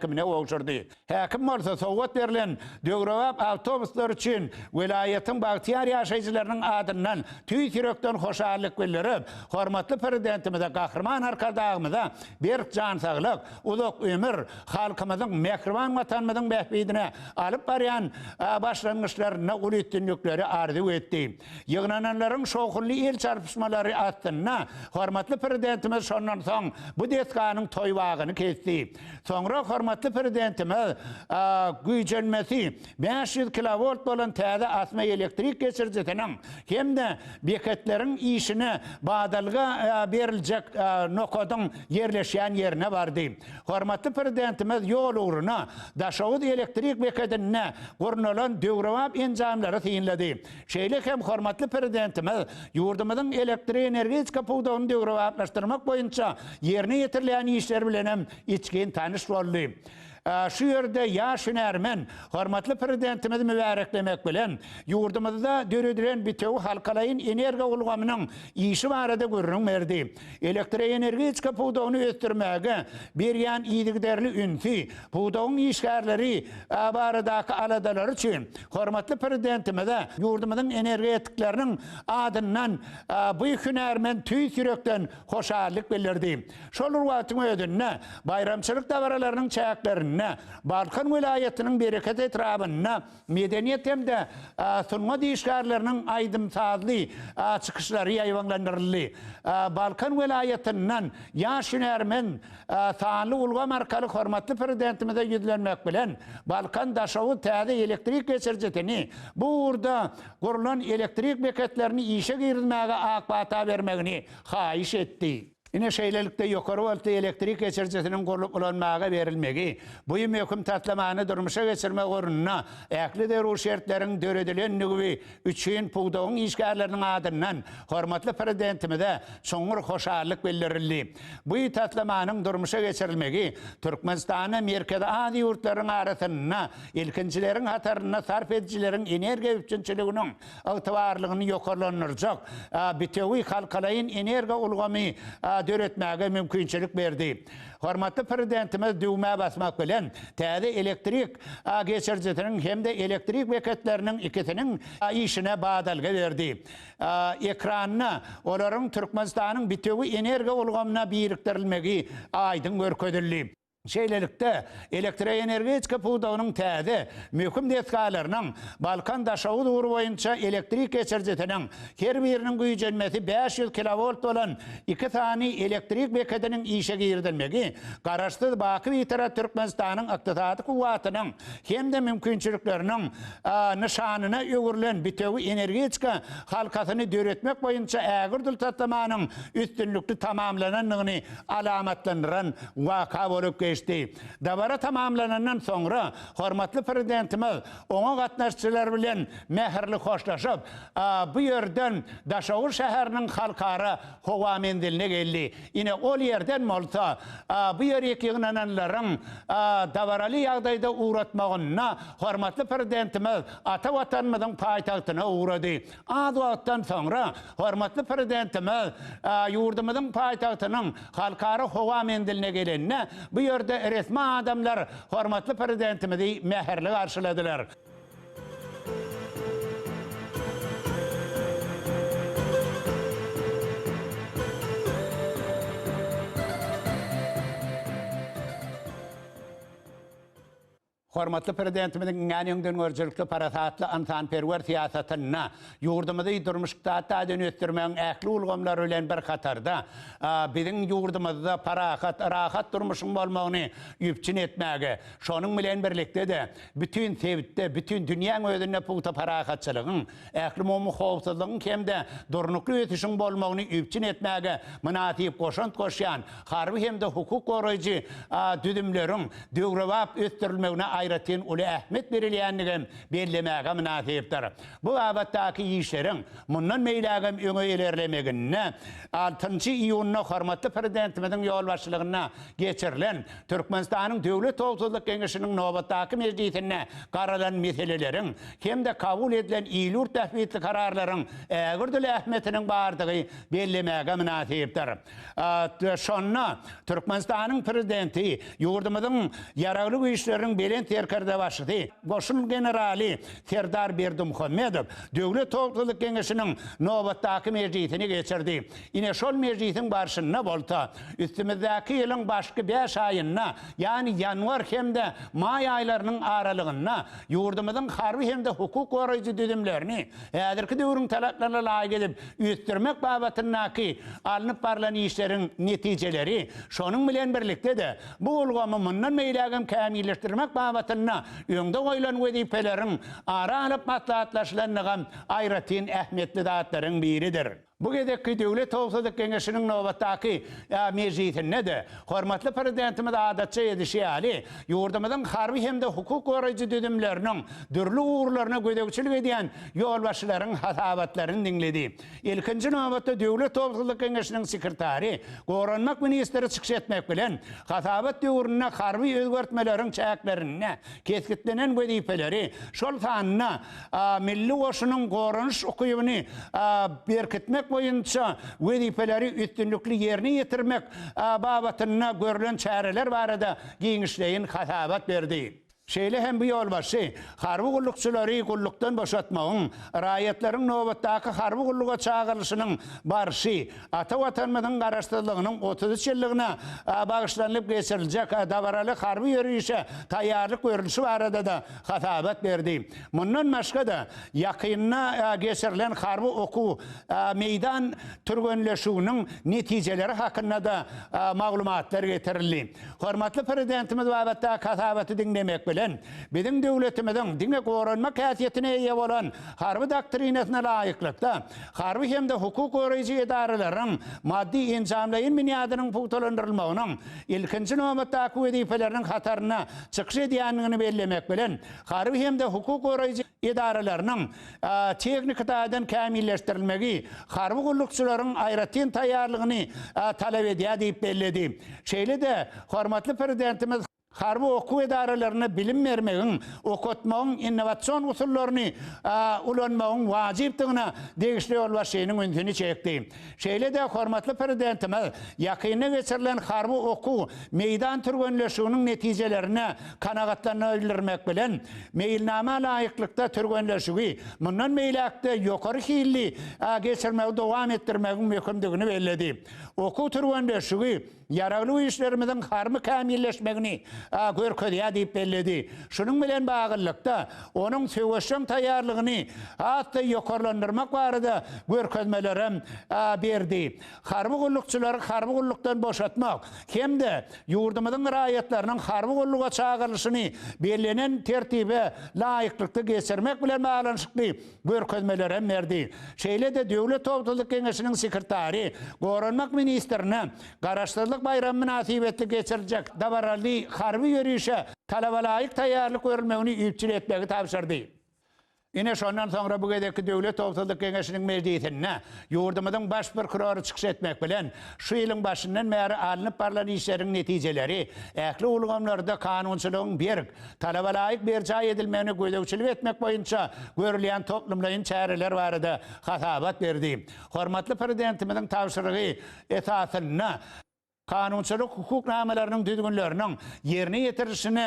Häkimine gowşurdy. Häkim bolsa sowgat berlen döwrebap awtobuslar üçin welaýatyň bagtyýar ýaşaýjylarynyň adyndan tüýs ýürekden hoşallyk bildirip, hormatly Prezidentimize, Gahryman Arkadagymyza berk jan saglyk, uzak ömür, halkymyzyň, mähriban Watanymyzyň bähbidine alyp barýan başlangyçlarynda uly üstünlikleri arzuw etdi. Ýygnananlaryň şowhunly el çarpyşmalary astynda hormatly Prezidentimiz şondan soň bu desganyň toý bagyny kesdi. Soňra hormatly Prezidentimiz güýjenmesi 500 kilowolt bolan täze asma elektrik geçirijisiniň hem-de beketleriň işine badalga beriljek nokadyň ýerleşýän ýerine bardy. Hormatly Prezidentimiz ýol ugruna Daşoguz elektrik bekedinde gurnalan döwrebap enjamlary synlady. Şeýle hem hormatly Prezidentimiz ýurdumyzyň elektroenergetika pudagyny döwrebaplaşdyrmak boýunça ýerine ýetirilýän işler bilen hem içgin tanyş boldy. Şu ýerde ýaş hünärmen hormatly Prezidentimizi mübäreklemek bilen, ýurdumyzda döredilen bitewi halkalaýyn energiýa ulgamynyň işi barada gürrüň berdi. Elektroenergetika pudagyny ösdürmäge berýän yzygiderli ünsi, pudagyň işgärleri baradaky aladalary üçin hormatly Prezidentimize ýurdumyzyň energetikleriniň adyndan bu hünärmen tüýs ýürekden hoşallyk bildirdi. Şol bir wagtyň özünde, baýramçylyk dabaralarynyň çäklerinde Balkan welaýatynyň Bereket etrabynda Medeniýet hem-de sungat işgärleriniň aýdym-sazly çykyşlary ýaýbaňlandyryldy. Balkan welaýatyndan ýaş hünärmen sanly ulgam arkaly hormatly Prezidentimize ýüzlenmek bilen, Balkan-Daşoguz täze elektrik geçirijisini, bu ugurda gurlan elektrik beketlerini işe girizmäge ak pata bermegini haýyş etdi. Ine, şeýlelikde, ýokary woltly elektrik geçirijisiniň gurlup ulanmaga berilmegi, bu möhüm taslamany durmuşa geçirmek ugrunda ähli zerur şertleriň döredilendigi üçin pudagyň işgärleriniň adyndan hormatly Prezidentimize çuňňur hoşallyk bildirildi. Bu taslamanyň durmuşa geçirilmegi Türkmenistanda Merkezi Aziýa ýurtlarynyň arasynda ilkinjileriň hatarynda sarp edijileriň energiýa üpjünçiliginiň ygtybarlylygyny ýokarlandyrjak bitewi halkalaýyn energiýa ulgamy döretmäge mümkinçilik berdi. Hormatly Prezidentimiz düwmä basmak bilen, täze elektrik geçirijisiniň hem-de elektrik beketleriniň ikisiniň işine badalga berdi. Ekranda olaryň Türkmenistanyň bitewi energiýa ulgamyna birikdirilmegi aýdyň görkezildi. Şeýlelikde, elektroenergetika pudagynyň täze, möhüm desgalarynyň, Balkan-Daşoguz ugry boýunça elektrik geçirijisiniň her biriniň güýjenmesi 500 kilowolt bolan iki sany elektrik bekediniň işe girizilmegi Garaşsyz, baky Bitarap Türkmenistanyň ykdysady kuwwatynyň hem-de mümkinçilikleriniň nyşanyna öwrülen bitewi energetika halkasyny döretmek boýunça ägirt uly taslamanyň üstünlikli tamamlanandygyny alamatlandyran waka bolup geçdi. Dabara tamamlanandan soňra, hormatly Prezidentimiz oňa gatnaşyjylar bilen mähirli hoşlaşyp, bu ýerden Daşoguz şäheriniň Halkara howa menziline geldi. Ine, ol ýerden bolsa, bu ýerik ýygnananlaryň dabaraly ýagdaýda ugratmagynda hormatly Prezidentimiz ata Watanymyzyň paýtagtyna ugrady. Az wagtdan soňra hormatly Prezidentimiz ýurdumyzyň paýtagtynyň Halkara howa menziline gelende, bu ýerde resmi adamlar hormatly Prezidentimizi mähirli garşyladylar. Hormatly Prezidentimiziň iňňän öňdengörüjilikli, parasatly, ynsanperwer syýasatynda ýurdumyzy durmuş-ykdysady taýdan ösdürmegiň ähli ulgamlary bilen bir hatarda, biziň ýurdumyzda parahat, rahat durmuşyň bolmagyny üpjün etmäge, şonuň bilen birlikde-de, bütin sebitde, bütin dünýäň özünde pugta parahatçylygyň, ählumumy howpsuzlygyň hem-de durnukly ösüşiň bolmagyny üpjün etmäge mynasyp goşant goşýan harby hem-de hukuk goraýjy düzümleriň döwrebap ösdürilmegine. aýratyn uly ähmiýet berilýändigem bellemäge mynasypdyr. Bu babatdaky işleriň mundan beýlägem öňe ilerlemeginde altynjy iýunda hormatly Prezidentimiziň ýolbaşçylygynda geçirilen Türkmenistanyň Döwlet howpsuzlyk geňeşiniň nobatdaky mejlisinde garalan meseleleriň hem-de kabul edilen il-ýurt bähbitli kararlaryň ägirt uly ähmiýetiniň bardygy bellemäge mynasypdyr. Şonda Türkmenistanyň Prezidenti, ýurdumyzyň Ýaragly Güýçleriniň Belent Serkerdebaşysy, goşun generaly Serdar Berdimuhamedow Döwlet howpsuzlyk geňeşiniň nobatdaky mejlisini geçirdi. Ine, şol mejlisiň barşynda bolsa, üstümizdäki ýylyň başky bäş aýynda, ýagny ýanwar hem-de maý aýlarynyň aralygynda ýurdumyzyň harby hem-de hukuk goraýjy düzümlerini häzirki döwrüň talaplaryna laýyk edip ösdürmek babatyndaky alnyp barlan işleriň netijeleri, şonuň bilen birlikde-de, bu ulgamy mundan beýlägem kämilleşdirmek babatynda öňde goýlan wezipeleriň ara alyp maslahatlaşylandygam aýratyn ähmiýetli zatlaryň biridir. Bu gezekki Döwlet howpsuzlyk geňeşiniň nobatdaky mejlisinde-de hormatly Prezidentimiz adatça edişi ýaly, ýurdumyzyň harby hem-de hukuk goraýjy düzümleriniň dürli ugurlaryna gözegçilik edýän ýolbaşçylaryň hasabatlaryny diňledi. Ilkinji nobatda Döwlet howpsuzlyk geňeşiniň sekretary, goranmak ministri çykyş etmek bilen, hasabat döwründe harby özgertmeleriň çäklerinde kesgitlenen wezipeleri, şol sanda Milli goşunyň goranyş ukybyny berkitmek boýunça wezipeleri üstünlikli ýerine ýetirmek babatynda görlen çäreler barada giňişleýin hasabat berdi. Şeýle hem bu ýolbaşçy harby gullukçylary gullukdan boşatmagyň, raýatlaryň nobatdaky harby gulluga çagyrylyşynyň barşy, ata Watanymyzyň Garaşsyzlygynyň 33 ýyllygyna bagyşlanylyp geçiriljek dabaraly harby ýörişe taýýarlyk görlüşi barada-da hasabat berdi. Mundan başga-da, ýakynda geçirilen harby okuw meýdan türgenleşiginiň netijeleri hakynda-da maglumatlar getirildi. Hormatly Prezidentimiz babatdaky hasabaty diňlemek bilen, biziň döwletimiziň diňe goranmak häsiýetine eýe bolan Harby doktrinasyna laýyklykda, harby hem-de hukuk goraýjy edaralaryň maddy-enjamlaýyn binýadynyň pugtalandyrylmagynyň ilkinji nobatdaky wezipeleriniň hatarynda çykyş edýändigini bellemek bilen, harby hem-de hukuk goraýjy edaralarynyň tehniki taýdan kämilleşdirilmegi harby gullukçylaryň aýratyn taýýarlygyny talap edýär diýip belledi. Şeýle-de, hormatly Prezidentimiz Harby okuw edaralarynda bilim bermegiň, okatmagyň innowasion usullaryny ulanmagyň wajypdygyna degişli ýolbaşçynyň ünsüni çekdi. Şeýle-de hormatly Prezidentimiz ýakynda geçirilen harby okuw meýdan türgenleşiginiň netijelerine kanagatlanma bildirmek bilen, meýilnama laýyklykda türgenleşigi mundan beýläk-de ýokary hilli geçirmegi dowam etdirmegiň möhümdigini belledi. Okuw türgenleşigi Ýaragly Güýçlerimiziň harby kämilleşmegini görkezýär diýip belledi. Şunuň bilen baglylykda, onuň söweşjeň taýýarlygyny has-da ýokarlandyrmak barada görkezmelerem berdi. Harby gullukçylary harby gullukdan boşatmak hem-de ýurdumyzyň raýatlarynyň harby gulluga çagyrylyşyny bellenen tertibe laýyklykda geçirmek bilen baglanyşykly görkezmelerem berdi. Şeýle-de Döwlet howpsuzlyk geňeşiniň sekretary goranmak ministrine Garaşsyzlyk baýramy mynasybetli geçiriljek dabaraly harby ýörişe talabalaýyk taýýarlyk görülmegini üpjün etmegi tabşyrdy. Ine, şondan soňra bu gezekki Döwlet howpsuzlyk geňeşiniň mejlisinde ýurdumyzyň Baş prokurory çykyş etmek bilen, şu ýylyň başyndan bäri alnyp barlan işleriň netijeleri, ähli ulgamlarda kanunçylygyň berk, talabalaýyk berjaý edilmegine gözegçilik etmek boýunça görülýän toplumlaýyn çäreler barada hasabat berdi. Hormatly Prezidentimiziň tabşyrygy esasynda, kanunçylyk hukuk namalarynyň düzgünleriniň ýerine ýetirilişine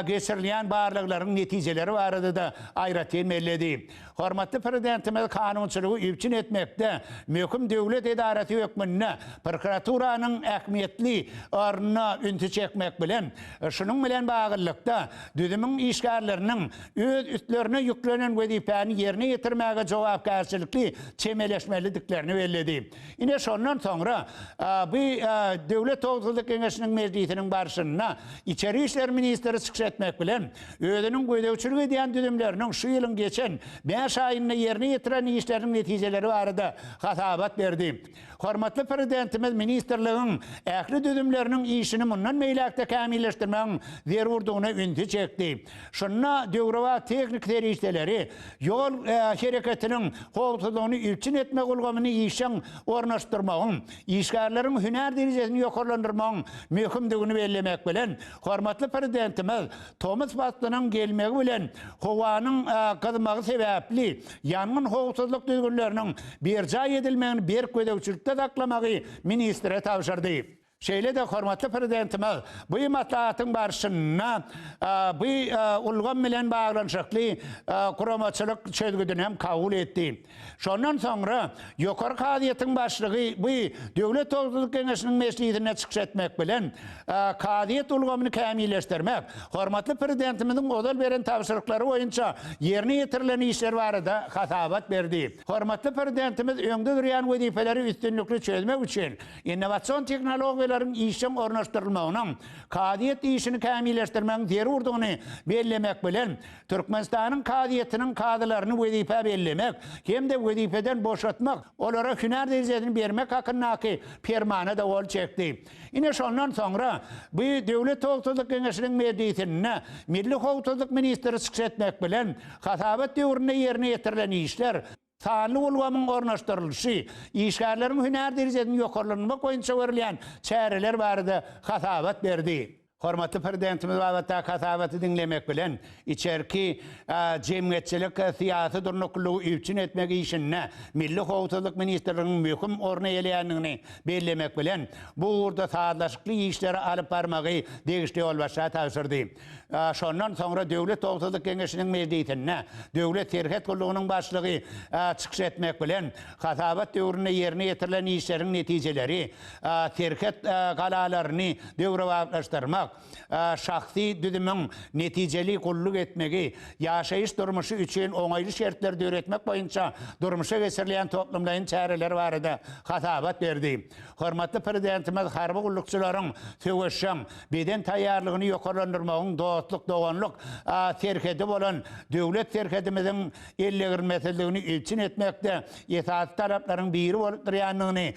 geçirilýän barlaglaryň netijeleri barada-da aýratyn belledi. Hormatly Prezidentimiz kanunçylygy üpjün etmekde möhüm döwlet edarasy hökmünde prokuraturanyň ähmiýetli ornuna ünsi çekmek bilen, şunuň bilen baglylykda, düzümiň işgärleriniň öz üstlerine ýüklenen wezipäni ýerine ýetirmäge jogapkärçilikli çemeleşmelidiklerini belledi. Ine, şondan soňra bu. Döwlet howpsuzlyk geňeşiniň mejlisiniň barşynda içeri işler ministri çykyş etmek bilen, özüniň gözegçilik edýän düzümleriniň şu ýylyň geçen bäş aýynda ýerine ýetiren işleriniň netijeleri barada hasabat berdi. Hormatly Prezidentimiz ministrligiň ähli düzümleriniň işini mundan beýläk-de kämilleşdirmegiň zerurdygyna ünsi çekdi. Şunda döwrebap tehniki serişdeleri, ýol hereketiniň howpsuzlygyny üpjün etmek ulgamyny işjeň ornaşdyrmagyň, işgärleriň hünär derejesini ýokarlandyrmagyň möhümdigini bellemek bilen, hormatly Prezidentimiz tomus paslynyň gelmegi bilen howanyň gyzmagy sebäpli ýangyn howpsuzlyk düzgünleriniň berjaý edilmegini berk gözegçilikde saklamagy ministre tabşyrdy. Şeýle-de hormatly Prezidentimiz bu maslahatyň barşynda bu ulgam bilen baglanyşykly guramaçylyk çözgüdini hem kabul etdi. Şondan soňra Ýokary kazyýetiň başlygy bu Döwlet howpsuzlyk geňeşiniň mejlisinde çykyş etmek bilen, kazyýet ulgamyny kämilleşdirmek, hormatly Prezidentimiziň ozal beren tabşyryklary boýunça ýerine ýetirilen işler barada hasabat berdi. Hormatly Prezidentimiz öňde durýan wezipeleri üstünlikli çözmek üçin Innowasion tehnologiýalaryň işjeň ornaşdyrylmagynyň kazyýet işini kämilleşdirmegiň zerurdygyny bellemek bilen, Türkmenistanyň kazyýetiniň kazylaryny wezipä bellemek hem-de wezipeden boşatmak, olara hünär derejesini bermek hakyndaky Permana-da gol çekdi. Ine, şondan soňra bu Döwlet howpsuzlyk geňeşiniň mejlisinde Milli howpsuzlyk ministri çykyş etmek bilen, hasabat döwründe ýerine ýetirilen işler, Sanly ulgamyň ornaşdyrylyşy, işgärleriň hünär derejesini ýokarlandyrmak boýunça görülýän çäreler barada hasabat berdi. Hormatly Prezidentimiz babatdaky hasabaty diňlemek bilen, içerki jemgyýetçilik-syýasy durnuklylygy üpjün etmek işinde Milli howpsuzlyk ministrliginiň möhüm orny eýeleýändigini bellemek bilen, bu ugurda sazlaşykly işleri alyp barmagy degişli ýolbaşça tabşyrdy. Şondan soňra Döwlet howpsuzlyk geňeşiniň mejlisinde Döwlet serhet gullugynyň başlygy çykyş etmek bilen, hasabat döwründe ýerine ýetirilen işleriň netijeleri, serhet galalaryny döwrebaplaşdyrmak, şahsy düzümiň netijeli gulluk etmegi, ýaşaýyş-durmuşy üçin oňaýly şertleri döretmek boýunça durmuşa geçirilýän toplumlaýyn çäreler barada hasabat berdi. Hormatly Prezidentimiz harby gullukçylaryň söweşjeň beden taýýarlygyny ýokarlandyrmagyň dostluk-doganlyk serhedi bolan döwlet serhedimiziň eldegrilmesizligini üpjün etmekde esasy talaplaryň biri bolup durýandygyny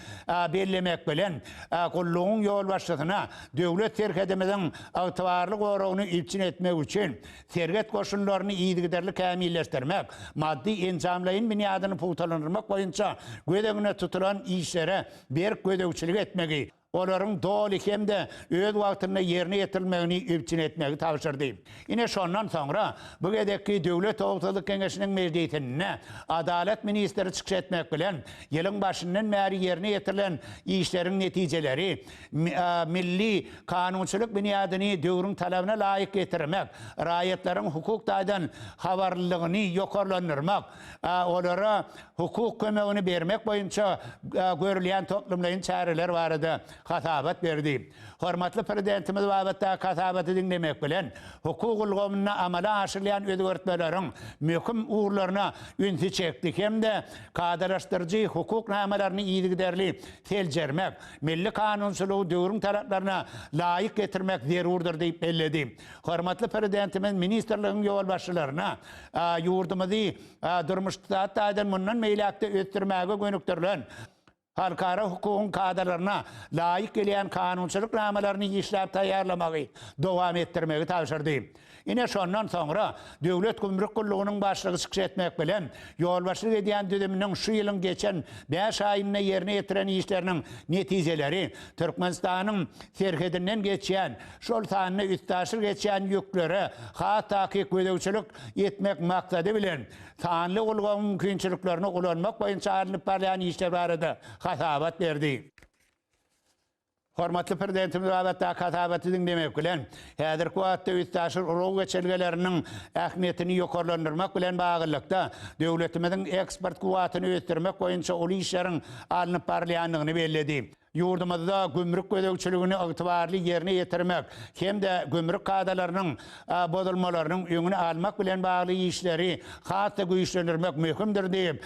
bellemek bilen, gullugyň ýolbaşçysyna döwlet serhedimiziň ygtybarly goragyny üpjün etmek üçin serhet goşunlaryny yzygiderli kämilleşdirmek, maddy-enjamlaýyn binýadyny pugtalandyrmak boýunça göz öňünde tutulan işlere berk gözegçilik etmegi, olaryň doly hem-de öz wagtynda ýerine ýetirilmegini üpjün etmegi tabşyrdy. Ine, şondan soňra bu gezekki Döwlet howpsuzlyk geňeşiniň mejlisinde Adalat ministri çykyş etmek bilen, ýylyň başyndan bäri ýerine ýetirilen işleriň netijeleri, milli kanunçylyk binýadyny döwrüň talabyna laýyk getirmek, raýatlaryň hukuk taýdan habarlylygyny ýokarlandyrmak, olara hukuk kömegini bermek boýunça görülýän toplumlaýyn çäreler barada hasabat berdi. Hormatly Prezidentimiz babatdaky hasabaty diňlemek bilen, hukuk ulgamynda amala aşyrylýan özgertmeleriň möhüm ugurlaryna ünsi çekdi hem-de kadalaşdyryjy hukuk namalaryny yzygiderli seljermek, milli kanunçylygy döwrüň talaplaryna laýyk getirmek zerurdyr diýip belledi. Hormatly Prezidentimiz ministrligiň ýolbaşçylaryna ýurdumyzy durmuş-ykdysady taýdan mundan beýläk-de ösdürmäge gönükdirilen halkara hukugyň kadalaryna laýyk gelýän kanunçylyk namalaryny işläp taýýarlamagy dowam etdirmegi tabşyrdy. Ine, şondan soňra Döwlet gümrük gullugynyň başlygy çykyş etmek bilen, ýolbaşçylyk edýän düzüminiň şu ýylyň geçen bäş aýynda ýerine ýetiren işleriniň netijeleri, Türkmenistanyň serhedinden geçýän, şol sanda üstaşyr geçýän ýüklere has takyk gözegçilik etmek maksady bilen, sanly ulgamyň mümkinçiliklerini ulanmak boýunça alnyp barylýan işler barada hasabat berdi. Hormatly Prezidentimiz babatdaky hasabaty diňlemek bilen, häzirki wagtda üstaşyr ulag geçelgeleriniň ähmiýetini ýokarlandyrmak bilen baglylykda, döwletimiziň eksport kuwwatyny ösdürmek boýunça uly işleriň alnyp barylýandygyny belledi. Ýurdumyzda gümrük gözegçiligini ygtybarly ýerine ýetirmek hem-de gümrük kadalarynyň bozulmalarynyň öňüni almak bilen bagly işleri has-da güýçlendirmek möhümdir diýip,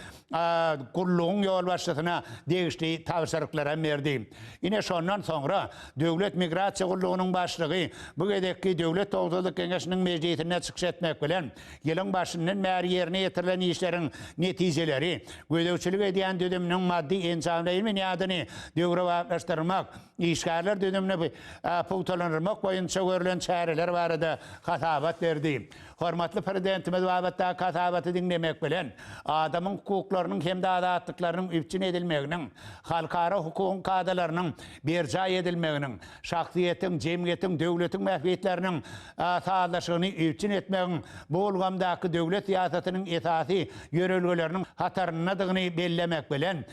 gullugyň ýolbaşçysyna degişli tabşyryklary berdi. Ine, şondan soňra Döwlet migrasiýa gullugynyň başlygy bu gezekki Döwlet howpsuzlyk geňeşiniň mejlisinde çykyş etmek bilen, ýylyň başyndan bäri ýerine ýetirilen işleriň netijeleri, gözegçilik edýän düzüminiň maddy-enjamlaýyn binýadyny döwrebaplaşdyrmak, işgärler düzümini pugtalandyrmak boýunça görlen çäreler barada hasabat berdi. Hormatly Prezidentimiz babatdaky hasabaty diňlemek bilen, adamyň hukuklarynyň hem-de azatlyklarynyň üpjün edilmeginiň, halkara hukugyň kadalarynyň berjaý edilmeginiň, şahsyýetiň, jemgyýetiň, döwletiň bähbitleriniň sazlaşygyny üpjün etmegiň bu ulgamdaky döwlet syýasatynyň esasy ýörelgeleriniň hataryndadygyny bellemek bilen,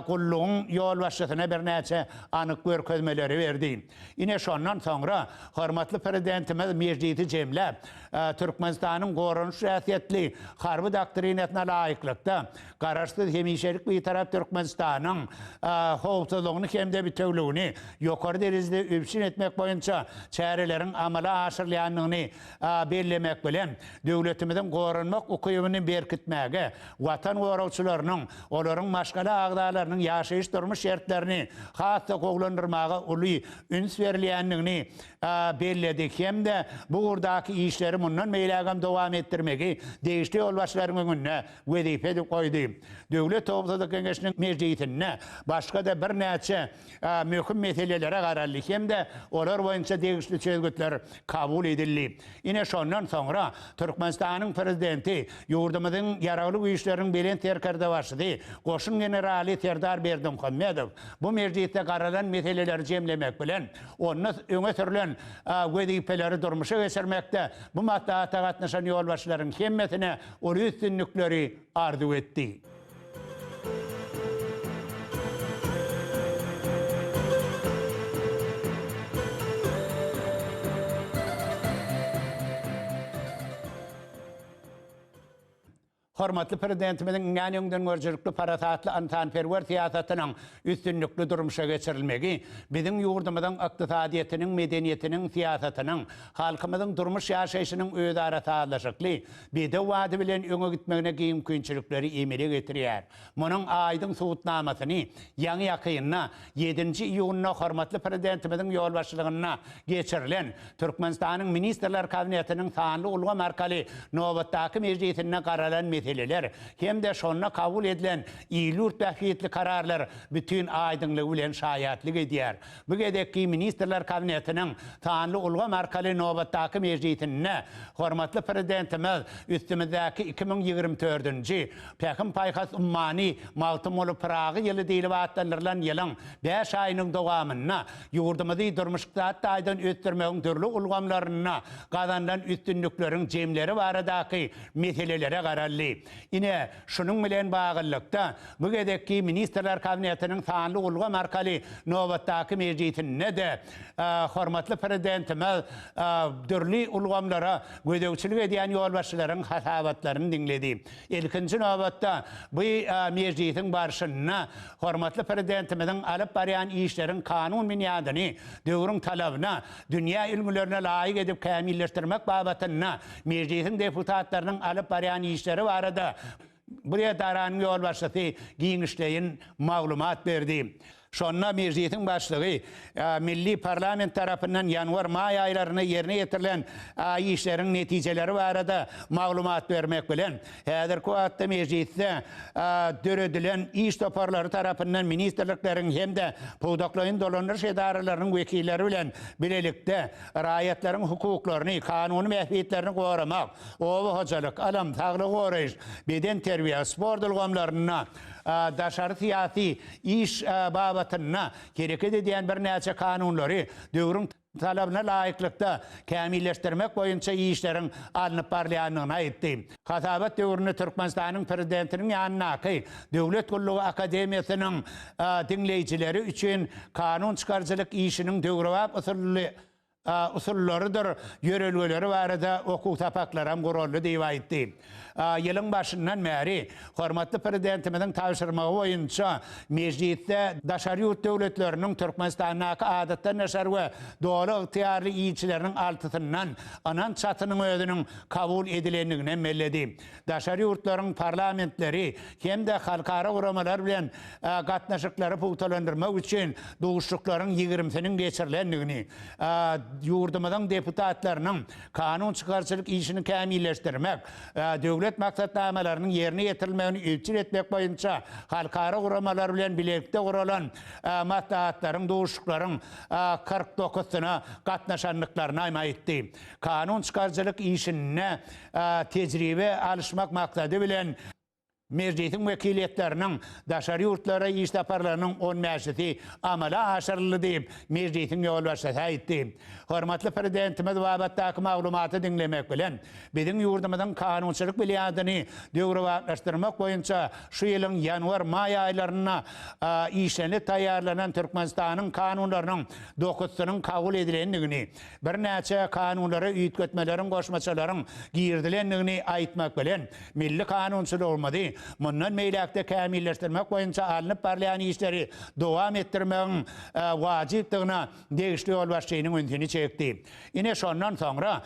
gullugyň ýolbaşçysyna birnäçe anyk görkezmeleri berdi. Ine, şondan soňra hormatly Prezidentimiz mejlisi jemläp, Türkmenistanyň goranyş häsiýetli Harby doktrinasyna laýyklykda, Garaşsyz, hemişelik Bitarap Türkmenistanyň howpsuzlygyny hem-de bitewüligini ýokary derejede üpjün etmek boýunça çäreleriň amala aşyrylýandygyny bellemek bilen, döwletimiziň goranmak ukybyny berkitmäge, Watan goragçylarynyň, olaryň maşgala agzalarynyň ýaşaýyş-durmuş şertlerini has-da gowulandyrmaga uly üns berilýändigini belledi hem-de bu ugurdaky işleri mundan beýlägem dowam etdirmegi degişli ýolbaşçylaryň öňünde wezipe edip goýdy. Döwlet howpsuzlyk geňeşiniň mejlisinde başga-da birnäçe möhüm meselelere garaldy hem-de olar boýunça degişli çözgütler kabul edildi. Ine, şondan soňra Türkmenistanyň Prezidenti, ýurdumyzyň Ýaragly Güýçleriniň Belent Serkerdebaşysy, goşun generaly Serdar Berdimuhamedow bu mejlisde garalan meseleleri jemlemek bilen, onda öňe sürlen wezipeleri durmuşa geçirmekde bu maslahata gatnaşan ýolbaşçylaryň hemmesine uly üstünlikleri arzuw etdi. Hormatly Prezidentimiziň iňňän öňdengörüjilikli, parasatly ynsanperwer syýasatynyň üstünlikli durmuşa geçirilmegi biziň ýurdumyzyň ykdysadyýetiniň, medeniýetiniň, syýasatynyň, halkymyzyň durmuş-ýaşaýşynyň özara sazlaşykly, bedew bady bilen öňe gitmegine giň mümkinçilikleri emele getirýär. Munuň aýdyň subutnamasyny ýaňy-ýakynda, ýedinji iýunda hormatly Prezidentimiziň ýolbaşçylygynda geçirilen Türkmenistanyň Ministrler Kabinetiniň sanly ulgam arkaly nobatdaky mejlisinde garalan meseleler hem-de şonda kabul edilen il-ýurt bähbitli kararlar bütin aýdyňlygy bilen şaýatlyk edýär. Bu gezekki Ministrler Kabinetiniň sanly ulgam arkaly nobatdaky mejlisinde hormatly Prezidentimiz üstümizdäki 2024-nji Pähim-paýhas ummany Magtymguly Pyragy ýyly diýlip atlandyrylan ýylyň bäş aýynyň dowamynda ýurdumyzy durmuş-ykdysady taýdan ösdürmegiň dürli ulgamlarynda gazanylan üstünlikleriň jemleri baradaky meselelere garaldy. Ine, şunuň bilen baglylykda, bu gezekki Ministrler Kabinetiniň sanly ulgam arkaly nobatdaky mejlisinde-de hormatly Prezidentimiz dürli ulgamlara gözegçilik edýän ýolbaşçylaryň hasabatlaryny diňledi. Ilkinji nobatda, bu mejlisiň barşynda hormatly Prezidentimiziň alyp barýan işleriň kanun binýadyny döwrüň talabyna, dünýä ülňülerine laýyk edip kämilleşdirmek babatynda Mejlisiň deputatlarynyň alyp barýan işleri barada bu edaranyň ýolbaşçysy giňişleýin maglumat berdi. Şonda Mejlisiň başlygy milli parlament tarapyndan ýanwar-maý aýlarynda ýerine ýetirilen işleriň netijeleri barada maglumat bermek bilen, häzirki wagtda Mejlisde döredilen iş toparlary tarapyndan ministrlikleriň hem-de pudaklaýyn dolandyryş edaralarynyň wekilleri bilen bilelikde raýatlaryň hukuklaryny, kanuny bähbitlerini goramak, oba hojalyk, ylym, saglygy goraýyş, bedenterbiýe, sport ulgamlarynda, daşary syýasy iş babatynda hereket edýän birnäçe kanunlary döwrüň talabyna laýyklykda kämilleşdirmek boýunça işleriň alnyp barylýandygyny aýtdy. Hasabat döwründe Türkmenistanyň Prezidentiniň ýanyndaky Döwlet gullugy akademiýasynyň diňleýjileri üçin kanun çykaryjylyk işiniň döwrebap usuly. usullarydyr ýörelgeleri barada okuw sapaklaram guraldy diýip aýtdy. Ýylyň başyndan bäri hormatly Prezidentimiziň tabşyrmagy boýunça Mejlisde daşary ýurt döwletleriniň Türkmenistandaky adatdan daşary we doly ygtyýarly ilçileriniň altysyndan ynanç hatynyň özüniň kabul edilendiginem belledi. Daşary ýurtlaryň parlamentleri hem-de halkara guramalar bilen gatnaşyklary pugtalandyrmak üçin duşuşyklaryň ýigrimisiniň geçirilendigini, ýurdumyzyň deputatlarynyň kanun çykaryjylyk işini kämilleşdirmek, döwlet maksatnamalarynyň ýerine ýetirilmegini üpjün etmek boýunça halkara guramalar bilen bilelikde guralan maslahatlaryň, duşuşyklaryň 49-syna gatnaşandyklaryny aýtdy. Kanun çykaryjylyk işinde tejribe alyşmak maksady bilen, Mejlisiň wekiliýetleriniň daşary ýurtlara iş saparlarynyň on bäşisi amala aşyryldy diýip, Mejlisiň ýolbaşçysy aýtdy. Hormatly Prezidentimiz babatdaky maglumaty diňlemek bilen, biziň ýurdumyzyň kanunçylyk binýadyny döwrebaplaşdyrmak boýunça şu ýylyň ýanwar-maý aýlarynda işlenip taýýarlanan Türkmenistanyň Kanunlarynyň dokuzysynyň kabul edilendigini, birnäçe kanunlara üýtgetmeleriň, goşmaçalaryň girizilendigini aýtmak bilen, milli kanunçylygymyzy mundan beýläk-de kämilleşdirmek boýunça alnyp barylýan işleri dowam etdirmegiň wajypdygyna degişli ýolbaşçynyň ünsüni çekdi. Ine, şondan soňra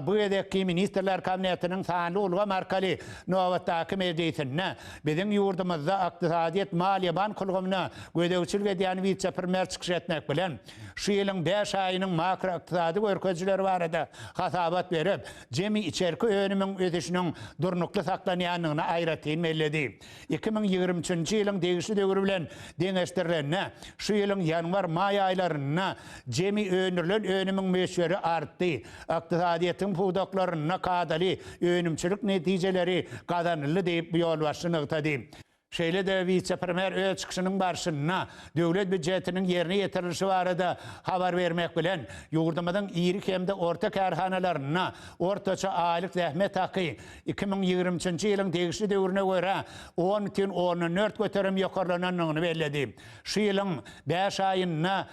bu gezekki Ministrler Kabinetiniň sanly ulgam arkaly nobatdaky mejlisinde biziň ýurdumyzda ykdysadyýet, maliýe-bank ulgamyna gözegçilik edýän wise-premýer çykyş etmek bilen, şu ýylyň bäş aýynyň makroykdysady görkezijileri barada hasabat berip, jemi içerki önümiň ösüşiniň durnukly saklanýandygyny aýratyn belledi. 2023-nji ýylyň degişli döwri bilen deňeşdirilende, şu ýylyň ýanwar-maý aýlarynda jemi öndürilen önümiň möçberi artdy, ykdysadyýetiň pudaklarynda kadaly önümçilik netijeleri gazanyldy diýip, ýolbaşçy nygtady. Şeýle-de wise-premýer öz çykyşynyň barşynda döwlet býujetiniň ýerine ýetirilişi barada habar bermek bilen, ýurdumyzyň iri hem-de orta kärhanalarynda ortaça aýlyk zähmet haky 2023-nji ýylyň degişli döwrüne görä 10,4% ýokarlanandygyny belledi. Şu ýylyň bäş aýynda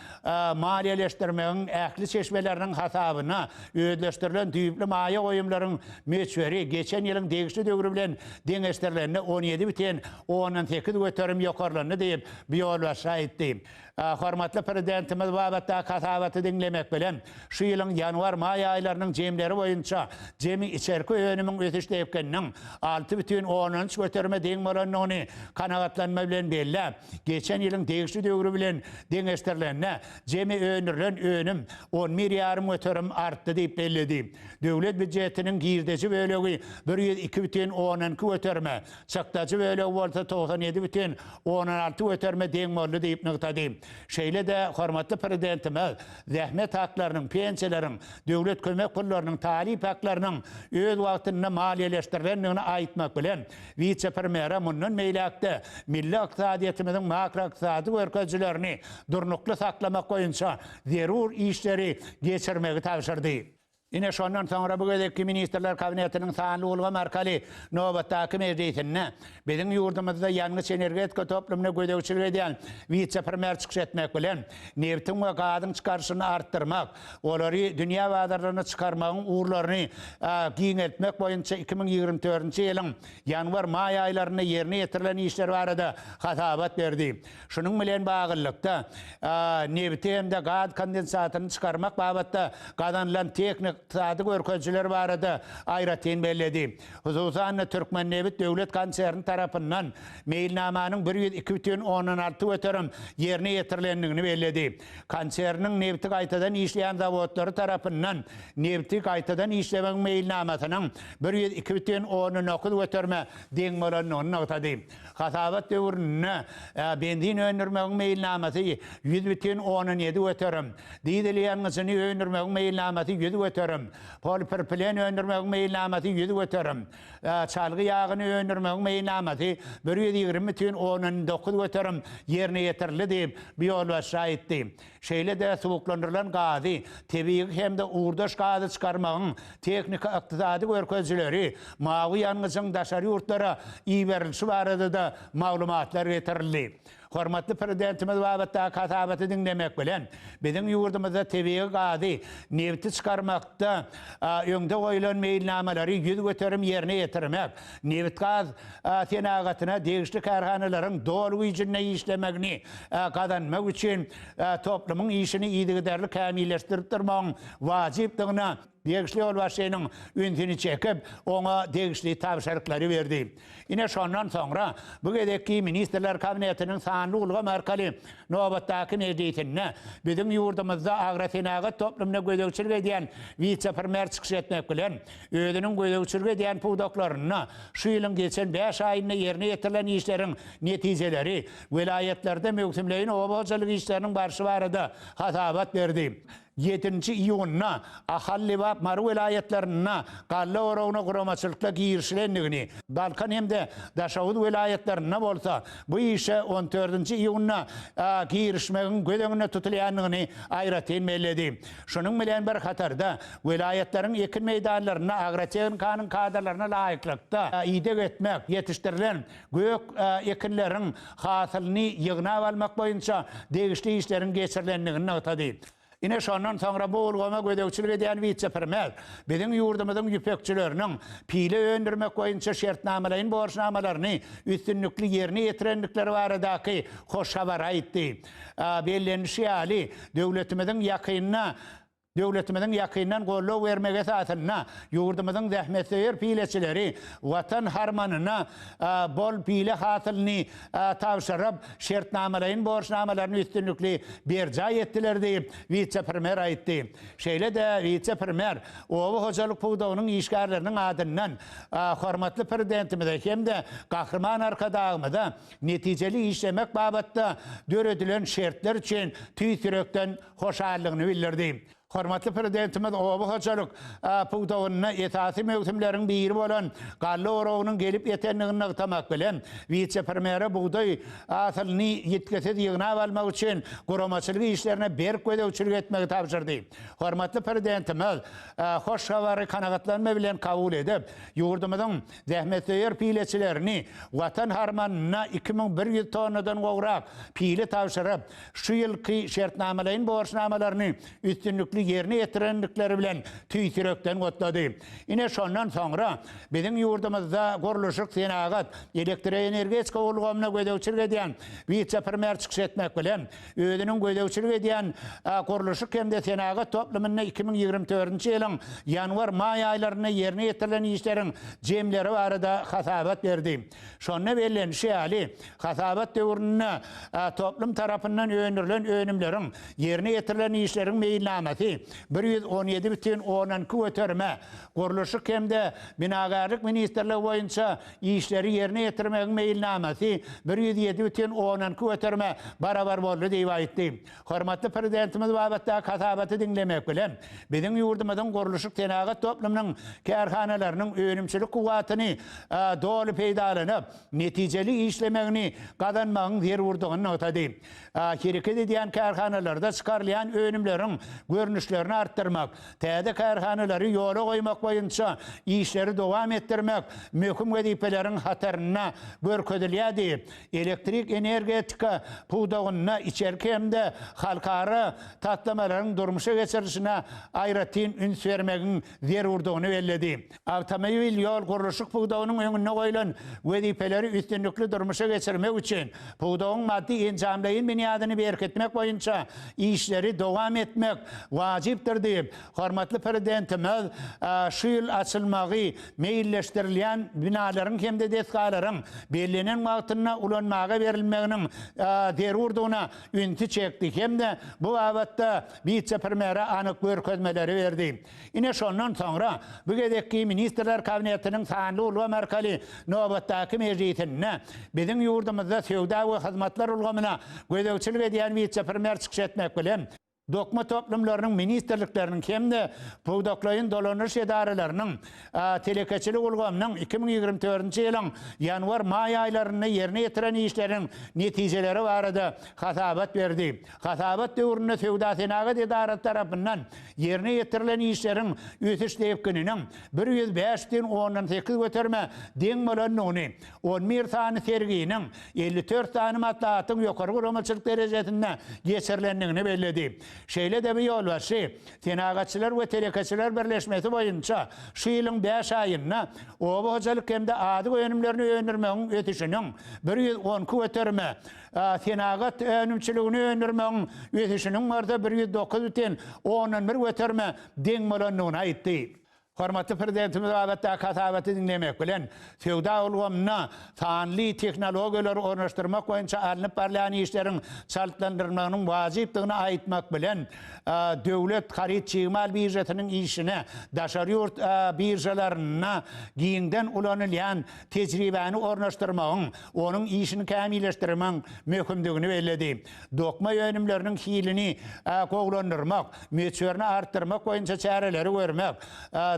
maliýeleşdirmegiň ähli çeşmeleriniň hasabyna özleşdirilen düýpli maýa goýumlaryň möçberi geçen ýylyň degişli döwri bilen deňeşdirilende 17,8% ýokarlandy diýip, bu ýolbaşçy aýtdy. Hormatly Prezidentimiz babatdaky hasabaty diňlemek bilen, şu ýylyň ýanwar-maý aýlarynyň jemleri boýunça jemi içerki önümiň ösüş depgininiň 6,3 göterime deň bolandygyny kanagatlanma bilen belläp, Geçen ýylyň degişli döwri bilen deňeşdirilende, jemi öndürilen önüm on bir ýarym göterim artdy diýip belledi. Döwlet býujetiniň girdeji bölegi 102,2 göterime, çykdajy bölegi bolsa 97,6 göterime deň boldy diýip nygtady. Şeýle-de hormatly Prezidentimiz zähmet haklarynyň, pensiýalaryň, döwlet kömek pullarynyň, talyp haklarynyň öz wagtynda maliýeleşdirilendigini aýtmak bilen, Wise-premýere mundan beýläk-de milli ykdysadyýetimiziň makroykdysady görkezijilerini durnukly saklamak boýunça zerur işleri geçirmegi tabşyrdy. Ine, şondan soňra bu gezekki Ministrler Kabinetiniň sanly ulgam arkaly nobatdaky mejlisinde biziň ýurdumyzda ýangyç-energetika toplumyna gözegçilik edýän wise-premýer çykyş etmek bilen, nebitiň we gazyň çykaryşyny artdyrmak, olary dünýä bazarlaryna çykarmagyň ugurlaryny giňeltmek boýunça 2024-nji ýylyň ýanwar-maý aýlarynda ýerine ýetirilen işler barada hasabat berdi. Şunuň bilen baglylykda, nebiti hem-de gaz kondensatyny çykarmak babatda gazanylan tehniki-ykdysady görkezijiler barada aýratyn belledi. Hususan-da, Türkmennebit döwlet konserni tarapyndan meýilnamanyň 102,6 göterim ýerine ýetirilendigini belledi. Konserniň nebiti gaýtadan işleýän zawodlary tarapyndan nebiti gaýtadan işlemegiň meýilnamasynyň 102,9 göterime deň bolandygyny nygtady. Hasabat döwründe benzin öndürmegiň meýilnamasy 100,7 göterim, dizel ýangyjyny öndürmegiň meýilnamasy 100 göterim, polipropilen öndürmegiň meýilnamasy 100 göterim, Çalgy ýagyny öndürmegiň meýilnamasy 120,9 göterim ýerine ýetirildi diýip, bu ýolbaşçy aýtdy. Şeýle-de suwuklandyrylan gazy, tebigy hem-de ugurdaş gazy çykarmagyň tehniki-ykdysady görkezijileri, mawy ýangyjyň daşary ýurtlara iberilişi barada-da maglumatlar getirildi. Hormatly Prezidentimiz babatdaky hasabaty diňlemek bilen, biziň ýurdumyzda tebigy gazy, nebti çykarmakda öňde goýlan meýilnamalary 100% ýerine ýetirmek, nebitgaz senagatyna degişli kärhanalaryň doly güýjünde işlemegini gazanmak üçin toplumyň işini yzygiderli kämilleşdirip durmagyň wajypdygyna degişli ýolbaşçynyň ünsüni çekip, oňa degişli tabşyryklary berdi. Ine, şondan soňra bu gezekki Ministrler Kabinetiniň sanly ulgam arkaly nobatdaky mejlisinde biziň ýurdumyzda agrosenagat toplumyna gözegçilik edýän wise-premýer çykyş etmek bilen, özüniň gözegçilik edýän pudaklarynda şu ýylyň geçen bäş aýynda ýerine ýetirilen işleriň netijeleri, welaýatlarda möwsümleýin oba hojalyk işleriniň barşy barada hasabat berdi. Ýedinji iýunda Ahal, Lebap, Mary welaýatlarynda galla oragyna guramaçylykly girişilendigini, Balkan hem-de Daşoguz welaýatlarynda bolsa bu işe on dördünji iýunda girişmegiň göz öňünde tutulýandygyny aýratyn belledi. Şunuň bilen bir hatarda, welaýatlaryň ekin meýdanlarynda agrotehnikanyň kadalaryna laýyklykda ideg etmek, ýetişdirilen gök ekinleriň hasylyny ýygnap almak boýunça degişli işleriň geçirilendigini nygtady. Ine, şondan soňra bu ulgama gözegçilik edýän wise-premýer biziň ýurdumyzyň ýüpekçileriniň pile öndürmek boýunça şertnamalaýyn borçnamalaryny üstünlikli ýerine ýetirendikleri baradaky hoş habary aýtdy. Bellenilişi ýaly, döwletimiziň ýakynda Döwletimiziň ýakyndan goldaw bermegi esasynda ýurdumyzyň zähmetsöýer pileçileri Watan harmanyna bol pile hasylyny tabşyryp, şertnamalaýyn borçnamalaryny üstünlikli berjaý etdiler diýip, wise-premýer aýtdy. Şeýle-de wise-premýer oba hojalyk pudagynyň işgärleriniň adyndan hormatly Prezidentimize hem-de Gahryman Arkadagymyza netijeli işlemek babatda döredilen şertler üçin tüýs ýürekden hoşallygyny bildirdi. Hormatly Prezidentimiz oba hojalyk pudagynda esasy möwsümleriň biri bolan galla oragynyň gelip ýetendigini nygtamak bilen, wise-premýere bugdaý hasylyny ýitgisiz ýygnap almak üçin guramaçylyk işlerine berk gözegçilik etmegi tabşyrdy. Hormatly Prezidentimiz hoş habary kanagatlanma bilen kabul edip, ýurdumyzyň zähmetsöýer pileçilerini Watan harmanyna 2100 tonnadan gowrak pile tabşyryp, şu ýylky şertnamalaýyn borçnamalaryny üstünlikli ýerine ýetirendikleri bilen tüýs ýürekden gutlady. Ine, şondan soňra biziň ýurdumyzda gurluşyk, senagat, elektroenergetika ulgamyna gözegçilik edýän wise-premýer çykyş etmek bilen, özüniň gözegçilik edýän gurluşyk hem-de senagat toplumynda 2024-nji ýylyň ýanwar-maý aýlarynda ýerine ýetirilen işleriň jemleri barada hasabat berdi. Şonda bellenişi ýaly, hasabat döwründe toplum tarapyndan öndürilen önümleriň, ýerine ýetirilen işleriň meýilnamasy 117 bütin ondan iki göterime, Gurluşyk hem-de binagärlik ministrligi boýunça işleri ýerine ýetirmegiň meýilnamasy 107 bütin ondan iki göterime barabar boldy diýip aýtdy. Hormatly Prezidentimiz babatdaky hasabaty diňlemek bilen, biziň ýurdumyzyň gurluşyk-senagat toplumynyň kärhanalarynyň önümçilik kuwwatyny doly peýdalanyp, netijeli işlemegini gazanmagyň zerurdygyny nygtady. Hereket edýän kärhanalarda çykarylýan önümleriň görnüşlerini artdyrmak, täze kärhanalary ýola goýmak boýunça işleri dowam etdirmek möhüm wezipeleriň hatarynda görkezilýär diýip, Elektrik energetika pudagynda içerki hem-de halkara taslamalaryň durmuşa geçirilişine aýratyn üns bermegiň zerurdygyny belledi. Awtomobil ýol gurluşyk pudagynyň öňünde goýlan wezipeleri üstünlikli durmuşa geçirmek üçin pudagyň maddy-enjamlaýyn binýadyny berkitmek boýunça işleri dowam etmek wajypdyr diýip, Hormatly Prezidentimiz şu ýyl açylmagy meýilleşdirilýän binalaryň hem-de desgalaryň bellenen wagtynda ulanmaga berilmeginiň zerurdygyna ünsi çekdi hem-de bu babatda wise-premýere anyk görkezmeleri berdi. Ine, şondan soňra bu gezekki Ministrler Kabinetiniň sanly ulgam arkaly nobatdaky mejlisinde biziň ýurdumyzda söwda we hyzmatlar ulgamyna gözegçilik edýän wise-premýer çykyş etmek bilen, Dokma toplumlarynyň ministrlikleriniň hem-de pudaklaýyn dolandyryş edaralarynyň telekeçilik ulgamynyň 2024-nji ýylyň ýanwar-maý aýlarynda ýerine ýetiren işleriniň netijeleri barada hasabat berdi. Hasabat döwründe Söwda-senagat edarasy tarapyndan ýerine ýetirilen işleriň ösüş depgininiň 105 bütin ondan sekiz göterime deň bolandygyny, 11 sany serginiň, 54 sany maslahatyň ýokary guramaçylyk derejesinde geçirilendigini belledi. Şeýle-de bu ýolbaşçy Senagatçylar we telekeçiler birleşmesi boýunça şu ýylyň bäş aýynda oba hojalyk hem-de azyk önümlerini öndürmegiň ösüşiniň 112 göterime, senagat önümçiligini öndürmegiň ösüşiniň bolsa 109 bütin ondan bir göterime deň bolandygyny aýtdy. Hormatly Prezidentimiz babatdaky hasabaty diňlemek bilen, söwda ulgamynda sanly tehnologiýalary ornaşdyrmak boýunça alnyp barylýan işleriň çaltlandyrylmagynyň wajypdygyny aýtmak bilen, döwlet haryt-çig mal biržasynyň işine daşary ýurt biržalarynda giňden ulanylýan tejribäni ornaşdyrmagyň, onuň işini kämilleşdirmegiň möhümdigini belledi. Dokma önümleriniň hilini gowulandyrmak, möçberini artdyrmak boýunça çäreleri görmek,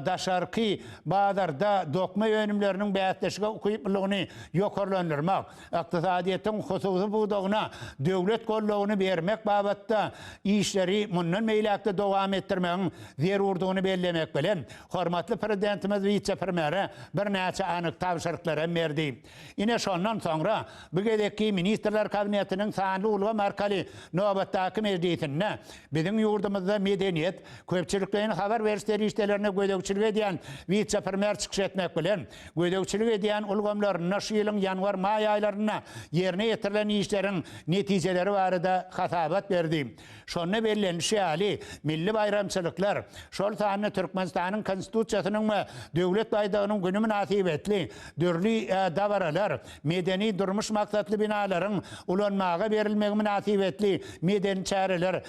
daşarky bazarda dokma önümleriniň bäsleşige ukyplylygyny ýokarlandyrmak, ykdysadyýetiň hususy pudagyna döwlet goldawyny bermek babatda işleri mundan beýläk-de dowam etdirmegiň zerurdygyny bellemek bilen, hormatly Prezidentimiz wise-premýere birnäçe anyk tabşyryklary hem berdi. Ine, şondan soňra bu gezekki Ministrler Kabinetiniň sanly ulgam arkaly nobatdaky mejlisinde biziň ýurdumyzda medeniýet, köpçülikleýin habar beriş serişdelerine gözegçilik edýän wise-premýer çykyş etmek bilen, gözegçilik edýän ulgamlarynda şu ýylyň ýanwar-maý aýlarynda ýerine ýetirilen işleriň netijeleri barada hasabat berdi. Şonda bellenilişi ýaly, milli baýramçylyklar, şol sanda Türkmenistanyň Konstitusiýasynyň we Döwlet baýdagynyň güni mynasybetli dürli dabaralar, medeni-durmuş maksatly binalaryň ulanmaga berilmegi mynasybetli medeni çäreler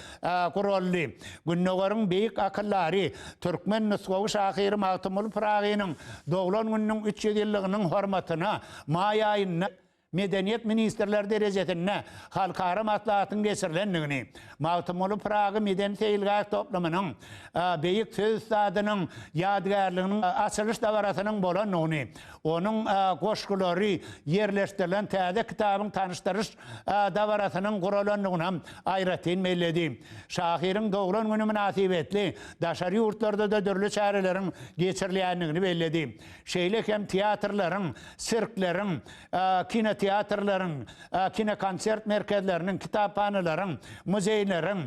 guraldy. Gündogaryň beýik akyldary, türkmen nusgawy şahyry Magtymguly Pyragynyň doglan gününiň 300 ýyllygynyň hormatyna maý aýynda Medeniýet ministrleri derejesinde halkara maslahatyň geçirilendigini, Magtymguly Pyragy medeni-seýilgäh toplumynyň, beýik söz ussadynyň ýadygärliginiň açylyş dabarasynyň bolandygyny, onuň goşgulary ýerleşdirilen täze kitabyň tanyşdyryş dabarasynyň guralandygynam aýratyn belledi. Şahyryň doglan güni mynasybetli daşary ýurtlarda-da dürli çäreleriň geçirilýändigini belledi. Şeýle hem teatrlaryň, sirkleriň, kinoteatrlaryň, kinokonsert merkezleriniň, kitaphanalaryň, muzeýleriň,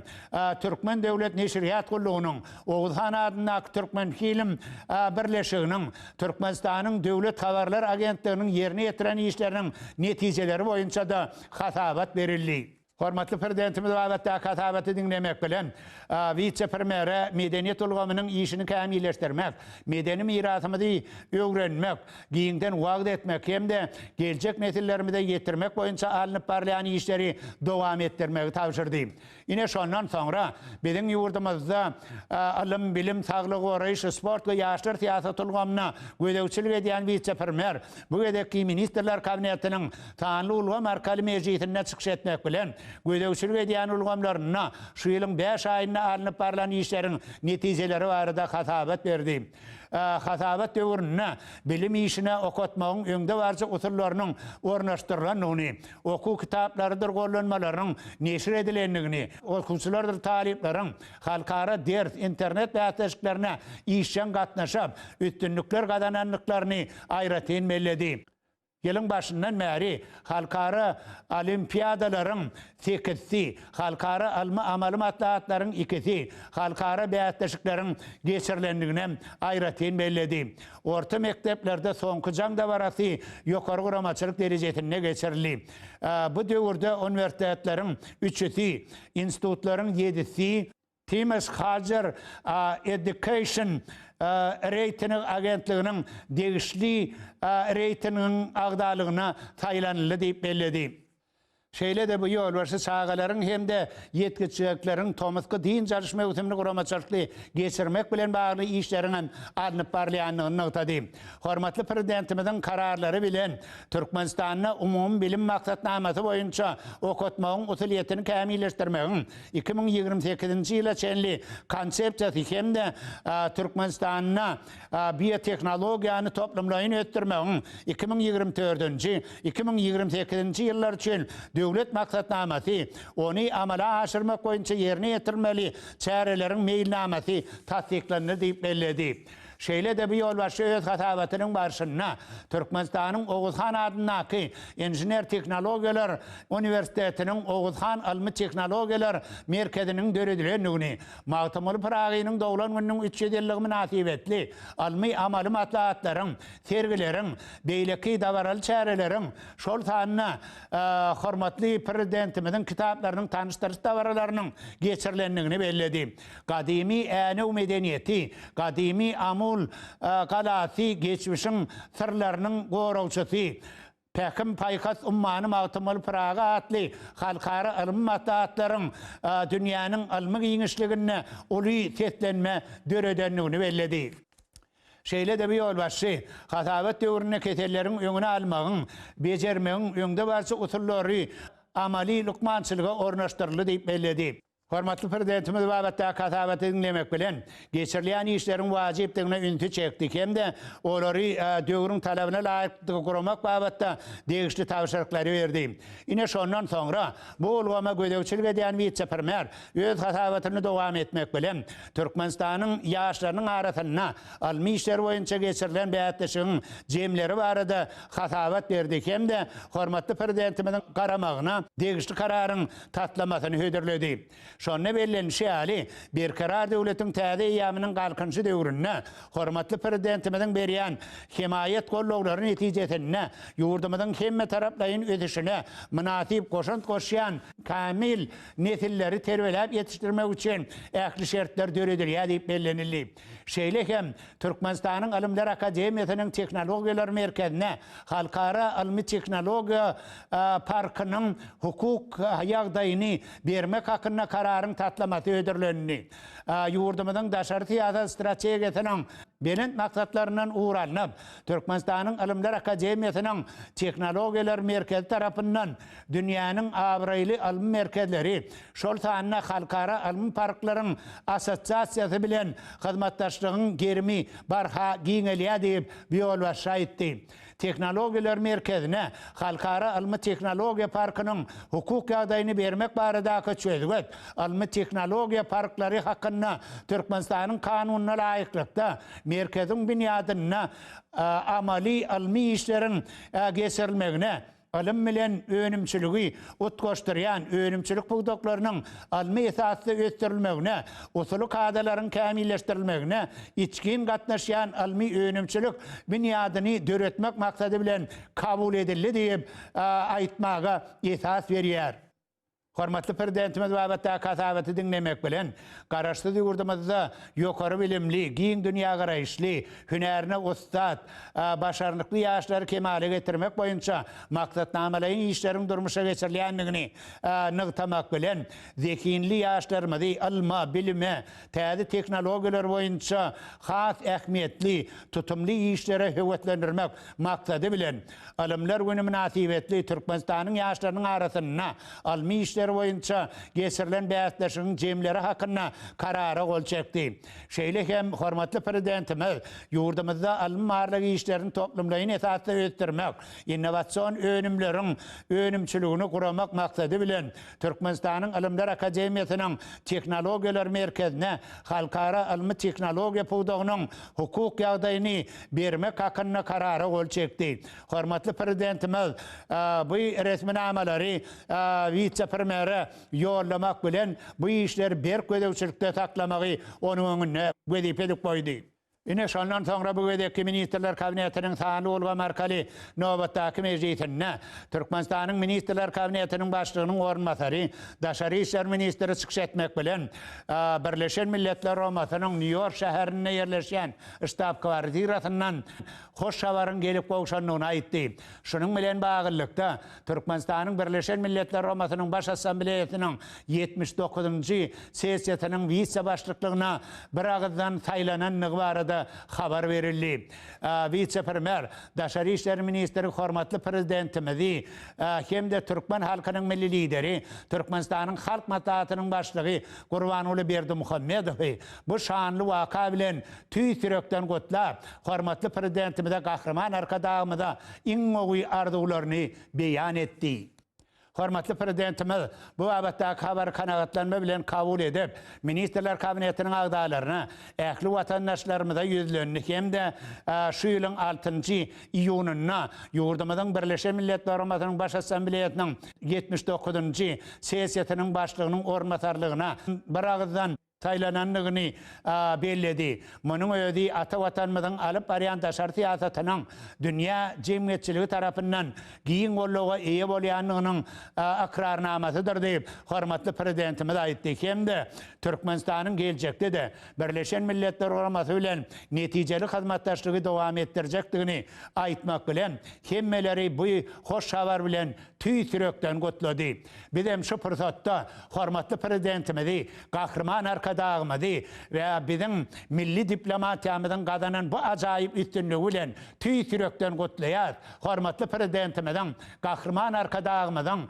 Türkmen döwlet neşirýat gullugynyň, Oguz han adyndaky Türkmenfilm birleşiginiň, Türkmenistanyň Döwlet habarlar agentliginiň ýerine ýetiren işleriniň netijeleri boýunça-da hasabat berildi. Hormatly Prezidentimiz babatdaky hasabaty diňlemek bilen, wise-premýere medeniýet ulgamynyň işini kämilleşdirmek, medeni mirasymyzy öwrenmek, giňden wagyz etmek hem-de geljek nesillerimize ýetirmek boýunça alnyp barylýan işleri dowam etdirmegi tabşyrdy. Ine, şondan soňra biziň ýurdumyzda ylym, bilim, saglygy goraýyş, sport we ýaşlar syýasaty ulgamyna gözegçilik edýän wise-premýer bu gezekki Ministrler Kabinetiniň sanly ulgam arkaly mejlisinde çykyş etmek bilen, gözegçilik edýän ulgamlarynda şu ýylyň bäş aýynda alnyp barlan işleriň netijeleri barada hasabat berdi. Hasabat döwründe bilim işine okatmagyň öňdebaryjy usullarynyň ornaşdyrylandygyny, okuw kitaplarydyr gollanmalarynyň neşir edilendigini, okuwçylardyr talyplaryň halkara ders, internet bäsleşiklerine işjeň gatnaşyp, üstünlikler gazanandyklaryny aýratyn belledi. Ýylyň başyndan bäri halkara olimpiadalaryň sekizisi, halkara ylmy-amaly maslahatlaryň ikisi, halkara bäsleşikleriň geçirilendiginem aýratyn belledi. Orta mekdeplerde soňky jaň dabarasy ýokary guramaçylyk derejesinde geçirildi. Bu döwürde uniwersitetleriň üçüsi, institutlaryň ýedisi, Times Higher Education reýting agentliginiň degişli reýtingiň agzalygyna saýlanyldy diýip belledi. Şeýle-de bu ýolbaşçy çagalaryň hem-de ýetginjekleriň tomusky dynç alyş möwsümini guramaçylykly geçirmek bilen bagly işleriň hem alnyp barylýandygyny nygtady. Hormatly Prezidentimiziň Kararlary bilen Türkmenistanda umumybilim maksatnamasy boýunça okatmagyň usulyýetini kämilleşdirmegiň 2028-nji ýyla çenli Konsepsiýasy hem-de Türkmenistanda biotehnologiýany toplumlaýyn ösdürmegiň 2024-nji, 2028-nji ýyllar üçin Döwlet maksatnamasy, ony amala aşyrmak boýunça ýerine ýetirilmeli çäreleriň meýilnamasy tassyklandy diýip belledi. Şeýle-de bu ýolbaşçy öz hasabatynyň barşynda Türkmenistanyň Oguz han adyndaky Inžener-tehnologiýalar uniwersitetiniň Oguz han ylmy-tehnologiýalar merkeziniň döredilendigini, Magtymguly Pyragynyň doglan gününiň 300 ýyllygy mynasybetli ylmy-amaly maslahatlaryň, sergileriň, beýleki dabaraly çäreleriň, şol sanda hormatly Prezidentimiziň kitaplarynyň tanyşdyryş dabaralarynyň geçirilendigini belledi. Gadymy Änew medeniýeti, gadymy Amul galasy geçmişiň syrlarynyň goragçysy, Pähim-paýhas ummany Magtymguly Pyragy atly halkara ylmy maslahatlaryň dünýäniň ylmy giňişliginde uly seslenme döredendigini belledi. Şeýle-de bu ýolbaşçy hasabat döwründe keselleriň öňüni almagyň, bejermegiň öňdebaryjy usullary amaly lukmançylyga ornaşdyryldy diýip belledi. Hormatly Prezidentimiz babatdaky hasabaty diňlemek bilen, geçirilýän işleriň wajypdygyna ünsi çekdi hem-de olary döwrüň talabyna laýyklykda guramak babatda degişli tabşyryklary berdi. Ine, şondan soňra bu ulgama gözegçilik edýän wise-premýer öz hasabatyny dowam etmek bilen, Türkmenistanyň ýaşlarynyň arasynda ylmy işler boýunça geçirilen bäsleşigiň jemleri barada hasabat berdi hem-de hormatly Prezidentimiziň garamagyna degişli Kararyň taslamasyny hödürledi. Şonda bellenişi ýaly, Berkarar döwletiň täze eýýamynyň Galkynyşy döwründe hormatly Prezidentimiziň berýän hemaýat gollawlary netijesinde ýurdumyzyň hemmetaraplaýyn ösüşine mynasyp goşant goşýan kämil nesilleri terbiýeläp ýetişdirmek üçin ähli şertler döredilýär diýip bellenildi. Şeýle hem Türkmenistanyň Ylymlar akademiýasynyň Tehnologiýalar merkezine Halkara ylmy-tehnologiýa parkynyň hukuk ýagdaýyny bermek hakynda Kararyň taslamasy hödürlendi. Ýurdumyzyň daşary syýasat strategiýasynyň belent maksatlaryndan ugur alnyp, Türkmenistanyň Ylymlar akademiýasynyň Tehnologiýalar merkezi tarapyndan dünýäniň abraýly ylmy merkezleri, şol sanda Halkara ylmy parklaryň assosiasiýasy bilen hyzmatdaşlygyň gerimi barha giňelýär diýip, bu ýolbaşçy aýtdy. Tehnologiýalar merkezine Halkara ylmy-tehnologiýa parkynyň hukuk ýagdaýyny bermek baradaky çözgüt Ylmy-tehnologiýa parklary hakynda Türkmenistanyň Kanunyna laýyklykda, merkeziň binýadynda amaly ylmy işleriň geçirilmegine, Ylym bilen önümçiligi utgaşdyrýan önümçilik pudaklarynyň ylmy esasda ösdürilmegine, usuly kadalaryň kämilleşdirilmegine içgin gatnaşýan ylmy-önümçilik binýadyny döretmek maksady bilen kabul edildi diýip aýtmaga esas berýär. Hormatly Prezidentimiz babatdaky hasabaty diňlemek bilen, Garaşsyz ýurdumyzda ýokary bilimli, giň dünýägaraýyşly, hünärine ussat, başarnykly ýaşlary kemala getirmek boýunça maksatnamalaýyn işleriň durmuşa geçirilýändigini nygtamak bilen, zehinli ýaşlarymyzy ylma, bilime, täze tehnologiýalar boýunça has ähmiýetli, tutumly işlere höweslendirmek maksady bilen, Ylymlar güni mynasybetli Türkmenistanyň ýaşlarynyň arasynda ylmy işler boýunça geçirilen bäsleşigiň jemleri hakynda Karara gol çekdi. Şeýle hem hormatly Prezidentimiz ýurdumyzda ylmy-barlag işlerini toplumlaýyn esasda ösdürmek, innowasion önümleriň önümçiligini guramak maksady bilen, Türkmenistanyň Ylymlar akademiýasynyň Tehnologiýalar merkezine halkara ylmy-tehnologiýa pudagynyň hukuk ýagdaýyny bermek hakynda Karara gol çekdi. Hormatly Prezidentimiz bu resminamalary wise-premýere ýollamak bilen, bu işleri berk gözegçilikde saklamagy onuň öňünde wezipe edip goýdy. Ine, şondan soňra bu gezekki Ministrler Kabinetiniň sanly ulgam arkaly nobatdaky mejlisinde Türkmenistanyň Ministrler Kabinetiniň Başlygynyň orunbasary, daşary işler ministri çykyş etmek bilen, Birleşen Milletler Guramasynyň Nýu-Ýork şäherinde ýerleşýän ştab-kwartirasyndan hoş habaryň gelip gowşandygyny aýtdy. Şunuň bilen baglylykda, Türkmenistanyň Birleşen Milletler Guramasynyň Baş Assambleýasynyň 79-njy sessiýasynyň wise-başlyklygyna biragyzdan saýlanandygy barada habar berildi. Wise-premýer, daşary işler ministri hormatly Prezidentimizi hem-de türkmen halkynyň Milli Lideri, Türkmenistanyň Halk Maslahatynyň Başlygy Gurbanguly Berdimuhamedowy bu şanly waka bilen tüýs ýürekden gutlap, hormatly Prezidentimize Gahryman Arkadagymyza iň gowy arzuwlaryny beýan etdi. Hormatly Prezidentimiz bu babatdaky habary kanagatlanma bilen kabul edip, Ministrler Kabinetiniň agzalaryna, ähli watandaşlarymyza ýüzlendi hem-de şu ýylyň altynjy iýunynda ýurdumyzyň Birleşen Milletler Guramasynyň Baş Assambleýasynyň 79-njy sessiýasynyň başlygynyň orunbasarlygyna biragyzdan saýlanandygyny belledi. Munuň özi ata Watanymyzyň alyp barýan daşary syýasatynyň dünýä jemgyýetçiligi tarapyndan giň goldawa eýe bolýandygynyň ykrarnamasydyr diýip, hormatly Prezidentimiz aýtdy hem-de Türkmenistanyň geljekde-de Birleşen Milletler Guramasy bilen netijeli hyzmatdaşlygy dowam etdirjekdigini aýtmak bilen, hemmeleri bu hoş habar bilen tüýs ýürekden gutlady. Bizem şu pursatda hormatly Prezidentimizi, Gahryman Arkadagymyzy we biziň milli diplomatiýamyzyň gazanan bu ajaýyp üstünligi bilen tüýs ýürekden gutlaýarys. Hormatly Prezidentimiziň, Gahryman Arkadagymyzyň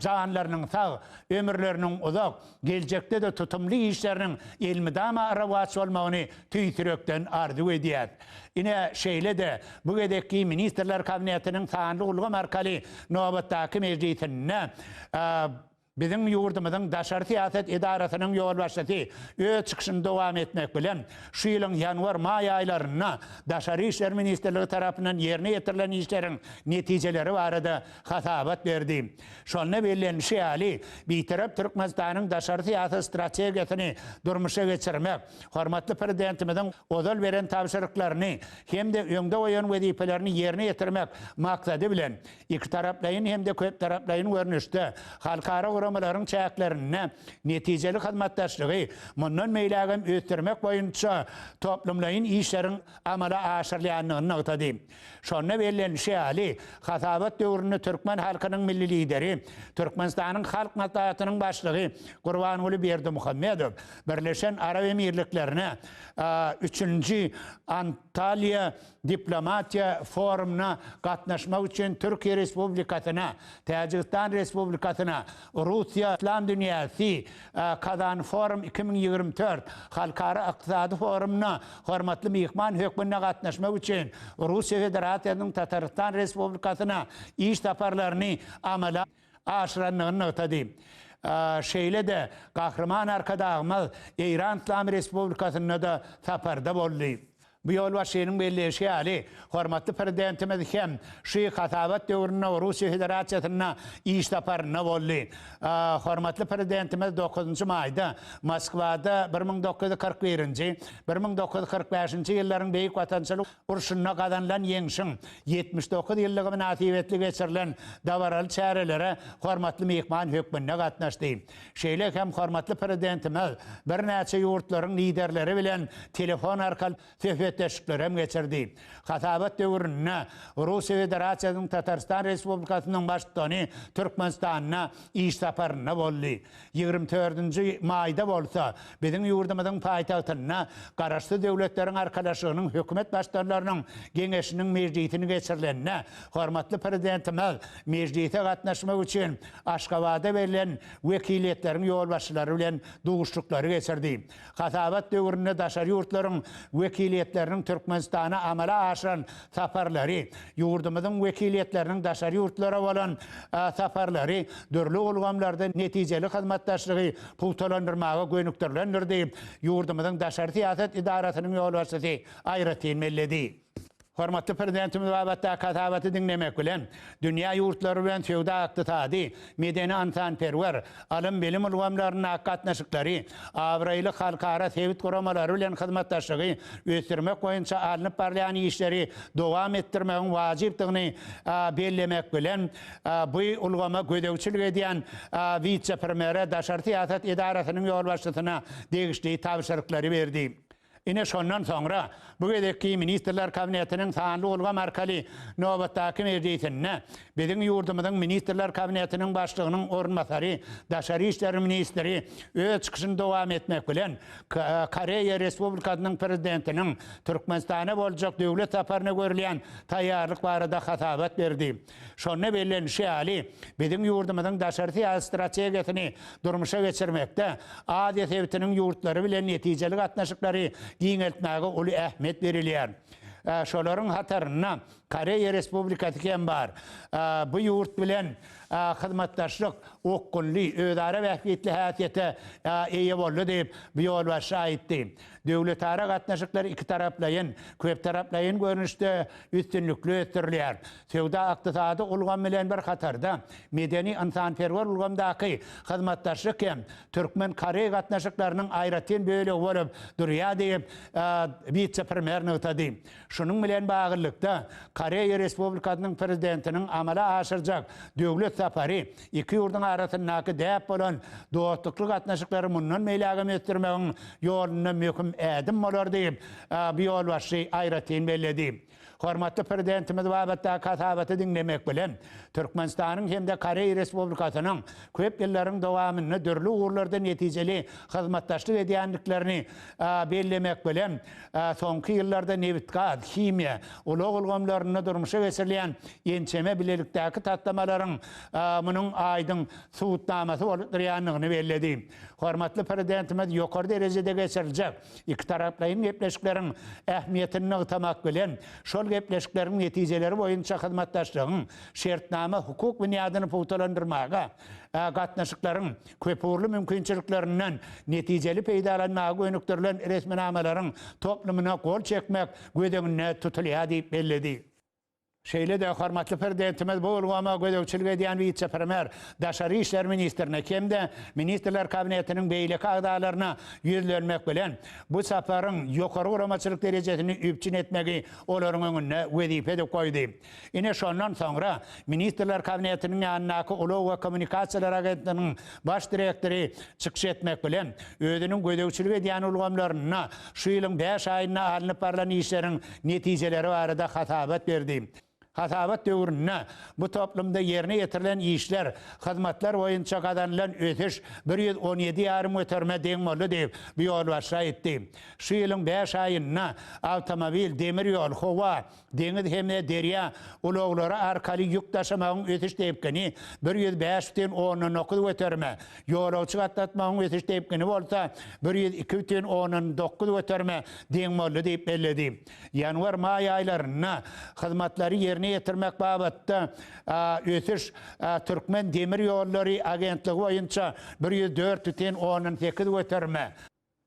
janlarynyň sag, ömürleriniň uzak, geljekde-de tutumly işleriniň elmydama rowaç bolmagyny tüýs ýürekden arzuw edýäris. Ine, şeýle-de, bu gezekki Ministrler Kabinetiniň sanly ulgam arkaly nobatdaky mejlisinde biziň ýurdumyzyň daşary syýasat edarasynyň ýolbaşçysy öz çykyşyny dowam etmek bilen, şu ýylyň ýanwar-maý aýlarynda Daşary işler ministrligi tarapyndan ýerine ýetirilen işleriň netijeleri barada hasabat berdi. Şonda bellenilişi ýaly, Bitarap Türkmenistanyň daşary syýasy strategiýasyny durmuşa geçirmek, hormatly Prezidentimiziň ozal beren tabşyryklaryny hem-de öňde goýan wezipelerini ýerine ýetirmek maksady bilen, ikitaraplaýyn hem-de köptaraplaýyn görnüşde halkara guramalaryň çäklerinde netijeli hyzmatdaşlygy mundan beýlägem ösdürmek boýunça toplumlaýyn işleriň amala aşyrylýandygyny nygtady. Şonda bellenilişi ýaly, hasabat döwründe türkmen halkynyň Milli Lideri, Türkmenistanyň Halk Maslahatynyň Başlygy Gurbanguly Berdimuhamedow Birleşen Arap Emirliklerine üçünji Antalýa diplomatiýa forumyna gatnaşmak üçin Türkiýe Respublikasyna, Täjigistan Respublikasyna, Russiýa Yslam dünýäsi KazanForum 2024 halkara ykdysady forumyna hormatly myhman hökmünde gatnaşmak üçin Russiýa Federasiýasynyň Tatarystan Respublikasyna iş saparlaryny amala aşyrandygyny nygtady. Şeýle-de Gahryman Arkadagymyz Eýran Yslam Respublikasynda-da saparda boldy. Bu ýolbaşçynyň belleýşi ýaly, hormatly Prezidentimiz hem şu hasabat döwründe Russiýa Federasiýasynda iş saparynda boldy. Hormatly Prezidentimiz dokuzynjy maýda Moskwada 1941-nji, 1945-nji ýyllaryň Beýik Watançylyk urşunda gazanylan Ýeňşiň 79 ýyllygy mynasybetli geçirilen dabaraly çärelere hormatly myhman hökmünde gatnaşdy. Şeýle hem hormatly Prezidentimiz birnäçe ýurtlaryň Liderleri bilen telefon arkaly söhbetdeşlikleri hem geçirdi. Hasabat döwründe Russiýa Federasiýasynyň Tatarystan Respublikasynyň Baştutany Türkmenistanda iş saparynda boldy. Ýigrimi dördünji maýda bolsa biziň ýurdumyzyň paýtagtynda Garaşsyz Döwletleriň Arkalaşygynyň Hökümet Baştutanlarynyň Geňeşiniň mejlisini geçirilende hormatly Prezidentimiz mejlise gatnaşmak üçin Aşgabada berlen wekiliýetleriň ýolbaşçylary bilen duşuşyklary geçirdi. Hasabat döwründe daşary ýurtlaryň wekiliýetleriniň Türkmenistana amala aşyran saparlary, ýurdumyzyň wekiliýetleriniň daşary ýurtlara bolan saparlary dürli ulgamlarda netijeli hyzmatdaşlygy pugtalandyrmaga gönükdirilendir diýip, ýurdumyzyň daşary syýasat edarasynyň ýolbaşçysy aýratyn belledi. Hormatly Prezidentimiz babatdaky hasabaty diňlemek bilen, dünýä ýurtlary bilen söwda-ykdysady, medeni-ynsanperwer, ylym-bilim ulgamlaryndaky gatnaşyklary, abraýly halkara sebit guramalary bilen hyzmatdaşlygy ösdürmek boýunça alnyp barylýan işleri dowam etdirmegiň wajypdygyny bellemek bilen, bu ulgama gözegçilik edýän wise-premýere, daşary syýasat edarasynyň ýolbaşçysyna degişli tabşyryklary berdi. Ine, şondan soňra, bu gezekki Ministrler Kabinetiniň sanly ulgam arkaly nobatdaky mejlisinde biziň ýurdumyzyň Ministrler Kabinetiniň Başlygynyň orunbasary, daşary işler ministri öz çykyşyny dowam etmek bilen, Koreýa Respublikasynyň Prezidentiniň Türkmenistana boljak döwlet saparyna görülýän taýýarlyk barada hasabat berdi. Şonda bellenişi ýaly, biziň ýurdumyzyň daşary syýasy strategiýasyny durmuşa geçirmekde Aziýa sebitiniň ýurtlary bilen netijeli gatnaşyklary giňeltmäge uly ähmiýet berilýär. Şolaryň hatarynda Koreýa Respublikasy hem bar. Bu ýurt bilen hyzmatdaşlyk okgunly, özara bähbitli häsiýete eýe boldy diýip, bu ýolbaşçy aýtdy. Döwletara gatnaşyklar ikitaraplaýyn, köptaraplaýyn görnüşde üstünlikli ösdürilýär. Söwda-ykdysady ulgam bilen bir hatarda, medeni-ynsanperwer ulgamdaky hyzmatdaşlyk hem türkmen-koreý gatnaşyklarynyň aýratyn bölegi bolup durýar diýip, wise-premýer nygtady. Şunuň bilen baglylykda, Koreýa Respublikasynyň Prezidentiniň amala aşyrjak döwlet sapary iki ýurduň arasyndaky däp bolan dostlukly gatnaşyklary mundan beýlägem ösdürmegiň ýolunda möhüm ädim bolar diýip, bu ýolbaşçy aýratyn belledi. Hormatly Prezidentimiz babatdaky hasabaty diňlemek bilen, Türkmenistanyň hem-de Koreýa Respublikasynyň köp ýyllaryň dowamynda dürli ugurlarda netijeli hyzmatdaşlyk edýändiklerini bellemek bilen, soňky ýyllarda nebitgaz, himiýa, ulag ulgamlarynda durmuşa geçirilýän ençeme bilelikdäki taslamalaryň munuň aýdyň subutnamasy bolup durýandygyny belledi. Hormatly Prezidentimiz ýokary derejede geçiriljek ikitaraplaýyn gepleşikleriň ähmiýetini nygtamak bilen, şol gepleşikleriň netijeleri boýunça hyzmatdaşlygyň şertnama-hukuk binýadyny pugtalandyrmaga, gatnaşyklaryň köpugurly mümkinçiliklerinden netijeli peýdalanmaga gönükdirilen resminamalaryň toplumyna gol çekmek göz öňünde tutulýar diýip belledi. Şeýle-de hormatly Prezidentimiz bu ulgama gözegçilik edýän wise-premýer, daşary işler ministrine hem-de Ministrler Kabinetiniň beýleki agzalaryna ýüzlenmek bilen, bu saparyň ýokary guramaçylyk derejesini üpjün etmegi olaryň öňünde wezipe edip goýdy. Ine, şondan soňra Ministrler Kabinetiniň ýanyndaky Ulag we kommunikasiýalar agentliginiň baş direktory çykyş etmek bilen, özüniň gözegçilik edýän ulgamlarynda şu ýylyň bäş aýynda alnyp barlan işleriň netijeleri barada hasabat berdi. Hasabat döwründe bu toplumda ýerine ýetirilen işler, hyzmatlar boýunça gazanylan ösüş 117 ýarym göterime deň boldy diýip, bu ýolbaşçy aýtdy. Şu ýylyň bäş aýynda awtomobil, demir ýol, howa, Deňiz hem-de derýa ulaglary arkaly ýük daşamagyň ösüş depgini 105 bütin ondan dokuz göterime, ýolagçy gatnatmagyň ösüş depgini bolsa 102 bütin ondan dokuz göterime deň boldy diýip belledi. Ýanwar-maý aýlarynda hyzmatlary ýerine ýetirmek babatda ösüş Türkmen demir ýollary agentligi boýunça 104 bütin ondan sekiz göterime,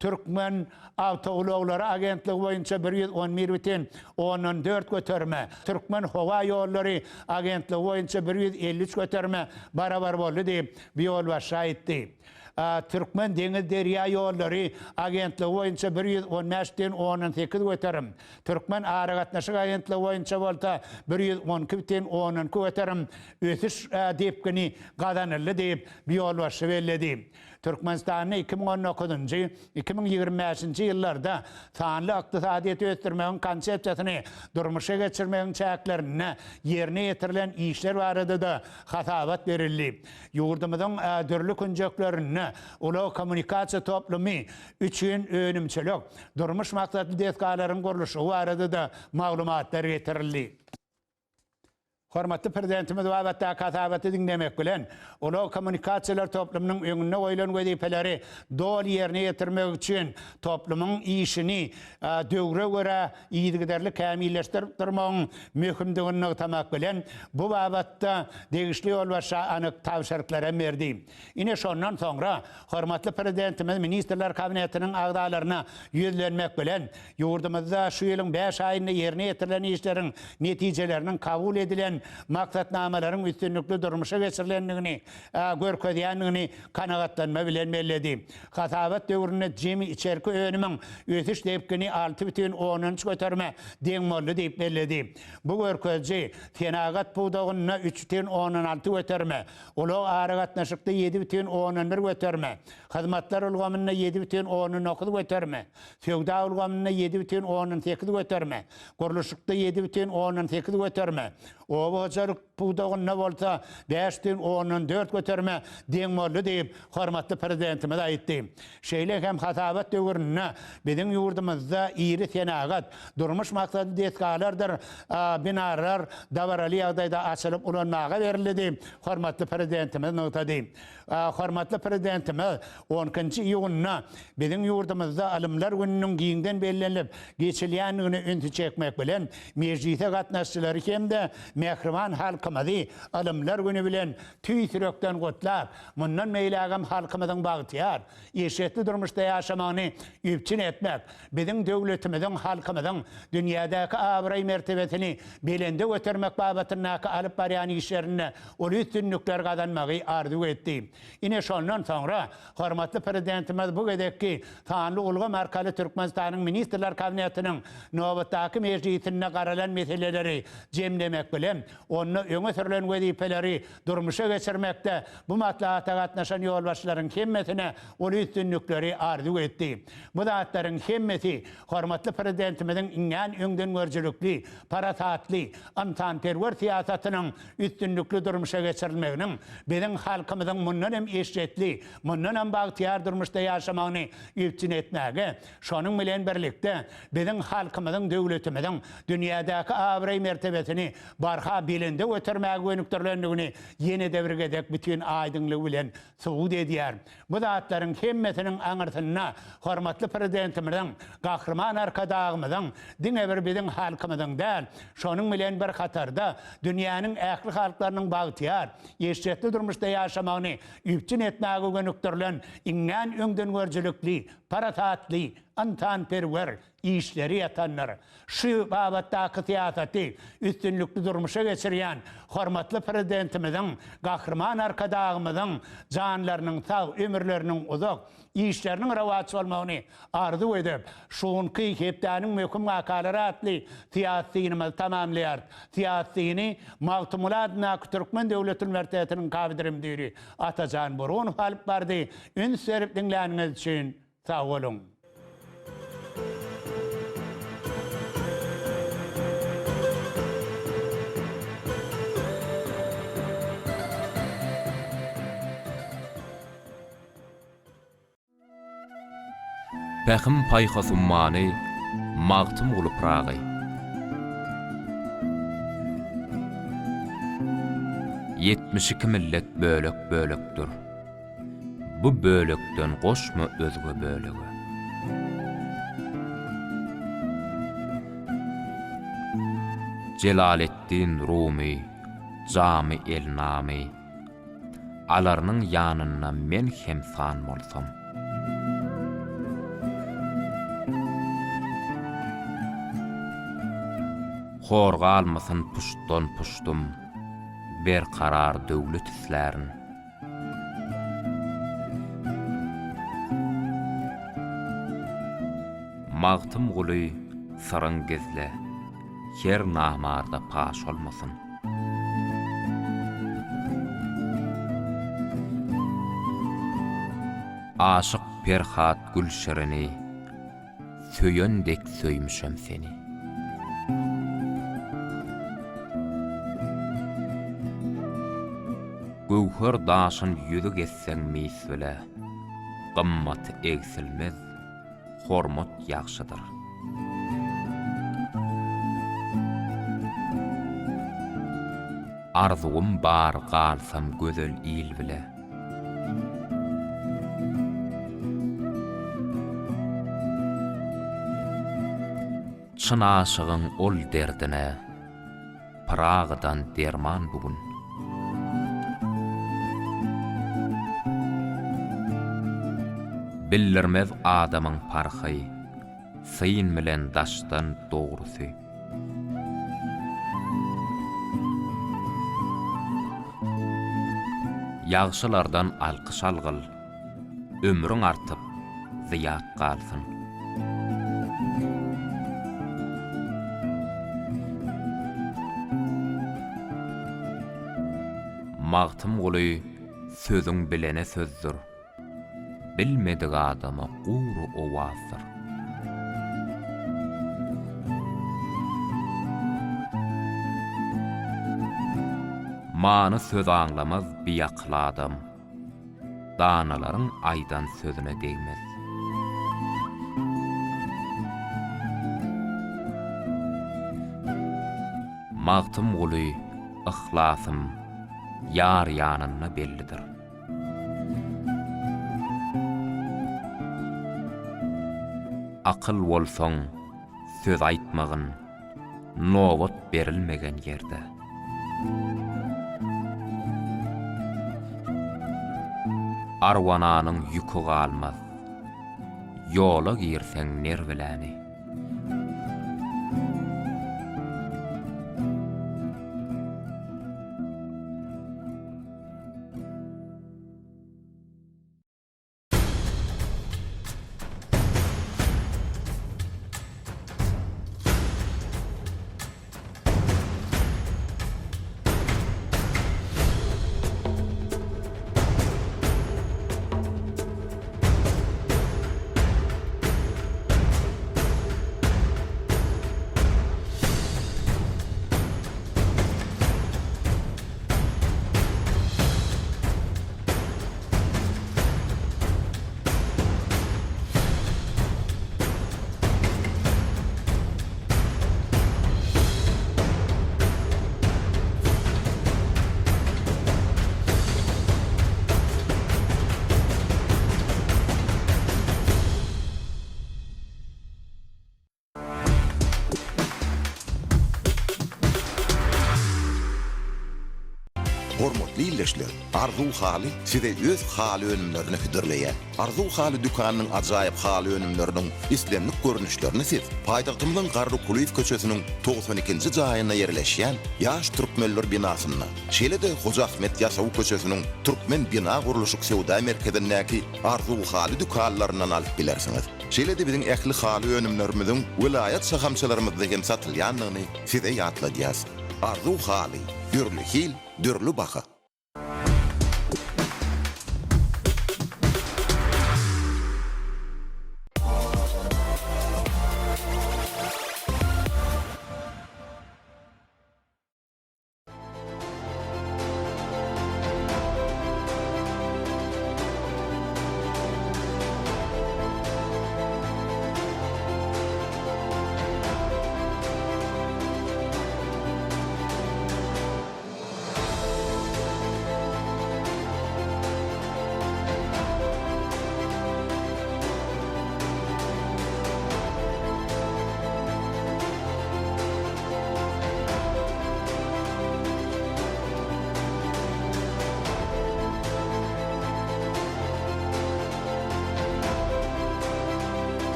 Türkmen awtoulaglary agentligi boýunça 111 bütin ondan dört göterime, Türkmen howa ýollary agentligi boýunça 153 göterime barabar boldy diýip, bu ýolbaşçy aýtdy. Türkmen deňiz derýa ýollary agentligi boýunça 115 bütin ondan sekiz göterim, Türkmen aragatnaşyk agentligi boýunça bolsa 112 bütin ondan iki göterim ösüş depgini gazanyldy diýip, bu ýolbaşçy belledi. Türkmenistanda 2019-njy, 2025-nji ýyllarda sanly ykdysadyýeti ösdürmegiň konsepsiýasyny durmuşa geçirmegiň çäklerinde ýerine ýetirilen işler barada-da hasabat berildi. Ýurdumyzyň dürli künjeklerinde ulag-kommunikasiýa toplumy üçin önümçilik, durmuş maksatly desgalaryň gurluşygy barada-da maglumatlar getirildi. Hormatly Prezidentimiz babatdaky hasabaty diňlemek bilen, ulag-kommunikasiýalar toplumynyň öňünde goýlan wezipeleri doly ýerine ýetirmek üçin toplumyň işini döwre görä yzygiderli kämilleşdirip durmagyň möhümdigini nygtamak bilen, bu babatda degişli ýolbaşça anyk tabşyryklary hem berdi. Ine, şondan soňra hormatly Prezidentimiz Ministrler Kabinetiniň agzalaryna ýüzlenmek bilen, ýurdumyzda şu ýylyň bäş aýynda ýerine ýetirilen işleriň netijeleriniň kabul edilen maksatnamalaryň üstünlikli durmuşa geçirilendigini görkezýändigini kanagatlanma bilen belledi. Hasabat döwründe jemi içerki önümiň ösüş depgini 6,3 göterime deň boldy diýip belledi. Bu görkeziji senagat pudagynda 3,6 göterime, Ulag-aragatnaşykda 7,1 göterime, hyzmatlar ulgamynda 7,9 göterime, söwda ulgamynda 7,8 göterime, gurluşykda 7,8 göterime, oba hojalyk pudagynda bolsa 5,4 göterime deň boldy diýip, hormatly Prezidentimiz aýtdy. Şeýle hem hasabat döwründe biziň ýurdumyzda iri senagat, durmuş maksatly desgalardyr binalar dabaraly ýagdaýda açylyp ulanmaga berildi diýip, hormatly Prezidentimiz nygtady. Hormatly Prezidentimiz on ikinji iýunda biziň ýurdumyzda Ylymlar gününiň giňden bellenilip geçilýändigine ünsi çekmek bilen, mejlise gatnaşyjylary hem-de mähriban halkymyzy Ylymlar güni bilen tüýs ýürekden gutlap, mundan beýlägem halkymyzyň bagtyýar, eşretli durmuşda ýaşamagyny üpjün etmek, biziň döwletimiziň, halkymyzyň dünýädäki abraý-mertebesini belende götermek babatyndaky alyp barýan işlerinde uly üstünlikler gazanmagy arzuw etdi. Ine, şondan soňra hormatly Prezidentimiz bu gezekki sanly ulgam arkaly Türkmenistanyň Ministrler Kabinetiniň nobatdaky mejlisinde garalan meseleleri jemlemek bilen, onda öňe sürlen wezipeleri durmuşa geçirmekde bu maslahata gatnaşan ýolbaşçylaryň hemmesine uly üstünlikleri arzuw etdi. Bu zatlaryň hemmesi hormatly Prezidentimiziň iňňän öňdengörüjilikli, parasatly, ynsanperwer syýasatynyň üstünlikli durmuşa geçirilmeginiň biziň halkymyzyň mundan hem eşretli, mundan hem bagtyýar durmuşda ýaşamagyny üpjün etmäge, şonuň bilen birlikde, biziň halkymyzyň, döwletimiziň dünýädäki abraý-mertebesini barha belende götermäge gönükdirilendigini ýene-de bir gezek bütin aýdyňlygy bilen subut edýär. Bu zatlaryň hemmesiniň aňyrsynda hormatly Prezidentimiziň, Gahryman Arkadagymyzyň diňe bir biziň halkymyzyň däl, şonuň bilen bir hatarda, dünýäniň ähli halklarynyň bagtyýar, eşretli durmuşda ýaşamagyny üpjün etmäge gönükdirilen iňňän öňdengörüjilikli, parasatly, ynsanperwer işleri ýatandyr. Şu babatdaky syýasaty üstünlikli durmuşa geçirýän hormatly Prezidentimiziň, Gahryman Arkadagymyzyň janlarynyň sag, ömürleriniň uzak, işleriniň rowaç bolmagyny arzuw edip, şu günki Hepdäniň möhüm wakalary atly syýasy synymyzy tamamlaýarys. Syýasy syny Magtymguly adyndaky Türkmen döwlet uniwersitetiniň kafedra müdiri Atajan Burunow alyp bardy. Üns berip diňläniňiz üçin sag boluň! Pähim-paýhas ummany Magtymguly Pyragy. 72 millet bölek-bölekdir. Bu bölekden goşma özge bölege. Jelaletdin Rumy, Jamy el-Namy. Alarnyň ýanynda men hem san bolsam. Hor galmasyn puştdan puşdum, Berkarar döwlet islärin. Magtymguly syryň gizle, her namarda paş olmasyn. Aşyk Perhat Gülşirini söýen dek söýmüşem seni. Göwher daşyn ýüzük etseň mis bile, gymmaty egsilmez, hormat ýagşydyr. Arzuwym bar galsam gözel il bile. Çyn aşygyň ol derdine Pyragydan derman bu gün. Bildirmez adamyň parhy, Syn bilen daşdan dogrusy. Ýagşylardan alkyş algyl, Ömrüň artyp, zyýat galsyn. Magtymguly sözüň bilene sözdür. Bilmedik adama gury owazdyr. Many söz aňlamaz biakyl adam, Danalaryň aýdan sözüne degmez. Magtymguly, yhlasym ýar ýanynda bellidir. Akyl bolsaň, söz aýtmagyn, nobat berilmegen ýerde. Arwananyň ýüki galmaz, ýola girseň ner biläni. Hormatly ildeşler, Arzuw haly size öz haly önümlerini hödürleýär. Arzuw haly dükanynyň ajaýyp haly önümleriniň islendik görnüşlerini siz paýtagtymyzyň Garry Kulyýew köçesiniň 92-nji jaýynda ýerleşýän Ýaş türkmenler binasynda, şeýle-de Hoja Ahmet Ýasawy köçesiniň Türkmen bina gurluşyk söwda merkezindäki Arzuw haly dükanlaryndan alyp bilersiňiz. Şeýle-de biziň ähli haly önümlerimiziň welaýat şahamçalarymyzda hem satylýandygyny size ýatladýas. Arzuw haly, dürli hil, dürli baha.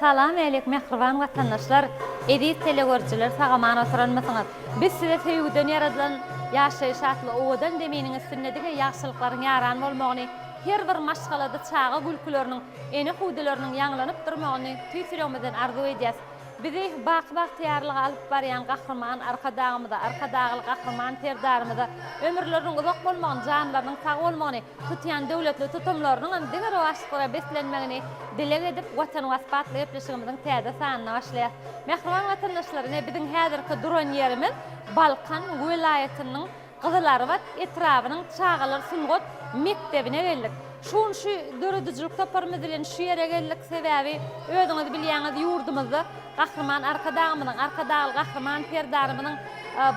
Salam älik mähriban watandaşlar, eziz telegörüjiler sagaman oturanmysyňyz? Biz size söýgüden ýaradylan ýaşaýyş atly owadan zeminiň üstünde diňe ýagşylyklaryň ýaran bolmagyny. Her bir maşgalada çaga gülküleriniň, ene hüwdüleriniň ýaňlanyp durmagyny tüýs ýüregimizden arzuw edýäs. Bizi baky bagtyýarlyga alyp barýan Gahryman Arkadagymyza, Arkadagly Gahryman Serdarymyza ömürleriniň uzak bolmagyny, janlarynyň sag bolmagyny, tutýan döwletli tutumlarynyň hem diňe rowaçlyklara beslenmegini dileg edip, Watan waspy atly gepleşigimiziň täze sanyna başlaýas. Mähriban watandaşlar, ine biziň häzirki duran ýerimiz Balkan welaýatynyň Gyzylarbat etrabynyň çagalar sungat mekdebine geldik. Şu gün şu döredijilik toparymyz bilen şu ýere geldik. Sebäbi özüňiz bilýäňiz ýurdumyzda Gahryman Arkadagymyzyň, Arkadagly Gahryman Serdarymyzyň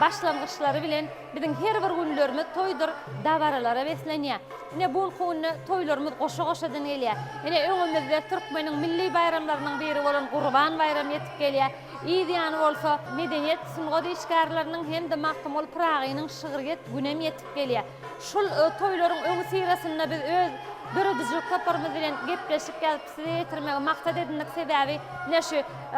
başlangyçlary bilen biziň her bir günlerimiz toýdur, dabaralara beslenýär. Ine bu günki günde toýlarymyz goşa-goşadan gelýär. Ine öňümizde türkmeniň milli baýramlarynyň biri bolan Gurban baýramy ýetip gelýär. Yz ýany bolsa, medeniýet, sungat işgärleriniň hem-de Magtymguly Pyragynyň şygryýet günem ýetip gelýär. Şul toýlaryň öňüsyrasynda biz öz döredijilik toparymyz bilen gepleşik ýazyp size ýetirmegi maksat edindik. Sebäbi ine şu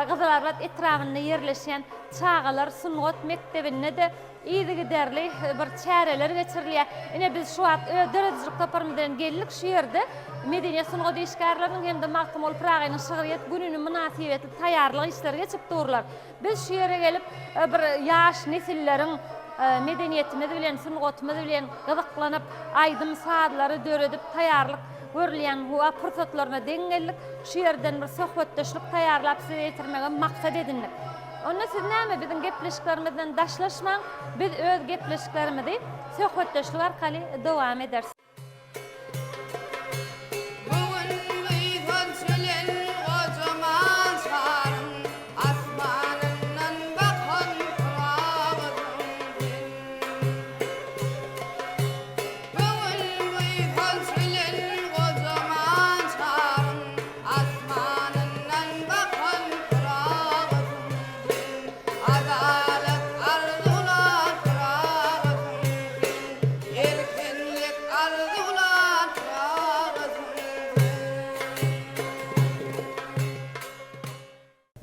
Gyzylarbat etrabynda ýerleşýän çagalar sungat mekdebinde-de yzygiderli bir çäreler geçirilýär. Ine biz şu wagt öz döredijilik toparymyz bilen geldik şu ýerde medeniýet sungat işgärleriniň hem-de Magtymguly Pyragynyň şygryýet gününi mynasybetli taýýarlyk işleri geçip durlar. Biz şu ýere gelip bir ýaş nesilleriň medeniýetimiz bilen, sungatymyz bilen gyzyklanyp, aýdym-sazlary döredip taýýarlyk görülýän pursatlaryna deň geldik. Şu ýerden bir söhbetdeşlik taýýarlap size ýetirmegi maksat edindik. Onda siz näme biziň gepleşiklerimizden daşlaşmaň, biz öz gepleşiklerimizi söhbetdeşlik arkaly dowam ederis. Bu gün buýsanç bilen gojaman şaryň Asmanyndan bakan Pyragysyň sen. Bu gün buýsanç bilen gojaman şaryň Asmanyndan bakan Pyragysyň sen, Adalat arzuwlan Pyragysyň sen, Erkinlik arzuwlan Pyragysyň sen.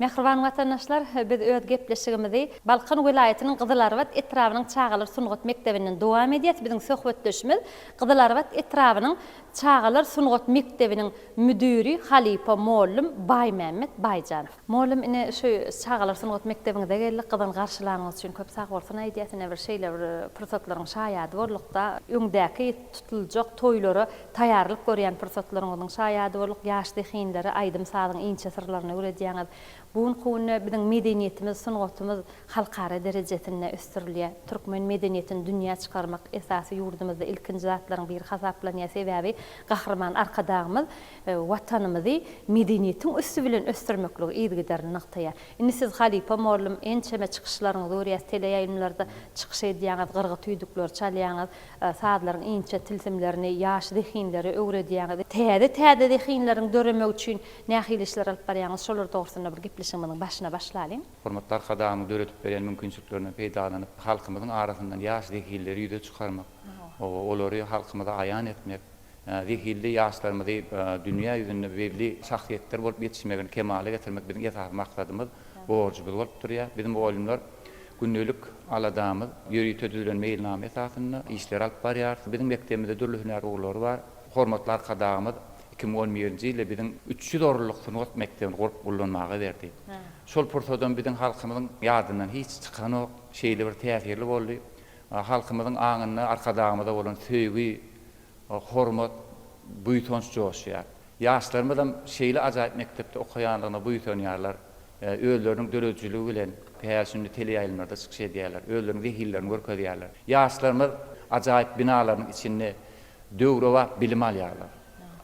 Mähriban watandaşlar, biz öz gepleşigimizi Balkan welaýatynyň Gyzylarbat etrabynyň çagalar sungat mekdebinden dowam edýäs. Biziň söhbetdeşimiz Gyzylarbat etrabynyň Çagalar sungat mekdebiniň müdiri halypa mollum Baýmämmet Baýjanow. Mollum ine şu çagalar sungat mekdebiňize geldik, gyzgyn garşylanyňyz üçin köp sagbolsun aýdýas, ine bir şeýle bir pursatlaryň şaýady boldukda, öňdäki tutuljak toýlara taýýarlyk görýän pursatlaryňyzyň şaýady bolduk, ýaş zehinlere aýdym-sazyň inçe syrlaryny öwredýäňiz. Bu günki günde biziň medeniýetimiz, sungatymyz halkara derejesinde ösdürilýär. Türkmen medeniýetini dünýä çykarmak esasy ýurdumyzda ilkinji zatlaryň biri hasaplanýar. Sebäbi Gahryman Arkadagymyz Watanymyzy medeniýetiň üsti bilen ösdürmekligi yzygiderli nygtaýar. Indi siz halypa mollum ençeme çykyşlaryňyzy görýäs, teleýaýlymlarda çykyş edýäňiz, gyrgy tüýdükleri çalýaňyz, sazlaryň inçe tilsimlerini ýaş zehinlere öwredýäňiz. Täze-täze zehinleriň döremegi üçin nähili işler alyp barýaňyz, şolar dogrusynda bir gepleşigimiziň başyna başlalyň. Hormatly Arkadagymyz döredip berýän mümkinçiliklerinden peýdalanyp, halkymyzyň arasyndan ýaş zehinleri ýüze çykarmak, olary halkymyza aýan etmek, zehinli ýaşlarymyzy dünýä ýüzünde belli şahsyýetler bolup ýetişmegini kemala getirmek biziň esasy maksadymyz, borjumyz bolup durýar. Biz mugallymlar gündelik aladamyz ýörite düzülen meýilnama esasynda işleri alyp barýarys. Biziň mekdebimizde dürli hünär ugurlary bar. Hormatly Arkadagymyz 2011-nji ýylda biziň 300 orunlyk sungat mekdebini gurup ullanmaga berdi. Şol pursadam biziň halkymyzyň ýadyndan hiç çykanok, şeýle bir täsirli boldy. Halkymyzyň aňynda Arkadagymyza bolan söýgi, hormat, buýsanç joşýar. Ýaşlarymyzam şeýle ajaýyp mekdepde okaýanlygyna buýsanýarlar. Özleriniň döredijiligi bilen häli-şindi teleýaýlymlarda çykyş edýärler, özleriniň zehinlerini görkezýärler. Ýaşlarymyz ajaýyp binalaryň içinde döwrebap bilim alýarlar.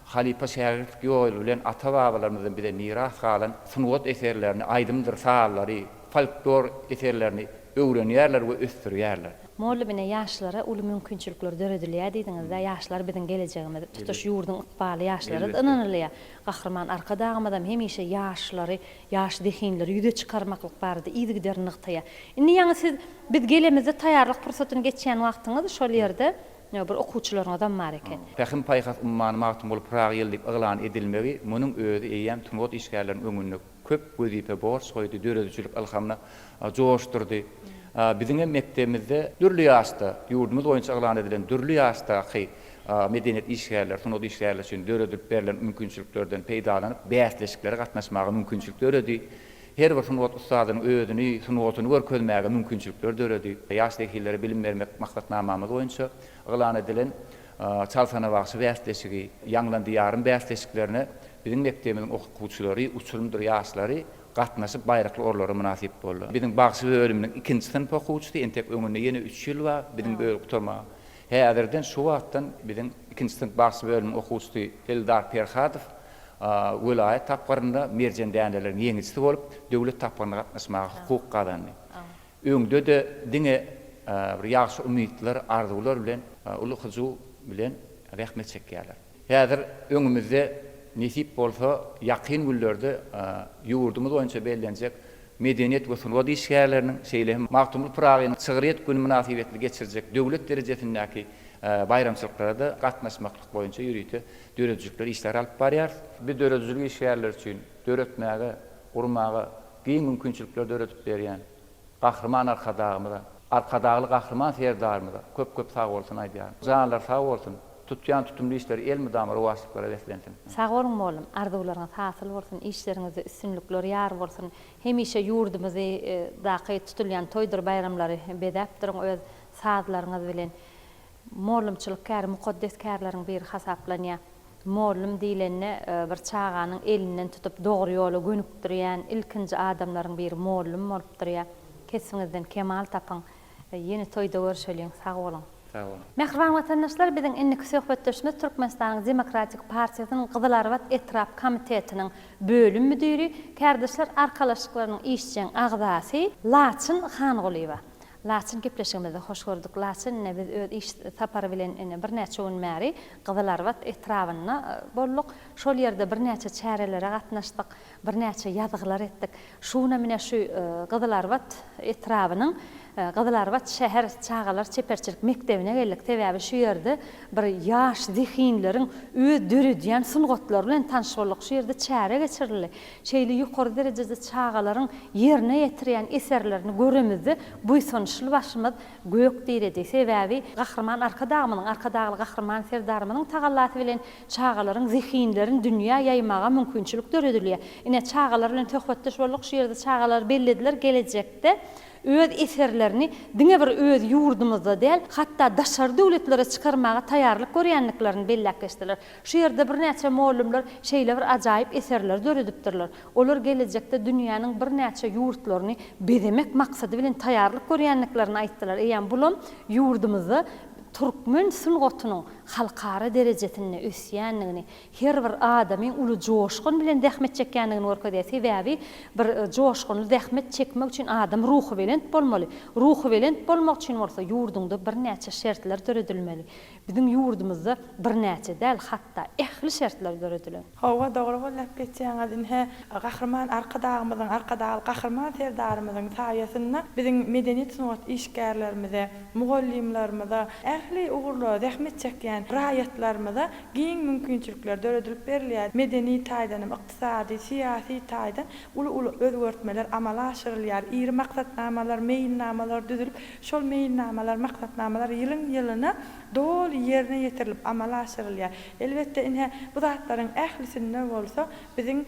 Halypa-şägirtlik ýoly bilen ata-babalarymyzdan bize miras galan sungat eserlerini, aýdymdyr sazlary, folklor eserlerini öwrenýärler we ösdürýärler. Mollum ine ýaşlara uly mümkinçilikler döredilýär diýdiňizde, ýaşlar biziň gelejegimiz, tutuş ýurduň ykbaly ýaşlara-da ynanylýar. Gahryman Arkadagymyzam hemişe ýaşlary, ýaş zehinleri ýüze çykarmaklyk barada yzygiderli nygtaýar. Indi ýaňy siz biz gelemizde taýýarlyk pursatyny geçýän wagtyňyz şol ýerde Ýa bir okuwçylaryňyzam bar eken. Pähim-paýhas ummany Magtymguly Pyragy ýyly diýip yglan edilmegi, munuň özi eýýäm sungat işgärleriniň öňünde köp wezipe-borç goýdy, döredijilik ylhamyna joşdurdy. Biziň hem mekdebimizde dürli ýaşda, ýurdumyz boýunça yglan edilen dürli ýaşdaky. Medeniýet işgärleri, sungat işgärleri üçin döredilip berlen mümkinçiliklerden peýdalanyp, bäsleşiklere gatnaşmaga mümkinçilik döredi. Her bir sungat ussadynyň özüni, sungatyny görkezmäge mümkinçilikler döredi. Ýaş zehinlere bilim bermek maksatnamamyz boýunça yglan edilen Çalsana bagşy bäsleşigi, Ýaňlan Diýarym bäsleşiklerine biziň mekdebimiziň okuwçylary, uçurymdyr ýaşlary gatnaşyp baýrakly orlara mynasyp boldy. Biziň bagşy bölüminiň ikinji synp okuwçysy, entek öňünde ýene üç ýyl bar biziň bölümi gutarmaga. Häzirden, şu wagtdan biziň ikinji synp bagşy bölüminiň okuwçysy Eldar Perhadow welaýat tapgyrynda merjen däneleriň ýeňijisi bolup, döwlet tapgyryna gatnaşmaga hukuk gazandy. Öňde-de diňe bir ýagşy umytlar, arzuwlar bilen, uly hyjuw bilen zähmet çekýärler. Häzir öňümizde, nesip bolsa, ýakyn günlerde ýurdumyz boýunça bellenjek Medeniýet we sungat işgärleriniň, şeýle hem Magtymguly Pyragynyň şygryýet güni mynasybetli geçiriljek döwlet derejesindäki baýramçylyklara-da gatnaşmaklyk boýunça ýörite döredijilikli işler alyp barýarys. Biz döredijilik işgärleri üçin döretmäge, gurmaga giň mümkinçilikleri döredip berýän Gahryman Arkadagymyza, Arkadagly Gahryman Serdarymyza köp-köp sagbolsun aýdýaryn. Janlary sag bolsun, tutýan tutumly işleri elmydama rowaçlyklara beslensin. Sag boluň mollum, arzuwlaryňyz hasyl bolsun, işleriňizde üstünlikler ýar bolsun, hemişe ýurdumyzy daky tutulýan toýdur baýramlary bezäp duruň öz sazlaryňyz bilen. Mollumçylyk käri mukaddes kärleriň biri hasaplanýar. Mollum diýlende bir çaganyň elinden tutup dogry ýola gönükdirýän ilkinji adamlaryň biri mollum bolup durýar. Kesbiňizden kemal tapyň. Ýene toýda görşeliň. Sag boluň. Sag boluň. Mähriban watandaşlar biziň indiki söhbetdeşimiz Türkmenistanyň Demokratik partiýasynyň Gyzylarbat etrap komitetiniň bölüm müdiri, Kärdeşler arkalaşyklarynyň işjeň agzasy Laçyn Hangulyýewa. Laçyn gepleşigimizde hoş gördük. Laçyn ine biz öz iş sapary bilen ine birnäçe gün bäri Gyzylarbat etrabynda bolduk. Şol ýerde birnäçe çärelere gatnaşdyk, birnäçe ýazgylar etdik. Şu günem ine şu Gyzylarbat etrabynyň Gyzylarbat şäher çagalar çeperçilik mekdebine geldik. Sebäbi şu ýerde bir ýaş zehinleriň öz döredýän sungatlary bilen tanyş bolduk. Şu ýerde çäre geçirildi. Şeýle ýokary derejede çagalaryň ýerine ýetirýän eserlerini göremizde buýsançly başymyz gök diredi. Sebäbi Gahryman Arkadagymyzyň, Arkadagly Gahryman Serdarymyzyň tagallasy bilen çagalaryň zehinlerini dünýä ýaýmaga mümkinçilik döredilýär. Ine, çagalar bilen söhbetdeş bolduk, şu ýerde çagalar bellediler, gelejekde öz eserlerini diňe bir öz ýurdumyzda däl, hatda daşary döwletlere çykarmaga taýýarlyk görýändiklerini belläp geçdiler. Şu ýerde birnäçe mugallymlar şeýle bir ajaýyp eserleri döredipdirler. Olar gelejekde dünýäniň birnäçe ýurtlaryny bezemek maksady bilen taýýarlyk görýändiklerini aýtdylar. Eýýäm bulam ýurdumyzda türkmen sungatynyň halkara derejesinde ösýändigini, her bir adamyň uly joşgun bilen zähmet çekýändigini görkezýär. Sebäbi bir joşgunly zähmet çekmek üçin adam ruhubelent bolmaly. Ruhubelent bolmak üçin bolsa ýurduňda birnäçe şertler döredilmeli. Biziň ýurdumyzda birnäçe däl, hatda ähli şertler döredilen. Hawa, dogry belläp geçýäňiz. Ine, Gahryman Arkadagymyzyň, Arkadagly Gahryman Serdarymyzyň saýasynda biziň medeniýet-sungat işgärlerimize, mugallymlarymyza, ähli ugurlarda zähmet çekýän raýatlarymyza giň mümkinçilikler döredilip berilýär. Medeni taýdan hem, ykdysady, syýasy taýdan uly-uly özgertmeler amala aşyrylýar. Iri maksatnamalar, meýilnamalar düzülip, Şol meýilnamalar, maksatnamalar ýylyň-ýylyna doly ýerine ýetirilip amala aşyrylýar. Elbetde, ine, bu zatlaryň ählisinde bolsa biziň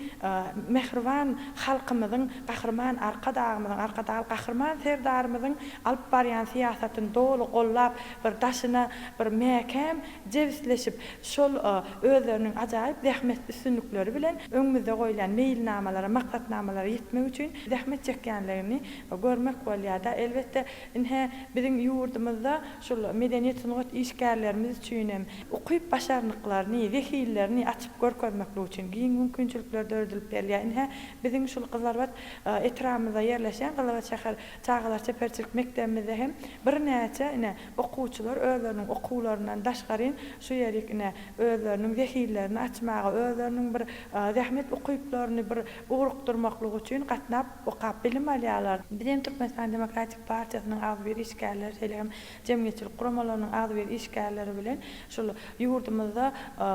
mähriban halkymyzyň, Gahryman Arkadagymyzyň, Arkadagly Gahryman Serdarymyzyň alyp barýan syýasatyny doly gollap, bir daşyna bir mäkäm jebisleşip, şol özleriniň ajaýyp zähmet üstünlikleri bilen öňümizde goýlan meýilnamalara, maksatnamalara ýetmek üçin zähmet çekýänligini Görmek bolýar-da. Elbetde, ine, biziň ýurdumyzda şul medeniýet-sungat işgärlerimiz üçin hem ukyp-başarnyklaryny, zehinlerini açyp görkezmeklik üçin giň mümkinçilikler döredilip berilýär. Ine, biziň şul Gyzylarbat etrabymyzda ýerleşýän Gyzylarbat şäher çagalar çeperçilik mekdebimizde hem birnäçe, ine, okuwçylar özleriniň okuwlaryndan daşgaryn şu ýerik, ine, özleriniň zehinlerini açmaga, özleriniň bir zähmet ukyplaryny bir ugrukdyrmaklyk üçin gatnap okap bilim alýarlar. Biz hem Türkmenistan Demokratik partiýasynyň agzybir işgärleri, şeýle hem jemgyýetçilik guramalarynyň agzybir işgärleri bilen şul ýurdumyzda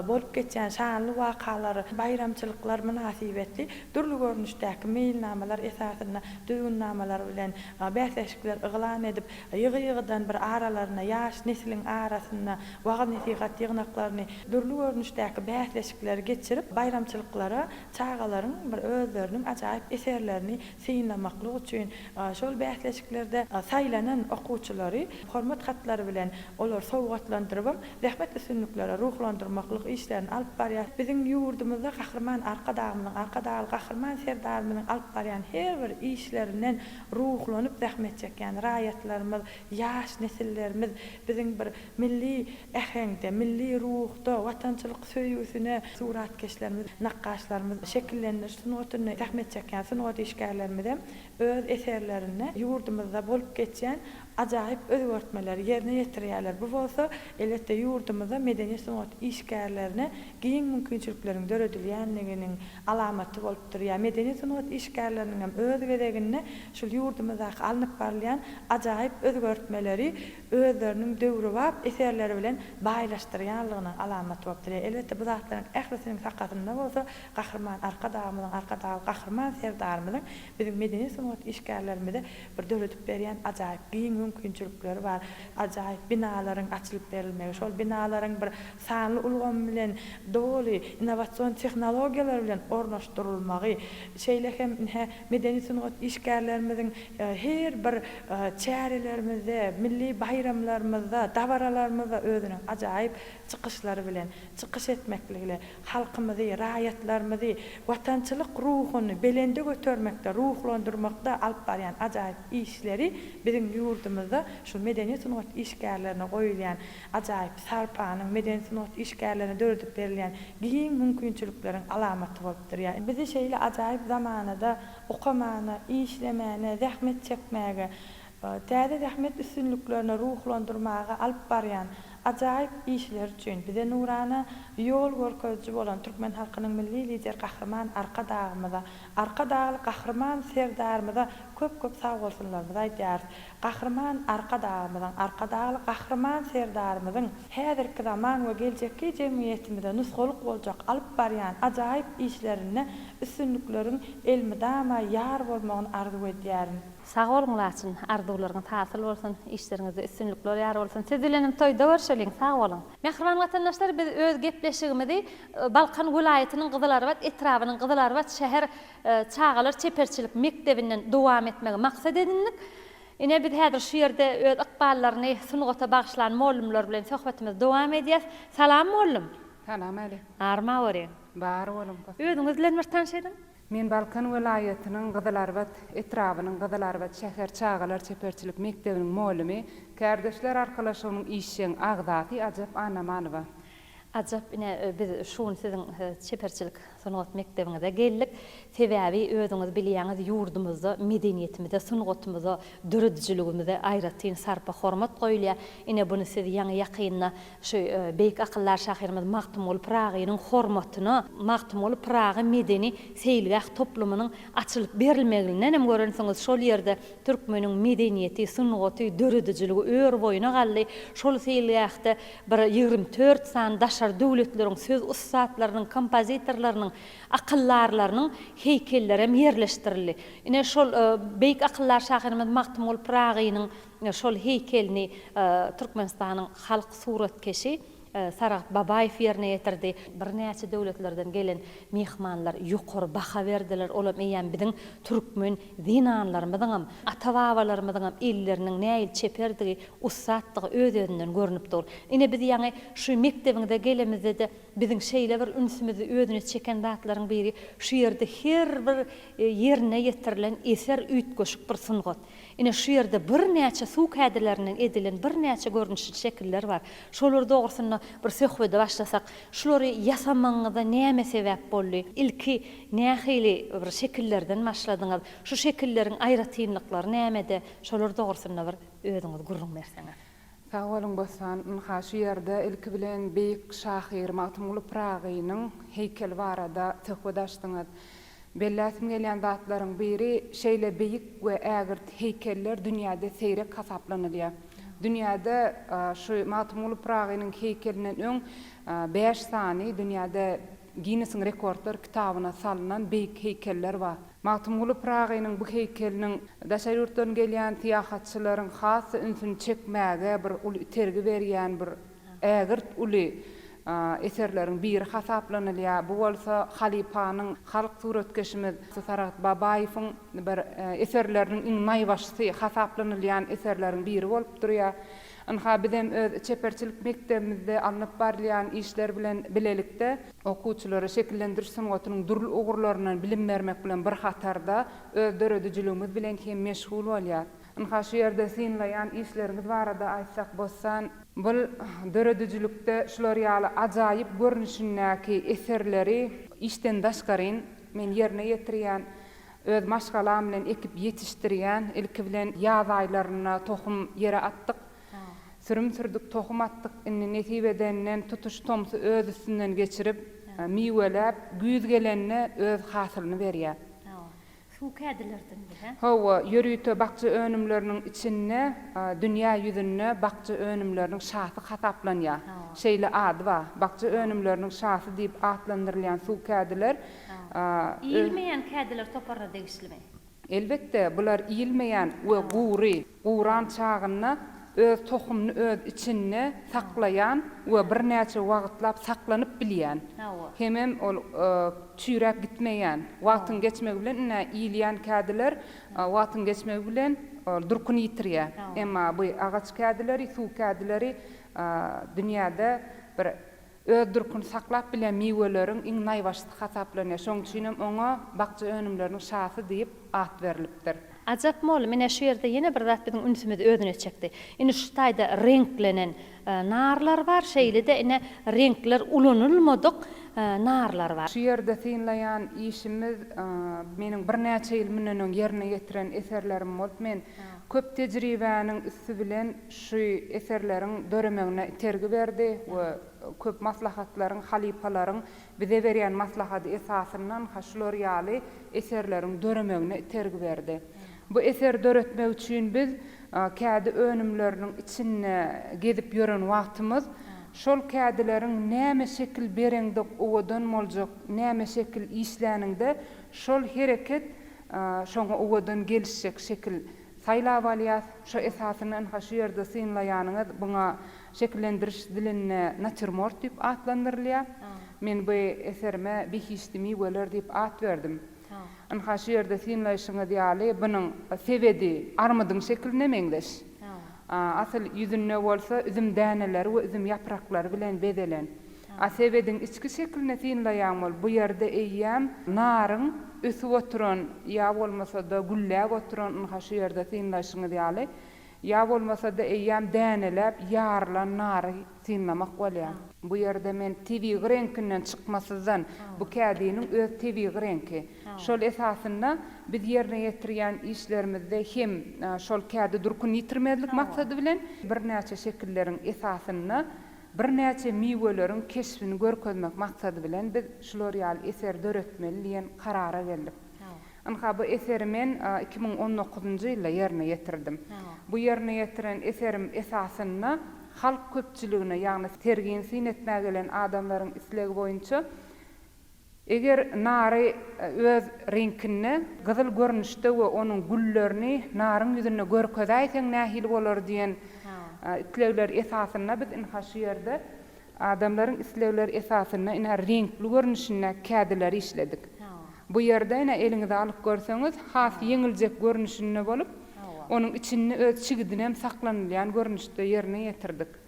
bolup geçýän şanly wakalar, baýramçylyklar mynasybetli dürli görnüşdäki meýilnamalar esasynda düzgünnamalar bilen bäsleşikler yglan edip, ýygy-ýygydan bir aralarynda ýaş nesliň arasynda wagyz-nesihat. wagyz-nesihat ýygnaklaryny, dürli görnüşdäki bäsleşikleri geçirip, baýramçylyklara çagalaryň bir özleriniň ajaýyp eserlerini synlamaklyk üçin şol bäsleşiklerde saýlanan okuwçylary hormat hatlary bilen olary sowgatlandyrybam zähmet üstünliklere ruhlandyrmaklyk işlerini alyp barýar. Biziň ýurdumyzda Gahryman Arkadagymyzyň, Arkadagly Gahryman Serdarymyzyň alyp barýan her bir işlerinden ruhlanyp zähmet çekýän raýatlarymyz, ýaş nesillerimiz biziň bir milli äheňde, milli ruhda, watançylyk söýgüsine suratkeşlerimiz, nakgaşlarymyz, şekillendiriş sungatynda zähmet çekýän sungat işgärlerimizem öz eserlerinde ýurdumyzda bolup geçýän ajaýyp özgertmeleri ýerine ýetirýärler. Bu bolsa, elbetde, ýurdumyzda medeniýet-sungat işgärlerine giň mümkinçilikleriň döredilýändiginiň alamaty bolup durýar. Medeniýet-sungat işgärleriniň hem öz gezeginde şul ýurdumyzdaky alnyp barylýan ajaýyp özgertmeleri özleriniň döwrebap eserleri bilen baýlaşdyrýanlygynyň alamaty bolup durýar. Elbetde, bu zatlaryň ählisiniň sakasynda bolsa Gahryman Arkadagymyzyň, Arkadagly Gahryman Serdarymyzyň biziň medeniýet-sungat işgärlerimize bir döredip berýän ajaýyp giň mümkinçilikleri bar. Ajaýyp binalaryň açylyp berilmegi, şol binalaryň bir sanly ulgam bilen doly innowasion tehnologiýalar bilen ornaşdyrylmagy, şeýle hem ine, medeni-sungat işgärlerimiziň her bir çärelerimizde, milli baýramlarymyzda, dabaralarymyzda özüniň ajaýyp çykyşlary bilen çykyş etmekligile halkymyzy, raýatlarymyzy watançylyk ruhuny belende götermekde, ruhlandyrmakda alyp barýan ajaýyp işleri biziň ýurdumyzda şu medeniýet-sungat işgärlerine goýulýan ajaýyp sarpanyň, medeni-sungat işgärlerine döredip berilýän giň mümkinçilikleriň alamaty bolup durýar. Bizi şeýle ajaýyp zamanada okamana, işlemäne, zähmet çekmäge, täze zähmet üstünliklerine ruhlandyrmaga alyp barýan ajaýyp işleri üçin bize nurana ýol görkeziji bolan türkmen halkynyň Milli Lideri Gahryman Arkadagymyza, Arkadagly Gahryman Serdarymyza köp-köp sagbolsunlarymyzy aýdýarys. Gahryman Arkadagymyzyň, Arkadagly Gahryman Serdarymyzyň häzirki zaman we geljekki jemgyýetimize nusgalyk boljak alyp barýan ajaýyp işlerinde üstünlikleriň elmydama ýar bolmagyny arzuw edýärin. Sag boluň Laçyn, arzuwlaryňyz hasyl bolsun, işleriňizde üstünlikler ýar bolsun. Siz bilenem toýda görşeliň, sag boluň. Mähriban watandaşlar biz öz gepleşigimizi Balkan welaýatynyň Gyzylarbat etrabynyň Gyzylarbat şäher çagalar çeperçilik mekdebinden dowam etmegi maksat edindik. Ine, biz häzir şu ýerde öz ykballaryny sungata bagyşlan mollumlar bilen söhbetimizi dowam edýäs. Salam, mollum! Salam äleýkum. Arma görýän. Bar boluň. Özüňiz bilen bir tanyş ediň. Men Balkan welaýatynyň Gyzylarbat etrabynyň Gyzylarbat şäher çagalar çeperçilik mekdebiniň mollumy, Kärdeşler arkalaşygynyň işjeň agzasy Ajap Annamanowa. Ajap, ine, biz şu gün siziň çeperçilik sungat mekdebiňize geldik. Sebäbi, özüňiz bilýäňiz, ýurdumyzda medeniýetimize, sungatymyza, döredijiligimize aýratyn sarpa-hormat goýulýar. Ine, buny siz ýaňy-ýakynda şu beýik akyldar şahyrymyz Magtymguly Pyragynyň hormatyna Magtymguly Pyragy medeni seýilgäh toplumynyň açylyp berilmeginden hem görensiňiz, şol ýerde türkmeniň medeniýeti, sungaty, döredijiligi ör-boýuna galdy. Şol seýilgähde Bir 24 sany daşary döwletleriň söz ussatlarynyň, kompozitorlarynyň, akyldarlarynyň heýkellerem ýerleşdirildi. Ine, şol beýik akyldar şahyrymyz Magtymguly Pyragynyň şol heýkelini Türkmenistanyň halk suratkeşi Saragt Babaýew ýerine ýetirdi. Birnäçe döwletlerden gelen myhmanlar ýokary baha berdiler. Olam eýýäm biziň türkmen zenanlarymyzyňam, ata-babalarymyzyňam elleriniň nähili çeperdigi, ussatdygy öz-özünden görnüp dur. Ine, biz ýaňy şu mekdebiňize gelemizde-de biziň şeýle bir ünsümizi özüne çeken zatlaryň biri şu ýerde her bir ýerine ýetirilen eser üýtgeşik bir sungat. Ine, şu ýerde birnäçe suw kädilerinden edilen birnäçe görnüşli şekiller bar. Şolar dogrusynda bir söhbede başlasak, şulary ýasamagyňyza näme sebäp boldy? Ilki nähili bir şekillerden başladyňyz? Şu şekilleriň aýratynlyklary nämede? Şolar dogrusynda bir özüňiz gürrüň berseňiz. Sag boluň Bossan, ynha şu ýerde ilki bilen beýik şahyr Magtymguly Pyragynyň heýkeli barada söhbet açdyňyz. Belläsim gelýän zatlaryň biri, şeýle beýik we ägirt heýkeller dünýäde seýrek hasaplanylýar. Dünýäde şu Magtymguly Pyragynyň heýkelinden öň bäş sany dünýäde Ginnesiň rekordlar kitabyna salnan beýik heýkeller bar. Magtymguly Pyragynyň bu heýkeliniň daşary ýurtdan gelýän syýahatçylaryň has-da ünsüni çekmäge bir uly itergi berýän bir. ägirt uly eserleriň biri hasaplanylýar. Bu bolsa halypanyň, halk suratkeşimiz Saragt Babaýewiň bir eserleriniň iň naýbaşysy hasaplanylýan eserleriň biri bolup durýar. Ynha, bizem öz çeperçilik mekdebimizde alnyp barylýan işler bilen bilelikde, okuwçylara şekillendiriş sungatynyň dürli ugurlaryndan bilim bermek bilen bir hatarda, öz döredijiligimiz bilen hem meşgul bolýar. Ynha, şu ýerde synlaýan işleriňiz barada aýtsak, Bossan, bul döredijilikde şular ýaly ajaýyp görnüşindäki eserleri işden daşgaryn men ýerine ýetirýän, öz maşgalam bilen ekip ýetişdirýän. Ilki bilen ýaz aýlarynda tohum ýere atdyk. Sürüm sürdük, tohum atdyk. Indi nesip edenden tutuş tomsy öz üstünden geçirip, miweläp, güýz gelende öz hasylyny berýär. Suw kädilerden bi, hä? Hawa, ýörite bakja önümleriniň içinde dünýä ýüzünde bakja önümleriniň şasy hasaplanýar. Şeýle ady bar. Bakja önümleriniň şasy diýip atlandyrylýan suw kädiler Iýilmeýän kädiler toparyna degişlimi? Elbetde, bular iýilmeýän we gury. Guran çagynda öz tohumyny öz içinde saklaýan we birnäçe wagtlap saklanyp bilýän, hemem ol çüýräp gitmeýän, wagtyň geçmegi bilen ine iýilýän kädiler wagtyň geçmegi bilen ol durkuny ýitirýär. Emma bu agaç kädileri, suw kädileri dünýäde bir Öz durkuny saklap bilýän miweleriň iň naýbaşysy hasaplanýar. Şonuň üçinem oňa bakja önümleriniň şasy diýip at berlipdir. Ajap mollum, ine şu ýerde ýene bir zat biziň ünsümizi özüne çekdi. Indi şu taýda reňklenen narlar bar, şeýle-de ine reňkler ulanylmadyk narlar bar. Şu ýerde synlaýan işimiz meniň birnäçe ýyl mundan öň ýerine ýetiren eserlerim bolup, men köp tejribäniň üsti bilen şu eserleriň döremegine itergi berdi we köp maslahatlaryň, halypalaryň bize berýän maslahady esasyndan ha şular ýaly eserleriň döremegine itergi berdi. Bu eseri döretmek üçin biz kädi önümleriniň içinde gezip ýören wagtymyz şol kädileriň näme şekil bereňde owadan boljak, näme şekil işläniňde şol hereket şoňa owadan gelişjek şekil Saýlap alýas. Şo esasynda ynha şu ýerde synlaýanyňyz buňa şekillendiriş dilinde natýurmort diýip atlandyrylýar. Men bu eserime Behişdi miweler diýip at berdim. Ynha şu ýerde synlaýşyňyz ýaly bunuň sebedi armydyň şekiline meňzeş. Asyl ýüzünde bolsa üzüm däneleri we üzüm ýapraklary bilen bezelen. A sebediň içki şeklini synlaýaň bol, bu ýerde eýýäm naryň ösüp oturan, ýa bolmasa-da gülläp oturan, ynha şu ýerde synlaýşyňyz ýaly, ýa bolmasa-da eýýäm däneläp ýarylan nary synlamak bolýar. Bu ýerde men tebigy reňkinden çykmasyzdan, bu kädiniň öz tebigy reňki. Şol esasynda biz ýerine ýetirýän işlerimizde hem şol kädi durkuny ýitirmezlik maksady bilen birnäçe şekilleriň esasynda Birnäçe miweleriň keşbini görkezmek maksady bilen biz şular ýaly eser döretmeli diýen karara geldik. Ynha, bu eseri men 2019-njy ýylda ýerine ýetirdim. Bu ýerine ýetiren eserim esasynda halk köpçüligine, ýagny sergini syn etmäge gelen adamlaryň islegi boýunça Eger nary öz reňkinde, gyzyl görnüşde we onuň güllerini naryň ýüzünde görkezäýseň nähili bolar diýen islegler esasynda biz ynha şu ýerde adamlaryň islegleri esasynda ine reňkli görnüşindäki kädileri işledik. Bu ýerde ine eliňize alyp görseňiz has ýeňiljek görnüşinde bolup, onuň içinde öz çigidinem saklanylýan görnüşde ýerine ýetirdik.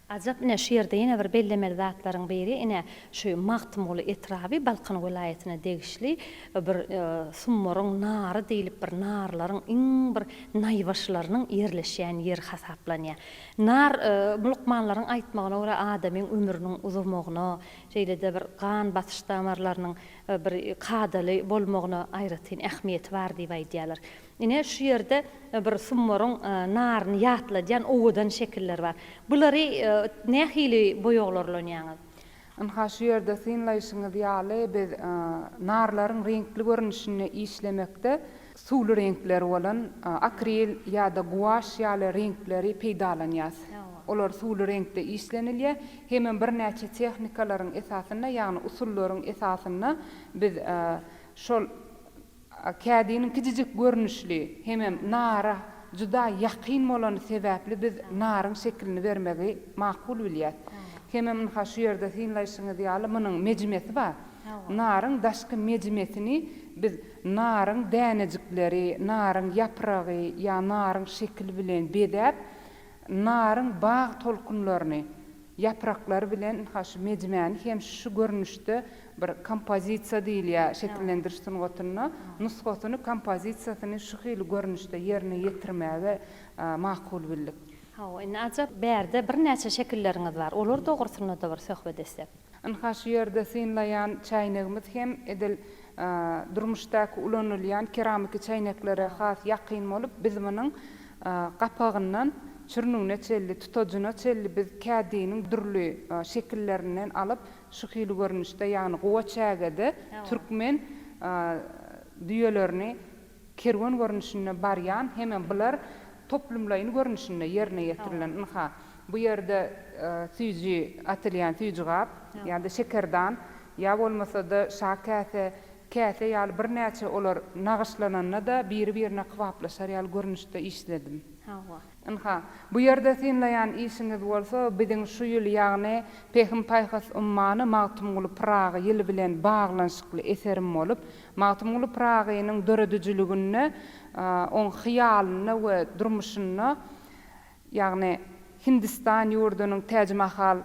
Ajap ine şu ýerde ýene bir bellemeli zatlaryň biri ine şu Magtymguly etraby Balkan welaýatyna degişli bir Sumbaryň nary diýlip bir narlaryň iň bir naýbaşylarynyň ýerleşýän ýeri hasaplanýar. Nar lukmanlaryň aýtmagyna görä adamyň ömrüniň uzamagyna şeýle-de bir gan basyş damarlarynyň bir kadaly bolmagyna aýratyn ähmiýeti bar diýip aýdýarlar. Ine, şu ýerde bir Sumbaryň naryny ýatladýan owadan şekiller bar. Bulary nähili boýaglar ulanýaňyz? Ynha, şu ýerde synlaýşyňyz ýaly, biz narlaryň reňkli görnüşinde işlemekde suwly reňkler bolan akril ýa-da guaş ýaly reňkleri peýdalanýarys. Olar suwly reňkde işlenilýär. Hemem birnäçe tehnikalaryň esasynda, ýagny usullaryň esasynda biz şol Kädiniň kiçijik görnüşli hemem nara juda ýakyn bolany sebäpli biz naryň şekilini bermegi makul bilýäs. Hemem ynha şu ýerde synlaýşyňyz ýaly munuň mejimesi bar. Naryň daşky mejimesini biz naryň dänejikleri, naryň ýapragy ýa naryň şekili bilen bezäp, naryň bag tolkunlaryny, ýapraklary bilen ynha şu mejimäni hem şu görnüşde bir kompozisiýa diýilýär şekillendiriş sungatynda, nusgasyny, kompozisiýasyny şu hili görnüşde ýerine ýetirmäge makul bildik. Hawa, indi ajap bärde birnäçe şekilleriňiz bar. Olar dogrusynda-da bir söhbet etsek. Ynha şu ýerde synlaýan çäýnegimiz hem edil durmuşdaky ulanylýan keramiki çäýneklere has ýakyn bolup, biz munuň gapagyndan çürnügine çenli, tutajyna çenli biz kädiniň dürli şekillerinden alyp, şu hili görnüşde, ýagny guba çägede türkmen düýelerini kerwen görnüşinde barýan hemem bular toplumlaýyn görnüşinde ýerine ýetirilen. Ynha, bu ýerde süýji atylýan süýji gap ýa-da şekerdan, ýa bolmasa-da şa käse, käse ýaly birnäçe olar nagyşlananda-da biri-birine kybaplaşar ýaly görnüşde işledim. Hawa. Ynha, bu ýerde synlaýan işiňiz bolsa biziň şu ýyl, ýagny Pähim-paýhas ummany Magtymguly Pyragy ýyly bilen baglanyşykly eserim bolup, Magtymguly Pyragynyň döredijiliginde, oň hyýalynda we durmuşynda, ýagny Hindistan ýurdunyň Täjmahal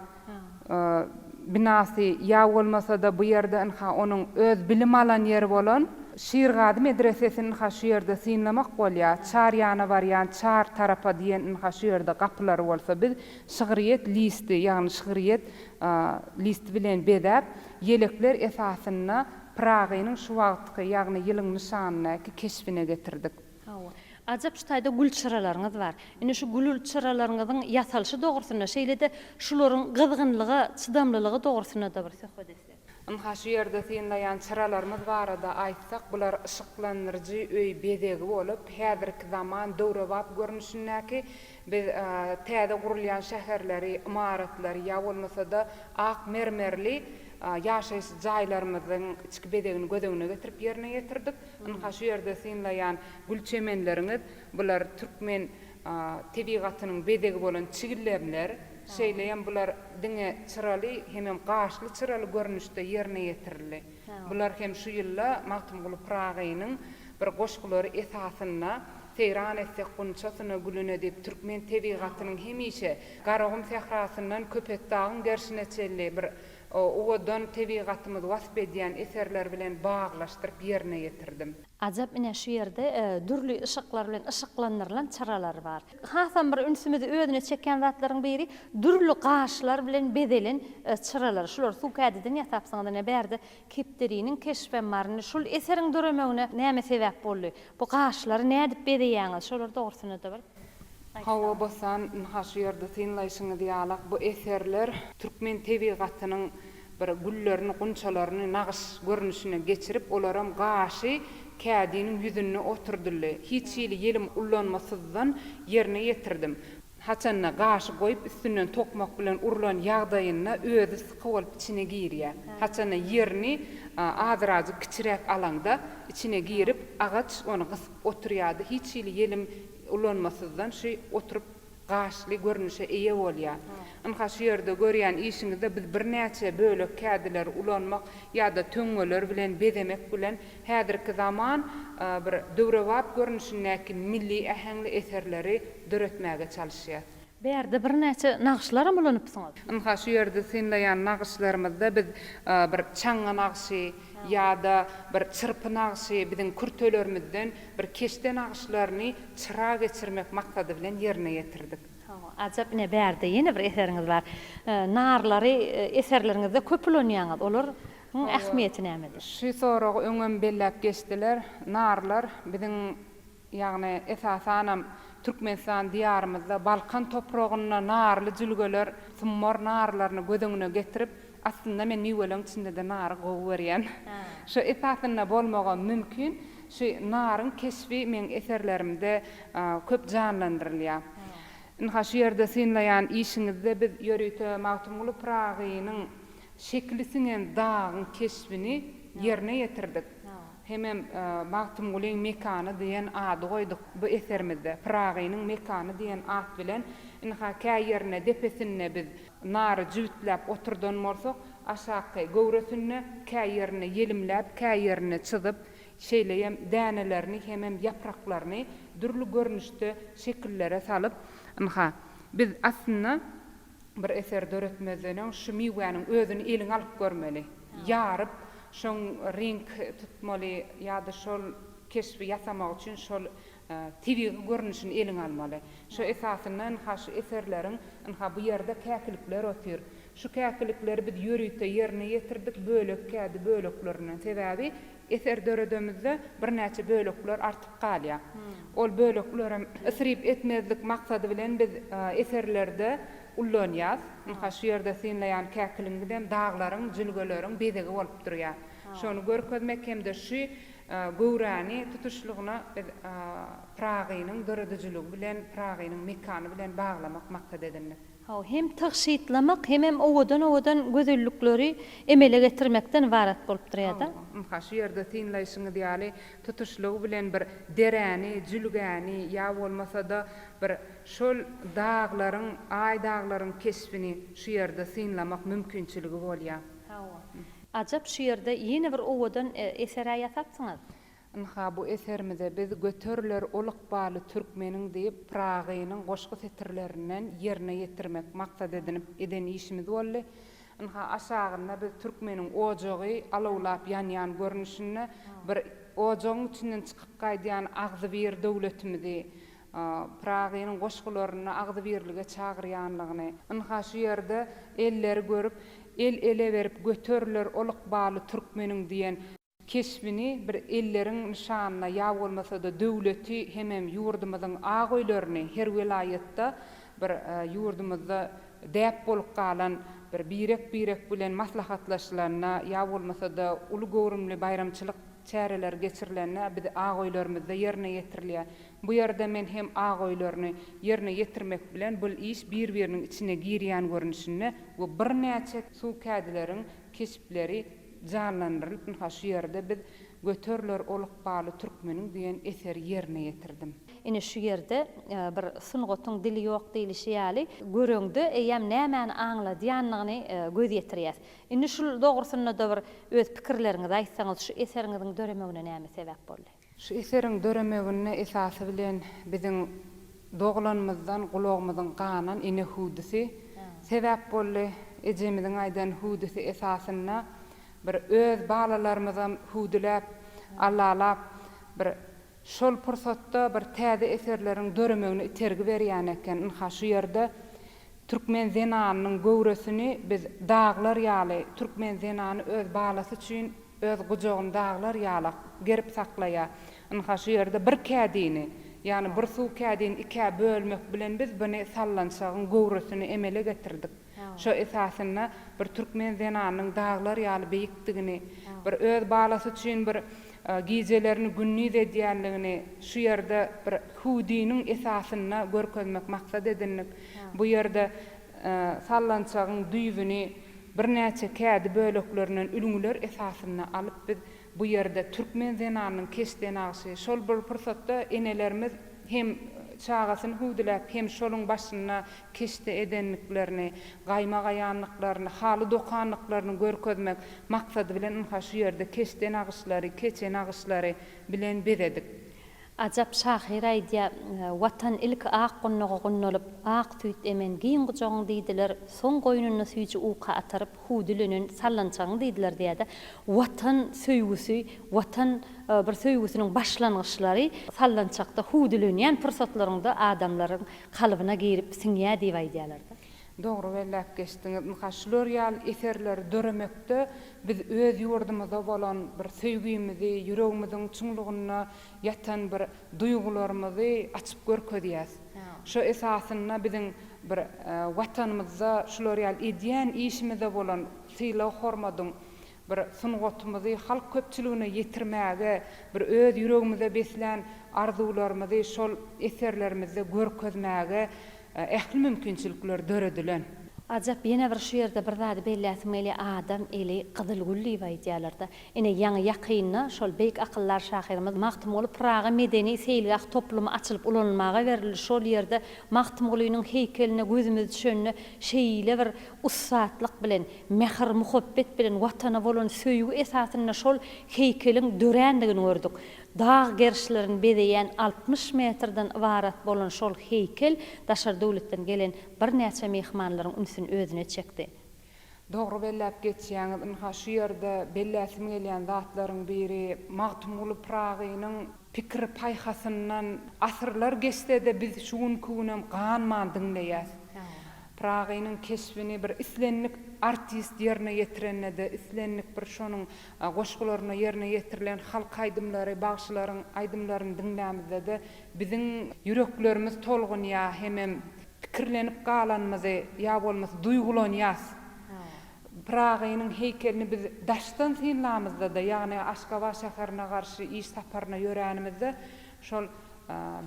binasy ýa bolmasa-da bu ýerde ynha onuň öz bilim alan ýeri bolan Şirgazy medresesini ynha şu ýerde synlamak bolýar. Çar ýana barýan çar tarapa diýen ynha şu ýerde gapylary bolsa biz şygryýet listi, ýagny şygryýet listi bilen bezäp, ýelekler esasynda Pyragynyň şu wagtky, ýagny ýylyň nyşanyndaky keşbine getirdik. Hawa. Ajap şu taýda gül çyralaryňyz bar. Indi şu gül çyralaryňyzyň ýasalyşy dogrusynda, şeýle-de şularyň gyzgynlyga çydamlylygy dogrusynda-da bir söhbet etsek. Ynha şu ýerde synlaýan çyralarymyz barada aýtsak, bular yşyklandyryjy öý bezegi bolup, häzirki zaman döwrebap görnüşindäki biz täze gurulýan şäherleri, ymaratlary ýa bolmasa-da ak mermerli ýaşaýyş jaýlarymyzyň içki bezegini göz öňüne getirip ýerine ýetirdik. Ynha şu ýerde synlaýan gül çemenleriňiz, bular türkmen tebigatynyň bezegi bolan çigillemler. Şeýle hem bular diňe çyraly hemem gaşly çyraly görnüşde ýerine ýetirildi. Bular hem şu ýylda Magtymguly Pyragynyň bir goşgulary esasynda Seýran etsek gunçasyna, gülüne diýip türkmen tebigatynyň hemişe Garagum sährasyndan Köpetdagyň gerşine çenli bir owadan tebigatymyzy wasp edýän eserler bilen baglaşdyryp ýerine ýetirdim. Ajap ine şu ýerde dürli yşyklar bilen yşyklandyrylan çyralar bar. Hasam bir ünsümizi özüne çekýän zatlaryň biri dürli gaşlar bilen bezelen çyralar. Şulary suw kädiden ýasapsyňyz ine bärde kepderiniň keşbem bar. Indi şul eseriň döremegine näme sebäp boldy? Bu gaşlary nädip bezeýäňiz? Şolar dogrusynda-da bir aýtsaňyz. Hawa Bossan, ynha şu ýerde synlaýşyňyz ýalak bu eserler türkmen tebigatynyň bir güllerini, gunçalaryny nagyş görnüşine geçirip, olaram gaşy kädiniň ýüzünde oturdyldy. Hiç hili ýelim ullanmasyzdan ýerine ýetirdim. Haçanda gaşy goýup üstünden tokmak bilen urlan ýagdaýynda özi syky bolup içine girýär. Haçanda ýerini azrajyk kiçiräk alaňda içine girip agaç ony gysyp oturýardy. Hiç hili ýelim ulanmasyzdan şu oturyp gaşly görnüşe eýe bolýar. Ynha şu ýerde görýän işiňizde biz birnäçe bölek kädileri ulanmak ýa-da töňňeler bilen bezemek bilen häzirki zaman bir döwrebap görnüşindäki milli äheňli eserleri döretmäge çalyşýas. Bärde birnäçe nagyşlaram ulanypsyňyz. Ynha şu ýerde synlaýan nagyşlarymyzda biz bir çaňňa nagşy ýa-da bir çyrpy nagşy biziň kürtelerimizden bir keşde nagyşlaryny çyra geçirmek maksady bilen ýerine ýetirdik. Hawa, ajap ine bärde ýene bir eseriňiz bar. Narlary eserleriňizde köp ulanýaňyz. Olaryň ähmiýeti nämede? Şu soragy öňem belläp geçdiler. Narlar biziň Ýagny, esasanam, Türkmenistan Diýarymyzda Balkan topragynda narly jülgeler summar narlaryny göz öňüne getirip, aslynda men miweleň içinde-de nary gowy görýän. Şu esasynda bolmagam mümkin, şu naryň keşbi meň eserlerimde köp janlandyrylýar. Ynha, şu ýerde synlaýan işiňizde biz ýörite Magtymguly Pyragynyň şekili siňen dagyň keşbini ýerine ýetirdik. Hemem Magtymgulyň mekany diýen ady goýduk bu eserimizde. Pyragynyň mekany diýen at bilen ynha kä ýerine depesinde biz nary jübütläp oturdan bolsak, aşaky göwresinde kä ýerine ýelimläp, kä ýerine çyzyp, şeýleem dänelerini hemem ýapraklaryny dürli görnüşde şekillere salyp, ynha, biz aslynda Bir eser döretmezden öň şu miwäniň özüni eliňe alyp görmeli. Ýaryp, şoň reňk tutmaly ýa-da şol keşbi ýasamak üçin şol tebigy görnüşini eliňe almaly. Şo esasynda ynha şu eserleriň, ynha bu ýerde käkilikler otyr. Şu käkilikleri biz ýörite ýerine ýetirdik bölek kädi böleklerinden. Sebäbi Eser döredemizde birnäçe bölekler artyp galýar. Ol böleklerem isrip etmezlik maksady bilen biz eserlerde ullanýas. Ynha şu ýerde synlaýan käkiligiňizem daglaryň, jülgeleriň bezegi bolup durýar. Şony görkezmek hem-de şu göwräni tutuşlygyna biz Pyragynyň döredijiligi bilen, Pyragynyň mekany bilen baglamak maksat edindik. Hawa, hem tygşytlamak, hemem owadan-owadan gözellikleri emele getirmekden ybarat bolup durýar-da. Hawa, ynha, şu ýerde synlaýşyňyz ýaly, tutuşlygy bilen bir deräni, jülgäni ýa bolmasa-da bir şol daglaryň, aý daglaryň keşbini şu ýerde synlamak mümkinçiligi bolýar. Hawa. Ajap şu ýerde ýene bir owadan eser-ä ýasapsyňyz. Ynha, bu eserimize biz Göteriler ol ykbaly türkmeniň diýip, Pyragynyň goşgy setirlerinden ýerine ýetirmek maksat edinip eden işimiz boldy. Ynha, aşagynda biz türkmeniň ojagy alawlap ýanýan görnüşinde bir ojagyň içinden çykyp gaýdýan agzybir döwletimizi, Pyragynyň goşgularynda agzybirlige çagyrýanlygyny, ynha, şu ýerde elleri görüp, el-ele berip göteriler ol ykbaly türkmeniň diýen Keşbini bir elleriň nyşanyna ýa bolmasa-da döwleti hemem ýurdumyzyň ak öýlerini her welaýatda bir ýurdumyzda däp bolup galan bir birek-birek bilen maslahatlaşylanda ýa bolmasa-da uly göwrümli baýramçylyk çäreleri geçirilende biz ak öýlerimizde ýerine ýetirilýär. Bu ýerde men hem ak öýlerini ýerine ýetirmek bilen bul iş bir-biriniň içine girýän görnüşinde we birnäçe suw kädileriň keşpleri Janlandyrylyp ynha şu ýerde biz Göteriler ol ykbaly türkmeniň diýen eseri ýerine ýetirdim. Ine şu ýerde bir sungatyň dili ýok diýlişi ýaly, göreňde eýýäm nämäni aňladýandygyny göz ýetirýäs. Indi şul dogrusynda-da bir öz pikirleriňizi aýtsaňyz, şu eseriňiziň döremegine näme sebäp boldy? Şu eseriň döremeginde esasy bilen biziň doglanymyzdan gulagymyzyň ganan ene hüwdüsi sebäp boldy. Ejemiziň aýdan hüwdüsi esasynda bir öz balalarymyzam hüwdüläp, allalap bir şol pursatda bir täze eserleriň döremegine itergi berýän eken. Ynha şu ýerde türkmen zenanynyň göwresini biz daglar ýaly türkmen zenany öz balasy üçin Öz gujagyny daglar ýalak gerip saklaýar. Ynha, şu ýerde bir kädini, ýagny bir suw kädini ikä bölmek bilen biz buny sallançagyň göwresini emele getirdik. Şo esasynda bir türkmen zenanynyň daglar ýaly beýikdigini, bir öz balasy üçin bir gijelerini gündiz edýänligini şu ýerde bir hüwdiniň esasynda görkezmek maksat edindik. Bu ýerde sallançagyň düýbüni Birnäçe kädi böleklerinden ülňüler esasynda alyp biz bu ýerde türkmen zenanynyň keşde nagşy, şol bir pursatda enelerimiz hem çagasyny hüwdüläp hem şoluň başynda keşde edenliklerini, gaýma gaýanlyklaryny, haly dokanlyklaryny görkezmek maksady bilen ynha şu ýerde keşde nagyşlary, keçe nagyşlary bilen bezedik. Ajap şahyr aýdýar, Watan ilki ak gundaga gundalyp, ak süýt emen giň gujagyň diýdiler, soň goýnunda süýji uka ataryp, hüwdülenen sallançagyň diýdiler diýýär-de, Watan söýgüsi, Watan bir söýgüsiniň başlangyçlary sallançakda hüwdülenýän pursatlaryňda adamlaryň kalbyna girip siňýär diýip aýdýarlar-da. Dogry belläp geçdiňiz. Ynha, şular ýaly eserleri döremekde biz öz ýurdumyza bolan bir söýgimizi, ýüregimiziň çuňlugynda ýatan bir duýgularymyzy açyp görkezýäs. Şo esasynda biziň bir Watanymyzda şular ýaly edýän işimize bolan sylag-hormadyň bir sungatymyzy halk köpçüligine ýetirmäge, bir öz ýüregimize beslän arzuwlarymyzy şol eserlerimizde görkezmäge ähli mümkinçilikler döredilen. Ajap ýene bir şu ýerde bir zady belläsim gelýär adam eli gyzyl gül diýip aýdýarlarda. Ine ýaňy ýakynda şol beýik akyldar şahyrymyz Magtymguly Pyragy medeni seýilgäh toplumy açylyp ulanylmaga berildi şol ýerde Magtymgulynyň heýkeline gözümiz düşende şeýle bir ussatlyk bilen mähir muhabbet bilen watana bolan söýgi esasynda şol heýkeliň dörändigini gördük. Dag gerişlerini bezeýän 60 metrden ybarat bolan şol heýkel daşary döwletden gelen birnäçe myhmanlaryň ünsüni özüne çekdi. Dogry belläp geçýäňiz, ynha şu ýerde belläsim gelýän zatlaryň biri Magtymguly Pyragynyň pikir-paýhasyndan asyrlar geçse-de biz şu günki günem ganman diňleýäs. Pyragynyň keşbini bir islendik artist ýerine ýetirende-de, islendik bir şonuň goşgularyna ýerine ýetirilen halk aýdymlary, bagşylaryň aýdymlaryny diňlämizde-de biziň ýüreklerimiz tolgunýar hemem Pikirlenip galanymyzy ýa bolmasa duýgulanýas. Pyragynyň heýkelini biz daşdan synlamyzda-da, ýagny Aşgabat şäherine garşy iş saparyna ýöränimizde şol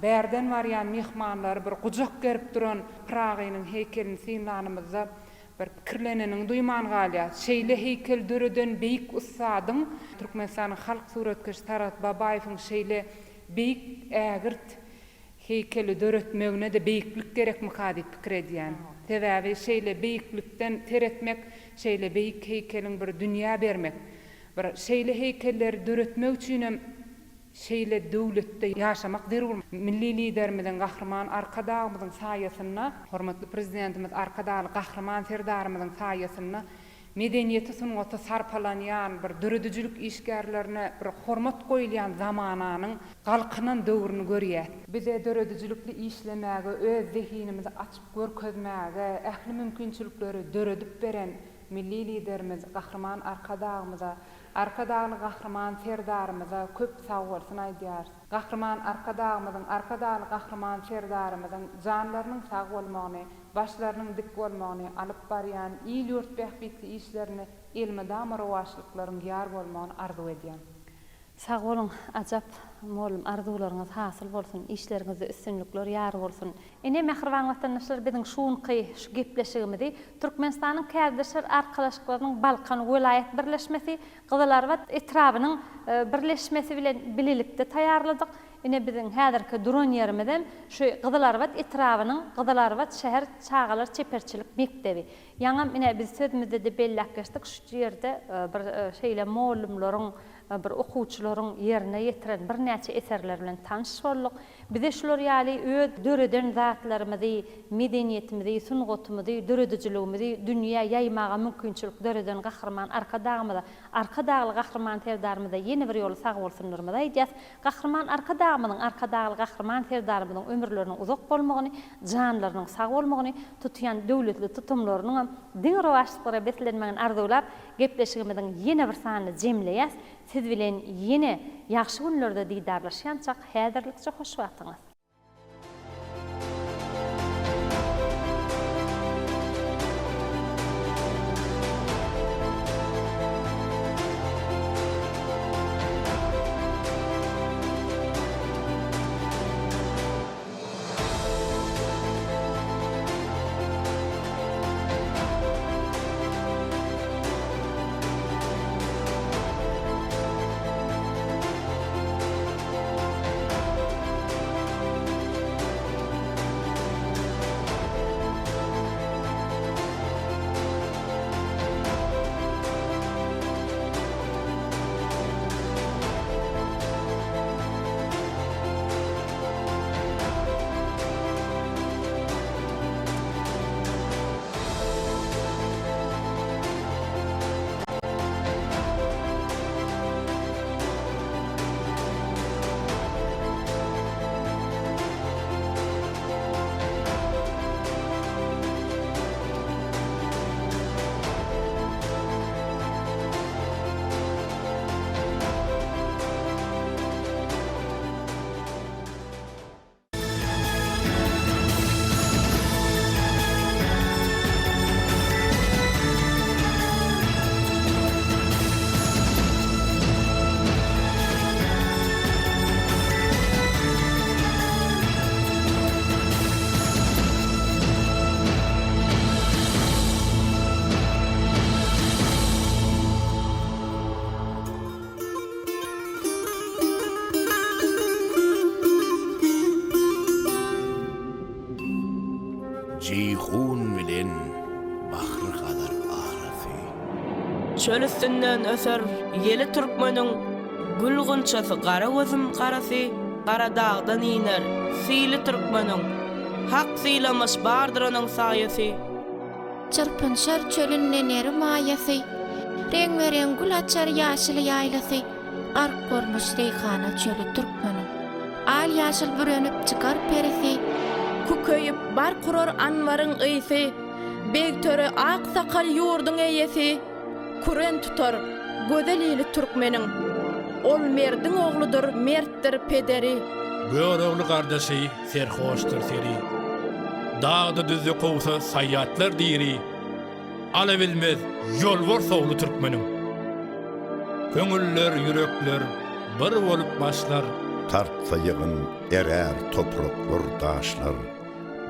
bärden barýan myhmanlary bir gujak gerip duran Pyragynyň heýkelini synlanymyzda bir pikirleneniňi duýman galýas. Şeýle heýkel döreden beýik ussadyň, Türkmenistanyň halk suratkeşi Saragt Babaýewiň şeýle beýik ägirt Heýkeli döretmegine-de beýiklik gerekmika diýip pikir edýän. Sebäbi şeýle beýiklikden seretmek, şeýle beýik heýkeliň bir dünýä bermek. Bir şeýle heýkelleri döretmek üçinem şeýle döwletde ýaşamak zerur. Milli Liderimiziň, Gahryman Arkadagymyzyň saýasynda, hormatly Prezidentimiz Arkadagly Gahryman Serdarymyzyň saýasynda Medeniýeti sungata sarpalanýan bir döredijilik işgärlerine bir hormat goýulýan zamananyň galkynan döwrüni görýäs. Bize döredijilikli işlemäge, öz zehinimizi açyp görkezmäge ähli mümkinçilikleri döredip beren Milli Liderimiz Gahryman Arkadagymyza, Arkadagly Gahryman Serdarymyza köp sagbolsun aýdýarys. Gahryman Arkadagymyzyň, Arkadagly Gahryman Serdarymyzyň janlarynyň sag bolmagyny, başlarynyň dik bolmagyny, alyp barýan il-ýurt bähbitli işlerinde elmydama rowaçlyklaryň ýar bolmagyny arzuw edýän. Sag boluň Ajap mollum arzuwlaryňyz hasyl bolsun işleriňizde üstünlikler ýar bolsun. Ine mähriban watandaşlar biziň şu günki şu gepleşigimizi Türkmenistanyň Kärdeşler Arkalaşyklarynyň Balkan welaýat birleşmesi Gyzylarbat etrabynyň birleşmesi bilen bilelikde taýýarladyk. Ine biziň häzirki duran ýerimizem şu Gyzylarbat etrabynyň Gyzylarbat şäher çagalar çeperçilik mekdebi. Ýaňam ine biz sözümizde-de belläp geçdik, şu ýerde bir şeýle mollumlaryň, bir okuwçylaryň ýerine ýetiren birnäçe eserleri bilen tanyş bolduk. Bize şular ýaly öz döreden zatlarymyzy, medeniýetimizi, sungatymyzy, döredijiligimizi dünýä ýaýmaga mümkinçilik döreden Gahryman Arkadagymyza, Arkadagly Gahryman Serdarymyza ýene bir ýola sagbolsunlarymyzy aýdýas. Gahryman Arkadagymyzyň, Arkadagly Gahryman Serdarymyzyň ömürleriniň uzak bolmagyny, janlarynyň sag bolmagyny, tutýan döwletli tutumlarynyňam diňe rowaçlyklara beslenmegini arzuwlap, gepleşigimiziň ýene bir sanyny jemleýäs. Siz bilen ýene ýagşy günlerde didarlaşýançak, häzirlikçe hoş wagtyňyz! Çöl üstünden öser ýeli türkmeniň, Gül gunçasy gara gözüm garasy, Gara dagdan iner sili türkmeniň, Hak sylamyş bardyr onuň saýasy. Çyrpynşar çölünde neri maýasy, Reňbe-reň gül açar ýaşyl ýaýlasy, Gark bolmuş reýhana çöli türkmeniň. Al-ýaşyl bürenip çykar perisi. Kükeýip bark urar anbaryň ysy, Begtöre ak sakal ýurduň eýesi, Küren tutar gözel ili türkmeniň. Ol merdiň ogludyr, mertdir pederi. Görogly gardaşy serhoşdyr seri. Dagda-düzde kowsa saýýatlar diri, Alabilmez ýolbars ogly türkmeniň. Köňüller, ýürekler bir bolup başlar. Tartsa ýygyn erär topraklar, daşlar.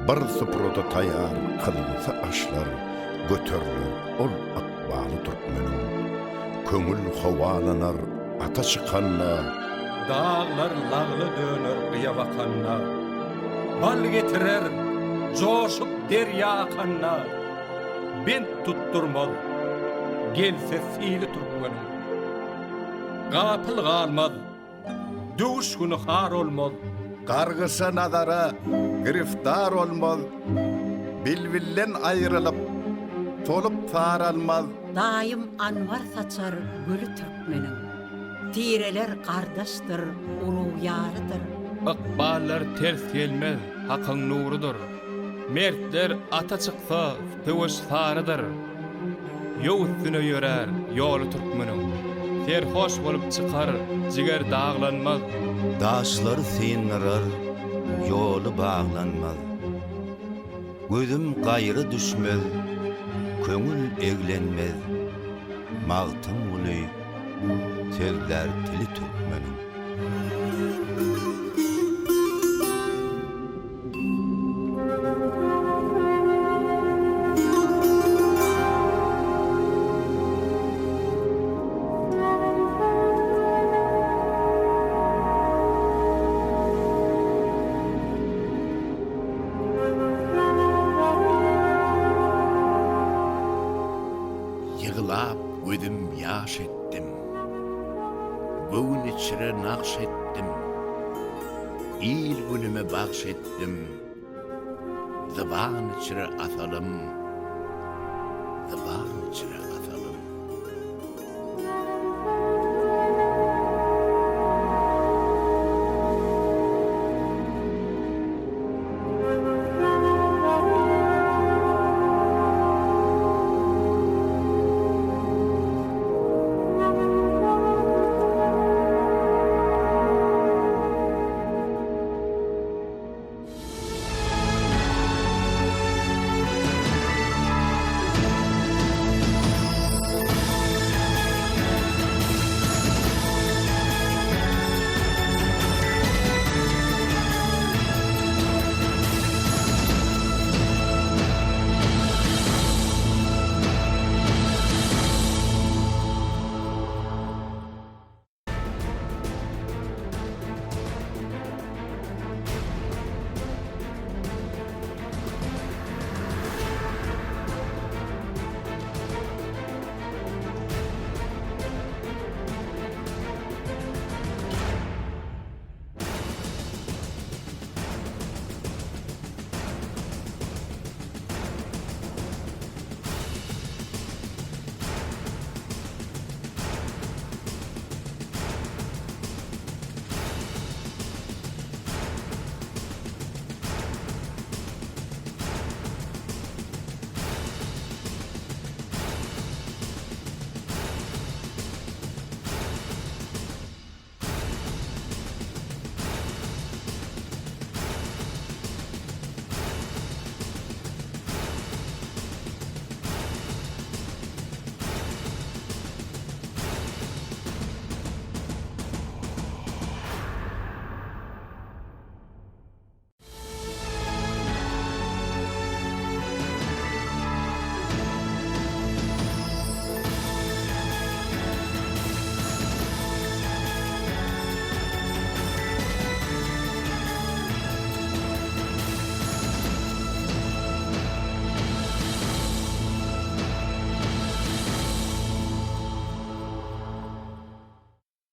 Bir suprada taýar kylynsa aşlar, Göteriler ol ykbaly türkmeniň. Köňül howalanar ata çykanda. Daglar lagla döner gyýa bakanda. Bal getirer joşup derýa akanda. Bent tutdurmaz gelse sili türkmeniň. Gapyl galmaz Döwüş güni har olmaz. Gargyşa nazara giriftar olmaz, Bilbilden aýrylyp, solup saralmaz. Daýym anwar saçar güli türkmeniň. Tireler gardaşdyr, urug ýarydyr. Ykballar ters gelmez, Hakyň nurudyr. Mertler ata çyksa, söweş sarydyr. Ýow üstüne ýörär ýoly türkmeniň. Serhoş bolup çykar, jiger daglanmaz. Daşlary syndyrar, ýoly baglanmaz. Gözüm gaýra düşmez, köňül eglenmez. Magtymguly sözlär tili türkmeniň. Ýyglap gözüm ýaş etdim. Göwün içre nagş etdim. Il-günüme bagş etdim, Zyban içre asalym, Zyban içre asalym.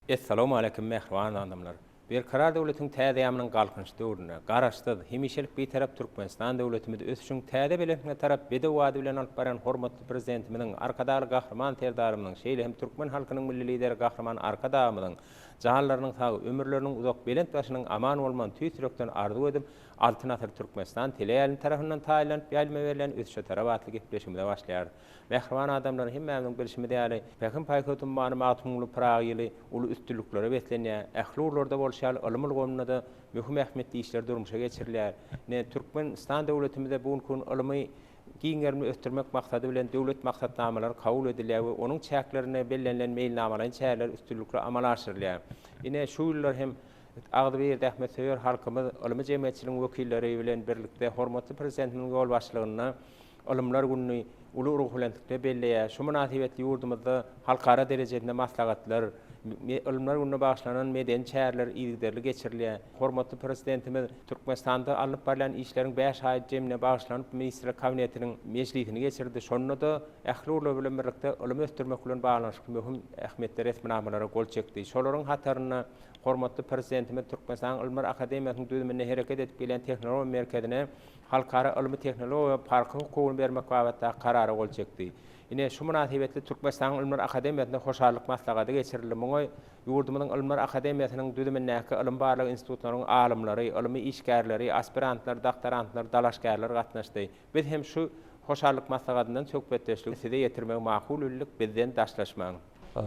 Essalawmaleýkim mähriban adamlar! Berkarar döwletiň täze ýamynyň Galkynyş döwründe, Garaşsyz, hemişelik Bitarap Türkmenistan döwletimizi ösüşiň täze belentligine tarap bedew bady bilen alyp barýan hormatly Prezidentimiziň, Arkadagly Gahryman Serdarymyzyň, şeýle hem türkmen halkynyň Milli Lideri Gahryman Arkadagymyzyň janlarynyň sag, ömürleriniň uzak, belent başynyň aman bolmagyny tüýs ýürekden arzuw edip, Altyn asyr Türkmenistan teleýaýlymy tarapyndan taýynlanyp ýaýlyma berlen Ösüşe tarap atly gepleşigimize başlaýarys. Mähriban adamlar, hemmämiziň bilşimiz ýaly, Pähim-paýhas ummany Magtymguly Pyragy ýyly uly üstünliklere beslenýär. Ähli ugurlarda bolşy ýaly, ylym ulgamynda-da möhüm ähmiýetli işler durmuşa geçirilýär. Ine, Türkmenistan döwletimizde bu günki gün ylymy giň gerimli ösdürmek maksady bilen döwlet maksatnamalary kabul edilýär we onuň çäklerinde bellenilen meýilnamalaýyn çäreler üstünlikli amala aşyrylýar. Ine, şu ýyllar hem agzybir, zähmetsöýer halkymyz ylmy jemgyýetçiligiň wekilleri bilen birlikde hormatly Prezidentimiziň ýolbaşçylygynda Ylymlar gününi uly ruhubelentlikde belleýär. Şu mynasybetli ýurdumyzda halkara derejesinde maslahatlar, Ylymlar gününe bagyşlanan medeni çäreler yzygiderli geçirilýär. Hormatly Prezidentimiz Türkmenistanda alnyp barylýan işleriň bäş aý jemine bagyşlanyp Ministrler Kabinetiniň mejlisini geçirdi. Şonda-da ähli ugurlar bilen birlikde ylymy ösdürmek bilen baglanyşykly möhüm ähmiýetli resminamalara gol çekdi. Şolaryň hatarynda hormatly Prezidentimiz Türkmenistanyň Ylymlar akademiýasynyň düzüminde hereket edip gelýän Tehnologiýa merkezine Halkara ylmy-tehnologiýa parky hukugyny bermek babatdaky Karara gol çekdi. Ine, şu mynasybetli Türkmenistanyň Ylymlar akademiýasynda hoşallyk maslahaty geçirildi. Muňa ýurdumyzyň Ylymlar akademiýasynyň düzümindäki ylym-barlag institutlarynyň alymlary, ylmy işgärleri, aspirantlar, doktorantlar, dalaşgärler gatnaşdy. Biz hem şu hoşallyk maslahatyndan söhbetdeşligi size ýetirmegi makul bildik, bizden daşlaşmaň.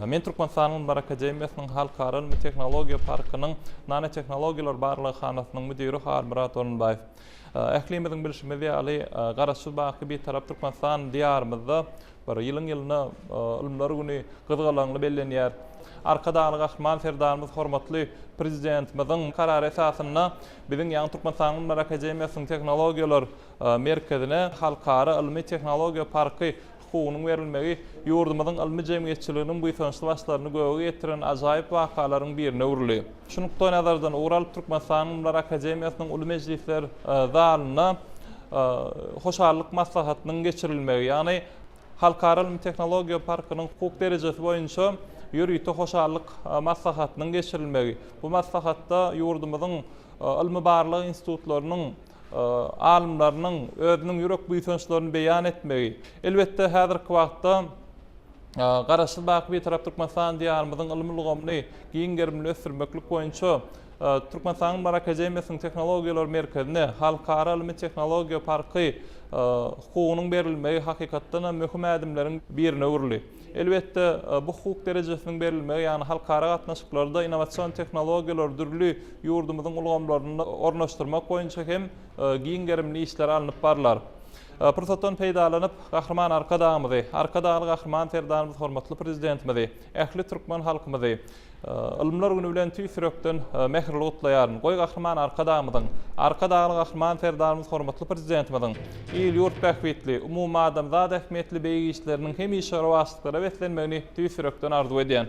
Men Türkmenistanyň Ylymlar akademiýasynyň Halkara ylmy-tehnologiýa parkynyň Nanotehnologiýalar barlaghanasynyň müdiri Halmyrat Orunbaýew. Ählimiziň bilşimiz ýaly, Garaşsyz, baky Bitarap Türkmenistan Diýarymyzda bir ýylyň-ýylyna Ylymlar güni gyzgalaňly bellenýär. Arkadagly Gahryman Serdarymyz hormatly Prezidentimiziň Karary esasynda biziň, ýagny Türkmenistanyň Ylymlar akademiýasynyň Tehnologiýalar merkezine Halkara ylmy-tehnologiýa parky hukugynyň berilmegi ýurdumyzyň ylmy jemgyýetçiliginiň buýsançly başlaryny göge ýetiren ajaýyp wakalaryň birine öwrüldi. Şu nukdaýnazardan ugur alyp, Türkmenistanyň Ylymlar akademiýasynyň uly mejlisler zalynda hoşallyk maslahatynyň geçirilmegi, ýagny Halkara ylmy-tehnologiýa parkynyň hukuk derejesi boýunça ýörite hoşallyk maslahatynyň geçirilmegi, bu maslahatda ýurdumyzyň ylmy-barlag institutlarynyň alymlarynyň özüniň ýürek buýsançlaryny beýan etmegi, elbetde, häzirki wagtda Garaşsyz, baky Bitarap Türkmenistan Diýarymyzyň ylym ulgamyny giň gerimli ösdürmeklik boýunça Türkmenistanyň Ylymlar akademiýasynyň Tehnologiýalar merkezine Halkara ylmy-tehnologiýa parky hukugynyň berilmegi hakykatdan hem möhüm ädimleriň birine öwrüldi. Elbetde, bu hukuk derejesiniň berilmegi, ýagny halkara gatnaşyklarda innowasion tehnologiýalary dürli ýurdumyzyň ulgamlarynda ornaşdyrmak boýunça hem giň gerimli işler alnyp barlar. Pursatdan peýdalanyp, Gahryman Arkadagymyzy, Arkadagly Gahryman Serdarymyz hormatly Prezidentimizi, ähli türkmen halkymyzy Ylymlar güni bilen tüýs ýürekden mähirli gutlaýaryn. Goý Gahryman Arkadagymyzyň, Arkadagly Gahryman Serdarymyz hormatly Prezidentimiziň il-ýurt bähbitli, umumadamzat ähmiýetli beýik işleriniň hemişe rowaçlyklara beslenmegini tüýs ýürekden arzuw edýän.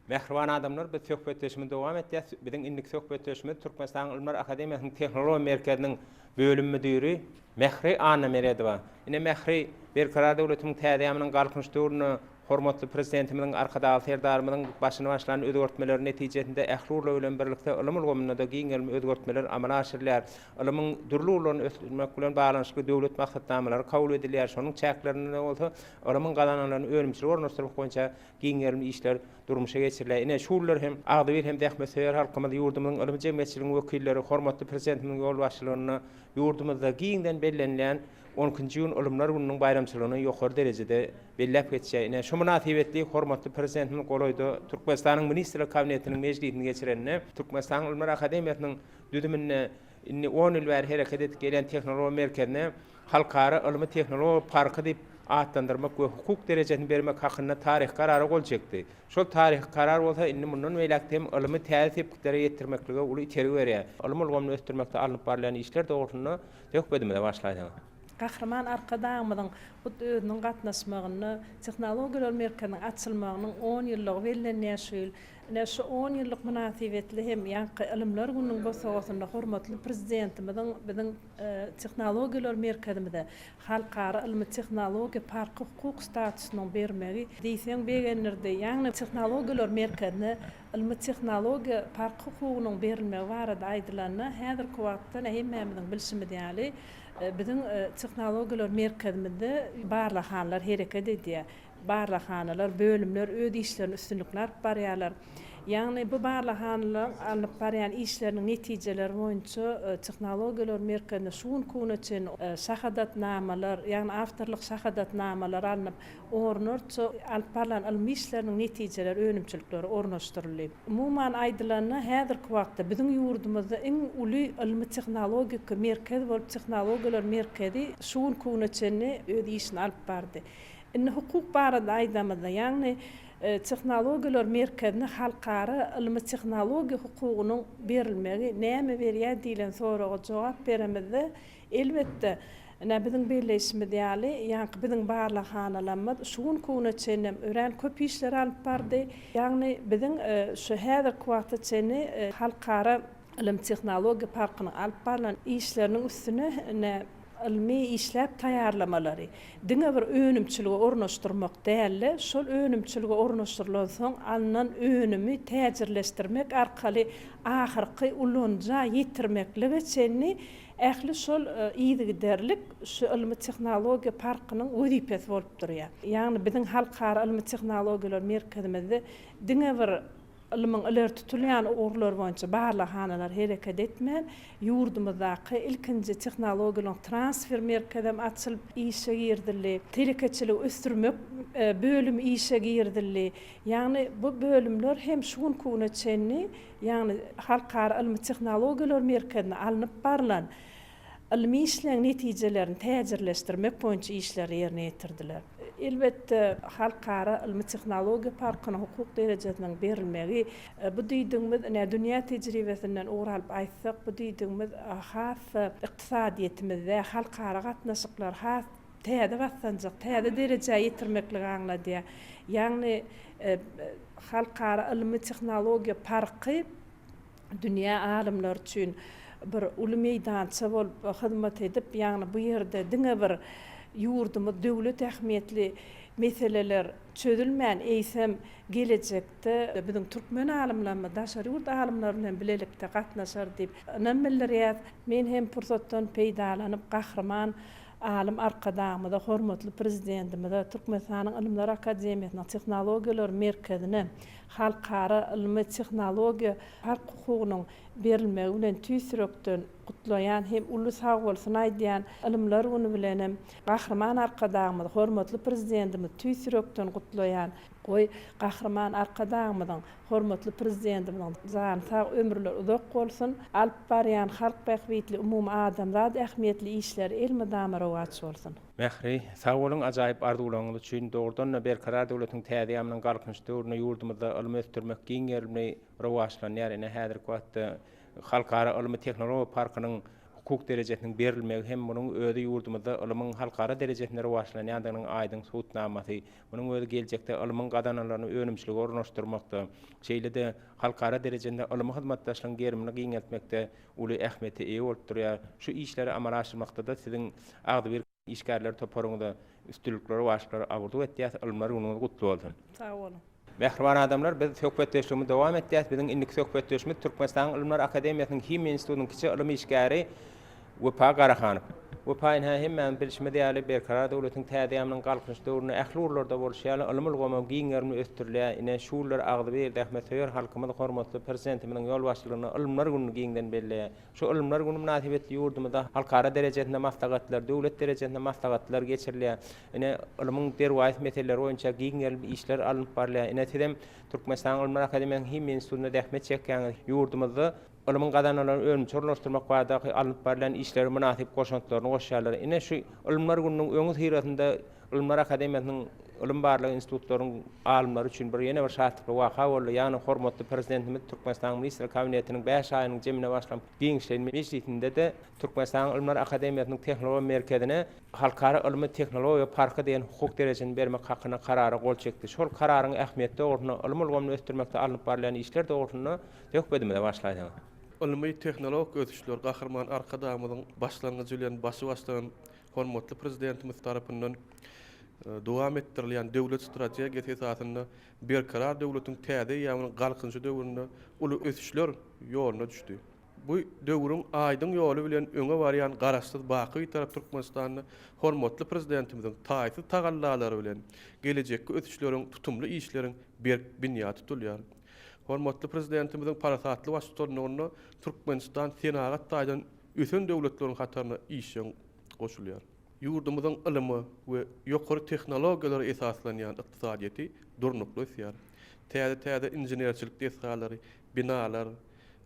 Mähriban adamlar, biz söhbetdeşimizi dowam etýäs. Biziň indiki söhbetdeşimiz Türkmenistanyň Ylymlar akademiýasynyň Tehnologiýa merkeziniň bölüm müdiri Mähri Annameredowa. Ine, Mähri, Berkarar döwletimiň täze ýamynyň Galkynyş döwründe Hormatly Prezidentimiziň, Arkadagly Serdarymyzyň başyny başlan özgertmeleri netijesinde ähli ugurlar bilen birlikde ylym ulgamynda-da giň gerimli özgertmeler amala aşyrylýar. Ylymyň dürli ugurlaryny ösdürmek bilen baglanyşykly döwlet maksatnamalary kabul edilýär. Şonuň çäklerinde bolsa ylymyň gazananlaryny önümçilige ornaşdyrmak boýunça giň gerimli işler durmuşa geçirilýär. Ine, şu günler hem agzybir hem zähmetsöýer halkymyz, ýurdumyzyň ylmy jemgyýetçiliginiň wekilleri hormatly Prezidentimiziň ýolbaşçylygynda ýurdumyzda giňden bellenilýän On ikinji iýun Ylymlar gününiň baýramçylygyny ýokary derejede belläp geçýär. Ine, şu mynasybetli hormatly Prezidentimiz golaýda Türkmenistanyň Ministrler Kabinetiniň mejlisini geçirende, Türkmenistanyň Ylymlar akademiýasynyň düzüminde indi on ýyl bäri hereket edip gelýän Tehnologiýa merkezine Halkara ylmy-tehnologiýa parky diýip atlandyrmak we hukuk derejesini bermek hakynda taryhy Karara gol çekdi. Şol taryhy Karar bolsa indi mundan beýläk hem ylymy täze sepgitlere ýetirmeklige uly itergi berýär. Ylym ulgamyny ösdürmekde alnyp barylýan işler dogrusynda Söhbedimize başlaýsaňyz. Gahryman Arkadagymyzyň hut özüniň gatnaşmagynda Tehnologiýalar merkeziniň açylmagynyň on ýyllygy bellenýär şu ýyl. Ine, şu on ýyllyk mynasybetli hem ýaňky Ylymlar gününiň bosagasynda hormatly Prezidentimiziň biziň Tehnologiýalar merkezimize Halkara ylmy-tehnologiýa parky hukuk statusynyň bermegi diýseň begendirdi. Ýagny Tehnologiýalar merkezine ylmy-tehnologiýa parky hukugynyň berilmegi barada aýdylanda, häzirki wagtda hemmämiziň bilşimiz ýaly, biziň Tehnologiýalar merkezimizde barlaghanalar hereket edýär. Barlaghanalar, bölümler öz işlerini üstünlikli alyp barýarlar. Ýagny bu barlaghanalaryň alnyp barýan işleriniň netijeleri boýunça Tehnologiýalar merkezinde şu günki güne çenli şahadatnamalar, ýagny awtorlyk şahadatnamalary alnyp, onlarça alyp barlan ylmy işleriniň netijeleri önümçiliklere ornaşdyryldy. Umuman aýdylanda, häzirki wagtda biziň ýurdumyzda iň uly ylmy-tehnologik merkez bolup Tehnologiýalar merkezi şu günki güne çenli öz işini alyp bardy. Indi hukuk barada aýdamyzda, ýagny Tehnologiýalar merkezine halkara ylmy-tehnologiýa hukugynyň berilmegi näme berýär diýlen soraga jogap beremizde, elbetde, ine, biziň belleýşimiz ýaly, ýaňky biziň barlaghanalarymyz şu günki güne çenlem örän köp işleri alyp bardy. Ýagny biziň şu häzirki wagta çenli halkara Ylym-tehnologiýa parkynyň alyp barlan işleriniň üstüne ine, ylmy işläp taýýarlamalary diňe bir önümçilige ornaşdyrmak däl-de, şol önümçilige ornaşdyrylansoň alnan önümi täjirleşdirmek arkaly ahyrky ulanyja ýetirmeklige çenli ähli şol yzygiderlik şu ylmy-tehnologiýa parkynyň wezipesi bolup durýar. Ýagny biziň Halkara ylmy-tehnologiýalar merkezimizde diňe bir Ylmyň ileri tutulýan ugurlary boýunça barlaghanalar hereket etmän, ýurdumyzdaky ilkinji tehnologiýalaryň transfer merkezem açylyp işe girizildi. Telekeçiligi ösdürmek bölümi işe girizildi. Ýagny bu bölümler hem şu günki güne çenli, ýagny Halkara ylmy-tehnologiýalar merkezinde alnyp barlan ylmy işleň netijelerini täjirleşdirmek boýunça işleri ýerine ýetirdiler. Elbetde, Halkara ylmy-tehnologiýa parkynyň hukuk derejesiniň berilmegi, bu diýdigimiz, ine, dünýä tejribesinden ugur alyp aýtsak, bu diýdigimiz has-da ykdysadyýetimizde halkara gatnaşyklary has täze basgançak, täze derejä ýetirmekligi aňladýar. Ýagny, Halkara ylmy-tehnologiýa parky dünýä alymlary üçin bir uly meýdança bolup hyzmat edip, ýagny bu ýerde diňe bir ýurdumyz döwlet ähmiýetli meseleler çözülmän, eýsem, gelejekde biziň türkmen alymlarymyz daşary ýurt alymlary bilen bilelikde gatnaşar diýip ynam bildirýäs. Men hem pursatdan peýdalanyp, Gahryman alym Arkadagymyza, hormatly Prezidentimize, Türkmenistanyň Ylymlar akademiýasynyň Tehnologiýalar merkezine Halkara ylmy-tehnologiýa park hukugynyň berilmegi bilen tüýs ýürekden gutlaýan hem uly sagbolsun aýdýan. Ylymlar güni bilenem Gahryman Arkadagymyzy, hormatly Prezidentimizi tüýs ýürekden gutlaýan. Goý, Gahryman Arkadagymyzyň, hormatly Prezidentimiziň jany sag, ömürleri uzak bolsun, alyp barýan halk bähbitli, umumy adamzat ähmiýetli işleri elmydama rowaç bolsun! Mähri, sag boluň ajaýyp arzuwlaryňyz üçin. Dogrudan-da, Berkarar döwletiň täze eýýamynyň Galkynyş döwründe ýurdumyzda ylmy ösdürmek giň gerimli rowaçlanýar. Ine, häzirki wagtda Halkara ylmy-tehnologiýa parkynyň hukuk derejesiniň berilmegi hem munuň özi ýurdumyzda ylmyň halkara derejesinde rowaçlanýandygynyň aýdyň subutnamasy. Munuň özi geljekde ylmyň gazananlaryny önümçilige ornaşdyrmakda, şeýle-de halkara derejesinde ylmy hyzmatdaşlygyň gerimini giňeltmekde uly ähmiýete eýe bolup durýar. Şu işleri amala aşyrmakda-da siziň agzybir işgärler toparyňyza üstünlikleri, rowaçlyklary arzuw etýäs. Ylymlar günüňiz gutly bolsun! Sag boluň. Mähriban adamlar, biz söhbetdeşligimizi dowam etýäs. Biziň indiki söhbetdeşimiz Türkmenistanyň Ylymlar akademiýasynyň Himiýa institutynyň kiçi ylym işgäri Wepa Garahanow. Wepa ynha hemmämiz bilşimiz ýaly Berkarar döwletiň täze eýýamynyň Galkynyş döwründe ähli ugurlarda bolşy ýaly ylym ulgamam giň gerimli ösdürilýär. Ine, şu günler agzybir, zähmetsöýer halkymyz hormatly Prezidentimiziň ýolbaşçylygynda Ylymlar gününi giňden belleýär. Şu Ylymlar güni mynasybetli ýurdumyzda halkara derejesinde maslahatlar, döwlet derejesinde maslahatlar geçirilýär. Ine, ylmyň derwaýys meseleleri boýunça giň gerimli işler alnyp barylýar. Ine, sizem Türkmenistanyň Ylymlar akademiýasynyň Himiýa institutynda zähmet çekýäňiz. Ýurdumyzda ylmyň gazananlaryny önümçi ornaşdyrmak baradaky alnyp barylýan işlere mynasyp goşantlaryny goşýarlar. Ine, şu Ylymlar gününiň öňüsyrasynda Ylymlar akademiýasynyň. Ylym-barlag institutlarynyň alymlary üçin bir ýene bir şatlykly waka boldy. Ýagny hormatly Prezidentimiz Türkmenistanyň Ministrler Kabinetiniň bäş aýynyň jemine başlan giňişleýin mejlisinde-de Türkmenistanyň Ylymlar akademiýasynyň Tehnologiýa merkezine Halkara ylmy-tehnologiýa parky diýen hukuk derejesini bermek hakynda Karara gol çekdi. Şol Kararyň ähmiýeti dogrusynda, ylym ulgamyny ösdürmekde alnyp barylýan işler dogrusynda söhbedimize başlaýsaňyz. Ylmy-tehnologik ösüşler Gahryman Arkadagymyzyň başlangyjy bilen başy başlanan hormatly Prezidentimiz tarapyndan dowam etdirilýän döwlet strategiýasy esasynda Berkarar döwletiň täze eýýamynyň Galkynyşy döwründe uly ösüşler ýoluna düşdi. Bu döwrüň aýdyň ýoly bilen öňe barýan Garaşsyz, baky Bitarap Türkmenistanda hormatly Prezidentimiziň taýsyz tagallalary bilen gelejekki ösüşleriň, tutumly işleriň berk binýady tutulýar. Hormatly Prezidentimiziň parasatly baştutanlygynda Türkmenistan senagat taýdan ösen döwletleriň hataryna işjeň goşulýar. Ýurdumyzyň ylyma we ýokary tehnologiýalara esaslanýan ykdysadyýeti durnukly ösýär. Täze-täze inženerçilik desgalary, binalar,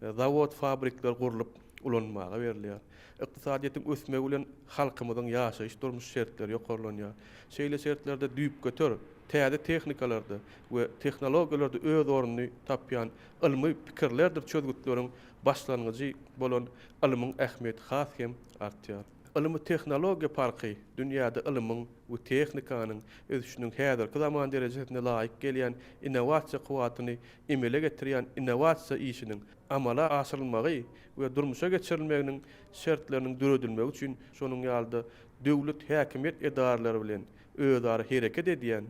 zawod-fabrikler gurlup ulanmaga berilýär. Ykdysadyýetiň ösmegi bilen halkymyzyň ýaşaýyş-durmuş şertleri ýokarlanýar. Şeýle şertlerde düýpgöter täze tehnikalarda we tehnologiýalarda öz ornuny tapýan ylmy pikirlerdir çözgütleriň başlangyjy bolan ylmyň ähmiýeti has hem artýar. Ylmy-tehnologiýa parky dünýäde ylmyň we tehnikanyň ösüşiniň häzirki zaman derejesine laýyk gelýän innowasiýa kuwwatyny emele getirýän innowasiýa işiniň amala aşyrylmagy we durmuşa geçirilmeginiň şertleriniň döredilmegi üçin şonuň ýaly-da döwlet häkimiýet edaralary bilen özara hereket edýän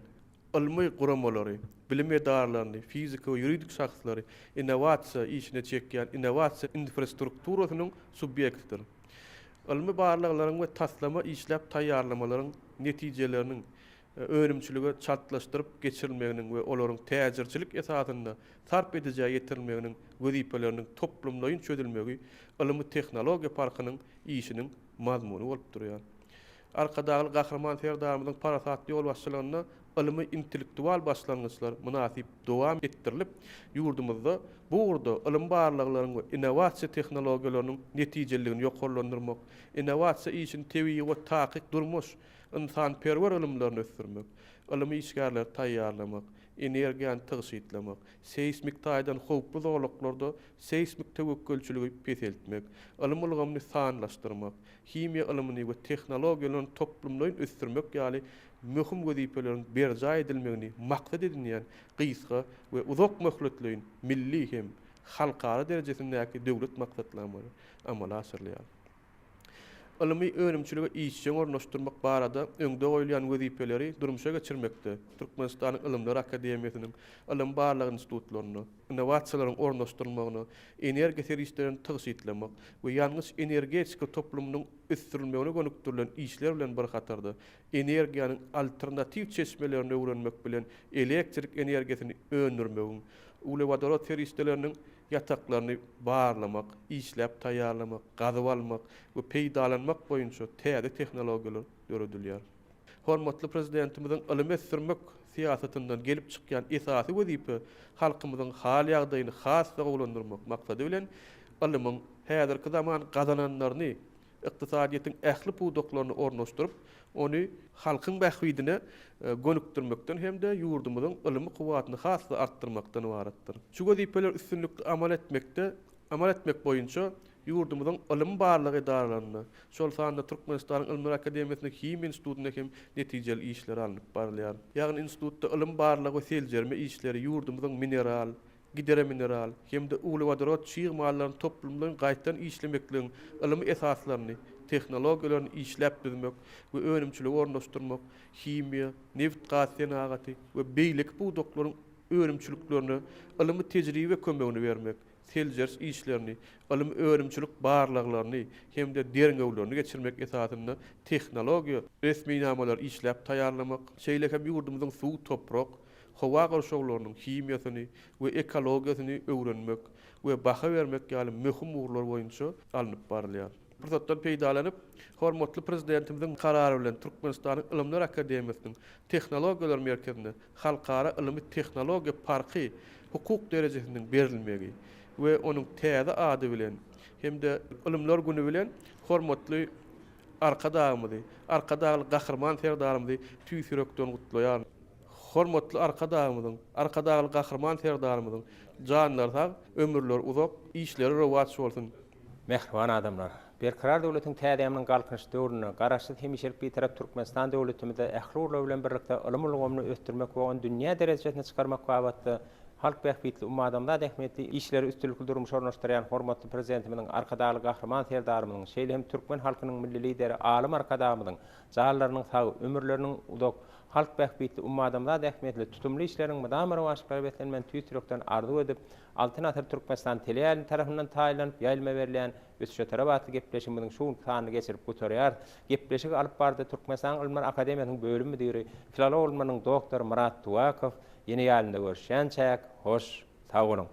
ylmy guramalary, bilim edaralaryny, fiziki we ýuridik şahslary innowasiýa işine çekýän innowasiýa infrastrukturasynyň subýektidir. Ylmy barlaglaryň we taslama işläp taýýarlamalaryň netijeleriniň önümçilige çaltlaşdyryp geçirilmeginiň we olaryň täjirçilik esasynda sarp edijä ýetirilmeginiň wezipeleriniň toplumlaýyn çözülmegi ylmy-tehnologiýa parkynyň işiniň mazmuny bolup durýar. Arkadagly Gahryman Serdarymyzyň parasatly ýolbaşçylygynda ylmy-intellektual başlangyçlar mynasyp dowam etdirilip, ýurdumyzda bu ugurda ylym-barlaglaryň we innowasiýa tehnologiýalarynyň netijeliligini ýokarlandyrmak, innowasiýa işini tebigy we takyk durmuş, ynsanperwer ylymlaryny ösdürmek, ylmy işgärleri taýýarlamak, energiýany tygşytlamak, seýsmik taýdan howply zolaklarda seýsmik töwekgelçiligi peseltmek, ylym ulgamyny sanlaşdyrmak, himiýa ylymyny we tehnologiýalaryny toplumlaýyn ösdürmek ýaly möhüm wezipeleriň berjaý edilmegini maksat edinýän gysga we uzak möhletleýin milli hem halkara derejesindäki döwlet maksatnamalary amala aşyrylýar. Ylmy önümçilige işjeň ornaşdyrmak barada öňde goýulýan wezipeleri durmuşa geçirmekde Türkmenistanyň Ylymlar akademiýasynyň ylym-barlag institutlarynda innowasiýalaryň ornaşdyrylmagyna, energiýa serişdelerini tygşytlamak we ýangyç-energetika toplumynyň ösdürilmegine gönükdirilen işler bilen bir hatarda, energiýanyň alternatiw çeşmelerini öwrenmek bilen elektrik energiýasyny öndürmegiň, uglewodorod serişdeleriniň ýataklaryny barlamak, işläp taýýarlamak, gazyp almak we peýdalanmak boýunça täze tehnologiýalar döredilýär. Hormatly Prezidentimiziň ylym ösdürmek syýasatyndan gelip çykýan esasy wezipe halkymyzyň hal-ýagdaýyny has-da gowulandyrmak maksady bilen ylymyň häzirki zaman gazananlaryny ykdysadyýetiň ähli pudaklaryna ornaşdyryp, ony halkyň bähbidine gönükdirmekden hem-de ýurdumyzyň ylmy kuwwatyny has-da artdyrmakdan ybaratdyr. Şu wezipeleri üstünlikli amal etmekde amal etmek boýunça ýurdumyzyň ylym-barlag edaralarynda, şol sanda Türkmenistanyň Ylymlar akademiýasynyň Himiýa institutynda hem netijeli işler alnyp barylýar. Ýagny institutda ylym-barlag we seljerme işleri ýurdumyzyň mineral, gidromineral hem-de uglewodorod çig mallaryny toplumlaýyn gaýtadan işlemekligiň ylmy esaslaryny, tehnologiýalaryny işläp düzmek we önümçilige ornaşdyrmak, himiýa, nebit-gaz senagaty we beýleki pudaklaryň önümçiliklerine ylmy-tejribe kömegini bermek, seljeriş işlerini, ylmy-önümçilik barlaglaryny hem-de derňewlerini geçirmek esasynda tehnologiýa resminamalary işläp taýýarlamak, şeýle hem ýurdumyzyň suw, toprak, howa gurşawlarynyň himiýasyny we ekologiýasyny öwrenmek we baha bermek ýaly möhüm ugurlar boýunça alnyp barylýar. Pursatdan peýdalanyp, hormatly Prezidentimiziň Karary bilen Türkmenistanyň Ylymlar akademiýasynyň Tehnologiýalar merkezinde Halkara ylmy-tehnologiýa parky hukuk derejesiniň berilmegi we onuň täze ady bilen hem-de Ylymlar güni bilen hormatly Arkadagymyzy, Arkadagly Gahryman Serdarymyzy tüýs ýürekden gutlaýaryn. Hormatly Arkadagymyzyň, Arkadagly Gahryman Serdarymyzyň janlary sag, ömürleri uzak, işleri rowaç bolsun! Mähriban adamlar! Berkarar döwletiň täze ýamynyň Galkynyş döwründe Garaşsyz, hemişelik Bitarap Türkmenistan döwletimizde ähli ugurlar bilen birlikde ylym ulgamyny ösdürmek we ony dünýä derejesine çykarmak babatda halk bähbitli, umumadamzat ähmiýetli işleri üstünlikli durmuşa ornaşdyrýan hormatly Prezidentimiziň, Arkadagly Gahryman Serdarymyzyň, şeýle hem türkmen halkynyň Milli Lideri alym Arkadagymyzyň janlarynyň sag, ömürleriniň uzak, halk bähbitli, umumadamzat ähmiýetli tutumly işleriniň mydama rowaçlyklara beslenmegini tüýs ýürekden arzuw edip, Altyn asyr Türkmenistan teleýaýlymy tarapyndan taýynlanyp ýaýlyma berilýän Ösüşe tarap atly gepleşigimiziň şu günki sanyny geçirip gutarýarys. Gepleşigi alyp bardy Türkmenistanyň Ylymlar akademiýasynyň bölüm müdiri, filolog ylymlarynyň doktory Myrat Tuwakow. Ýene ýaýlymda görüşýänçäk, hoş sag boluň!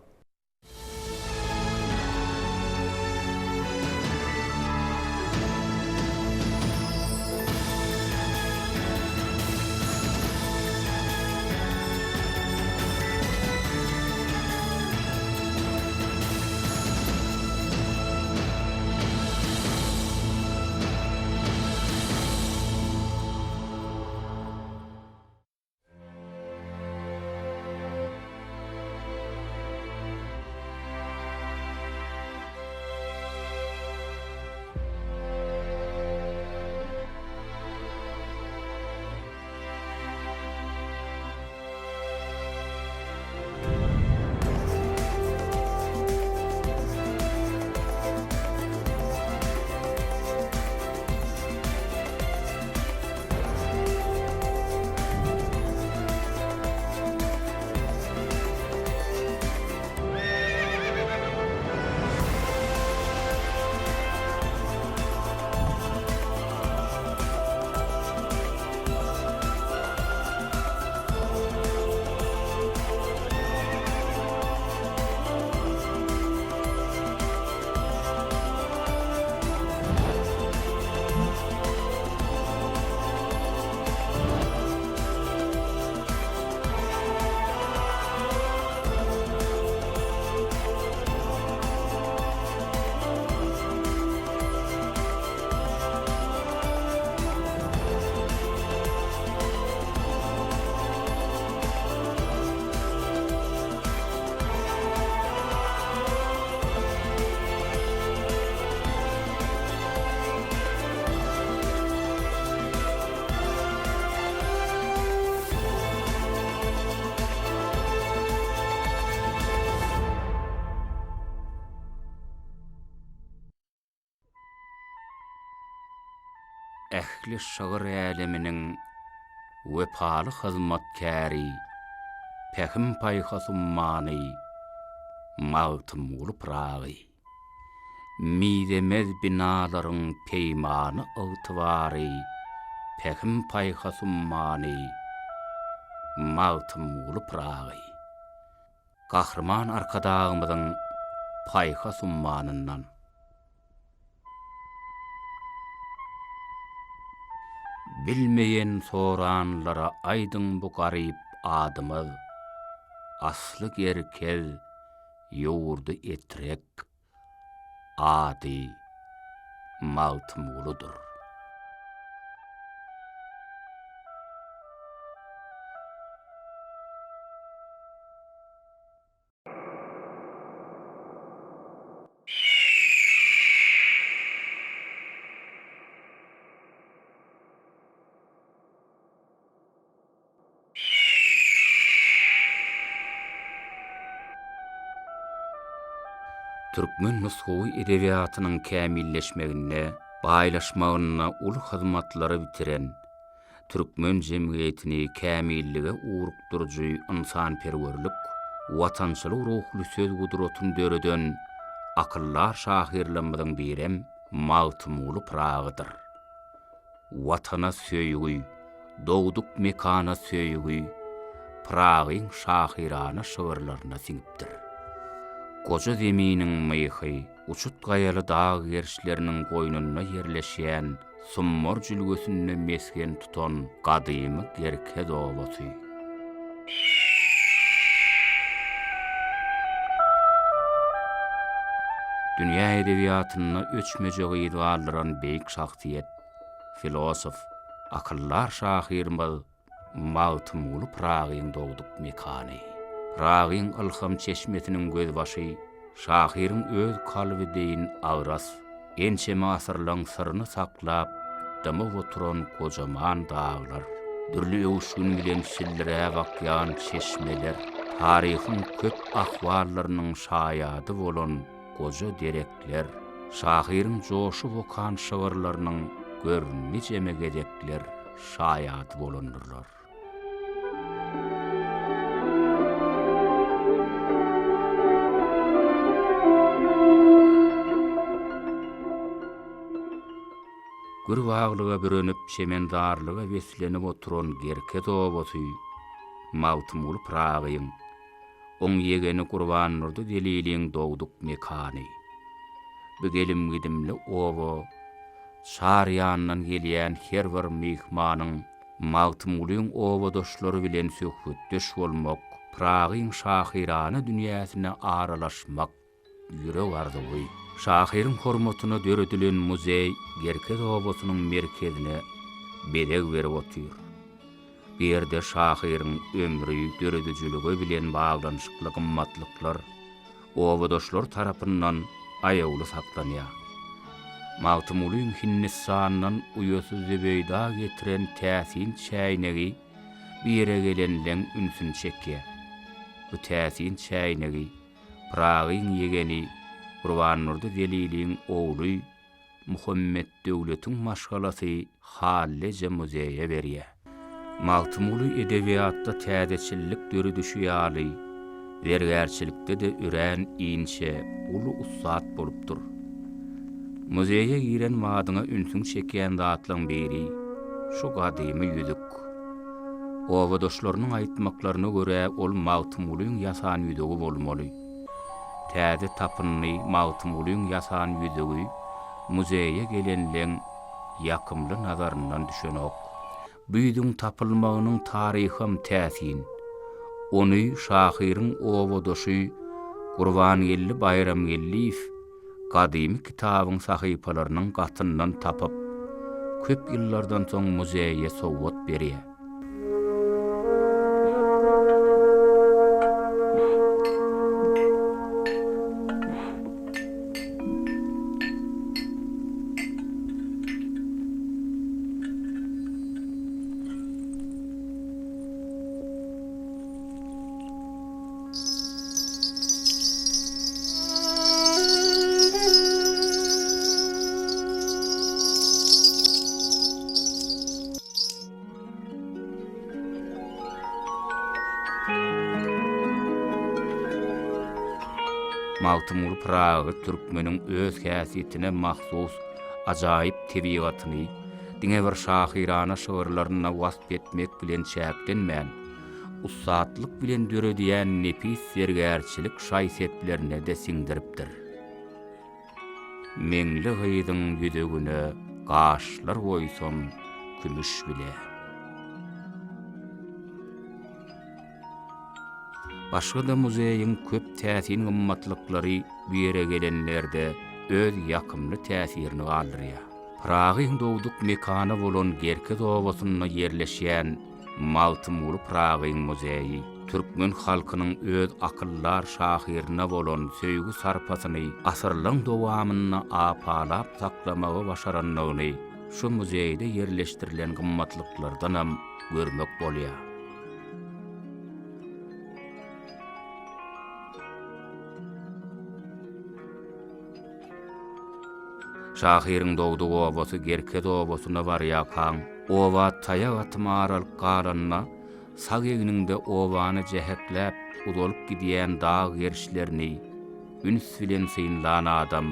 Ähli şygyr äleminiň wepaly hyzmatkäri, pähim-paýhas ummany Magtymguly Pyragy. Mizemez binalaryň peýmany-ygtybary, pähim-paýhas ummany Magtymguly Pyragy. Gahryman Arkadagymyzyň paýhas ummanyndan. Bilmeýen soranlara aýdyň bu garyp adymyz, Asly Gerkez, ýurdy Etrek, ady Magtymguludyr. Türkmen nusgawy edebiýatynyň kämilleşmeginde, baýlaşmagynda uly hyzmatlary bitiren, türkmen jemgyýetini kämillige ugrukdyryjy ynsanperwerlik, watançylyk ruhly söz gudratyny döreden akyldar şahyrlarymyzyň birem Magtymguly Pyragydyr. Watana söýgi, dogduk mekana söýgi Pyragyň şahyrana şygyrlaryna siňipdir. Goja Zeminiň myhy uçut gaýaly dag gerişleriniň goýnunda ýerleşýän Summar jülgesinde mesgen tutan gadymy Gerkez obasy. Dünýä edebiýatynda öçmejek yz galdyran beýik şahsyýet, filosof, akyldar şahyrymyz. Magtymguly Pyragyň dogduk mekany. Pyragyň ylham çeşmesiniň gözbaşy şahyryň öz kalby deýin agras, ençeme asyrlaň syryny saklap, dymyp oturan gojaman daglar, dürli öwüşgin bilen şildiräp akýan çeşmeler, taryhyň köp ahwallarynyň şaýady bolan goja derekler, şahyryň joşup okan şygyrlarynyň gör nijeme gezekler şaýady bolandyrlar. Gür baglyga bürenip, çemenzarlyga beslenip oturan Gerkez obasy Magtymguly Pyragyň, oň ýegeni Gurbandurdy Zeliliň dogduk mekany. Bu gelim-gidimli oba çar ýandan gelýän her bir myhmanyň Magtymgulyň obadaşlary bilen söhbetdeş bolmak, Pyragyň şahyrana dünýäsine aralaşmak ýürek arzuwy. Şahyryň hormatyna döredilen muzeý Gerkez obasynyň merkezine bezeg berip otyr. Bu ýerde şahyryň ömri, döredijiligi bilen baglanyşykly gymmatlyklar obadaşlar tarapyndan aýawly saklanýar. Magtymgulyň Hindistandan uýasy Zübeýda getiren täsin çäýnegi bu ýere gelenleň ünsüni çekýär. Bu täsin çäýnegi Pyragyň ýegeni Gurbandurdy Zeliliň ogly Muhammetdöwletiň maşgalasy Hallyja muzeýe berýär. Magtymguly edebiýatda täzeçillik döredişi ýaly, zergärçilikde-de örän inçe, uly ussat bolupdyr. Muzeýe giren badyňa ünsüňi çekýän zatlaň biri şu gadymy ýüzük. Obadaşlarynyň aýtmaklaryna görä, ol Magtymgulyň ýasan ýüzügi bolmaly. Täze tapyndy Magtymgulyň ýasan ýüzügi muzeýe gelenleň ýakymly nazaryndan düşenok. Bu ýüzüň tapylmagynyň taryham täsin. Ony şahyryň obadaşy Gurbangeldi Baýramgeldiýew gadymy kitabyň sahypalarynyň gatyndan tapyp, köp ýyllardan soň muzeýe sowgat berýär. Magtymguly Pyragy türkmeniň öz häsiýetine mahsus ajaýyp tebigatyny diňe bir şahyrana şygyrlarynda wasp etmek bilen çäklenmän, ussatlyk bilen döredýän nepis zergärçilik şaý-seplerine-de siňdiripdir. Meňli gyzyň ýüzügine gaşlar goýsam kümüş bile. Başga-da muzeýiň köp täsin gymmatlyklary bu ýere gelenlerde öz ýakymly täsirini galdyrýar. Pyragyň dogduk mekany bolan Gerkez obasynda ýerleşýän Magtymguly Pyragyň muzeýi türkmen halkynyň öz akyldar şahyryna bolan söýgi-sarpasyny asyrlaň dowamynda apalap saklamagy başarandygyny şu muzeýde ýerleşdirilen gymmatlyklardanam görmek bolýar. Şahyryň dogduk obasy Gerkez obasyna barýarkaň, oba taýak atym aralyk galanda, sag egniňde obany jähekläp uzalyp gidýän dag gerişlerini üns bilen synlan adam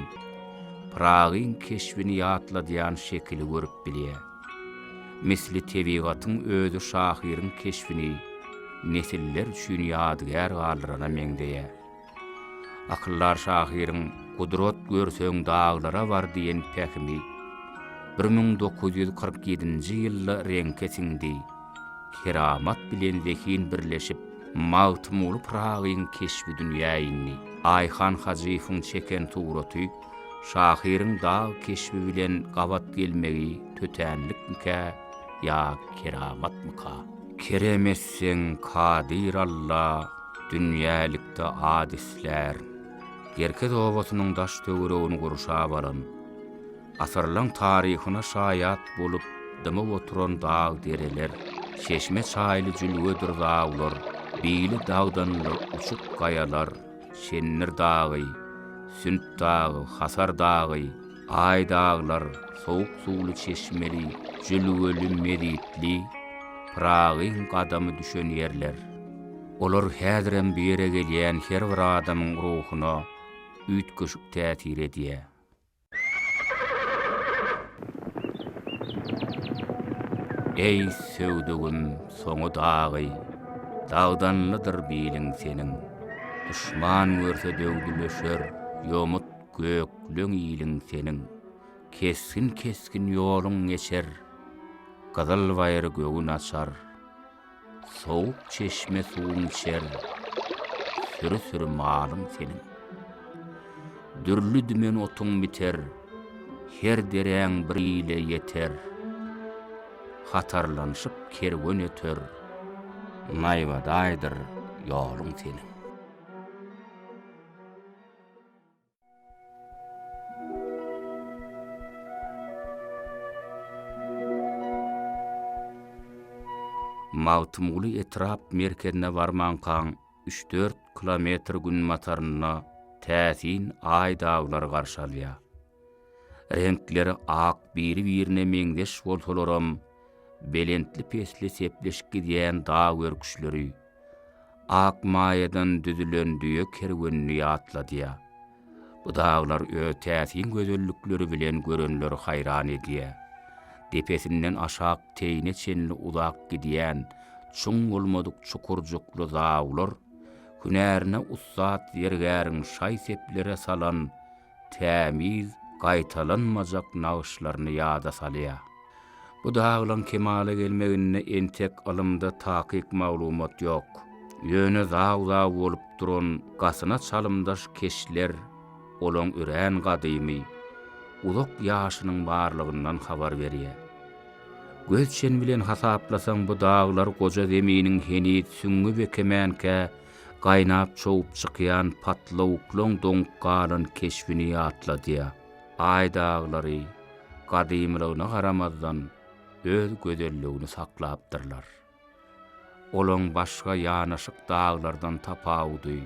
Pyragyň keşbini ýatladýan şekili görüp bilýär. Misli tebigatyň özi şahyryň keşbini nesiller üçin ýadygär galdyrana meňzeýär. Akyldar şahyryň Gudrat görseň daglara bar diýen pähimi 1947-nji ýylda reňke siňdi. Keramat bilen zehin birleşip, Magtymguly Pyragyň keşbi dünýä indi. Aýhan Hajyýewiň çeken suraty şahyryň dag keşbi bilen gabat gelmegi tötänlikmikä ýa keramatmyka? Kerem etseň Kadyr Alla dünýälikde ad islärin. Gerkez obasynyň daş-töweregini gurşap alan, asyrlaň taryhyna şaýat bolup dymyp oturan dag-dereler, çeşme-çaýly jülgedir zawlar, bili dagdanly uçut gaýalar, Şendir dagy, Sünt dagy, Hasar dagy, Aý daglar, sowuk suwly çeşmeli, jülgeli, mezitli, Pyragyň gadamy düşen ýerler. Olar häzirem bu ýere gelýän her bir adamyň ruhuna üýtgeşik täsir edýär. Eý, söwdügim, soňy dagy, Dagdanlydyr biliň seniň. Duşman görse döwdüleşer, Ýomut gökleň iliň seniň. Kesgin-kesgin ýoluň geçer, Gyzyl baýyr göwün açar. Sowuk çeşme suwuň içer, Süri-süri malyň seniň. Dürli-dümen otuň biter, Her deräň bir ile ýeter. Hatarlanyşyp kerwen öter, Naýbadaýdyr ýoluň seniň. Magtymguly etrap merkezine barmankaň üç-dört kilometr günbatarynda täsin Aý daglary garşy alýar. Reňkleri ak, biri-birine meňzeş bolsalaram, belentli-pesli sepleşip gidýän dag örküçleri, ak maýadan düzülen düýe kerwenini ýatladýar. Bu daglar öz täsin gözellikleri bilen görenleri haýran edýär. Depesinden aşak teýine çenli uzap gidýän çuň bolmadyk çukurjykly zawlar hünärine ussat zergäriň şaý-seplere salan tämiz, gaýtalanmajak nagyşlaryny ýada salýar. Bu daglaň kemala gelmeginde entek ylymda takyk maglumat ýok. Ýöne zaw-zaw bolup duran gasyna çalymdaş keşler olaň örän gadymy, uzak ýaşynyň barlygyndan habar berýär. Göz çen bilen hasaplasaň bu daglar goja zeminiň heniz süňňi bekemänkä gaýnap çowup çykýan patlawuklaň doňup galan keşbini ýatladýar. Aý daglary gadymylygyna garamazdan öz gözelligini saklapdyrlar. Olaň başga ýanaşyk daglardan tapawudy,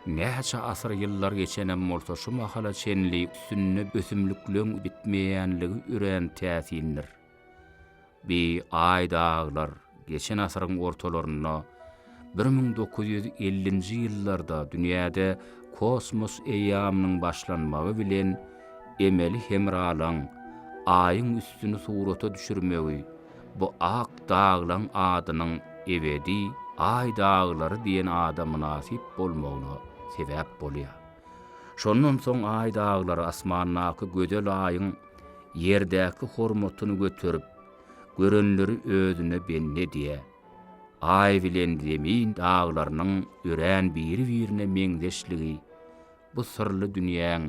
näçe asyr ýyllar geçenem bolsa şu mahala çenli üstünde ösümlikleň bitmeýänligi örän täsindir. Bi Aý daglar geçen asyryň ortalarynda, 1950-nji ýyllarda dünýäde kosmos eýýamynyň başlanmagy bilen emeli hemralaň Aýyň üstüni surata düşürmegi bu ak daglaň adynyň ebedi Aý daglary diýen ada mynasyp bolmagyna sebäp bolýar. Şondan soň Aý daglary asmandaky gözel Aýyň ýerdäki hormatyny göterip, görenleri özüne bendi edýär. Aý bilen Zemin daglarynyň örän biri-birine meňzeşligi bu syrly dünýäň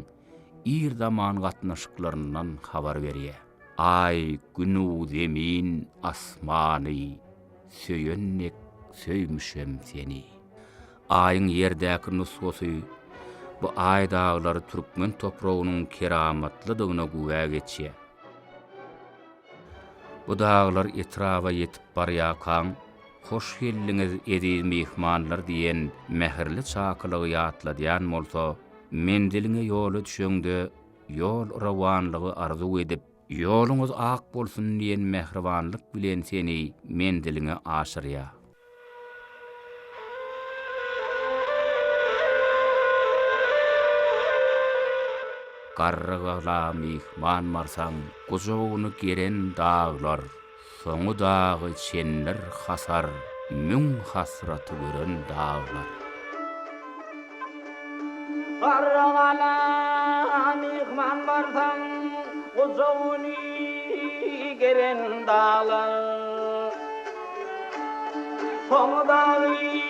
ir zaman gatnaşyklaryndan habar berýär. Aý, Gün-u Zemin, asmany söýen dek söýmüşem seni. Aýyň ýerdäki nusgasy bu Aý daglary türkmen topragynyň keramatlydygyna güwä geçýär. Bu daglar etraba ýetip barýarkaň, Hoş geldiňiz, eziz myhmanlar diýen mähirli çakylygy ýatladýan bolsa, menziliňe ýola düşeňde ýol rowanlygy arzuw edip, Ýoluňyz ak bolsun diýen mähribanlyk bilen seni menziliňe aşyrýar. Garrygala myhman barsaň, gujagyny geren daglar, Soňy dagy çendir hasar, müň hasraty gören daglar. Garrygala myhman barsaň, gujagyny geren daglar. Soňy dagy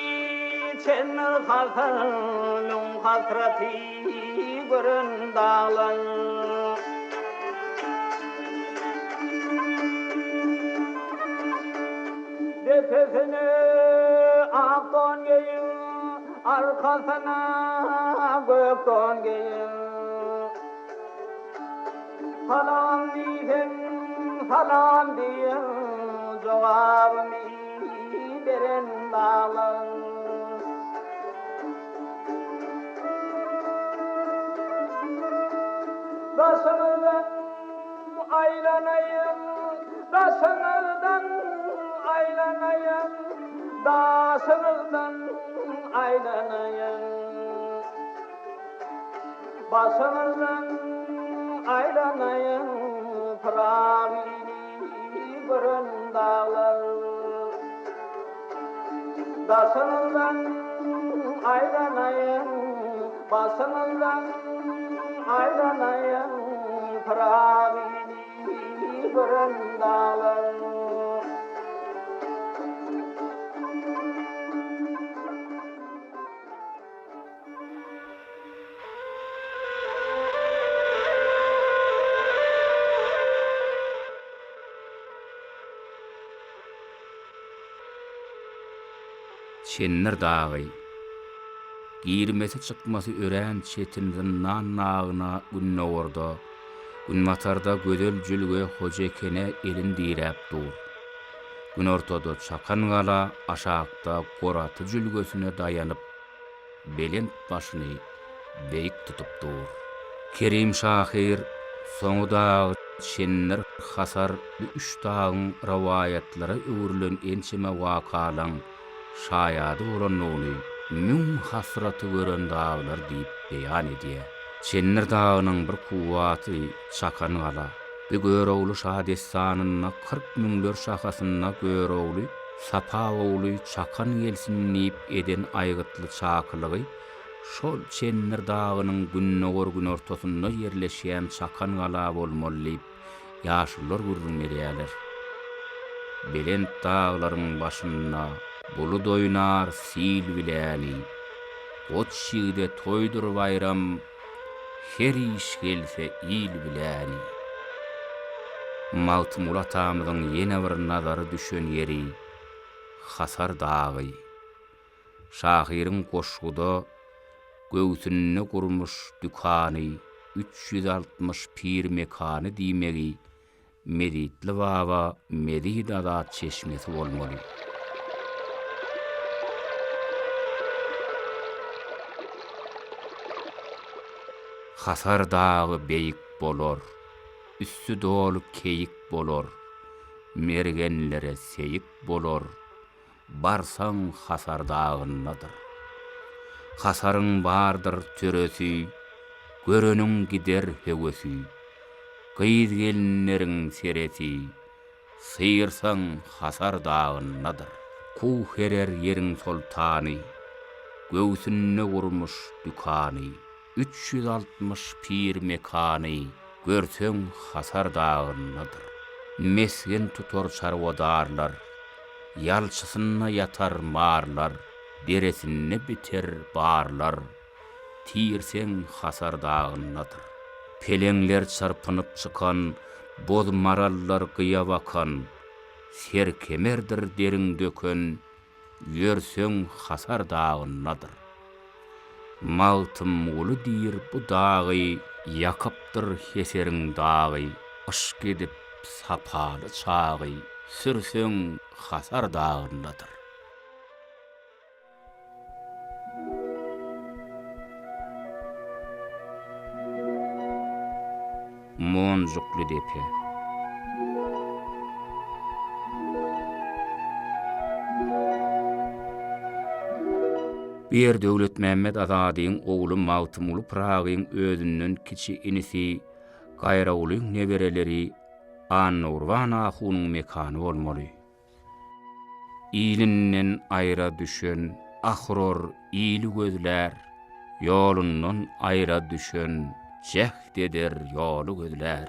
çendir hasar, müň hasraty gören daglar. Depesine. Arkasyna gök don geýen. Salam diýseň, salam diýen, jogabyny beren daglar. Daşyňyzdan aýlanaýyn, daşyňyzdan aýlanaýyn, daşyňyzdan aýlanaýyn. Başyňyzdan aýlanaýyn Pyragyny gören daglar. Daşyňyzdan aýlanaýyn, başyňyzdan aýlanaýyn Pyragyny gören daglar. Çendir dagy. Girmesi-çykmasy örän çetin zyndan dagyna gündogarda, günbatarda gözel jülge Hojaekene elin diräp dur. Günortada Çakan gala, aşakda Goraty jülgesine daýanyp, belent başyny beýik tutup dur. Kerim şahyr Soňy dag, Çendir, Hasar bu üç dagyň rowaýatlara öwrülen ençeme wakalaň şaýady bolandygyny müň hasraty gören daglar diýip beýan edýär. Çendir dagynyň bir kuwwaty Çakan gala. Bu Görogly şadessanynda 40 müňler şahasynda Görogly Sapa ogly Çakan gelsin diýip eden aýgytly çakylygy şol Çendir dagynyň gündogar-günortasynda ýerleşýän Çakan gala bolmaly diýip, ýaşulular gürrüň berýärler. Belent daglaryň başynda bulut oýnar sil biläni, Goç ýigide toýdur baýram, Her iş gelse il biläni. Magtymguly atamyzyň ýene bir nazary düşen ýeri Hasar dagy. Şahyryň goşguda Göwsünde gurmuş dükany, 360 pir mekany diýmegi Mezitli baba Mezit azat çeşmesi bolmaly. Hasar dagy beýik bolar, Üsti doly keýik bolar, Mergenlere seýik bolar, Barsaň Hasar dagyndadyr. Hasaryň bardyr töresi, Göreniň gider höwesi. Gyz-gelinleriň seresi, Syrsaň Hasar dagyndadyr. Kuh erer ýeriň soltany, Göwsünde gurmuş dükany, 360 pir mekany, Görseň Hasar dagyndadyr. Mesgen tutar çarwadarlar, Ýalçysynda ýatar marlar, Deresinde biter barlar, Tirseň Hasar dagyndadyr. Peleňler çyrpynyp çykan, Boz marallar gyýa bakan, Ser kemerdir deriň döken, Ýörseň Hasar dagyndadyr. Magtymguly diýr bu dagy, Ýakypdyr Heseriň dagy, Yşk edip sapaly çagy, Sürseň Hasar dagyndadyr. Monjukly depe. Bu ýer Döwletmämmet Azadyň ogly Magtymguly Pyragyň özünden kiçi inisi Gaýragulyň nebereleri Annagurban ahunyň mekany bolmaly. Ilinden aýra düşen ah urar, ili gözlär, Ýolundan aýra düşen jäht eder, ýoly gözlär.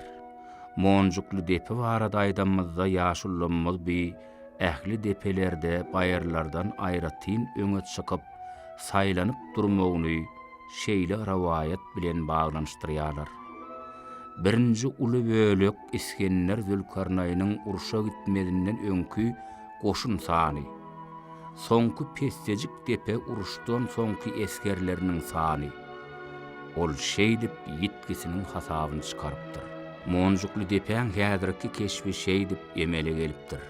Monjukly depe barada aýdanymyzda ýaşulymyz bi ähli depelerde baýyrlardan aýratyn öňe çykyp, saýlanyp durmagyny şeýle rowaýat bilen baglanyşdyrýarlar. Birinji uly bölek Isgender Zülkarnaýnyň urşa gitmezinden öňki goşun sany. Soňky pessejik depe uruşdan soňky esgerleriniň sany. Ol şeýdip ýitgisiniň hasabyny çykarypdyr. Monjukly depäň häzirki keşbi şeýdip emele gelipdir.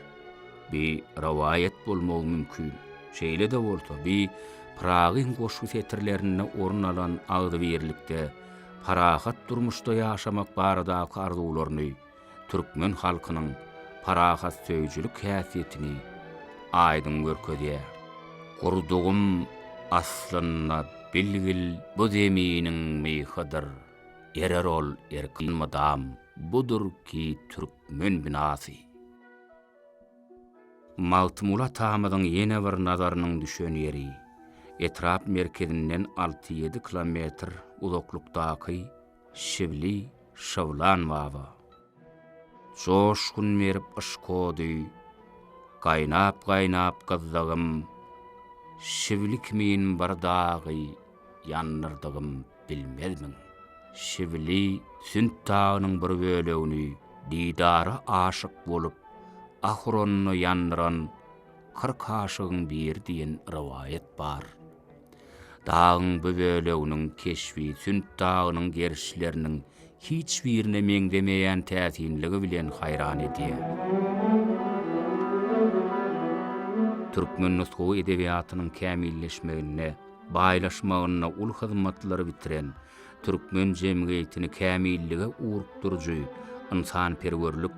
Bi rowaýat bolmagy mümkin. Şeýle-de bolsa, bi Pyragyň goşgy setirlerinde orun alan agzybirlikde, parahat durmuşda ýaşamak baradaky arzuwlaryny, türkmen halkynyň parahatsöýüjilik häsiýetini aýdyň görkezýär. Gurdugym aslynda bilgil bu zeminiň myhydyr, Erer ol erkin mydam, budur ki türkmen binasy. Magtymguly atamyzyň ýene bir nazarynyň düşen ýeri, etrap merkezinden alty-ýedi kilometr uzaklykdaky Şibli Şybylan baba. Joşgun berip yşk ody, Gaýnap-gaýnap gyzdygym, Şibli kimin bir dagy ýandyrdygym bilmezmiň? Şibli Sünt dagynyň bir bölegini didara aşyk bolup, ah uranda ýandyran 40 aşygyň biri diýen rowaýat bar. Dagyň bu böleginiň keşbi Sünt dagynyň gerişleriniň hiç birine meňzemeýän täsinligi bilen haýran edýär. Türkmen nusgawy edebiýatynyň kämilleşmeginde, baýlaşmagynda uly hyzmatlary bitiren, türkmen jemgyýetini kämillige ugrukdyryjy ynsanperwerlik,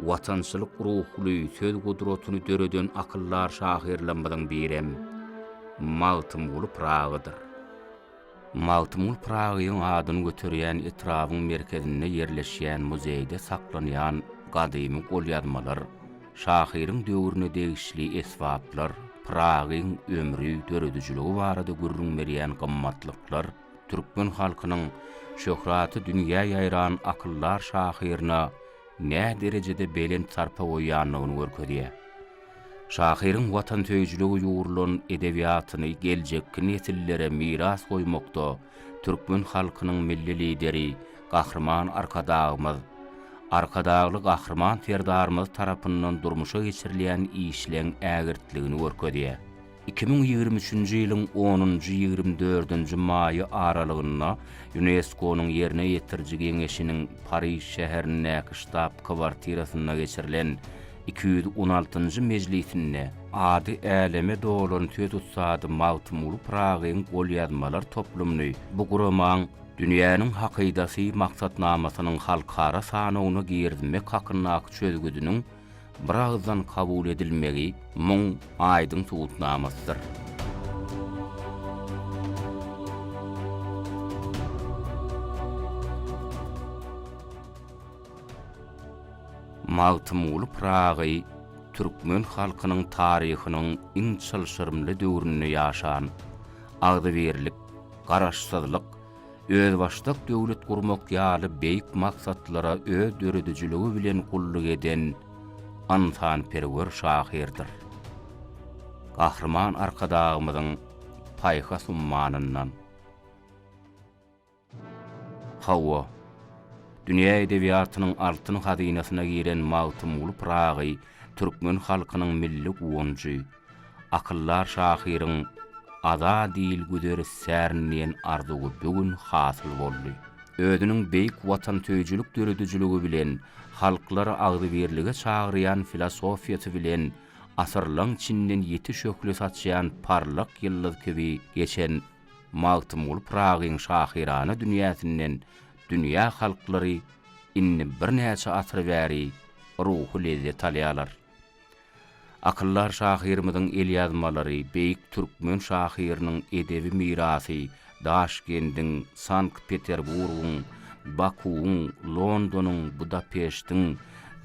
watançylyk ruhly söz gudratyny döreden akyldar şahyrlarymyzyň birem Magtymguly Pyragydyr. Magtymguly Pyragyň adyny göterýän etrabyň merkezinde ýerleşýän muzeýde saklanýan gadymy golýazmalar, şahyryň döwrüne degişli esbaplar, Pyragyň ömri, döredijiligi barada gürrüň berýän gymmatlyklar türkmen halkynyň şöhraty dünýä ýaýran akyldar şahyryna näderejede belent sarpa goýýandygyny görkezýär. Şahyryň watansöýüjilige ýugrulan edebiýatyny geljekki nesillere miras goýmakda türkmen halkynyň Milli Lideri Gahryman Arkadagymyz, Arkadagly Gahryman Serdarymyz tarapyndan durmuşa geçirilýän işleň ägirtligini görkezýär. 2023-nji ýylyň onunjy-ýigrimi dördünji maýy aralygynda Ýunesko-nyň Ýerine ýetiriji geňeşiniň Pariž şäherindäki ştab-kwartirasynda geçirilen 216-njy mejlisinde ady äleme dolan söz ussady Magtymguly Pyragyň golýazmalar toplumyny bu guramaň Dünýäniň hakydasy maksatnamasynyň halkara sanawyna girizmek hakyndaky çözgüdiniň biragyzdan kabul edilmegi muň aýdyň subutnamasydyr. Magtymguly Pyragy türkmen halkynyň taryhynyň iň çylşyrymly döwründe ýaşan, agzybirlik, garaşsyzlyk, özbaşdak döwlet gurmak ýaly beýik maksatlara öz döredijiligi bilen gulluk eden ynsanperwer şahyrdyr. Gahryman Arkadagymyzyň paýhas ummanyndan. Hawa, dünýä edebiýatynyň altyn hazynasyna giren Magtymguly Pyragy türkmen halkynyň milli guwanjy, akyldar şahyryň Azat il güzer istärin diýen arzuwy bu gün hasyl boldy. Özüniň beýik watansöýüjilik döredijiligi bilen, halklary agzybirlige çagyrýan filosofiýasy bilen asyrlaň içinden ýiti şöhle saçýan parlak ýyldyz kibi geçen Magtymguly Pyragyň şahyrana dünýäsinden dünýä halklary indi birnäçe asyr bäri ruhy lezzet alýarlar. Akyldar şahyrymyzyň elýazmalary, beýik türkmen şahyrynyň edebi mirasy Daşkendiň, Sankt-Peterburgyň, Bakuwyň, Londonyň, Budapeştiň,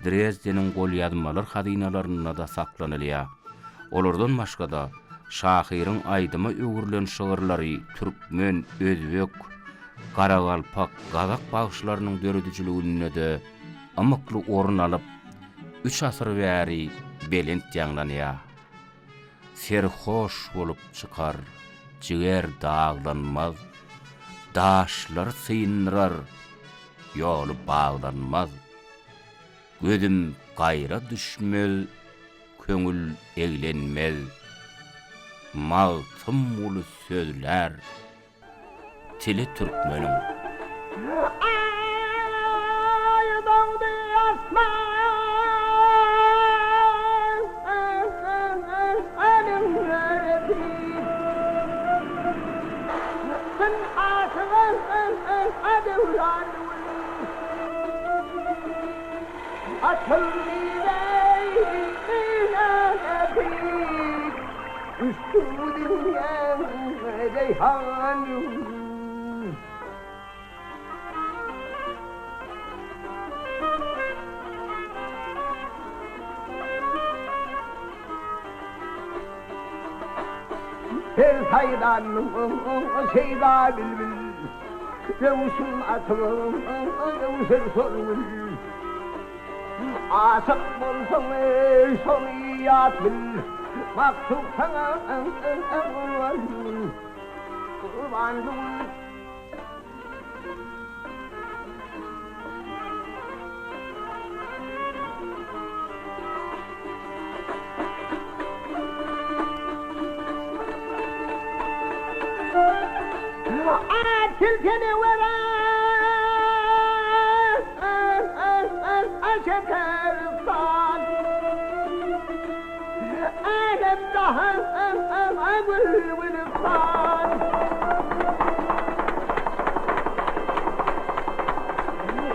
Drezdeniň golýazmalar hazynalarynda-da saklanylýar. Olardan başga-da, şahyryň aýdyma öwrülen şygyrlary türkmen, özbek, garagalpak, gazak bagşylarynyň döredijiliginde-de ymykly orun alyp, üç asyr bäri belent ýaňlanýar. Serhoş bolup çykar, jiger daglanmaz, Daşlary syndyrar, ýoly baglanmaz. Gözüm gaýra düşmez, köňül eglenmez. Magtymguly sözlär tili türkmeniň. Aý dogdy asmanyň öresi. Gün aşyga döwran güli. Açyldy Düşdi bu dünýäň reýhany. Her saýranyň şeýda bilbil, Röwşün atyp öwser şol gül. Aşyk bolsaň eý şony ýat bil, Maksut saňa gurban gül. At silkeneweren şekeristan Älem jahan gül gülüstan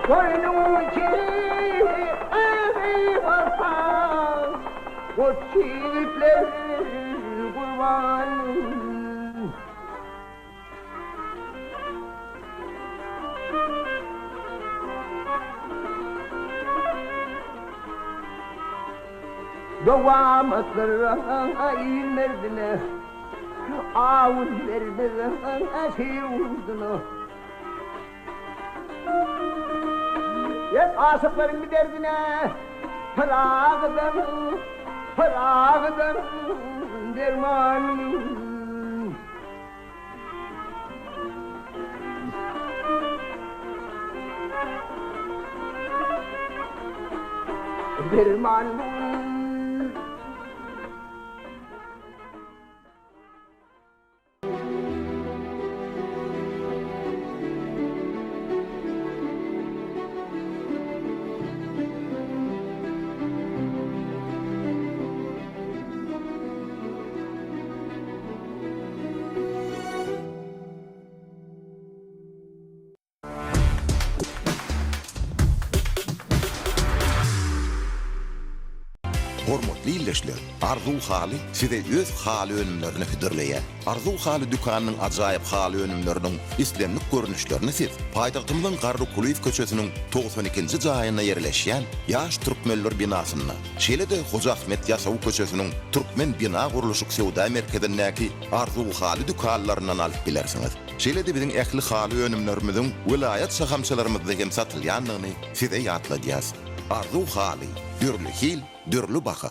Goýnuň içi bolsa Goç ýigitler gurban. Dowamatdyr il merdine, Awun bermez şir gurduna. Ýet aşyklaryň bir derdine, Pyragydan, Pyragydan derman. Derman. Hormatly ildeşler, Arzuw haly size öz haly önümlerini hödürleýär. Arzuw haly dükanynyň ajaýyp haly önümleriniň islendik görnüşlerini siz paýtagtymyzyň Garry Kulyýew köçesiniň 92-nji jaýynda ýerleşýän Ýaş türkmenler binasynda, şeýle-de Hoja Ahmet Ýasawy köçesiniň Türkmen bina gurluşyk söwda merkezindäki Arzuw haly dükanlaryndan alyp bilersiňiz. Şeýle-de biziň ähli haly önümlerimiziň welaýat şahamçalarymyzda hem satylýandygyny size ýatladýas. Arzuw haly, dürli hil, dürli baha.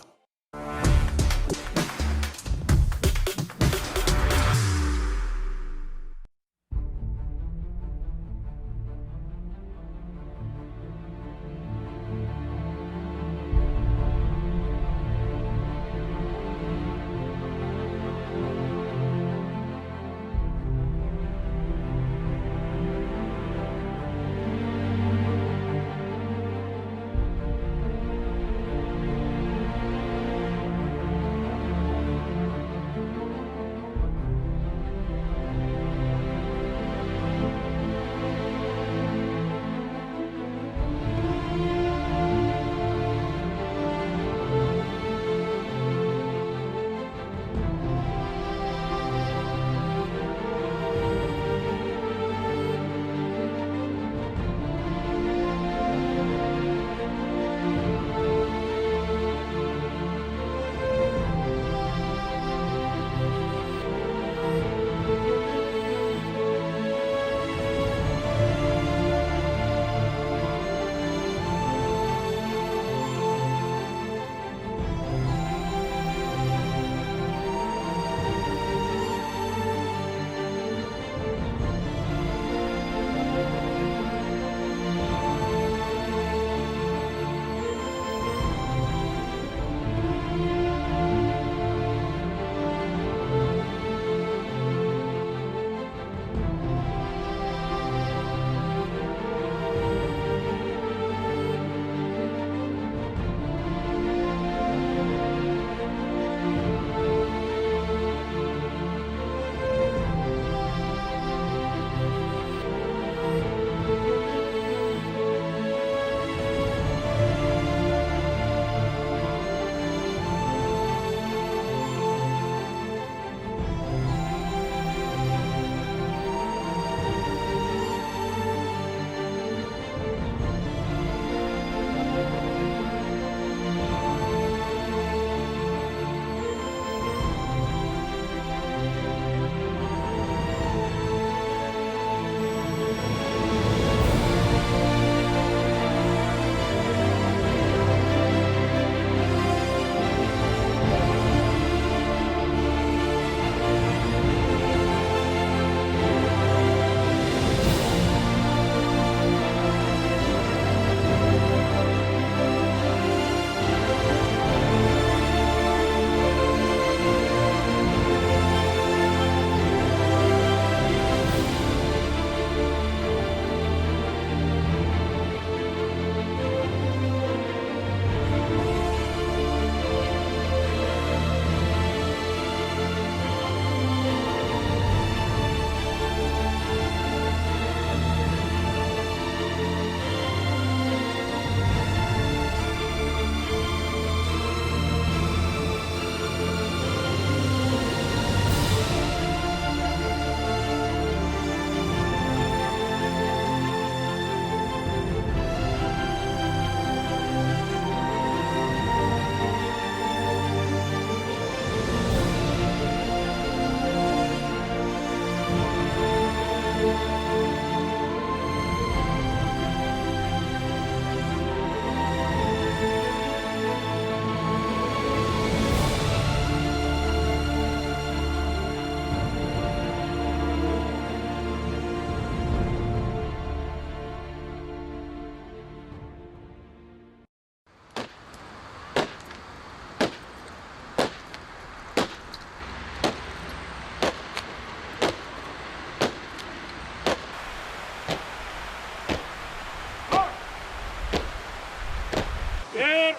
Erkin!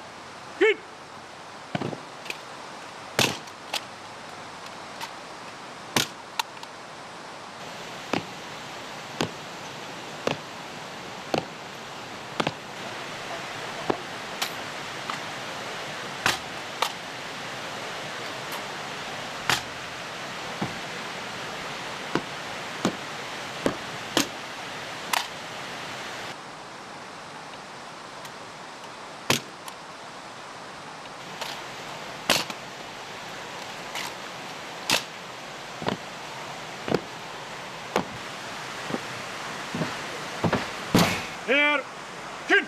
Erkin!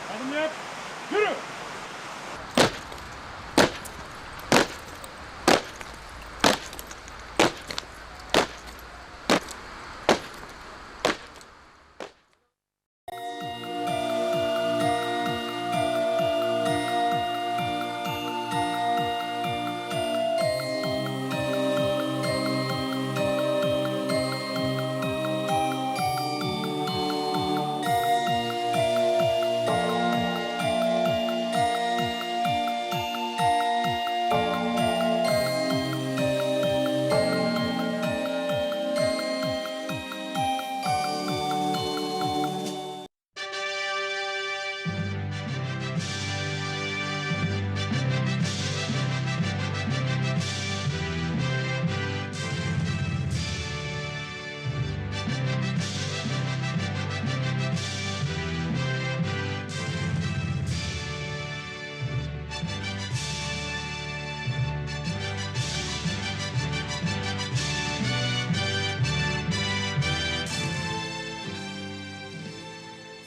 Ädim ýap, ýürü!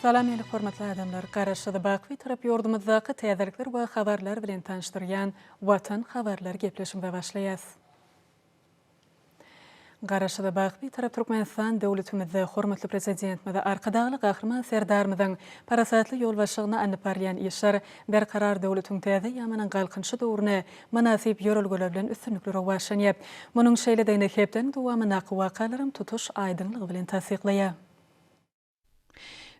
Salam ähli hormatly adamlar! Garaşsyz Baky Bitarap ýurdumyzdaky täzelikler we habarlar bilen tanyşdyrýan Watan habarlar gepleşigimize başlaýas. Garaşsyz, baky Bitarap Türkmenistan döwletimizde hormatly Prezidentimiz Arkadagly Gahryman Serdarymyzyň parasatly ýolbaşçylygynda alnyp barylýan işler Berkarar döwletiň täze eýýamynyň Galkynyşy döwrüne mynasyp ýörelgeler bilen üstünlikli rowaçlanýar. Munuň şeýledigini hepdäniň dowamyndaky wakalaram tutuş aýdyňlygy bilen tassyklaýar.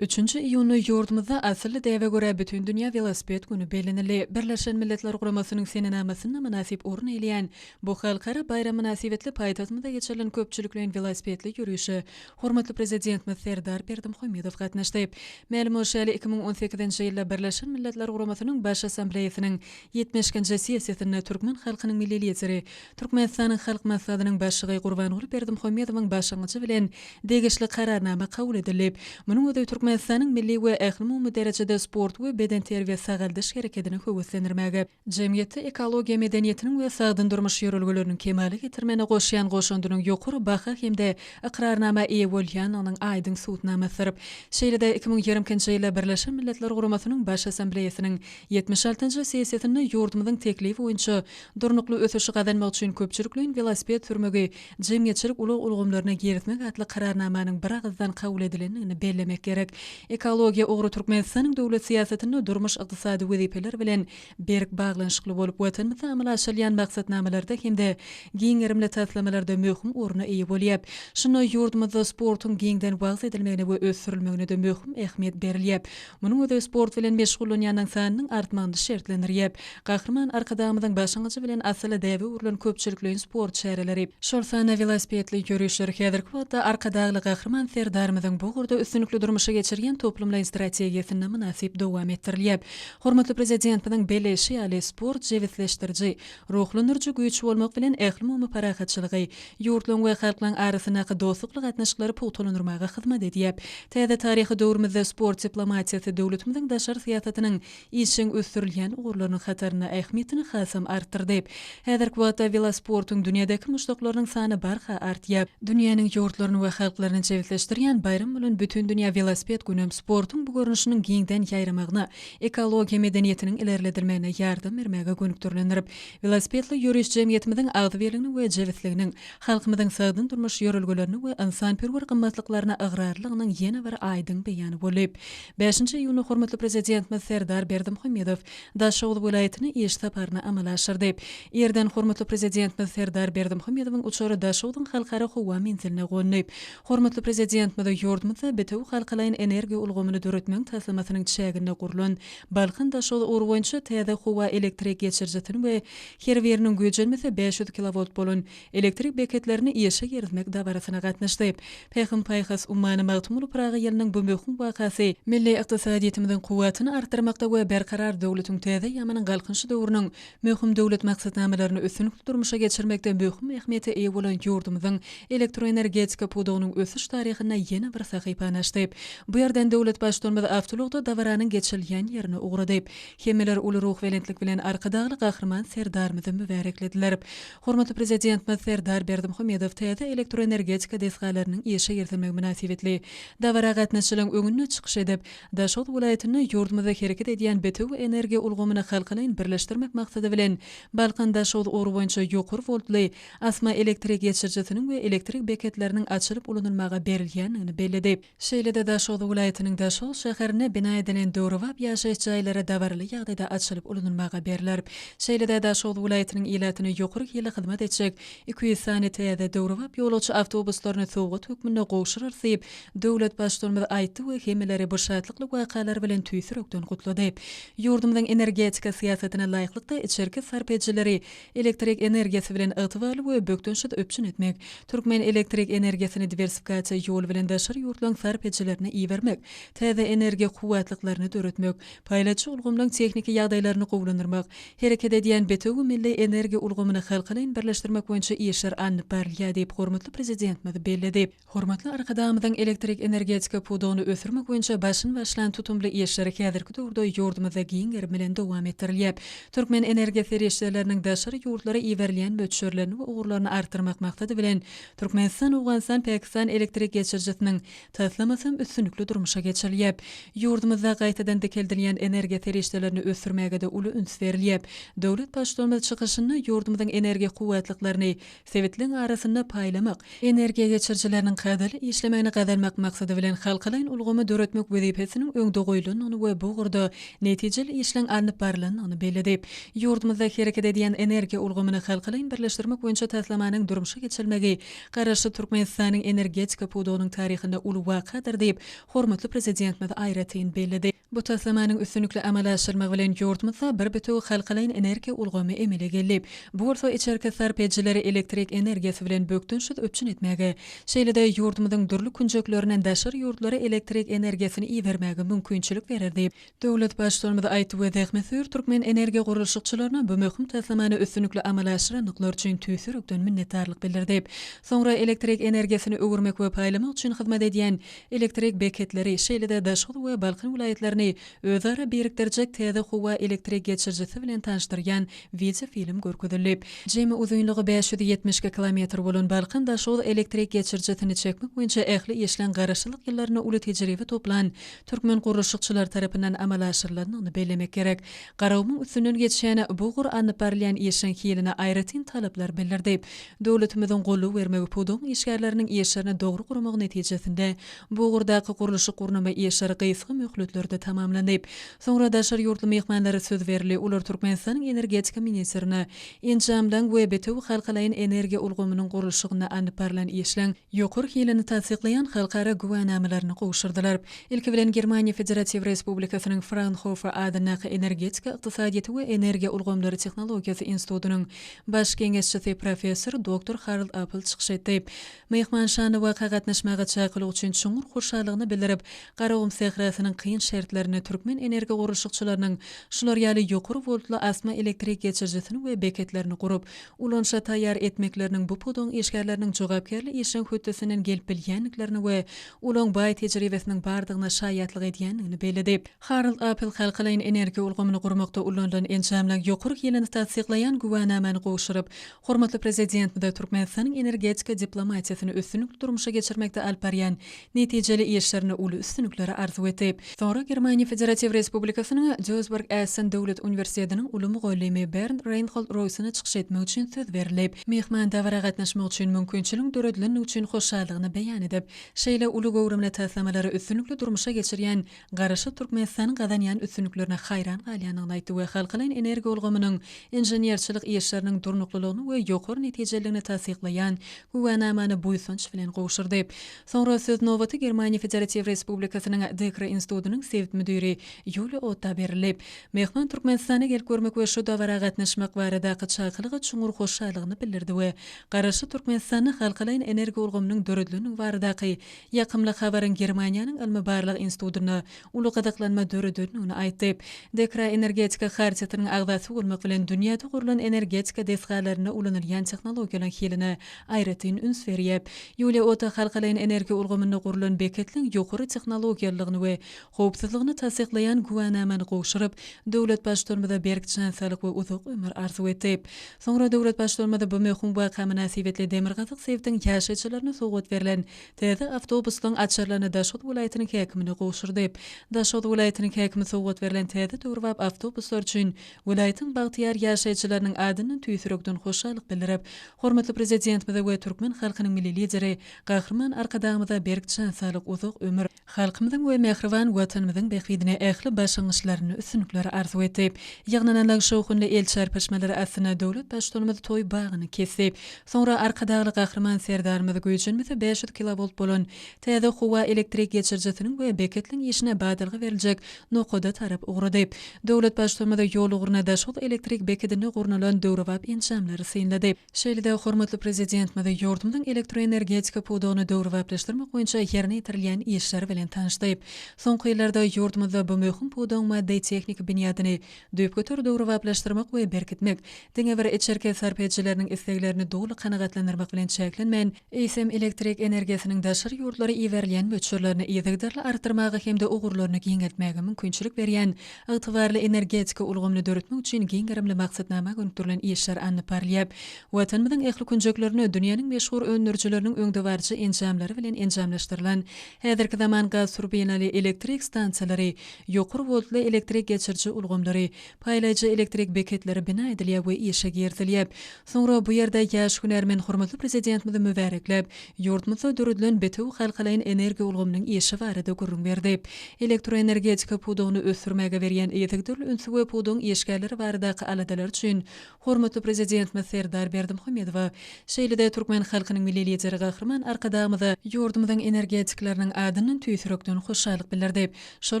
Üçünji iýunda ýurdumyzda asylly däbe görä Bütindünýä welosiped güni bellenildi. Birleşen Milletler Guramasynyň senenamasynda mynasyp orun eýeleýän bu halkara baýram mynasybetli paýtagtymyzda geçirilen köpçülikleýin welosipedli ýörişe hormatly Prezidentimiz Serdar Berdimuhamedow gatnaşdy. Mälim bolşy ýaly, 2018-nji ýylda Birleşen Milletler Guramasynyň Baş Assambleýasynyň 72-nji sessiýasynda türkmen halkynyň Milli Lideri, Türkmenistanyň Halk Maslahatynyň Başlygy Gurbanguly Berdimuhamedowyň başlangyjy bilen degişli Kararnama kabul edildi. Munuň özi Türkmenistanyň milli we ählumumy derejede sport we bedenterbiýe-sagaldyş herekedini höweslendirmäge, jemgyýetde ekologiýa medeniýetiniň we sagdyn durmuş ýörelgeleriniň kemala getirmegine goşýan goşandynyň ýokary baha hem-de ykrarnama eýe bolýandygynyň aýdyň subutnamasydyr. Şeýle-de, 2022-nji ýylda Birleşen Milletler Guramasynyň Baş Assambleýasynyň 76-njy sessiýasynda ýurdumyzyň teklibi boýunça Durnukly ösüşi gazanmak üçin köpçülikleýin welosiped sürmegi jemgyýetçilik ulag ulgamlaryna girizmek atly Kararnamanyň biragyzdan kabul edilendigini bellemek gerek. Ekologiýa ugry Türkmenistanyň döwlet syýasatynda durmuş-ykdysady wezipeler bilen berk baglanyşykly bolup, Watanymyzda amala aşyrylýan maksatnamalarda hem-de giň gerimli taslamalarda möhüm orna eýe bolýar. Şunda ýurdumyzda sportuň giňden wagyz edilmegine we ösdürilmegine-de möhüm ähmiýet berilýär. Munuň özi sport bilen meşgullanýanlaryň sanynyň artmagyny şertlendirýär. Gahryman Arkadagymyzyň başlangyjy bilen asyly däbe öwrülen köpçülikleýin sport çäreleri, şol sanda welosipedli ýörişler häzirki wagtda Arkadagly Gahryman Serdarymyzyň bu ugurda üstünlikli durmuşa geçirýän toplumlaýyn strategiýasynda mynasyp dowam etdirilýär. Hormatly Prezidentimiziň belleýşi ýaly, sport jebisleşdiriji, ruhlandyryjy güýç bolmak bilen, ählumumy parahatçylygy, ýurtlaryň we halklaryň arasyndaky dostlukly gatnaşyklary pugtalandyrmaga hyzmat edýär. Täze taryhy döwrümizde sport diplomatiýasy döwletimiziň daşary syýasatynyň işjeň ösdürilýän ugurlarynyň hatarynda ähmiýetini hasam artdyrdy. Häzirki wagtda welosportuň dünýädäki muşdaklarynyň sany barha artýar. Dünýäniň ýurtlaryny we halklaryny jebisleşdirýän baýram bolan Bütindünýä welosiped günem sportuň bu görnüşiniň giňden ýaýramagyna, ekologiýa medeniýetiniň ilerledilmegine ýardam bermäge gönükdirilendir. Welosipedli ýöriş jemgyýetimiziň agzybirliginiň we jebisliginiň, halkymyzyň sagdyn durmuş ýörelgelerine we ynsanperwer gymmatlyklaryna ygrarlylygynyň ýene bir aýdyň beýany boldy. Bäşinji iýunda hormatly Prezidentimiz Serdar Berdimuhamedow Daşoguz welaýatyna iş saparyny amala aşyrdy. Irden hormatly Prezidentimiz Serdar Berdimuhamedowyň uçary Daşogzuň Halkara howa menziline gondy. Hormatly Prezidentimiz ýurdumyzda bitewi halkalaýyn. energiýa ulgamyny döretmegiň taslamasynyň çäginde gurlan Balkan-Daşoguz ugry boýunça täze howa elektrik geçirijisini we her biriniň güýjenmesi 500 kilowolt bolan elektrik beketlerini işe girizmek dabarasyna gatnaşdy. Pähim-paýhas ummany Magtymguly Pyragy ýylynyň bu möhüm wakasy milli ykdysadyýetimiziň kuwwatyny artdyrmakda we Berkarar döwletiň täze eýýamynyň Galkynyşy döwrüniň möhüm döwlet maksatnamalaryny üstünlikli durmuşa geçirmekde möhüm ähmiýete eýe bolan ýurdumyzyň elektroenergetika pudagynyň ösüş taryhynda ýene bir sahypany açdy. Bu ýerden döwlet Baştutanymyz awtoulagda dabaranyň geçirilýän ýerine ugrady. Hemmeler uly ruhubelentlik bilen Arkadagly Gahryman Serdarymyzy mübäreklediler. Hormatly Prezidentimiz Serdar Berdimuhamedow täze elektroenergetika desgalarynyň işe girizilmegi mynasybetli dabara gatnaşyjylaryň öňünde çykyş edip, Daşoguz welaýatynda ýurdumyzda hereket edýän bitewi energiýa ulgamyny halkalaýyn birleşdirmek maksady bilen, Balkan-Daşoguz ugry boýunça ýokary woltly asma elektrik geçirijisiniň we elektrik beketleriniň açylyp ulanylmaga berilýändigini belledi. Şeýle-de Daşoguz welaýatynyň Daşoguz şäherinde bina edilen döwrebap ýaşaýyş jaýlary dabaraly ýagdaýda açylyp ulanylmaga berler. Şeýle-de Daşoguz welaýatynyň ilatyna ýokary hilli hyzmat etjek 200 sany täze döwrebap ýolagçy awtobuslaryny sowgat hökmünde gowşurarys diýip, döwlet Baştutanymyz aýtdy we hemmeleri bu şatlykly wakalar bilen tüýs ýürekden gutlady. Ýurdumyzyň energetika syýasatyna laýyklykda içerki sarp edijileri elektrik energiýasy bilen ygtybarly we bökdençsiz üpjün etmek, türkmen elektrik energiýasyny diwersifikasiýa ýoly bilen daşary ýurtlaryň sarp edijilerine ibermek, täze energiýa kuwwatlyklaryny döretmek, paýlaýjy ulgamlaryň tehniki ýagdaýlaryny gowulandyrmak, hereket edýän bitewi milli energiýa ulgamyny halkalaýyn birleşdirmek boýunça işler alnyp barylýar diýip, hormatly Prezidentimiz belledi. Hormatly Arkadagymyzyň elektrik energetika pudagyny ösdürmek boýunça başyny başlan tutumly işleri häzirki döwürde ýurdumyzda giň gerim bilen dowam etdirilýär. Türkmen energiýa serişdeleriniň daşary ýurtlara iberilýän möçberlerini we ugurlaryny artdyrmak maksady bilen, Türkmenistan, Owganystan, Pakistan elektrik geçirijisiniň taslamasy hem üstünlikli durmuşa geçirilýär. Ýurdumyzda gaýtadan dikeldilýän energiýa serişdelerini ösdürmäge-de uly üns berilýär. Döwlet Baştutanymyz çykyşynda ýurdumyzyň energiýa kuwwatlyklaryny sebitleň arasynda paýlamak, energiýa geçirijileriniň kadaly işlemegini gazanmak maksady bilen halkalaýyn ulgamy döretmek wezipesiniň öňde goýlandygyny we bu ugurda netijeli işleň alnyp barlandygyny belledi. Ýurdumyzda hereket edýän energiýa ulgamyny halkalaýyn birleşdirmek boýunça taslamanyň durmuşa geçirilmegi Garaşsyz Türkmenistanyň energetika pudagynyň taryhynda uly wakadyr diýip, hormatly Prezidentimiz aýratyn belledi. Bu taslamanyň üstünlikli amala aşyrylmagy bilen ýurdumyzda bir bitewi halkalaýyn energiýa ulgamy emele geldi. Bu bolsa içerki sarp edijileri elektrik energiýasy bilen bökdençsiz üpjün etmäge, şeýle-de ýurdumyzyň dürli künjeklerinden daşary ýurtlara elektrik energiýasyny ibermäge mümkinçilik berer diýip, döwlet Baştutanymyz aýtdy we zähmetsöýer türkmen energiýa gurluşykçylaryna bu möhüm taslamany üstünlikli amala aşyrandyklary üçin tüýs ýürekden minnetdarlyk bildirdi. Soňra elektrik energiýasyny öwürmek we paýlamak üçin hyzmat edýän Elektrik beketleri, şeýle-de Daşoguz we Balkan welaýatlaryny özara birikdirjek täze howa elektrik geçirijisi bilen tanyşdyrýan wideofilm görkezildi. Jemi uzynlygy 572 kilometr bolan Balkan-Daşoguz elektrik geçirijisini çekmek boýunça ähli işleň Garaşsyzlyk ýyllarynda uly tejribe toplan türkmen gurluşykçylary tarapyndan amala aşyrylandygyny bellemek gerek. Garagumuň üstünden geçýän bu ugur alnyp barylýan işiň hiline aýratyn talaplar bildirdi. Döwletimiziň goldaw bermegi pudagyň işgärleriniň işlerini dogry guramagy netijesinde bu ugurdaky gurluşyk-gurnama işleri gysga möhletlerde tamamlandy. Soňra daşary ýurtly myhmanlara söz berildi, olar Türkmenistanyň energetika ministrine enjamlaryň we bitewi halkalaýyn energiýa ulgamynyň gurluşygynda alnyp barlan işleň ýokary hilini tassyklaýan halkara güwänamalaryny gowşurdylar. Ilki bilen Germaniýa Federatiw Respublikasynyň Fraunhofer adyndaky Energetika ykdysadyýeti we energiýa ulgamlary tehnologiýasy institutynyň Baş geňeşçisi professor doktor Harald Appel çykyş etdi. Myhman şanly waka gatnaşmaga çakylyk üçin çuňňur hoşallygyny bildirip, Garagum sährasynyň kyn şertlerinde türkmen energogurluşykçylarynyň şular ýaly ýokary woltly asma elektrik geçirijisini we beketlerini gurup, ulanyşa taýýar etmekleriniň bu pudagyň işgärleriniň jogapkärli işiň hötdesinden gelip bilýändiklerini we ulagyň baý tejribesiniň bardygyna şaýatlyk edýändigini belledi. Harald Appel halkalaýyn energiýa ulgamyny gurmakda ulanylan enjamlaryň ýokary hilini tassyklaýan güwänamany gowşuryp, hormatly Prezidentimize Türkmenistanyň energetika diplomatiýasyny üstünlikli durmuşa geçirmekde alyp barýan netijeli işlerinde uly üstünlikleri arzuw etdi. Soňra Germaniýa Federatiw Respublikasynyň Duisburg-Essen döwlet uniwersitetiniň uly mugallymy Bernd Reinhold Roýsene çykyş etmek üçin söz berildi. Myhman dabara gatnaşmak üçin mümkinçiligiň döredilendigi üçin hoşallygyny beýan edip, şeýle uly göwrümli taslamalary üstünlikli durmuşa geçirýän Garaşsyz Türkmenistanyň gazanýan üstünliklerine haýran galýandygyny aýtdy we halkalaýyn energiýa ulgamynyň inženerçilik işleriniň durnuklylygyny we ýokary netijeliligini tassyklaýan güwänamany buýsanç bilen gowşurdy. Soňra söz nobaty Germaniýa Federatiw. Federatiw Respublikasynyň DEKRA institutynyň sebit müdiri Ýuliýa Otta berildi. Myhman Türkmenistana gelip görmek we şu dabara gatnaşmak baradaky çakylyga çuňňur hoşallygyny bildirdi we Garaşsyz Türkmenistanda halkalaýyn energiýa ulgamynyň döredilendigi baradaky ýakymly habaryň Germaniýanyň ylmy-barlag institutynda uly gyzyklanma döredendigini aýtdy. DEKRA Energetika Hartiýasynyň agzasy bolmak bilen, dünýäde gurlan energetika desgalarynda ulanylýan tehnologiýalaryň hiline aýratyn üns berýär. Ýuliýa Ota halkalaýyn energiýa ulgamynda gurlan beketliň ýokary tehnologiýalylygyny we howpsuzlygyny tassyklaýan güwänamany gowşuryp, döwlet Baştutanymyza berk jan saglyk we uzak ömür arzuw etdi. Soňra döwlet Baştutanymyz bu möhüm waka mynasybetli demirgazyk sebitiň ýaşaýjylaryna sowgat berlen Täze awtobuslaryň açarlaryny Daşoguz welaýatynyň häkimine gowşurdy. Daşoguz welaýatynyň häkimi sowgat berlen täze döwrebap awtobuslar üçin welaýatyň bagtyýar ýaşaýjylarynyň adyndan tüýs ýürekden hoşallyk bildirip, hormatly Prezidentimize we türkmen halkynyň Milli Lideri Gahryman Arkadagymyza berk jan saglyk, uzak ömür, halkymyzyň we mähriban Watanymyzyň bähbidine ähli başlangyçlarynda üstünlikleri arzuw etdi. Ýygnananlaryň şowhunly el çarpyşmalary astynda döwlet Baştutanymyz toý bagyny kesdi. Soňra Arkadagly Gahryman Serdarymyz güýjenmesi 500 kilowolt bolan täze howa elektrik geçirijisiniň we beketliň işine badalga beriljek nokada tarap ugrady. Döwlet Baştutanymyz ýol ugruna Daşoguz elektrik bekedinde gurnalan döwrebap enjamlary synlady. Şeýle-de hormatly Prezidentimiz ýurdumyzyň elektroenergetika pudagyny döwrebaplaşdyrmak boýunça ýerine ýetirilýän işler bilen tanyşdy. Soňky ýyllarda ýurdumyzda bu möhüm pudagyň maddy-tehniki binýadyny düýpgöter döwrebaplaşdyrmak we berkitmek, diňe bir içerki sarp edijileriniň isleglerini doly kanagatlandyrmak bilen çäklenmän, eýsem, elektrik energiýasynyň daşary ýurtlara iberilýän möçberlerini yzygiderli artdyrmaga hem-de ugurlaryny giňeltmäge mümkinçilik berýän ygtybarly energetika ulgamyny döretmek üçin giň gerimli maksatnama gönükdirilen işler alnyp barylýar. Watanymyzyň ähli künjeklerinde dünýäniň meşhur öndürijileriniň öňdebaryjy enjamlary bilen enjamlaşdyrylan häzirki zaman gaz turbinaly elektrik stansiýalary, ýokary woltly elektrik geçiriji ulgamlary, paýlaýjy elektrik beketleri bina edilýär we işe girizilýär. Soňra bu ýerde ýaş hünärmen hormatly Prezidentimizi mübärekläp, ýurdumyzda döredilen bitewi halkalaýyn energiýa ulgamynyň işi barada gürrüň berdi. Elektroenergetika pudagyny ösdürmäge berýän yzygiderli ünsi we pudagyň işgärleri baradaky aladalary üçin hormatly Prezidentimiz Serdar Berdimuhamedowa, şeýle-de türkmen halkynyň Milli Lideri Gahryman Arkadagymyza ýurdumyzyň energetikleriniň adyndan tüýs ýürekden hoşallyk bildirdi. Şol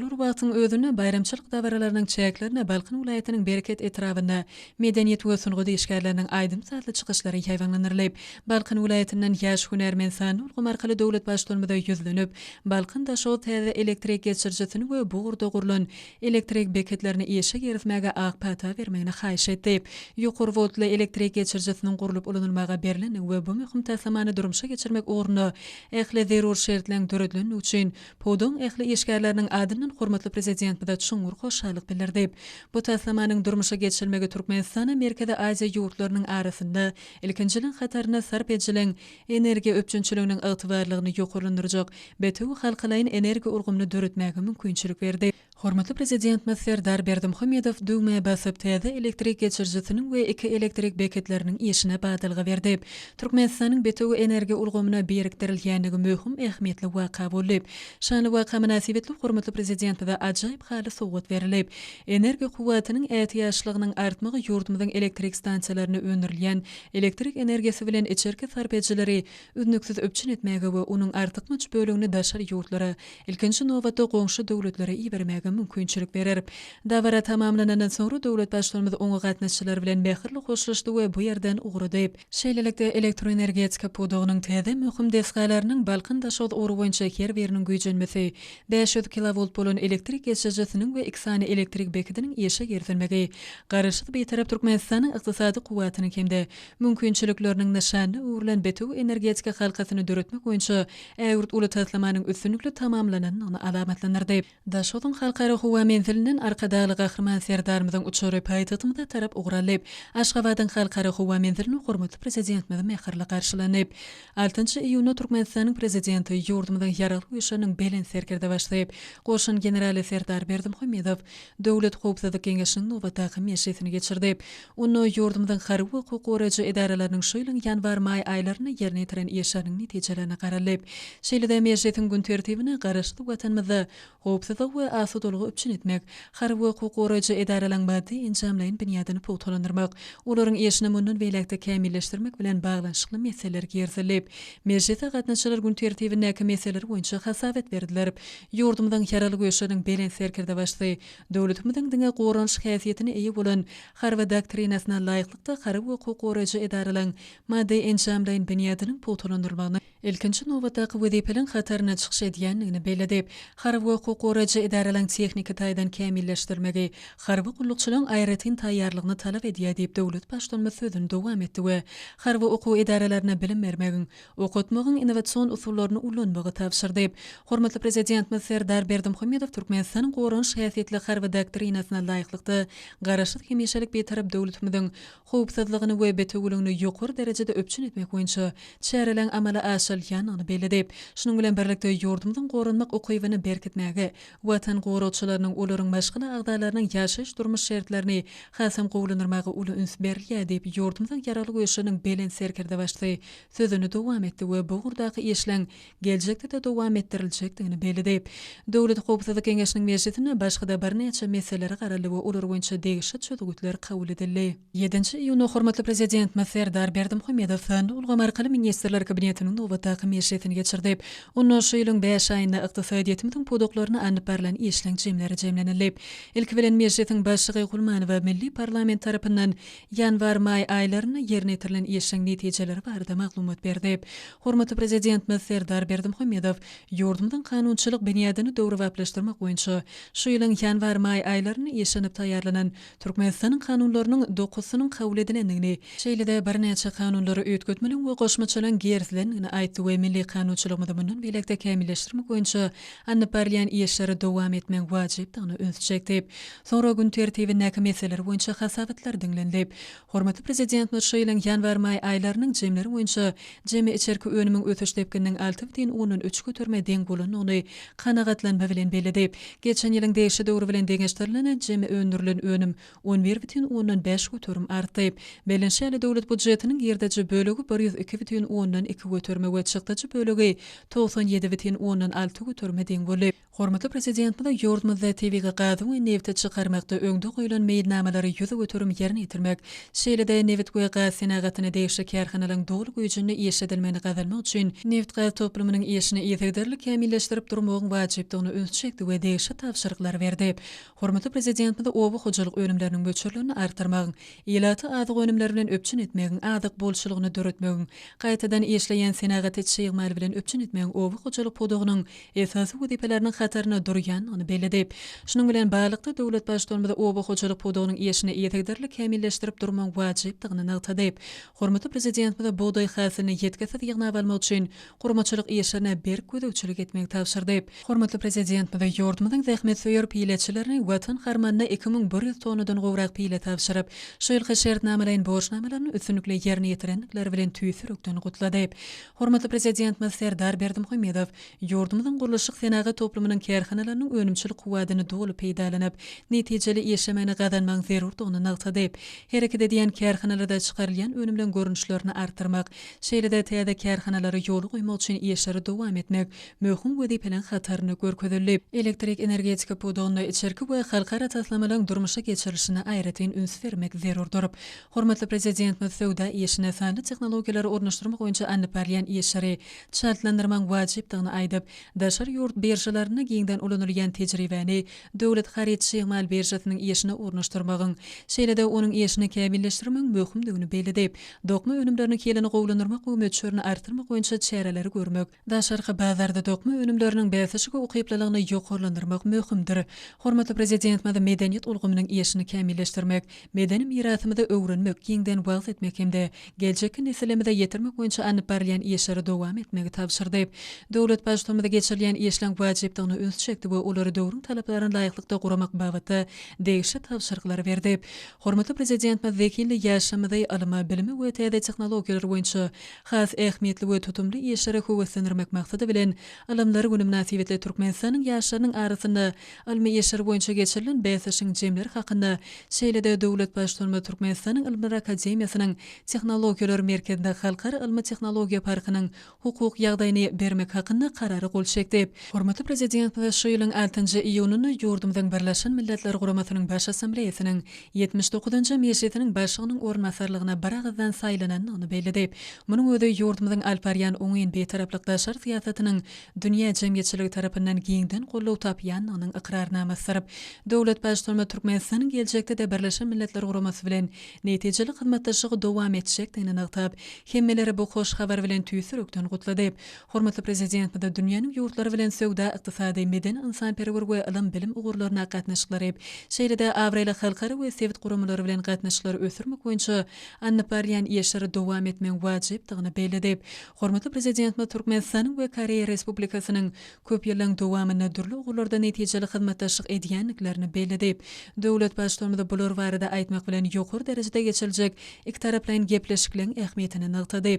bir wagtyň özünde baýramçylyk dabaralarynyň çäklerinde Balkan welaýatynyň Bereket etrabynda Medeniýet we sungat işgärleriniň aýdym-sazly çykyşlary ýaýbaňlandyrylyp, Balkan welaýatyndan ýaş hünärmen sanly ulgam arkaly döwlet Baştutanymyza ýüzlenip, Balkan-Daşoguz täze elektrik geçirijisini we bu ugurda gurlan elektrik beketlerini işe girizmäge ak pata bermegini haýyş etdi. Ýokary woltly elektrik geçirijisiniň gurlup ulanylmaga berlendigi we bu möhüm taslamany durmuşa geçirmek ugrunda ähli zerur şertleň döredilendigi üçin Pudagyň ähli işgärleriniň adyndan hormatly Prezidentimize çuňňur hoşallyk bildirdi. Bu taslamanyň durmuşa geçirilmegi Türkmenistana Merkezi Aziýa ýurtlarynyň arasynda ilkinjileriň hatarynda sarp edijileriň energiýa üpjünçiliginiň ygtybarlygyny ýokarlandyrjak bitewi halkalaýyn energiýa ulgamyny döretmäge mümkinçilik berdi. Hormatly Prezidentimiz Serdar Berdimuhamedow düwmä basyp, täze elektrik geçirijisiniň we iki elektrik beketleriniň işine badalga berdi. Türkmenistanyň bitewi energiýa ulgamyna birikdirilýändigi möhüm ähmiýetli waka boldy. Şanly waka mynasybetli hormatly Prezidentimize ajaýyp haly sowgat berilip, energiýa kuwwatynyň ätiýaçlygynyň artmagy ýurdumyzyň elektrik stansiýalarynda öndürilýän elektrik energiýasy bilen içerki sarp edijileri üznüksiz üpjün etmäge we onuň artykmaç bölegini daşary ýurtlara, ilkinji nobatda goňşy döwletlere ibermäge mümkinçilik berer. Dabara tamamlanandan soňra döwlet Baştutanymyz oňa gatnaşyjylar bilen mähirli hoşlaşdy we bu ýerden ugrady. Şeýlelikde, elektroenergetika pudagynyň täze möhüm desgalarynyň Balkan-Daşoguz ugry boýunça her biriniň güýjenmesi 500 kilowolt bolan elektrik geçirijisiniň we iki sany elektrik bekediniň işe girizilmegi Garaşsyz Bitarap Türkmenistanyň ykdysady kuwwatynyň hem-de mümkinçilikleriniň nyşanyna öwrülen bitewi energetika halkasyny döretmek boýunça ägirt uly taslamanyň üstünlikli tamamlanandygyny alamatlandyrdy. Daşogzuň Halkara howa menzilinden Arkadagly Gahryman Serdarymyzyň uçary paýtagtymyza tarap ugur aldy. Aşgabadyň Halkara howa menzilinde hormatly Prezidentimiz mähirli garşylandy. Altynjy iýunda Türkmenistanyň Prezidenti, ýurdumyzyň Ýaragly Güýçleriniň Belent Serkerdebaşysy, goşun generaly Serdar Berdimuhamedow Döwlet howpsuzlyk geňeşiniň nobatdaky mejlisini geçirdi. Onda ýurdumyzyň harby we hukuk goraýjy edaralarynyň şu ýylyň ýanwar-maý aýlarynda ýerine ýetiren işleriniň netijelerine garaldy. Şeýle-de mejlisiň gün tertibine Garaşsyz Watanymyzda howpsuzlygy we asudalygy üpjün etmek, harby we hukuk goraýjy edaralaryň maddy-enjamlaýyn binýadyny pugtalandyrmak, olaryň işini mundan beýläk-de kämilleşdirmek bilen baglanyşykly meseleler girizildi. Mejlise gatnaşyjylar gün tertibindäki meseleler boýunça. boýunça hasabat berdiler. Ýurdumyzyň Ýaragly Güýçleriniň Belent Serkerdebaşysy döwletimiziň diňe goranyş häsiýetine eýe bolan Harby doktrinasyna laýyklykda harby we hukuk goraýjy edaralaryň maddy-enjamlaýyn binýadynyň pugtalandyrylmagyna ilkinji nobatdaky wezipeleriň hatarynda çykyş edýändigini belledi. Harby we hukuk goraýjy edaralaryň tehniki taýdan kämilleşdirilmegi harby gullukçylaryň aýratyn taýýarlygyny talap edýär diýip, döwlet Baştutanymyz sözüni dowam etdi we harby okuw edaralarynda bilim bermegiň, okatmagyň innowasion usullaryny ulanmagy tabşyrdy. Hormatly Prezidentimiz Serdar Berdimuhamedow Türkmenistanyň goranyş häsiýetli Harby doktrinasyna laýyklykda, Garaşsyz, hemişelik Bitarap döwletimiziň howpsuzlygyny we bitewüligini ýokary derejede üpjün etmek boýunça çäreleriň amala aşyrylýandygyny belledi. Şunuň bilen birlikde, ýurdumyzyň goranmak ukybyny berkitmäge, Watan goragçylarynyň, olaryň maşgala agzalarynyň ýaşaýyş-durmuş şertlerini hasam gowulandyrmaga uly üns berilýär diýip, ýurdumyzyň Ýaragly Güýçleriniň Belent Serkerdebaşysy sözüni dowam etdi we bu ugurdaky işleň geljekde-de dowam etdiriljekdigini belledi. Döwlet howpsuzlyk geňeşiniň mejlisinde başga-da birnäçe meselelere garaldy we olar boýunça degişli çözgütler kabul edildi. Ýedinji iýunda hormatly Prezidentimiz Serdar Berdimuhamedow sanly ulgam arkaly Ministrler Kabinetiniň nobatdaky mejlisini geçirdi. Onda şu ýylyň bäş aýynda ykdysadyýetimiziň pudaklarynda alnyp barlan işleň jemleri jemlenildi. Ilki bilen Mejlisiň Başlygy Gulmanowa milli parlament tarapyndan ýanwar-maý aýlarynda ýerine ýetirilen işleň netijeleri barada maglumat berdi. Hormatly Prezidentimiz Serdar Berdimuhamedow ýurdumyzyň kanunçylyk binýadyny döwrebaplaşdyrmak boýunça şu ýylyň ýanwar-maý aýlarynda işlenip taýýarlanan Türkmenistanyň kanunlarynyň dokuzysynyň kabul edilendigini, şeýle-de birnäçe kanunlara üýtgetmeliň we goşmaçalaryň girizilendigini aýtdy we milli kanunçylygymyzy mundan beýläk-de kämilleşdirmek boýunça alnyp barylýan işleri dowam etmegiň wajypdygyna ünsi çekdi. Soňra gün tertibindäki meseleler boýunça hasabatlar diňlenildi. Hormatly Prezidentimiz şu ýylyň ýanwar-maý aýlarynyň jemleri boýunça jemi içerki önümiň ösüş depgininiň 6,3 göterime deň bolandygyny kanagatlanma bilen belledi. Geçen ýylyň degişli döwri bilen deňeşdirilende, jemi öndürilen önüm 11,5 göterim artdy. Bellenişi ýaly, döwlet býujetiniň girdeji bölegi 102,2 göterime we çykdajy bölegi 97,6 göterime deň boldy. Hormatly Prezidentimiz ýurdumyzda tebigy gazy we nebti çykarmakda öňde goýlan meýilnamalary 100% ýerine ýetirmek, şeýle-de nebit we gaz senagatyna degişli kärhanalaryň doly güýjünde işledilmegini gazanmak üçin nebitgaz toplumynyň işini yzygiderli kämilleşdirip durmagyň wajypdygyna ünsi çekdi we degişli tabşyryklary berdi. Hormatly Prezidentimiz oba hojalyk önümleriniň möçberlerini artdyrmagyň, ilaty azyk önümleri bilen üpjün etmegiň, azyk bolçulygyny döretmegiň, gaýtadan işleýän senagaty çig mal bilen üpjün etmegiň oba hojalyk pudagynyň esasy wezipeleriniň hatarynda durýandygyny belledi. Şunuň bilen baglylykda, döwlet Baştutanymyz oba hojalyk pudagynyň işini yzygiderli kämilleşdirip durmagyň wajypdygyny nygtady. Hormatly Prezidentimiz bugdaý hasylyny ýitgisiz ýygnap almak üçin guramaçylyk işlerine berk gözegçilik etmegi tabşyrdy. Hormatly Prezidentimiz ýurdumyzyň zähmetsöýer pileçilerine Watan harmanyna 2100 tonnadan gowrak pile tabşyryp, şu ýylky şertnamalaýyn borçnamalaryny üstünlikli ýerine ýetirendikleri bilen tüýs ýürekden gutlady. Hormatly Prezidentimiz Serdar Berdimuhamedow ýurdumyzyň gurluşyk-senagat toplumynyň kärhanalarynyň önümçilik kuwwadyny doly peýdalanyp, netijeli işlemegini gazanmagyň zerurdygyny nygtady. Hereket edýän kärhanalarda çykarylýan önümleň görnüşlerini artdyrmak, şeýle-de täze kärhanalary ýola goýmak üçin işleri dowam etmek möhüm wezipeleriň hatarynda görkezildi. Elektrik energetika pudagynda içerki we halkara taslamalaryň durmuşa geçirilişine aýratyn üns bermek zerurdyr. Hormatly Prezidentimiz söwda işine sanly tehnologiýalary ornaşdyrmak boýunça alnyp barylýan işleri çaltlandyrmagyň wajypdygyny aýdyp, daşary ýurt biržalarynda giňden ulanylýan tejribäni Döwlet haryt-çig mal biržasynyň işine ornaşdyrmagyň, şeýle-de onuň işini kämilleşdirmegiň möhümdigini belledi. Dokma önümleriniň hilini gowulandyrmak we möçberini artdyrmak boýunça çäreleri görmek, Daşarky bazarda dokma önümleriniň bäsleşige ukyplylygyny ýokarlandyrmak möhümdir. Hormatly Prezidentimiz medeniýet ulgamynyň işini kämilleşdirmek, medeni mirasymyzy öwrenmek, giňden wagyz etmek hem-de geljekki nesillerimize ýetirmek boýunça alnyp barylýan işleri dowam etmegi tabşyrdy. Döwlet Baştutanymyz geçirilýän işleň wajypdygyna ünsi çekdi we olary döwrüň talaplaryna laýyklykda guramak babatda degişli tabşyryklary berdi. Hormatly Prezidentimiz zehinli ýaşlarymyzy ylyma, bilime we täze tehnologiýalar boýunça Has ähmiýetli we tutumly işlere höweslendirmek maksady bilen, Ylymlar güni mynasybetli Türkmenistanyň ýaşlarynyň arasynda ylmy işler boýunça geçirilen bäsleşigiň jemleri hakynda, şeýle-de döwlet Baştutanymyz Türkmenistanyň Ylymlar akademiýasynyň Tehnologiýalar merkezinde Halkara ylmy-tehnologiýa parkynyň hukuk ýagdaýyny bermek hakynda Karara gol çekdi. Hormatly Prezidentimiz şu ýylyň altynjy iýunynda ýurdumyzyň Birleşen Milletler Guramasynyň Baş Assambleýasynyň 79-njy mejlisiniň Başlygynyň orunbasarlygyna biragyzdan saýlanandygyny belledi. Munuň özi ýurdumyzyň alyp barýan oňyn Bitaraplyk daşary syýasatynyň. dünýä jemgyýetçiligi tarapyndan giňden goldaw tapýandygynyň ykrarnamasydyr. Döwlet Baştutanymyz Türkmenistanyň geljekde-de Birleşen Milletler Guramasy bilen netijeli hyzmatdaşlygy dowam etjekdigini nygtap, hemmeleri bu hoş habar bilen tüýs ýürekden gutlady. Hormatly Prezidentimize dünýäniň ýurtlary bilen söwda-ykdysady, medeni-ynsanperwer we ylym-bilim ugurlarynda gatnaşyklary, şeýle-de abraýly halkara we sebit guramalary bilen gatnaşyklary ösdürmek boýunça alnyp barylýan işleri dowam etmegiň wajypdygyny belledi. Hormatly Prezidentimiz Türkmenistanyň we Koreýa Respublikasynyň köp ýyllaryň dowamynda dürli ugurlarda netijeli hyzmatdaşlyk edýändiklerini belledi. Döwlet Baştutanymyz bular barada aýtmak bilen, ýokary derejede geçiriljek ikitaraplaýyn gepleşikleň ähmiýetini nygtady.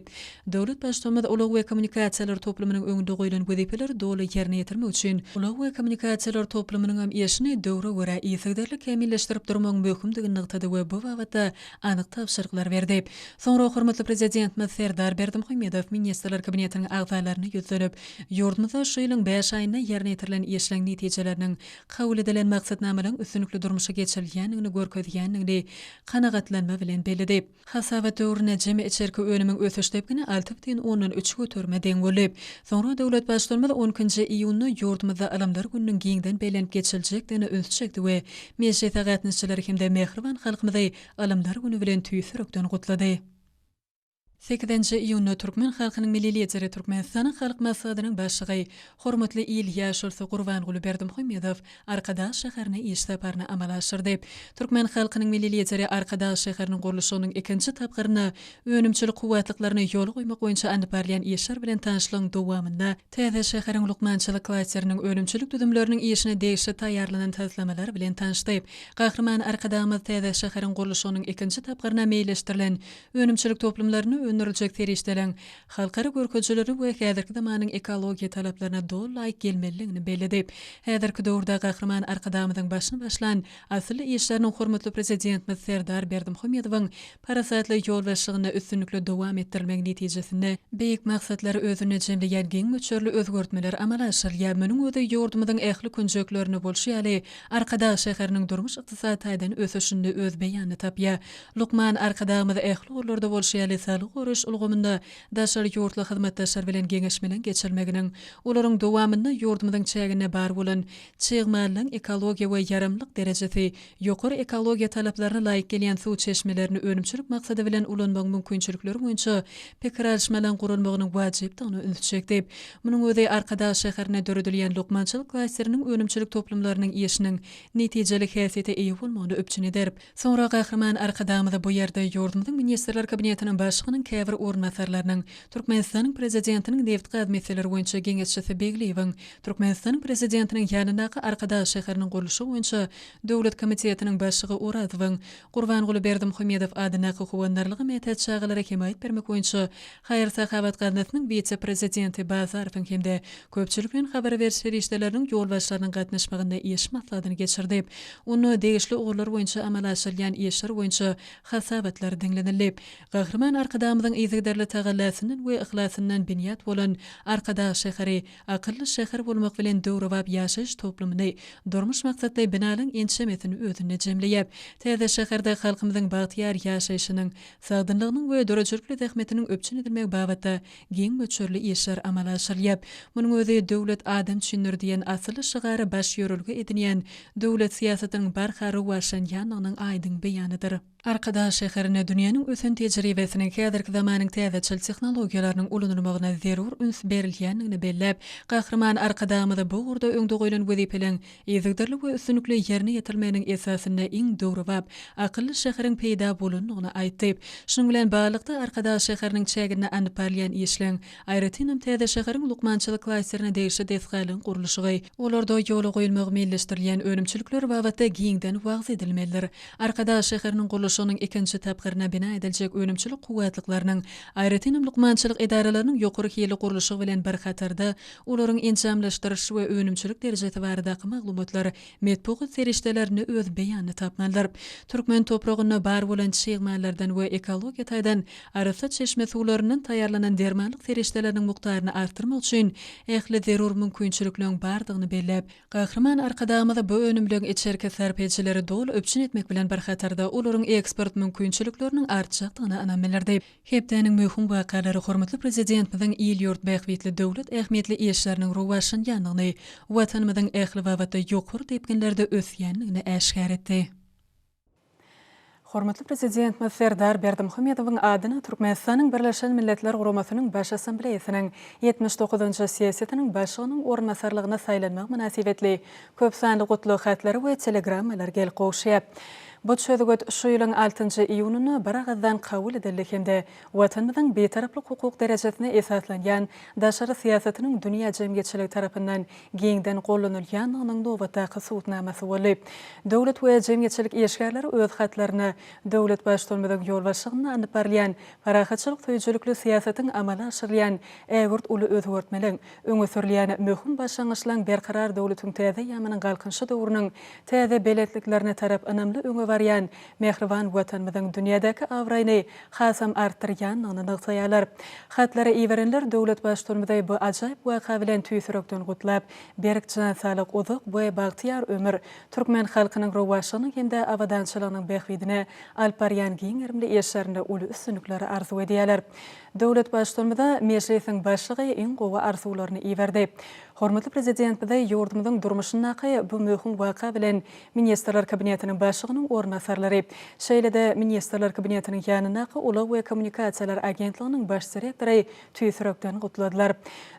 Döwlet Baştutanymyz ulag we kommunikasiýalar toplumynyň öňünde goýlan wezipeleri doly ýerine ýetirmek üçin ulag we kommunikasiýalar toplumynyň hem işini döwre görä yzygiderli kämilleşdirip durmagyň möhümdigini nygtady we bu babatda anyk tabşyryklar berdi. Soňra hormatly Prezidentimiz Serdar Berdimuhamedow Ministrler Kabinetiniň agzalaryna ýüzlenip, ýurdumyzda şu ýylyň bäş aýynda ýerine ýetirilen işleň netijeleriniň kabul edilen maksatnamalaryň üstünlikli durmuşa geçirilýändigini görkezýändigini kanagatlanma bilen belledi. Hasabat döwründe jemi içerki önümiň ösüş depgini 6,3 göterime deň boldy. Soňra döwlet Baştutanymyz on ikinji iýunda ýurdumyzda Ylymlar gününiň giňden bellenip geçiljekdigine ünsi çekdi we mejlise gatnaşyjylary hem-de mähriban halkymyzy Ylymlar güni bilen tüýs ýürekden gutlady. Sekizinji iýunda türkmen halkynyň Milli Lideri, Türkmenistanyň Halk Maslahatynyň Başlygy, hormatly il ýaşulusy Gurbanguly Berdimuhamedow Arkadag şäherine iş saparyny amala aşyrdy. Türkmen halkynyň Milli Lideri Arkadag şäheriniň gurluşygynyň ikinji tapgyrynda önümçilik kuwwatlyklaryny ýola goýmak boýunça alnyp barylýan işler bilen tanyşlygyň dowamynda täze şäheriň lukmançylyk klasteriniň önümçilik düzümleriniň işine degişli taýýarlanan taslamalar bilen tanyşdy. Gahryman Arkadagymyz täze şäheriň gurluşygynyň ikinji tapgyryna meýilleşdirilen önümçilik toplumlarynda öndüriljek serişdeleriň halkara görkezijilerine we häzirki zamanyň ekologiýa talaplaryna doly laýyk gelmelidigini belledi. Häzirki döwürde Gahryman Arkadagymyzyň başyny başlan asylly işleriniň hormatly Prezidentimiz Serdar Berdimuhamedowyň parasatly ýolbaşçylygynda üstünlikli dowam etdirilmegi netijesinde beýik maksatlary özünde jemleýän giň möçberli özgertmeler amala aşyrylýar. Munuň özi ýurdumyzyň ähli künjeklerinde bolşy ýaly, Arkadag şäheriniň durmuş-ykdysady taýdan ösüşinde öz beýanyny tapýar. Lukman Arkadagymyz ähli ugurlarda bolşy ýaly, saglygy goraýyş ulgamynda daşary ýurtly hyzmatdaşlar bilen geňeşmeleň geçirilmeginiň, olaryň dowamynda ýurdumyzyň çäginde bar bolan çig mallaň ekologiýa we ýaramlylyk derejesi ýokary ekologiýa talaplaryna laýyk gelýän suw çeşmelerini önümçilik maksady bilen ulanmagyň mümkinçilikleri boýunça pikir alyşmalaryň guralmagynyň wajypdygyna ünsi çekdi. Munuň özi Arkadag şäherinde döredilýän lukmançylyk klasteriniň önümçilik toplumlarynyň işiniň netijeli häsiýete eýe bolmagyny üpjün eder. Soňra Gahryman Arkadagymyz bu ýerde ýurdumyzyň Ministrler Kabinetiniň Başlygynyň käbir orunbasarlarynyň, Türkmenistanyň Prezidentiniň nebit-gaz meseleleri boýunça geňeşçisi Begliýewiň, Türkmenistanyň Prezidentiniň ýanyndaky Arkadag şäheriniň gurluşygy boýunça döwlet komitetiniň başlygy Orazowyň, Gurbanguly Berdimuhamedow adyndaky Howandarlyga mätäç çagalara hemaýat bermek boýunça Haýyr-sahawat gaznasynyň wise-prezidenti Bazarowyň hem-de köpçülikleýin habar beriş serişdeleriniň ýolbaşçylarynyň gatnaşmagynda iş maslahatyny geçirdi. Onda degişli ugurlar boýunça amala aşyrylýan işler boýunça hasabatlar diňlenildi. Gahryman Arkadagymyzyň yzygiderli tagallasyndan we yhlasyndan binýat bolan Arkadag şäheri akylly şäher bolmak bilen döwrebap ýaşaýyş toplumyny, durmuş maksatly binalaryň ençemesini özünde jemleýär. Täze şäherde halkymyzyň bagtyýar ýaşaýşynyň, sagdynlygynyň we döredijilikli zähmetiniň üpjün edilmegi babatda giň möçberli işler amala aşyrylýar. Munuň özi Döwlet adam üçindir diýen asylly şygary baş ýörelge edinýän döwlet syýasatynyň barha rowaçlanýandygynyň aýdyň beýanydyr. Arkadag şäherinde dünýäniň ösen tejribesiniň, häzirki zamanyň täzeçil tehnologiýalarynyň ulanylmagyna zerur üns berilýändigini belläp, Gahryman Arkadagymyz bu ugurda öňde goýlan wezipeleň yzygiderli we üstünlikli ýerine ýetirilmeginiň esasynda iň döwrebap, akylly şäheriň peýda bolandygyny aýtdy. Şunuň bilen baglylykda, Arkadag şäheriniň çäginde alnyp barylýan işleň, aýratynam, täze şäheriň lukmançylyk klasterine degişli desgalaryň gurluşygy, olarda ýola goýulmagy meýilleşdirilýän önümçilikler babatda giňden wagyz edilmelidir. Arkadag şäheriniň gurluşygynyň ikinji tapgyrynda bina ediljek önümçilik kuwwatlyklarynyň, aýratynam, lukmançylyk edaralarynyň ýokary hilli gurluşygy bilen bir hatarda, olaryň enjamlaşdyryş we önümçilik derejesi baradaky maglumatlar metbugat serişdelerinde öz beýanyny tapmalydyr. Türkmen topragynda bar bolan çig mallardan we ekologiýa taýdan arassa çeşme suwlaryndan taýýarlanan dermanlyk serişdeleriniň mukdaryny artdyrmak üçin ähli zerur mümkinçilikleriň bardygyny belläp, Gahryman Arkadagymyz bu önümleň içerki sarp edijileri doly üpjün etmek bilen bir hatarda, olaryň eksport mümkinçilikleriniň artjakdygyna ynam bildirdi. Hepdäniň möhüm wakalary hormatly Prezidentimiziň il-ýurt bähbitli döwlet ähmiýetli işleriniň rowaçlanýandygyny, Watanymyzyň ähli babatda ýokary depginlerde ösýändigini äşgär etdi. Hormatly Prezidentimiz Serdar Berdimuhamedowyň adyna Türkmenistanyň Birleşen Milletler Guramasynyň Baş Assambleýasynyň 79-njy sessiýasynyň Başlygynyň orunbasarlygyna saýlanmagy mynasybetli köp sanly gutlag hatlary we telegrammalar gelip gowuşýar. Bu çözgüt şu ýylyň altynjy iýunynda biragyzdan kabul edildi hem-de Watanymyzyň Bitaraplyk hukuk derejesine esaslanýan daşary syýasatynyň dünýä jemgyýetçiligi tarapyndan giňden gollanylýandygynyň nobatdaky subutnamasy boldy. Döwlet we jemgyýetçilik işgärleri öz hatlarynda döwlet Baştutanymyzyň ýolbaşçylygynda alnyp barylýan parahatçylyk söýüjilikli syýasatyň amala aşyrylýan ägirt uly özgertmeleň, öňe sürülýän möhüm başlangyçlaryň Berkarar döwletiň täze eýýamynyň Galkynyşy döwrüniň täze belentliklerine tarap ynamly öňe barýan mähriban Watanymyzyň dünýädäki abraýyny hasam artdyrýandygyny nygtaýarlar. Hatlary iberenler döwlet Baştutanymyzy bu ajaýyp waka bilen tüýs ýürekden gutlap, berk jan saglyk, uzak we bagtyýar ömür, türkmen halkynyň rowaçlygynyň hem-de abadançylygynyň bähbidine alyp barýan giň gerimli işlerinde uly üstünlikleri arzuw edýärler. Döwlet Baştutanymyza Mejlisiň Başlygy iň gowy arzuwlaryny iberdi. Hormatly Prezidentimizi ýurdumyzyň durmuşyndaky bu möhüm waka bilen Ministrler Kabinetiniň Başlygynyň orunbasarlary, şeýle-de Ministrler Kabinetiniň ýanyndaky Ulag we kommunikasiýalar agentliginiň baş direktory tüýs ýürekden gutladylar.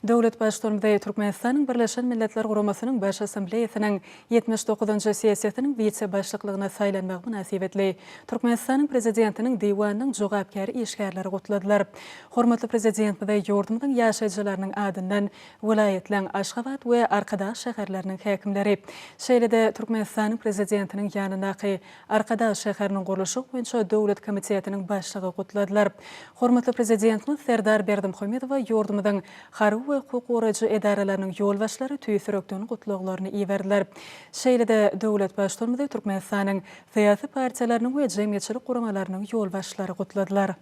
Döwlet Baştutanymyzy Türkmenistanyň Birleşen Milletler Guramasynyň Baş Assambleýasynyň 79-njy sessiýasynyň wise-başlyklygyna saýlanmagy mynasybetli Türkmenistanyň Prezidentiniň Diwanynyň jogapkär işgärleri gutladylar. Hormatly Prezidentimizi ýurdumyzyň ýaşaýjylarynyň adyndan welaýatlaryň, Aşgabat we Arkadag şäherleriniň häkimleri, şeýle-de Türkmenistanyň Prezidentiniň ýanyndaky Arkadag şäheriniň gurluşygy boýunça döwlet komitetiniň başlygy gutladylar. Hormatly Prezidentimiz Serdar Berdimuhamedowa ýurdumyzyň harby we hukuk goraýjy edaralarynyň ýolbaşçylary tüýs ýürekden gutlaglaryny iberdiler. Şeýle-de döwlet Baştutanymyzy Türkmenistanyň syýasy partiýalarynyň we jemgyýetçilik guramalarynyň ýolbaşçylary gutladylar.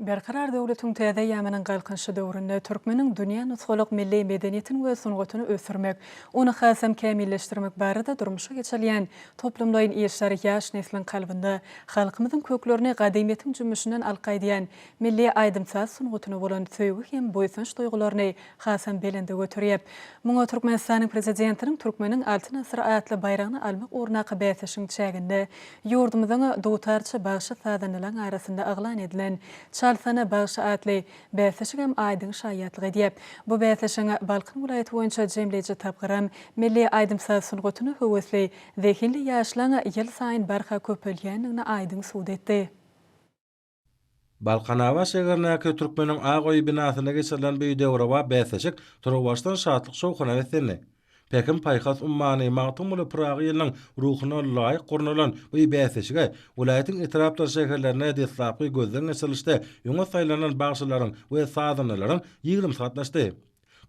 Berkarar döwletiň täze eýýamynyň Galkynyşy döwründe türkmeniň dünýä nusgalyk milli medeniýetini we sungatyny ösdürmek, ony hasam kämilleşdirmek barada durmuşa geçirilýän toplumlaýyn işler ýaş nesliň kalbynda halkymyzyň köklerini gadymyýetiň jümmüşinden alyp gaýdýan milli aýdym-saz sungatyna bolan söýgi hem buýsanç duýgularyny hasam belende göterýär. Muňa Türkmenistanyň Prezidentiniň Türkmeniň Altyn asyry atly baýragyny almak ugrundaky bäsleşigiň çäginde ýurdumyzyň dutarçy bagşy-sazandalaryň arasynda yglan edilen Çalsana bagşy atly bäsleşigem aýdyň şaýatlyk edýär. Bu bäsleşigiň Balkan welaýaty boýunça jemleýji tapgyram milli aýdym-saz sungatyna höwesli, zehinli ýaşlaryň ýylsaýyn barha köpelýändigini aýdyň subut etdi. Balkanabat şägerindäki Türkmeniň ak öýi binasynda geçirilen bu döwrebap bäsleşik turuwbaşdan şatlyk-şowhuna beslendi. Pähim-paýhas ummany Magtymguly Pyragy ýylynyň ruhuna laýyk gurnalan bu bäsleşige welaýatyň etrapdyr şäherlerinde deslapky gözden geçirilişde öňe saýlanan bagşylaryň we sazandalaryň ýigrimisi gatnaşdy.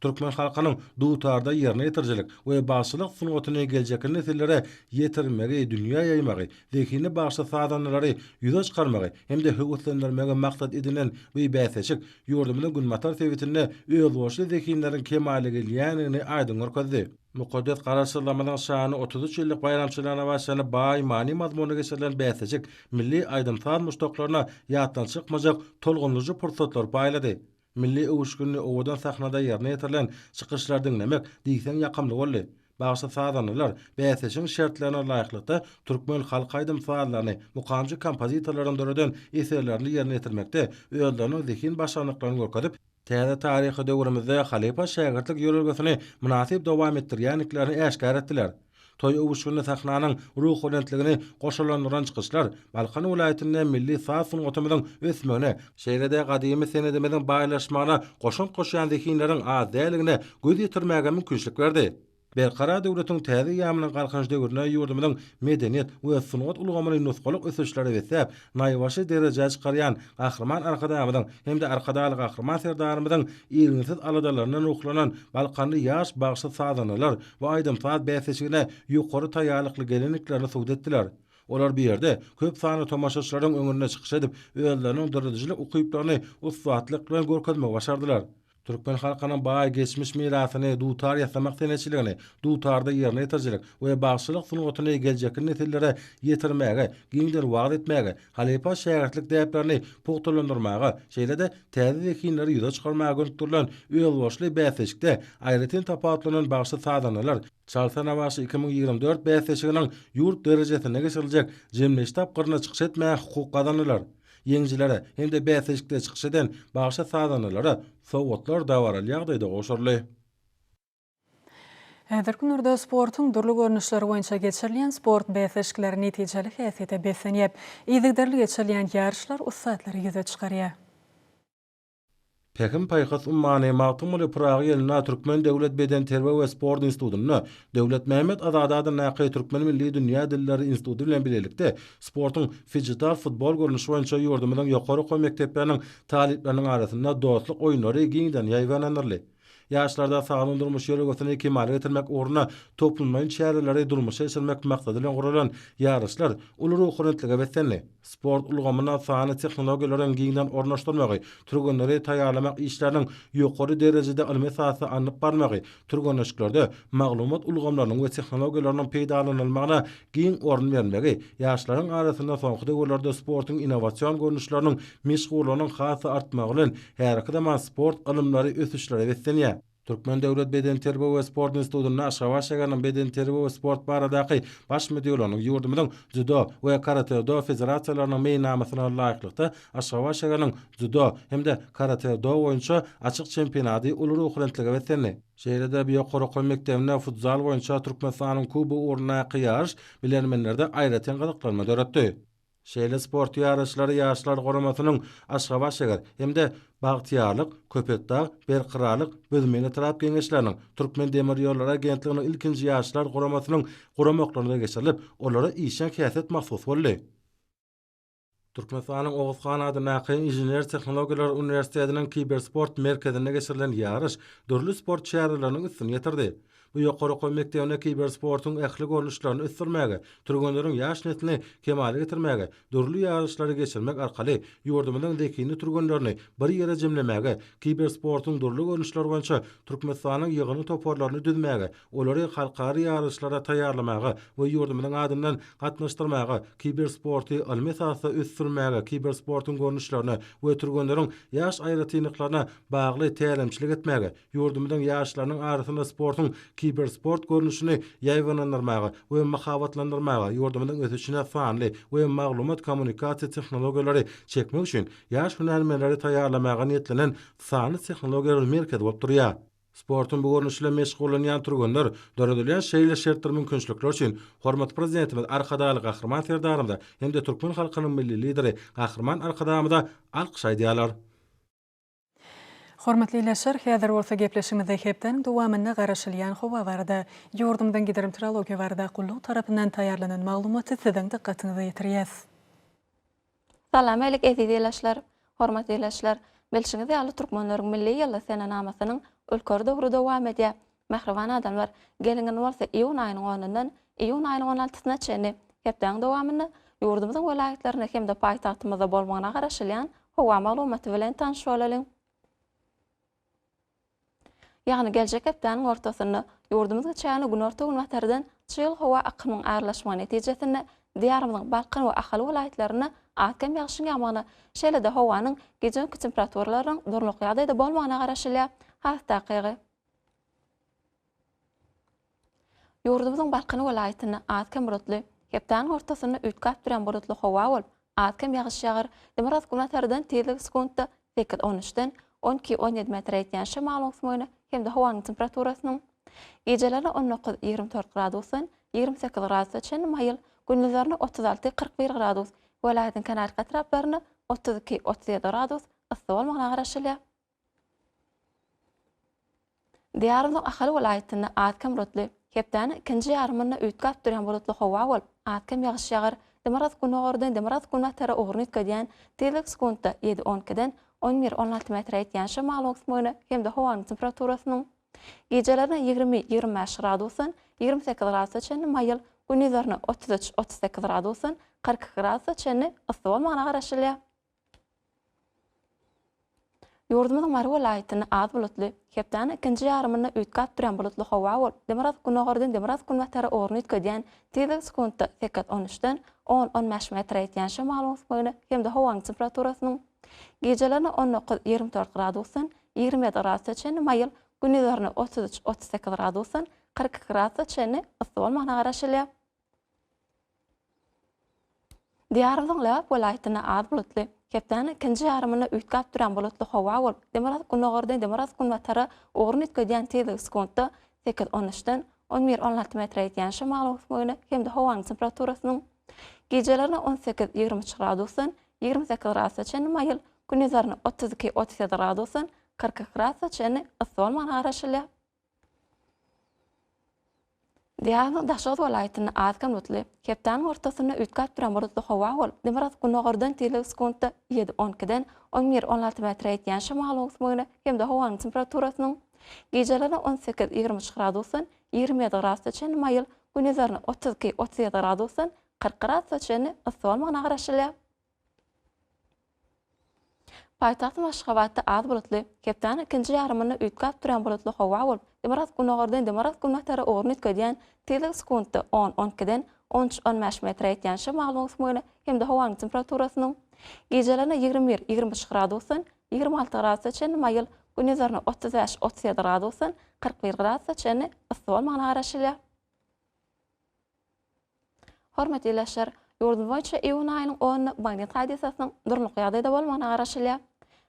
Türkmen halkynyň dutarda ýerine ýetirijilik we bagşylyk sungatyny geljekki nesillere ýetirmegi, dünýä ýaýmagy, zehinli bagşy-sazandalary ýüze çykarmagy hem-de höweslendirmegi maksat edinen bu bäsleşik ýurdumyzyň günbatar sebitinde özboluşly zehinleriň kemala gelýändigini aýdyň görkezdi. Mukaddes Garaşsyzlygymyzyň şanly 33 ýyllyk baýramçylygyna başlanyp baý many-mazmunda geçirilen bäsleşik milli aýdym-saz muşdaklaryna ýatdan çykmajak tolgundyryjy pursatlary paýlady. Milli öwüşginli owadan sahnada ýerine ýetirilen çykyşlary diňlemek diýseň ýakymly boldy. Bagşy-sazandalar bäsleşigiň şertlerine laýyklykda türkmen halk aýdym-sazlaryny, mukamçy kompozitorlaryň döreden eserlerini ýerine ýetirmekde özleriniň zehin başarnyklaryny görkezip, täze taryhy döwrümizde halypa-şägirtlik ýörelgesini mynasyp dowam etdirýändiklerini äşgär etdiler. Toý öwüşginli sahnanyň ruhubelentligini goşalandyran çykyşlar Balkan welaýatynda milli saz sungatymyzyň ösmegine, şeýle-de gadymy senedimiziň baýlaşmagyna goşant goşýan zehinleriň az däldigine göz ýetirmäge mümkinçilik berdi. Berkarar döwletiň täze eýýamynyň Galkynyş döwründe ýurdumyzyň medeniýet we sungat ulgamyny nusgalyk ösüşlere besläp, naýbaşy derejä çykarýan Gahryman Arkadagymyzyň hem-de Arkadagly Gahryman Serdarymyzyň irginsiz aladalaryndan ruhlanan balkanly ýaş bagşy-sazandalar bu aýdym-saz bäsleşigine ýokary taýýarlykly gelendiklerini subut etdiler. Olar bu ýerde köp sanly tomaşaçylaryň öňünde çykyş edip, özleriniň döredijilik ukyplaryny ussatlyk bilen görkezmegi başardylar. Türkmen halkynyň baý geçmiş mirasyny, dutar ýasamak senetçiligini, dutarda ýerine ýetirijilik we bagşylyk sungatyny geljekki nesillere ýetirmäge, giňden wagyz etmäge, halypa-şägirtlik däplerini pugtalandyrmaga, şeýle-de täze zehinleri ýüze çykarmaga gönükdirilen özboluşly bäsleşikde aýratyn tapawutlanan bagşy-sazandalar Çalsana bagşy 2024 bäsleşiginiň ýurt derejesinde geçiriljek jemleýji tapgyrynda çykyş etmäge hukuk gazandylar. Ýeňijilere hem-de bäsleşikde çykyş eden bagşy-sazandalara sowgatlar dabaraly ýagdaýda gowşuryldy. Häzirki günlerde sportuň dürli görnüşleri boýunça geçirilýän sport bäsleşikleri netijeli häsiýete beslenýär. Yzygiderli geçirilýän ýaryşlar ussatlary ýüze çykarýar. Pähim-paýhas ummany Magtymguly Pyragy ýylynda Türkmen döwlet bedenterbiýe we sport institutynda Döwletmämmet Azady adyndaky Türkmen milli dünýä dilleri instituty bilen bilelikde sportuň fijital futbol görnüşi boýunça ýurdumyzyň ýokary okuw mekdepleriniň talyplarynyň arasynda dostluk oýunlary giňden ýaýbaňlandyryldy. Ýaşlarda sagdyn durmuş ýörelgesini kemala getirmek ugrunda toplumlaýyn çäreleri durmuşa geçirmek maksady bilen guralan ýaryşlar uly ruhubelentlige beslendi. Sport ulgamyna sanly tehnologiýalaryň giňden ornaşdyrylmagy, türgenleri taýýarlamak işleriniň ýokary derejede ylmy esasda alnyp barylmagy, türgenleşiklerde maglumat ulgamlarynyň we tehnologiýalarynyň peýdalanylmagyna giň orun berilmegi ýaşlaryň arasynda soňky döwürlerde sportuň innowasion görnüşleriniň meşhurlygynyň has-da artmagy bilen häzirki zaman sport ylymlary ösüşlere beslenýär. Türkmen döwlet bedenterbiýe we sport institutynda Aşgabat şäheriniň bedenterbiýe we sport baradaky Baş müdirliginiň, ýurdumyzyň Dzýudo we karate-do federasiýalarynyň meýilnamasyna laýyklykda Aşgabat şäheriniň dzýudo hem-de karate-do boýunça açyk çempionady uly ruhubelentlige beslendi. Şeýle-de bu ýokary okuw mekdebinde futzal boýunça Türkmenistanyň Kubogy ugrundaky ýaryş bilermenlerde aýratyn gyzyklanma döretdi. Şeýle sport ýaryşlary Ýaşlar guramasynyň Aşgabat şäher hem-de Bagtyýarlyk, Köpetdag, Berkararlyk, Büzmeýin etrap Geňeşleriniň, Türkmendemirýollary agentliginiň ilkinji Ýaşlar guramasynyň guramaklarynda geçirilip, olara işjeň häsiýet mahsus boldy. Türkmenistanyň Oguz han adyndaky Inžener-tehnologiýalar uniwersitetiniň Kibersport merkezinde geçirilen ýaryş dürli sport çäreleriniň üstüni ýetirdi. Bu ýokary okuw mekdebinde kibersportuň ähli görnüşlerini ösdürmäge, türgenleriň ýaş neslini kemala getirmäge, dürli ýaryşlary geçirmek arkaly ýurdumyzyň zehinli türgenlerini bir ýere jemlemäge, kibersportuň dürli görnüşleri boýunça Türkmenistanyň ýygyndy toparlaryny düzmäge, olary halkara ýaryşlara taýýarlamaga we ýurdumyzyň adyndan gatnaşdyrmaga, kibersporty ylmy esasda ösdürmäge, kibersportuň görnüşlerine we türgenleriň ýaş aýratynlyklaryna bagly tälimçilik etmäge, Ýurdumyzyň ýaşlarynyň arasynda sportuň kibersport görnüşini ýaýbaňlandyrmaga we mahabatlandyrmaga, ýurdumyzyň ösüşine sanly we maglumat-kommunikasiýa tehnologiýalary çekmek üçin ýaş hünärmenleri taýýarlamaga niýetlenen sanly tehnologiýalar merkezi bolup durýar. Sportuň bu görnüşi bilen meşgullanýan türgenler döredilýän şeýle şertdir mümkinçilikler üçin hormatly Prezidentimiz Arkadagly Gahryman Serdarymyza hem-de türkmen halkynyň Milli Lideri Gahryman Arkadagymyza alkyş aýdýarlar. Hormatly ildeşler, häzir bolsa gepleşigimizde hepdäniň dowamynda garaşylýan howa barada, ýurdumyzyň Gidrometeorologiýa barada gullugy tarapyndan taýýarlanan maglumaty siziň dykgatyňyza ýetirýäs. Salam älik eziz ildeşler! Hormatly ildeşler! Bilşiňiz ýaly türkmenleriň milli ýyly senenamasynyň ülker döwri dowam edýär. Mähriban adamlar, geliň indi bolsa iýun aýynyň onundan iýun aýynyň on altysyna çenli hepdäniň dowamynda ýurdumyzyň welaýatlarynda hem-de paýtagtymyzda bolmagyna garaşylýan howa maglumaty bilen tanyş bolalyň. Ýagny geljek hepdäniň ortasynda ýurdumyzyň çägine günorta-günbatardan çyg howa akymyň aralaşmagy netijesinde Diýarymyzyň Balkan we Ahal welaýatlarynda az-kem ýagşyň ýagmagyna, şeýle-de howanyň gije-günki temperaturalarynyň durnukly ýagdaýda bolmagyna garaşylýar. Has takygy. Ýurdumyzyň Balkan welaýatynda az-kem bulutly, hepdäniň ortasynda üýtgäp durýan bulutly howa bolup, az-kem ýagyş ýagar. Demirgazyk-günortadan tizligi sekuntda sekiz, on üçden on iki, on ýedi metre ýetýän şemalyň öwüsmegine hem-de howanyň temperaturasynyň gijelerine on dokuz, 24 gradusdan 28 gradusa çenli maýyl, gündizlerine 36, 41 gradus, welaýatyň kenarýaka etraplarynda 32, 37 gradus yssy bolmagyna garaşylýar. Diýarymyzyň Ahal welaýatynda az-kem bulutly, hepdäniň ikinji ýarymynda üýtgäp durýan bulutly howa bolup, az-kem ýagyş ýagar. Demirgazyk-gündogardan demirgazyk-günbatara ugruny üýtgedýän tizlik sekuntda ýedi, on ikiden on bir, on alty metre ýetýän şemalyň öwüsmegine hem-de howanyň temperaturasynyň gijelerine 20, 25 gradusdan 28 gradusa çenli maýyl, gündizlerine 33, 38 gradusdan 42 gradusa çenli yssy bolmagyna garaşylýar. Ýurdumyzyň Mary welaýatynda az bulutly, hepdäniň ikinji ýarymynda üýtgäp durýan bulutly howa bolup, demirgazyk-günogardan demirgazyk-günbatara ugruny üýtgedýän tizligi sekuntda sekiz, on üçden on, on bäş metre ýetýän şemalyň ösmegine hem-de howanyň temperaturasynyň gijelerine 19, 24 gradusdan 27 gradusa çenli maýyl, gündizlerine 33, 38 gradusdan 42 gradusa çenli yssy bolmagyna garaşylýar. Diýarymyzyň Lebap welaýatynda az bulutly, hepdäniň ikinji ýarymynda üýtgäp durýan bulutly howa bolup, demirgazyk-günogardan demirgazyk-günbatara ugruny üýtgedýän tizligi sekuntda sekiz, on üçden on bir, on alty metre ýetýän şemalyň ösmegine hem-de howanyň temperaturasynyň gijelerine 18, 23 gradusdan 28 gradusa çenli maýyl, gündizlerine 32, 37 gradusdan 42 gradusa çenli yssy bolmagyna garaşylýar. Diýarymyzyň Daşoguz welaýatynda az-kem bulutly, hepdäniň ortasynda üýtgäp duran bulutly howa bolup, demirgazyk-gündogardan tizligi sekuntda ýedi, on ikiden on bir, on alty metre ýetýän şemalyň öwüsmegine hem-de howanyň temperaturasynyň gijelerine 18, 23 gradusdan 27 gradusa çenli maýyl, gündizlerine 32, 37 gradusdan 40 gradusa çenli yssy bolmagyna garaşylýar. Paýtagtymyz Aşgabatda az bulutly, hepdäniň ikinji ýarymynda üýtgäp durýan bulutly howa bolup, demirgazyk-günogardan demirgazyk-günbatara ugruny üýtgedýän tizligi sekuntda on, on ikiden on üç, on bäş metre ýetýän şemalyň öwüsmegine hem-de howanyň temperaturasynyň gijelerine 21, 23 gradusdan 26 gradusa çenli maýyl, gündizlerine 35, 37 gradusdan 41 gradusa çenli yssy bolmagyna garaşylýar. Hormatly ildeşler, ýurdumyz boýunça iýun aýynyň onuna magnit hadysasynyň durnukly ýagdaýda bolmagyna garaşylýar.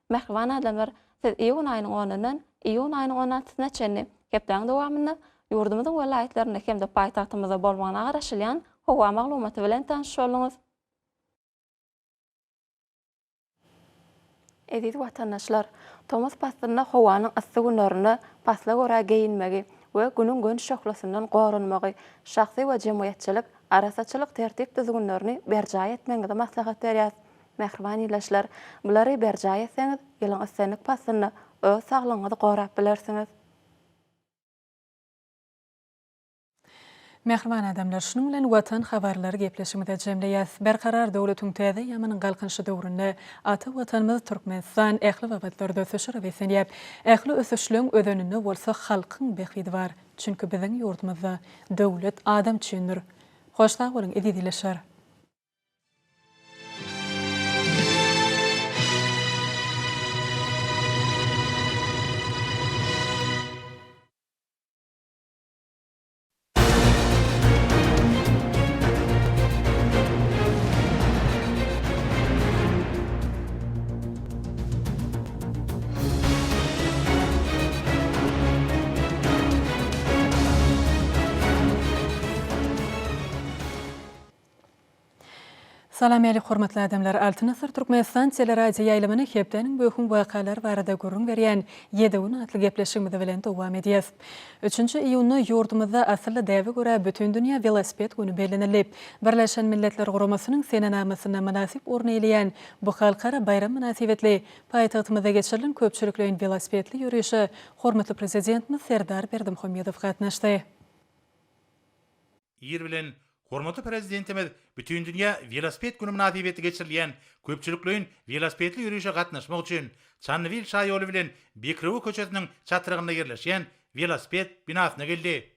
Mähriban adamlar, siz iýun aýynyň onundan iýun aýynyň on altysyna çenli hepdäniň dowamynda ýurdumyzyň welaýatlarynda hem-de paýtagtymyzda bolmagyna garaşylýan howa maglumaty bilen tanyş bolduňyz. Eziz watandaşlar! Tomus paslynda howanyň yssy günlerinde pasla görä geýinmegi we Günüň göni şöhlesinden goranmagy, şahsy we jemgyýetçilik arassaçylyk tertip-düzgünlerini berjaý etmegiňizi maslahat berýäris. Mähriban ildeşler, bulary berjaý etseňiz, ýylyň islendik paslynda öz saglygyňyzy gorap bilersiňiz. Mähriban adamlar, şunuň bilen Watan habarlary gepleşigimizi jemleýäs. Berkarar döwletiň täze eýýamynyň Galkynyşy döwründe ata Watanymyz Türkmenistan ähli babatlarda ösüşlere beslenýär. Ähli ösüşleň özeninde bolsa halkyň bähbidi bar. Çünki biziň ýurdumyzda döwlet adam üçindir. Hoş sag boluň eziz ildeşler! Salam älik hormatly adamlar! Altyn asyr Türkmenistan teleradioýaýlymyny hepdäniň möhüm wakalary barada gürrüň berýän Ýedi gün atly gepleşigimizi bilen dowam edýäs. Üçünji iýunda ýurdumyzda asylly däbe görä Bütindünýä welosiped güni bellenildi. Birleşen Milletler Guramasynyň senenamasynda mynasyp orun eýeleýän bu halkara baýram mynasybetli paýtagtymyzda geçirilen köpçülikleýin welosipedli ýörişe hormatly Prezidentimiz Serdar Berdimuhamedow gatnaşdy. Ir bilen hormatly Prezidentimiz Bütindünýä welosiped güni mynasybetli geçirilýän köpçülikleýin welosipedli ýörişe gatnaşmak üçin Çandybil şaýoly bilen Bekrewe köçesiniň çatrygynda ýerleşýän welosiped binasyna geldi.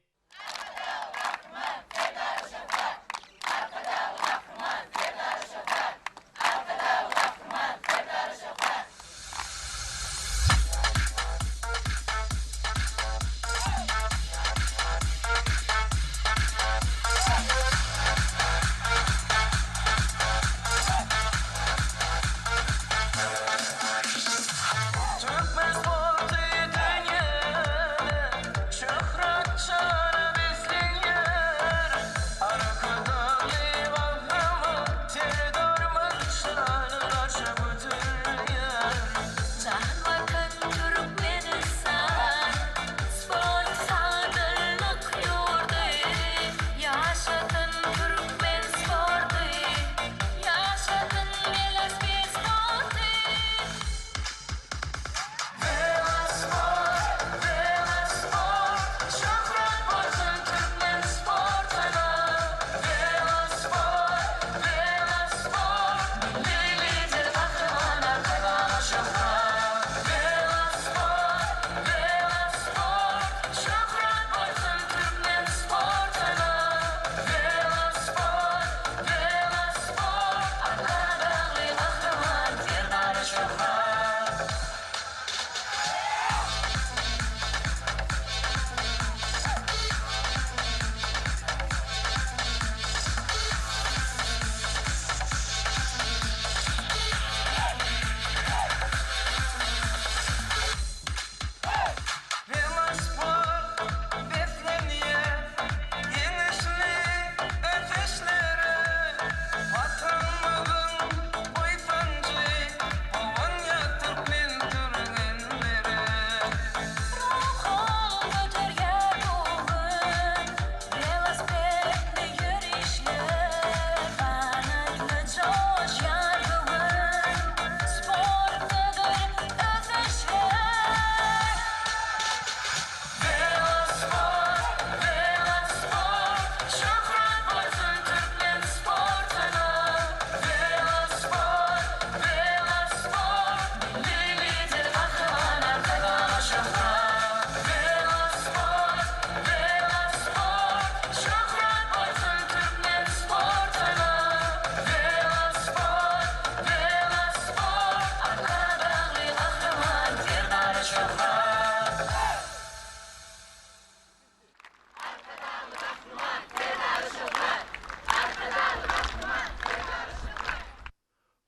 Türkmen sporty dünýäde şöhrat çaýýar.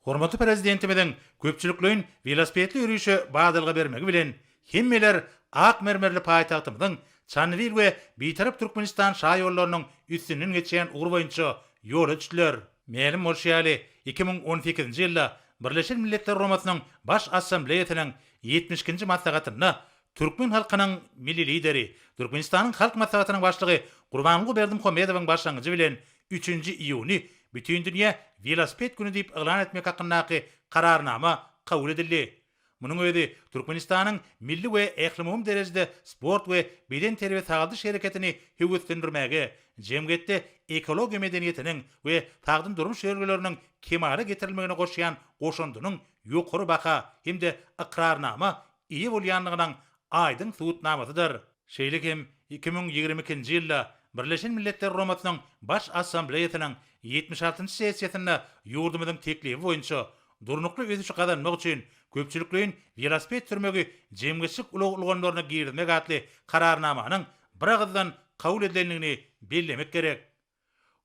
Hormatly Prezidentimiziň köpçülikleýin welosipedli ýörişe badalga bermegi bilen, hemmeler ak mermerli paýtagtymyzyň Çandybil we Bitarap Türkmenistan şaýollarynyň üstünden geçýän ugur boýunça ýola düşdüler. Mälim bolşy ýaly, 2018-nji ýylda Birleşen Milletler Guramasynyň Baş Assambleýasynyň 72-nji maslahatynda türkmen halkynyň Milli Lideri, Türkmenistanyň Halk Maslahatynyň Başlygy Gurbanguly Berdimuhamedowyň başlangyjy bilen Üçünji iýuny Bütindünýä welosiped güni diýip yglan etmek hakyndaky Kararnama kabul edildi. Munuň özi Türkmenistanyň milli we ählumumy derejede sport we bedenterbiýe-sagaldyş hereketini höweslendirmäge, jemgyýetde ekologiýa medeniýetiniň we sagdyn durmuş ýörelgeleriniň kemala getirilmegine goşýan goşandynyň ýokary baha hem-de ykrarnama eýe bolýandygynyň aýdyň subutnamasydyr. Şeýle hem 2022-nji ýylda Birleşen Milletler Guramasynyň Baş Assambleýasynyň 76-njy sessiýasynda ýurdumyzyň teklibi boýunça Durnukly ösüşi gazanmak üçin köpçülikleýin welosiped sürmegi jemgyýetçilik ulag ulgamlaryna girizmek atly Kararnamanyň biragyzdan kabul edilendigini bellemek gerek.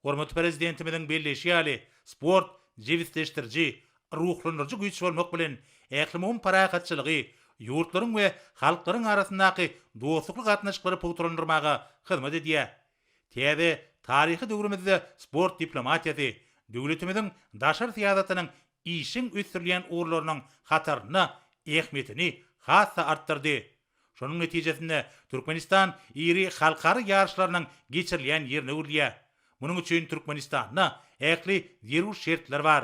Hormatly Prezidentimiziň belleýşi ýaly, sport jebisleşdiriji, ruhlandyryjy güýç bolmak bilen, ählumumy parahatçylygy, ýurtlaryň we halklaryň arasyndaky dostlukly gatnaşyklary pugtalandyrmaga hyzmat edýär. Täze taryhy döwrümizde sport diplomatiýasy döwletimiziň daşary syýasatynyň işjeň ösdürilýän ugurlarynyň hatarynda ähmiýetini has-da artdyrdy. Şonuň netijesinde, Türkmenistan iri halkara ýaryşlarynyň geçirilýän ýerine öwrülýär. Munuň üçin Türkmenistanda ähli zerur şertler bar.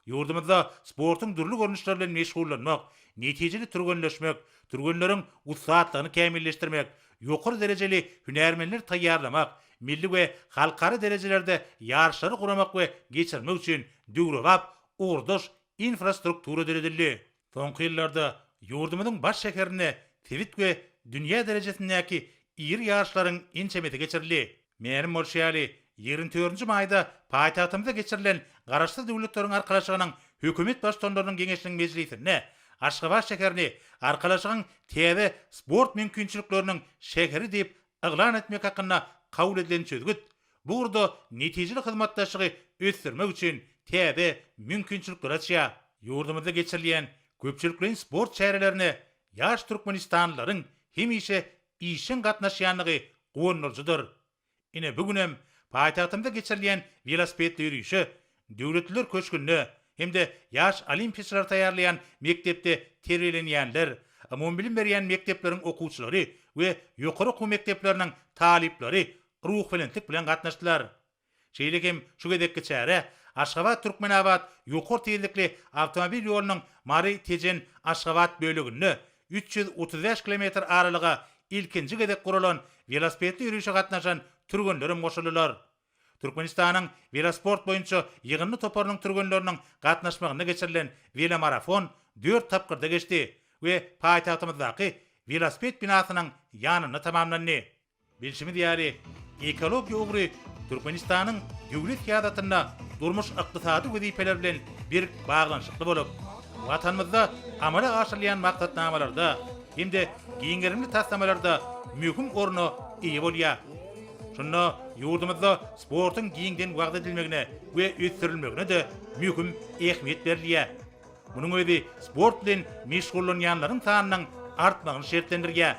Ýurdumyzda sportuň dürli görnüşleri bilen meşgullanmak, netijeli türgenleşmek, türgenleriň ussatlygyny kämilleşdirmek, ýokary derejeli hünärmenleri taýýarlamak, milli we halkara derejelerde ýaryşlary guramak we geçirmek üçin döwrebap ugurdaş infrastruktura döredildi. Soňky ýyllarda ýurdumyzyň baş şäherinde sebit we dünýä derejesindäki iri ýaryşlaryň ençemesi geçirildi. Mälim bolşy ýaly, 24 nji maýda paýtagtymyzda geçirilen Garaşsyz Döwletleriň Arkalaşygynyň Hökümet Baştutanlarynyň Geňeşiniň mejlisinde Aşgabat şäherini Arkalaşygyň täze sport mümkinçilikleriniň şäheri diýip yglan etmek hakynda kabul edilen çözgüt bu ugurda netijeli hyzmatdaşlygy ösdürmek üçin täze mümkinçilikleri açýar. Ýurdumyzda geçirilýän köpçülikleýin sport çärelerine ýaş türkmenistanlylaryň hemişe işjeň gatnaşýandygy guwandyryjydyr. Ine, bu günem paýtagtymyzda geçirilýän welosipedli ýörişe Döwletliler köşgünde hem-de ýaş olimpiýaçylary taýýarlaýan mekdepde terbiýelenýänler, umumybilim berýän mekdepleriň okuwçylary we ýokary okuw mekdepleriniň talyplary ruhubelentlik bilen gatnaşdylar. Şeýle hem şu gezekki çärä Aşgabat-Türkmenabat ýokary tizlikli awtomobil ýolunyň Mary-Tejen-Aşgabat böleginde 335 kilometr aralyga ilkinji gezek guralan welosipedli ýörişe gatnaşan türgenlerem goşuldylar. Türkmenistanyň welosport boýunça ýygyndy toparynyň türgenleriniň gatnaşmagynda geçirilen welomarafon dört tapgyrda geçdi we paýtagtymyzdaky Welosiped binasynyň ýanynda tamamlandy. Bilşimiz ýaly, ekologiýa ugry Türkmenistanyň döwlet syýasatynda durmuş-ykdysady wezipeler bilen berk baglanyşykly bolup, Watanymyzda amala aşyrylýan maksatnamalarda hem-de giň gerimli taslamalarda möhüm orna eýe bolýar. Şunda ýurdumyzda sportuň giňden wagyz edilmegine we ösdürilmegine-de möhüm ähmiýet berilýär. Munuň özi sport bilen meşgullanýanlaryň sanynyň artmagyny şertlendirýär.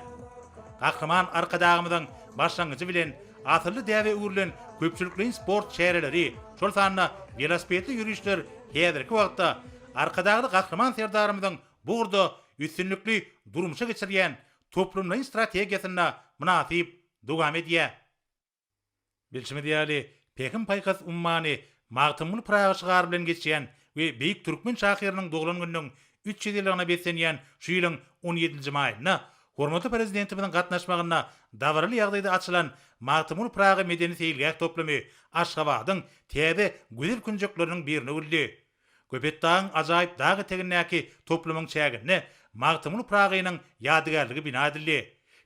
Gahryman Arkadagymyzyň başlangyjy bilen asylly däbe öwrülen köpçülikleýin sport çäreleri, şol sanda welosipedli ýörişler häzirki wagtda Arkadagly Gahryman Serdarymyzyň bu ugurda üstünlikli durmuşa geçirýän toplumlaýyn strategiýasynda mynasyp dowam edýär. Bilşimiz ýaly, Pähim-paýhas ummany Magtymguly Pyragy şygary bilen geçýän we beýik türkmen şahyrynyň doglan gününiň 300 ýyllygyna beslenýän şu ýylyň on ýedinji maýynda hormatly Prezidentimiziň gatnaşmagynda dabaraly ýagdaýda açylan Magtymguly Pyragy medeni-seýilgäh toplumy Aşgabadyň täze gözel künjekleriniň birine öwrüldi. Köpetdagyň ajaýyp dag etegindäki toplumyň çäginde Magtymguly Pyragynyň ýadygärligi bina edildi.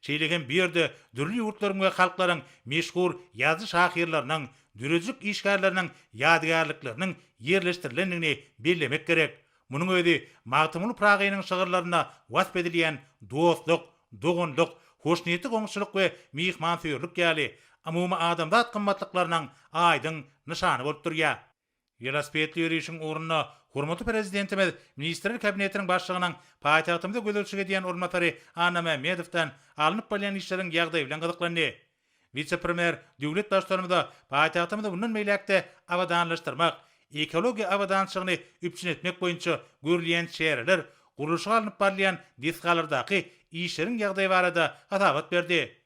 Şeýle hem bu ýerde dürli ýurtlaryň we halklaryň meşhur ýazyjy-şahyrlarynyň, döredijilik işgärleriniň ýadygärlikleriniň ýerleşdirilendigini bellemek gerek. Munuň özi Magtymguly Pyragynyň şygyrlarynda wasp edilýän dostluk, doganlyk, hoşniýetli goňşuçylyk we myhmansöýerlik ýaly umumyadamzat gymmatlyklarynyň aýdyň nyşany bolup durýar. Welosipedli ýörişiň ugrunda hormatly Prezidentimiz Ministrler Kabinetiniň Başlygynyň paýtagtymyza gözegçilik edýän orunbasary Anna Mämmedowdan alnyp barylýan işleriň ýagdaýy bilen gyzyklandy. Wise-premýer döwlet Baştutanymyza paýtagtymyzy mundan beýläk-de abadanlaşdyrmak, ekologiýa abadançylygyny üpjün etmek boýunça görülýän çäreler, gurluşygy alnyp barylýan desgalardaky işleriň ýagdaýy barada hasabat berdi.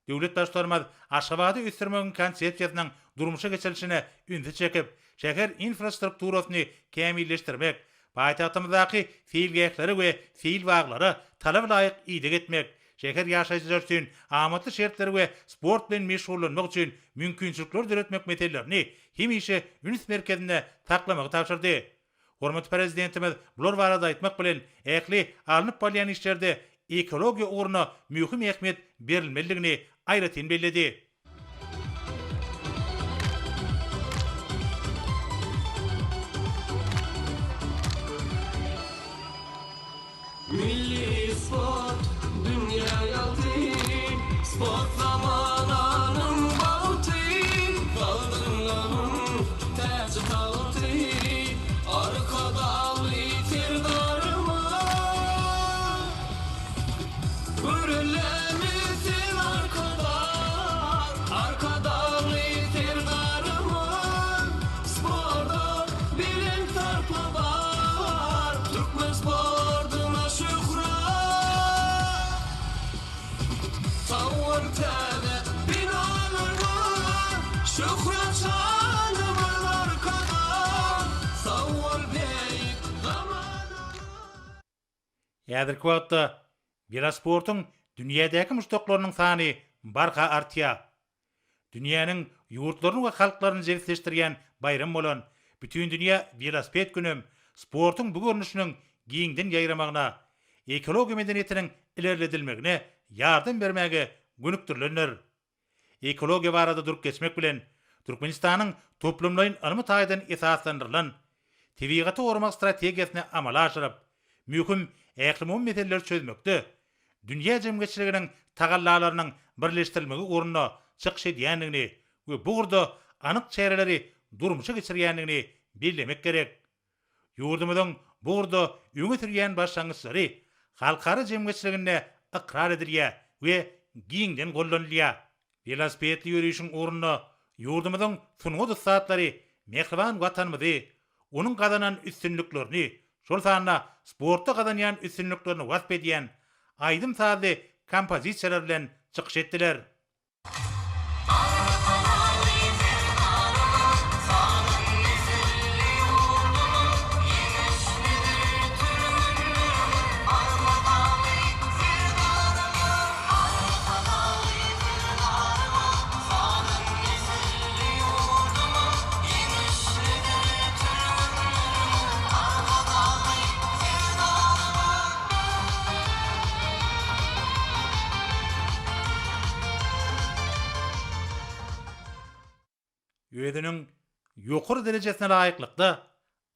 Döwlet Baştutanymyz Aşgabady ösdürmegiň Konsepsiýasynyň durmuşa geçirilişine ünsi çekip, şäher infrastrukturasyny kämilleşdirmek, paýtagtymyzdaky seýilgählere we seýilbaglara talaba laýyk ideg etmek, şäher ýaşaýjylary üçin amatly şertleri we sport bilen meşgullanmak üçin mümkinçilikleri döretmek meselelerini hemişe üns merkezinde saklamagy tabşyrdy. Hormatly Prezidentimiz bular barada aýtmak bilen, ähli alnyp barylýan işlerde ekologiýa ugruna möhüm ähmiýet berilmelidigini aýratyn belledi. Milli sport dünýä ýagty, Sport zamananyň bagty, Sagdynlygyň täji-tagty, Arkadagly Serdarymyz. Göreldämiz sen Arkadag, Arkadagly Serdarymyz, Sporta belent sarpa bar, Türkmen sportuna şöhrat. Sag bol täze binalarymyz, Şöhrat şanymyz Arkadag, Sag bol beýik zamanamyz. Häzirki wagtda welosportuň dünýädäki muşdaklarynyň sany barha artýar. Dünýäniň ýurtlaryny we halklaryny jebisleşdirýän baýram bolan Bütindünýä welosiped günem sportuň bu görnüşiniň giňden ýaýramagyna, ekologiýa medeniýetiniň ilerledilmegine ýardam bermäge gönükdirilendir. Ekologiýa barada durup geçmek bilen, Türkmenistanyň toplumlaýyn ylmy taýdan esaslandyrylan tebigaty goramak strategiýasyny amala aşyryp, möhüm ählumumy meseleleri çözmekde dünýä jemgyýetçiliginiň tagallalarynyň birleşdirilmegi ugrunda çykyş edýändigini we bu ugurda anyk çäreleri durmuşa geçirýändigini bellemek gerek. Ýurdumyzyň bu ugurda öňe sürýän başlangyçlary halkara jemgyýetçiliginde ykrar edilýär we giňden goldanylýar. Welosipedli ýörişiň ugrunda ýurdumyzyň sungat ussatlary mähriban Watanymyzy, onuň gazanan üstünliklerini, şol sanda sportda gazanýan üstünliklerini wasp edýän aýdym-sazly kompozisiýalar bilen çykyş etdiler. Özüniň ýokary derejesine laýyklykda,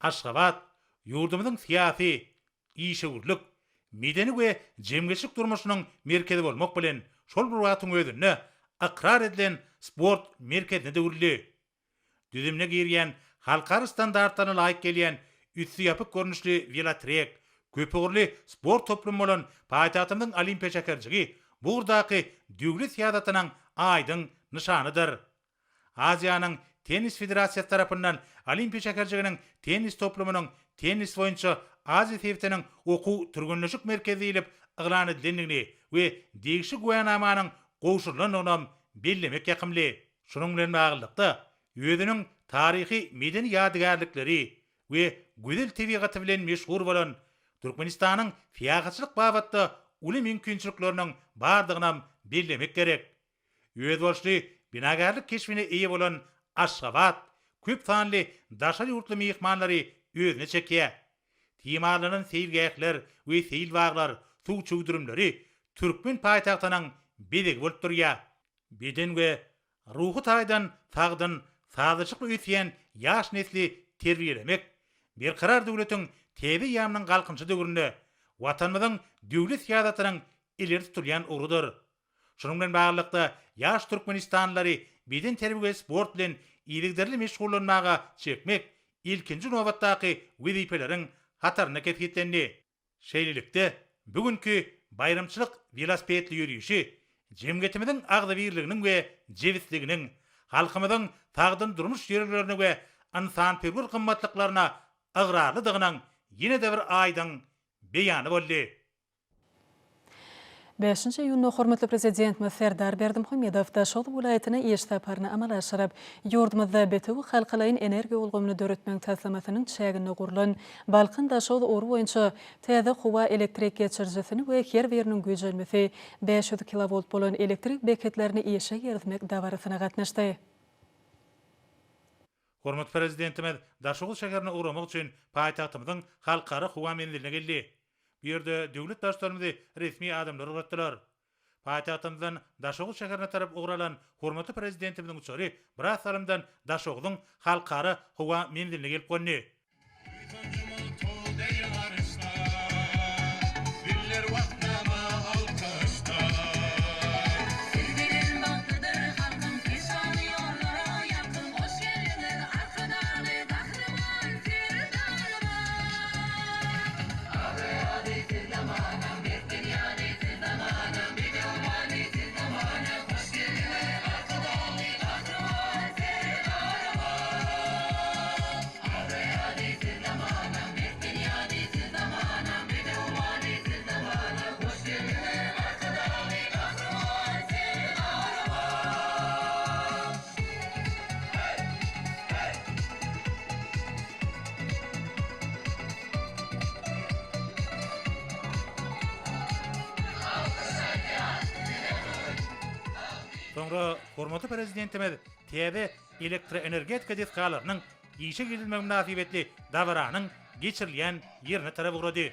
Aşgabat ýurdumyzyň syýasy, işewürlik, medeni we jemgyýetçilik durmuşynyň merkezi bolmak bilen, şol bir wagtyň özünde ykrar edilen sport merkezine öwrüldi. Düzümine girýän halkara standartlaryna laýyk gelýän üsti ýapyk görnüşli welotrek, köpugurly sport toplumy bolan paýtagtymyzyň Olimpiýa şäherjigi bu ugurdaky döwlet syýasatynyň aýdyň nyşanydyr. Aziýanyň Tennis federasiýasy tarapyndan Olimpiýa şäherjiginiň tennis toplumynyň tennis boýunça Aziýa sebitiniň okuw-türgenleşik merkezi diýlip yglan edilendigini we degişli güwänamanyň gowşurylandygynam bellemek ýakymly. Şunuň bilen baglylykda, özüniň taryhy-medeni ýadygärlikleri we gözel tebigaty bilen meşhur bolan Türkmenistanyň syýahatçylyk babatda uly mümkinçilikleriniň bardygynam bellemek gerek. Özboluşly binagärlik keşbine eýe bolan Aşgabat köp sanly daşary ýurtly myhmanlary özüne çekýär. Timarlanan seýilgähler we seýilbaglar, suw çüwdürimleri türkmen paýtagtynyň bezegi bolup durýar. Beden we ruhy taýdan sagdyn, sazlaşykly ösýän ýaş nesli terbiýelemek Berkarar döwletiň täze eýýamynyň Galkynyşy döwründe Watanymyzyň döwlet syýasatynyň ileri tutulýan ugrudyr. Şunuň bilen baglylykda, ýaş türkmenistanlylary bedenterbiýe we sport bilen yzygiderli meşgullanmaga çekmek. ilkinji nobatdaky wezipeleriň hatarynda kesgitlendi. Şeýlelikde, bu günki baýramçylyk welosipedli ýörişi jemgyýetimiziň agzybirliginiň we jebisliginiň, halkymyzyň sagdyn durmuş ýörelgelerine we ynsanperwer gymmatlyklaryna ygrarlydygynyň ýene-de bir aýdyň beýany boldy. Bäşinji iýunda hormatly Prezidentimiz Serdar Berdimuhamedow Daşoguz welaýatyna iş saparyny amala aşyryp, ýurdumyzda bitewi halkalaýyn energiýa ulgamyny döretmegiň taslamasynyň çäginde gurlan Balkan-Daşoguz ugry boýunça täze howa elektrik geçirijisini we her biriniň güýjenmesi 500 kilowolt bolan elektrik beketlerini işe girizmek dabarasyna gatnaşdy. Hormatly Prezidentimiz Daşoguz şäherine ugramak üçin paýtagtymyzyň Halkara howa menziline geldi. Bu ýerde döwlet Baştutanymyzy resmi adamlar ugratdylar. Paýtagtymyzdan Daşoguz şäherine tarap ugur alan hormatly Prezidentimiziň uçary biraz salymdan Daşogzuň Halkara howa menziline gelip gondy. Soňra hormatly Prezidentimiz täze elektroenergetika desgalarynyň işe girizilmegi mynasybetli dabaranyň geçirilýän ýerine tarap ugrady.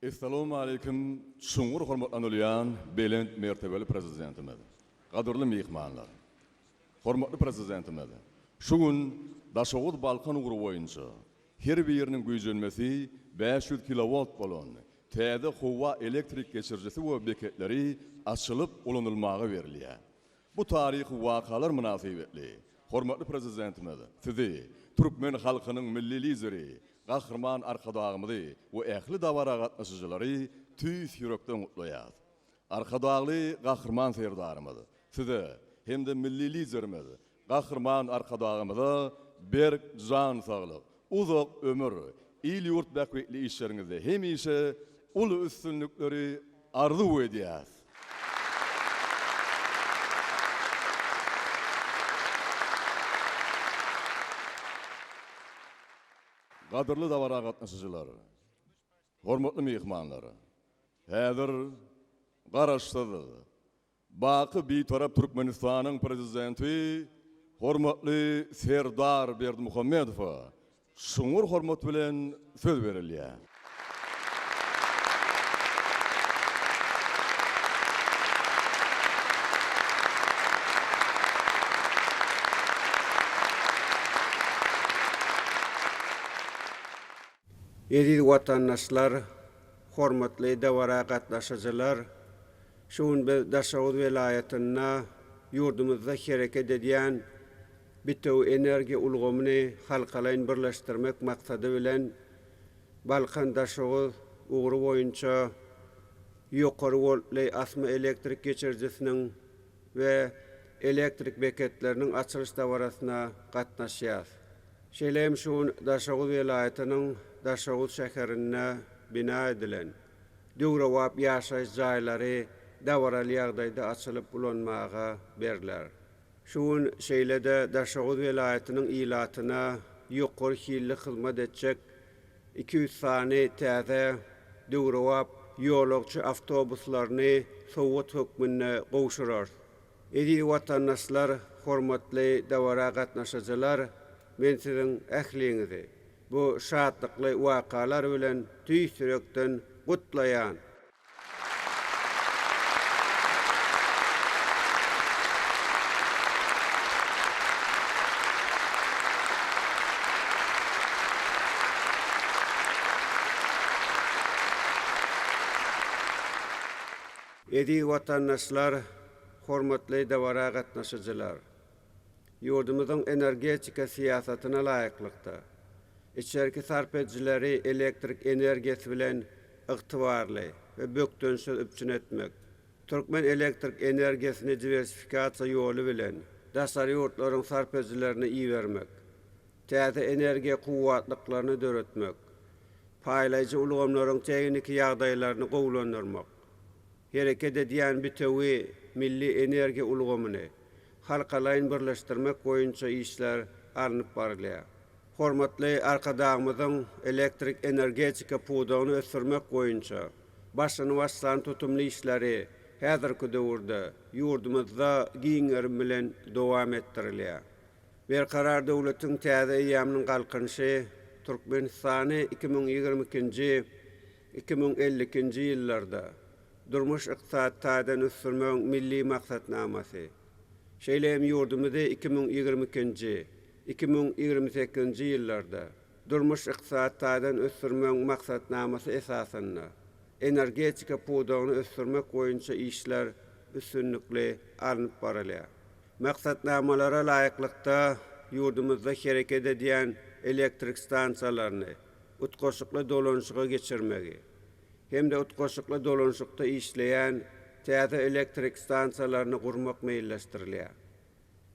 Essalawmaleýkim, çuňňur hormatlanylýan belent mertebeli Prezidentimiz, gadyrly myhmanlar! Hormatly Prezidentimiz, şu gün Daşoguz-Balkan ugry boýunça her biriniň güýjenmesi 500 kilowolt bolan täze howa elektrik geçirijisi we beketleri açylyp ulanylmaga berilýär. Bu taryhy wakalar mynasybetli hormatly Prezidentimiz Sizi, türkmen halkynyň Milli Lideri Gahryman Arkadagymyzy we ähli dabara gatnaşyjylary tüýs ýürekden gutlaýarys. Arkadagly Gahryman Serdarymyz Size hem-de Milli Liderimiz Gahryman Arkadagymyza berk jan saglyk, uzak ömür, il-ýurt bähbitli işleriňizde hemişe uly üstünlikleri arzuw edýäris. Gadyrly dabara gatnaşyjylar, hormatly myhmanlar! Häzir Garaşsyz, baky Bitarap Türkmenistanyň Prezidenti hormatly Serdar Berdimuhamedowa çuňňur hormat bilen söz berilýär. Eziz watandaşlar, hormatly dabara gatnaşyjylar! Şu gün biz Daşoguz welaýatynda ýurdumyzda hereket edýän bitewi energiýa ulgamyny halkalaýyn birleşdirmek maksady bilen, Balkan-Daşoguz ugry boýunça ýokary woltly asma elektrik geçirijisiniň we elektrik beketleriniň açylyş dabarasyna gatnaşýarys. Şeýle hem şu gün Daşoguz welaýatynyň Daşoguz şäherinde bina edilen döwrebap ýaşaýyş jaýlary dabaraly ýagdaýda açylyp ulanmaga berler. Şu gün şeýle-de Daşoguz welaýatynyň ilatyna ýokary hilli hyzmat etjek 200 sany täze döwrebap ýolagçy awtobuslaryny sowgat hökmünde gowşurarys. Eziz watandaşlar, hormatly dabara gatnaşyjylar, men siziň ähliňizi bu şatlykly wakalar bilen tüýs ýürekden gutlaýan! Eziz watandaşlar, hormatly dabara gatnaşyjylar! Ýurdumyzyň energetika syýasatyna laýyklykda, içerki sarp edijileri elektrik energiýasy bilen ygtybarly we bökdençsiz üpjün etmek, türkmen elektrik energiýasyny diwersifikasiýa ýoly bilen daşary ýurtlaryň sarp edijilerine ibermek, täze energiýa kuwwatlyklaryny döretmek, paýlaýjy ulgamlaryň tehniki ýagdaýlaryny gowulandyrmak, hereket edýän bitewi milli energiýa ulgamyny halkalaýyn birleşdirmek boýunça işler alnyp barylýar. Hormatly Arkadagymyzyň elektrik energetika pudagyny ösdürmek boýunça başyny başlan tutumly işleri häzirki döwürde ýurdumyzda giň gerim bilen dowam etdirilýär. Berkarar döwletiň täze eýýamynyň Galkynyşy Türkmenistany 2022-nji, 2052-nji ýyllarda durmuş-ykdysady taýdan ösdürmegiň Milli maksatnamasy, şeýle hem ýurdumyzy 2022-nji, 2028-nji ýyllarda durmuş-ykdysady taýdan ösdürmegiň maksatnamasy esasynda energetika pudagyny ösdürmek boýunça işler üstünlikli alnyp barylýar. Maksatnamalara laýyklykda, ýurdumyzda hereket edýän elektrik stansiýalaryny utgaşykly dolanyşyga geçirmegi hem-de utgaşykly dolanyşykda işleýän täze elektrik stansiýalaryny gurmak meýilleşdirilýär.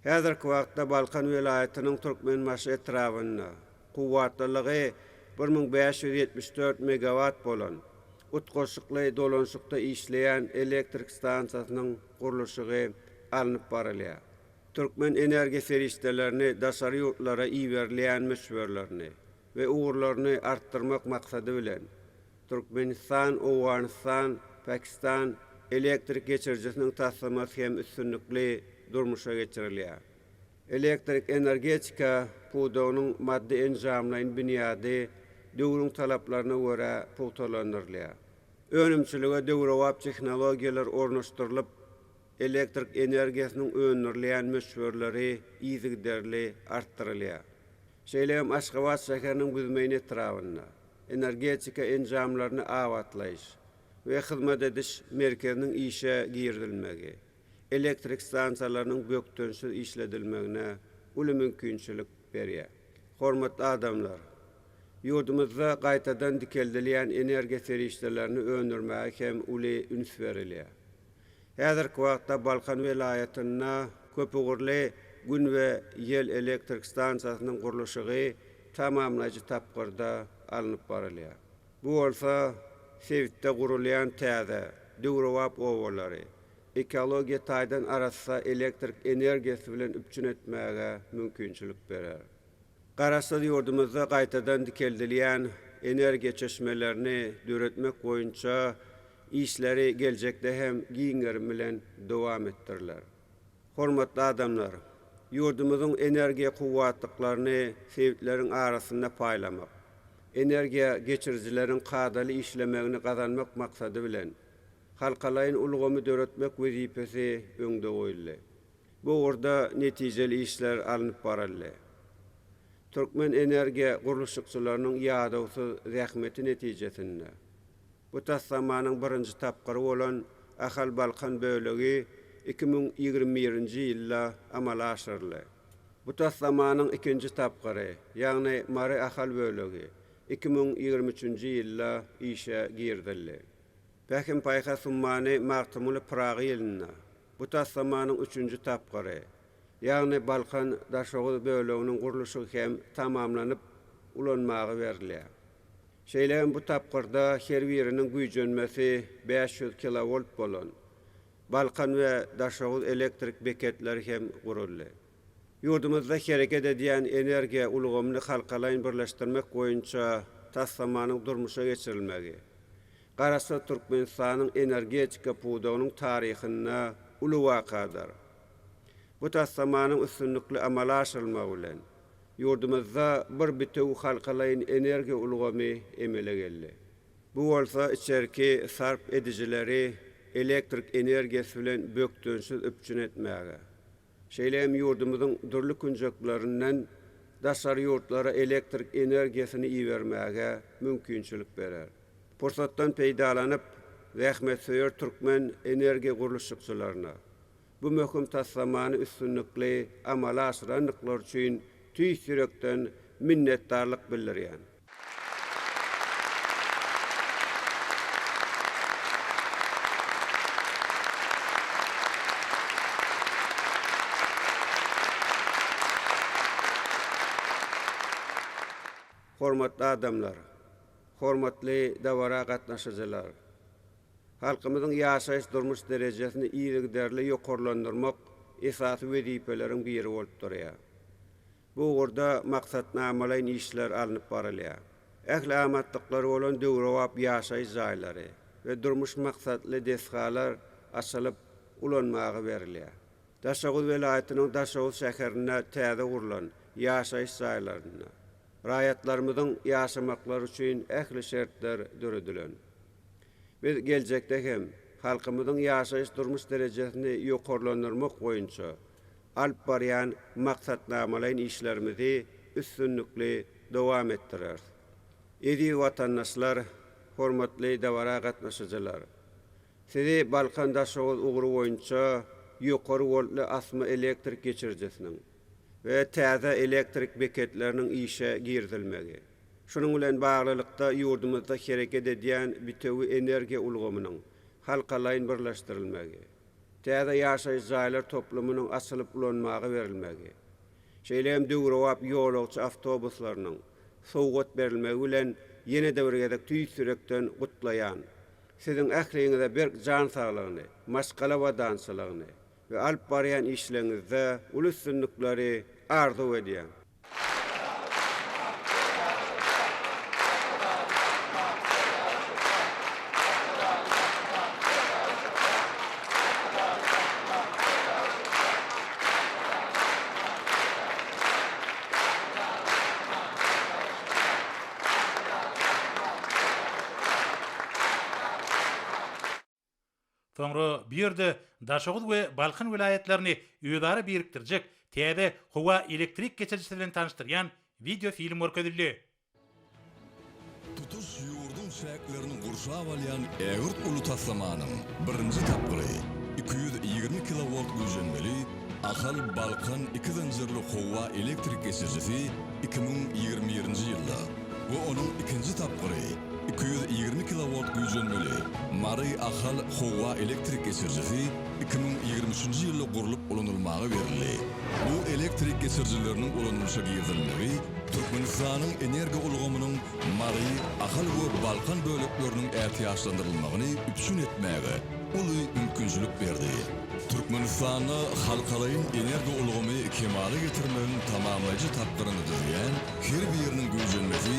Häzirki wagtda Balkan welaýatynyň Türkmenbaşy etrabynda kuwwatlylygy 1574 megawat bolan utgaşykly dolanyşykda işleýän elektrik stansiýasynyň gurluşygy alnyp barylýar. Türkmen energiýa serişdelerini daşary ýurtlara iberilýän möçberlerini we ugurlaryny artdyrmak maksady bilen, Türkmenistan, Owganystan, Pakistan elektrik geçirijisiniň taslamasy hem üstünlikli durmuşa geçirilýär. Elektrik energetika pudagynyň maddy-enjamlaýyn binýady döwrüň talaplaryna görä pugtalandyrylýar. Önümçilige döwrebap tehnologiýalar ornaşdyrylyp, elektrik energiýasynyň öndürilýän möçberleri yzygiderli artdyrylýar. Şeýle hem Aşgabat şäheriniň Büzmeýin etrabynda energetika enjamlaryny abatlaýyş we hyzmat ediş merkeziniň işe girizilmegi elektrik stansiýalarynyň bökdençsiz işledilmegine uly mümkinçilik berýär. Hormatly adamlar! Ýurdumyzda gaýtadan dikeldilýän energiýa serişdelerini öndürmäge hem uly üns berilýär. Häzirki wagtda Balkan welaýatynda köpugurly Gün we ýel elektrik stansiýasynyň gurluşygy tamamlaýjy tapgyrda alnyp barylýar. Bu bolsa sebitde gurulýan täze, döwrebap obalary ekologiýa taýdan arassa elektrik energiýasy bilen üpjün etmäge mümkinçilik berer. Garaşsyz ýurdumyzda gaýtadan dikeldilýän energiýa çeşmelerini döretmek boýunça işleri geljekde hem giň gerim bilen dowam etdiriler. Hormatly adamlar! Ýurdumyzyň energiýa kuwwatlyklaryny sebitleriň arasynda paýlamak, energiýa geçirijileriň kadaly işlemegini gazanmak maksady bilen, halkalaýyn ulgamy döretmek wezipesi öňde goýuldy. Bu ugurda netijeli işler alnyp baryldy. Türkmen energiýa gurluşykçylarynyň ýadawsyz zähmeti netijesinde, bu taslamanyň birinji tapgyry bolan Ahal-Balkan bölegi 2021-nji ýylda amala aşyryldy. Bu taslamanyň ikinji tapgyry, ýagny Mary-Ahal bölegi 2023-nji ýylda işe girizildi. Pähim-paýhas ummany Magtymguly Pyragy ýylynda bu taslamanyň üçünji tapgyry, ýagny Balkan-Daşoguz böleginiň gurluşygy hem tamamlanyp, ulanmaga berilýär. Şeýle hem bu tapgyrda her biriniň güýjenmesi 500 kilowolt bolan Balkan we Daşoguz elektrik beketleri hem guruldy. Ýurdumyzda hereket edýän energiýa ulgamyny halkalaýyn birleşdirmek boýunça taslamanyň durmuşa geçirilmegi Garaşsyz Türkmenistanyň energetika pudagynyň taryhynda uly wakadyr. Bu taslamanyň üstünlikli amala aşyrylmagy bilen, ýurdumyzda bir bitewi halkalaýyn energiýa ulgamy emele geldi. Bu bolsa içerki sarp edijileri elektrik energiýasy bilen bökdençsiz üpjün etmäge, Şeýle hem ýurdumyzyň dürli künjeklerinden daşary ýurtlara elektrik energiýasyny ibermäge mümkinçilik berer. Pursatdan peýdalanyp, zähmetsöýer türkmen energiýa gurluşykçylaryna bu möhüm taslamany üstünlikli amala aşyrandyklary üçin tüýs ýürekden minnetdarlyk bildirýän. Hormatly adamlar! Hormatly dabara gatnaşyjylar! Halkymyzyň ýaşaýyş-durmuş derejesini yzygiderli ýokarlandyrmak esasy wezipeleriň biri bolup durýar. Bu ugurda maksatnamalaýyn işler alnyp barylýar. Ähli amatlyklary bolan döwrebap ýaşaýyş jaýlary we durmuş maksatly desgalar açylyp, ulanmaga berilýär. Daşoguz welaýatynyň Daşoguz şäherinde täze gurlan ýaşaýyş jaýlarynda raýatlarymyzyň ýaşamaklary üçin ähli şertler döredilen. Biz geljekde hem halkymyzyň ýaşaýyş-durmuş derejesini ýokarlandyrmak boýunça alyp barýan maksatnamalaýyn işlerimizi üstünlikli dowam etdireris. Eziz watandaşlar, hormatly dabara gatnaşyjylar! Sizi Balkan-Daşoguz ugry boýunça ýokary woltly asma elektrik geçirijisiniň we täze elektrik beketleriniň işe girizilmegi, şunuň bilen baglylykda, ýurdumyzda hereket edýän bitewi energiýa ulgamynyň halkalaýyn birleşdirilmegi, Täze ýaşaýyş jaýlar toplumynyň açylyp ulanmaga berilmegi, şeýle hem döwrebap ýolagçy awtobuslarynyň sowgat berilmegi bilen ýene-de bir gezek tüýs ýürekden gutlaýan. Siziň ähliňize berk jan saglygyny, maşgala abadançylygyny we alyp barýan işleriňizde uly üstünlikleri arzuw edýän. Soňra bu ýerde Daşoguz we Balkan welaýatlaryny özara birikdirjek täze howa elektrik geçirijisi bilen tanyşdyrýan wideofilm görkezildi. Tutuş ýurduň çäklerini gurşap alýan ägirt uly taslamanyň birinji tapgyry, 220 kilowolt güýjenmeli Ahal-Balkan iki zynjyrly howa elektrik geçirijisi 2021-nji ýylda we onuň ikinji tapgyry, 220 kilowolt güýjenmeli Mary-Ahal howa elektrik geçirijisi 2023-nji ýylda gurlup ulanylmaga berildi. Bu elektrik geçirijileriniň ulanylyşa girizilmegi Türkmenistanyň energoulgamynyň Mary, Ahal we Balkan bölekleriniň ätiýaçlandyrylmagyny üpjün etmäge uly mümkinçilik berdi. Türkmenistanda halkalaýyn energoulgamy kemala getirmegiň tamamlaýjy tapgyryny düzýän, her biriniň güýjenmesi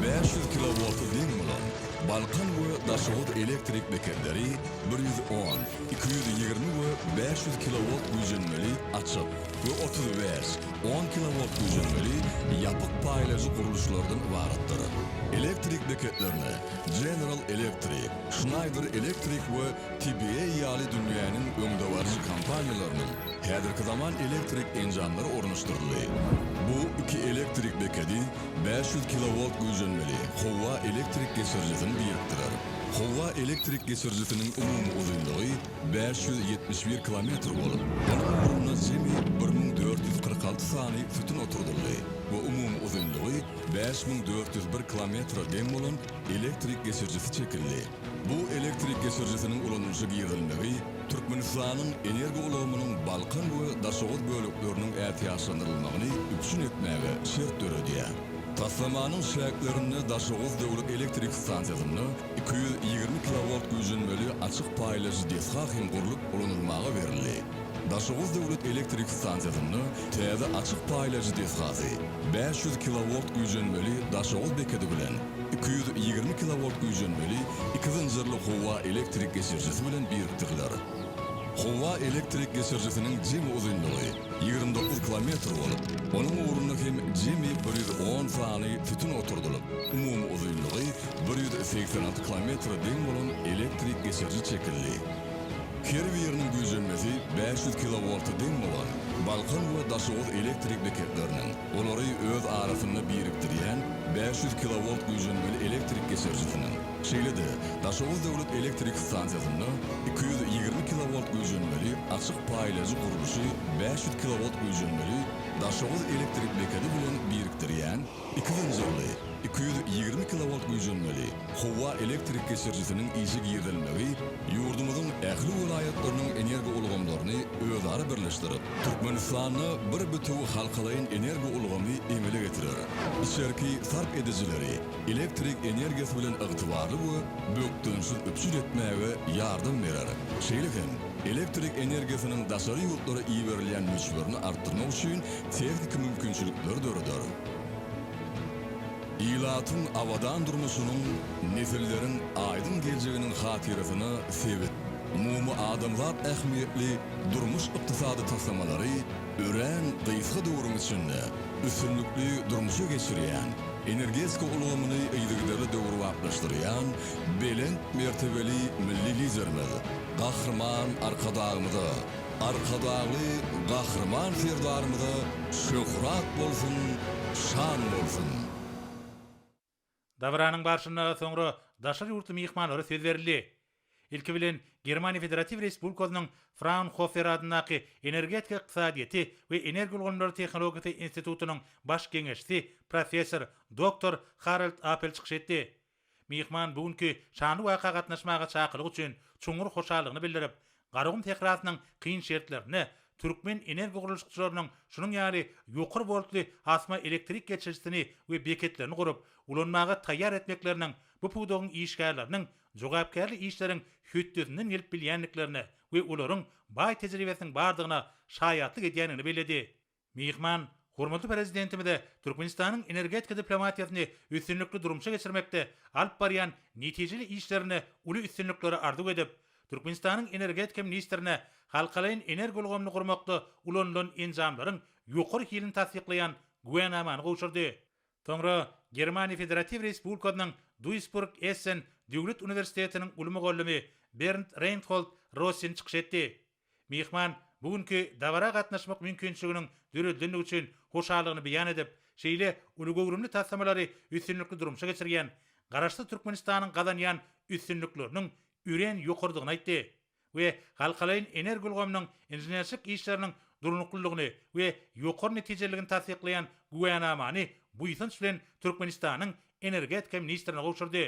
500 kilowolta deň bolan Balkan we Daşoguz elektrik beketleri 110, 220 we 500 kilowolt güýjenmeli açyk we 35, On kilowolt güýjenmeli ýapyk paýlaýjy gurluşlardan ybaratdyr. Elektrik beketlerine General Electric, Schneider Electric we TBA ýaly dünýäniň öňdebaryjy kompaniýalarynyň häzirki zaman elektrik enjamlary ornaşdyryldy. Bu iki elektrik bekedi 500 kilowolt güýjenmeli howa elektrik geçirijisini birikdirer. Howa elektrik geçirijisiniň umumy uzynlygy 571 kilometr bolup, onuň ugrunda jemi 1446 sany sütün oturdyldy we umumy uzynlygy 5401 kilometre deň bolan elektrik geçirijisi çekildi. Bu elektrik geçirijisiniň ulanylyşa girizilmegi Türkmenistanyň energoulgamynyň Balkan we Daşoguz bölekleriniň ätiýaçlandyrylmagyny üpjün etmäge şert döredýär. Taslamanyň çäklerinde Daşoguz döwlet elektrik stansiýasynda 220 kilowolt güýjenmeli açyk paýlajy desga hem gurlup ulanylmaga berildi. Daşoguz döwlet elektrik stansiýasynda täze açyk paýlajy desgasy 500 kilowolt güýjenmeli Daşoguz bekedi bilen 220 kilowolt güýjenmeli iki zynjyrly howa elektrik geçirijisi bilen birikdiriler. Howa elektrik geçirijisiniň jemi uzynlygy 29 kilometr bolup, onuň ugrunda hem jemi 110 sany sütün oturdylyp, umumy uzynlygy 186 kilometre deň bolan elektrik geçiriji çekildi. Her biriniň güýjenmesi 500 kilowolta deň bolan Balkan we Daşoguz elektrik beketleriniň, olary öz arasynda birikdirýän 500 kilowolt güýjenmeli elektrik geçirijisiniň, şeýle-de Daşoguz döwlet elektrik stansiýasynda 220 kilowolt güýjenmeli açyk paýlajy gurluşy 500 kilowolt güýjenmeli Daşoguz elektrik bekedi bilen birikdirýän iki zynjyrly 220 kilowolt güýjenmeli howa elektrik geçirijisiniň işe girizilmegi ýurdumyzyň ähli welaýatlarynyň energoulgamlaryny özara birleşdirip, Türkmenistanda bir bütewi halkalaýyn energoulgamy emele getirer. Içerki sarp edijileri elektrik energiýasy bilen ygtybarly we bökdençsiz üpjün etmäge ýardam berer. Şeýle hem elektrik energiýasynyň daşary ýurtlara iberilýän möçberini artdyrmak üçin tehniki mümkinçilikleri döreder. Ilatyň abadan durmuşynyň, nesilleriň aýdyň geljeginiň hatyrasyna sebit, umumy adamzat ähmiýetli durmuş-ykdysady taslamalary örän gysga döwrüň içinde üstünlikli durmuşa geçirýän, energetika ulgamyny yzygiderli döwrebaplaşdyrýan belent mertebeli milli Liderimiz Gahryman Arkadagymyza, Arkadagly Gahryman Serdarymyza şöhrat bolsun, şan bolsun! Dabaranyň barşynda soňra daşary ýurtly myhmanlara söz berildi. Ilki bilen, Germaniýa Federatiw Respublikasynyň Fraunhofer adyndaky Energetika ykdysadyýeti we energiýa ulgamlary tehnologiýasy institutynyň baş geňeşçisi, professor, doktor Harald Apel çykyş etdi. Myhman bu günki şanly waka gatnaşmaga çakylyk üçin çuňňur hoşallygyny bildirip, Garagum sährasynyň kyn şertlerinde türkmen energogurluşykçylarynyň şunuň ýaly ýokary woltly asma elektrik geçirijisini we beketlerini gurup, ulanmaga taýýar etmekleriniň bu pudagyň işgärleriniň jogapkärli işleriň hötdesinden gelip bilýändiklerine we olaryň baý tejribesiniň bardygyna şaýatlyk edýändigini belledi. Myhman hormatly Prezidentimize Türkmenistanyň energetika diplomatiýasyny üstünlikli durmuşa geçirmekde alyp barýan netijeli işlerinde uly üstünlikleri arzuw edip, Türkmenistanyň energetika ministrine halkalaýyn energoulgamyny gurmakda ulanylan enjamlaryň ýokary hilini tassyklaýan güwänamany gowşurdy. Soňra Germaniýa Federatiw Respublikasynyň Duisburg-Essen döwlet uniwersitetiniň uly mugallymy Bernd Reýnhold. Rossin çykyş etdi. Myhman bu günki dabara gatnaşmak mümkinçiliginiň döredilendigi üçin hoşallygyny beýan edip, şeýle uly göwrümli taslamalary üstünlikli durmuşa geçirýän Garaşsyz Türkmenistanyň gazanýan üstünlikleriniň örän ýokarydygyny aýtdy we halkalaýyn energiýa ulgamynyň inženerçilik işleriniň durnuklylygyny we ýokary netijeliligini tassyklaýan güwänamany buýsanç bilen Türkmenistanyň energetika ministrine gowşurdy.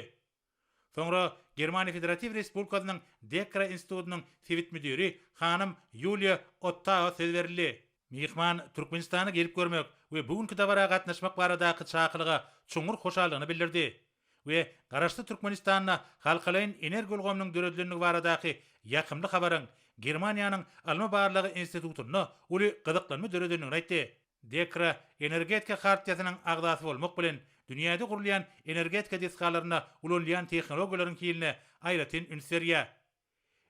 Soňra Germaniýa Federatiw Respublikasynyň DEKRA institutynyň sebit müdiri hanym Ýuliýa Ottao söz berildi. Myhman Türkmenistana gelip görmek we bu günki dabara gatnaşmak baradaky çakylyga çuňňur hoşallygyny bildirdi we Garaşsyz Türkmenistanda halkalaýyn energiýa ulgamynyň döredilendigi baradaky ýakymly habaryň Germaniýanyň ylmy-barlag institutynda uly gyzyklanma döredendigini aýtdy. DEKRA Energetika Hartiýasynyň agzasy bolmak bilen, dünýäde gurulýan energetika desgalarynda ulanylýan tehnologiýalaryň hiline aýratyn üns berýär.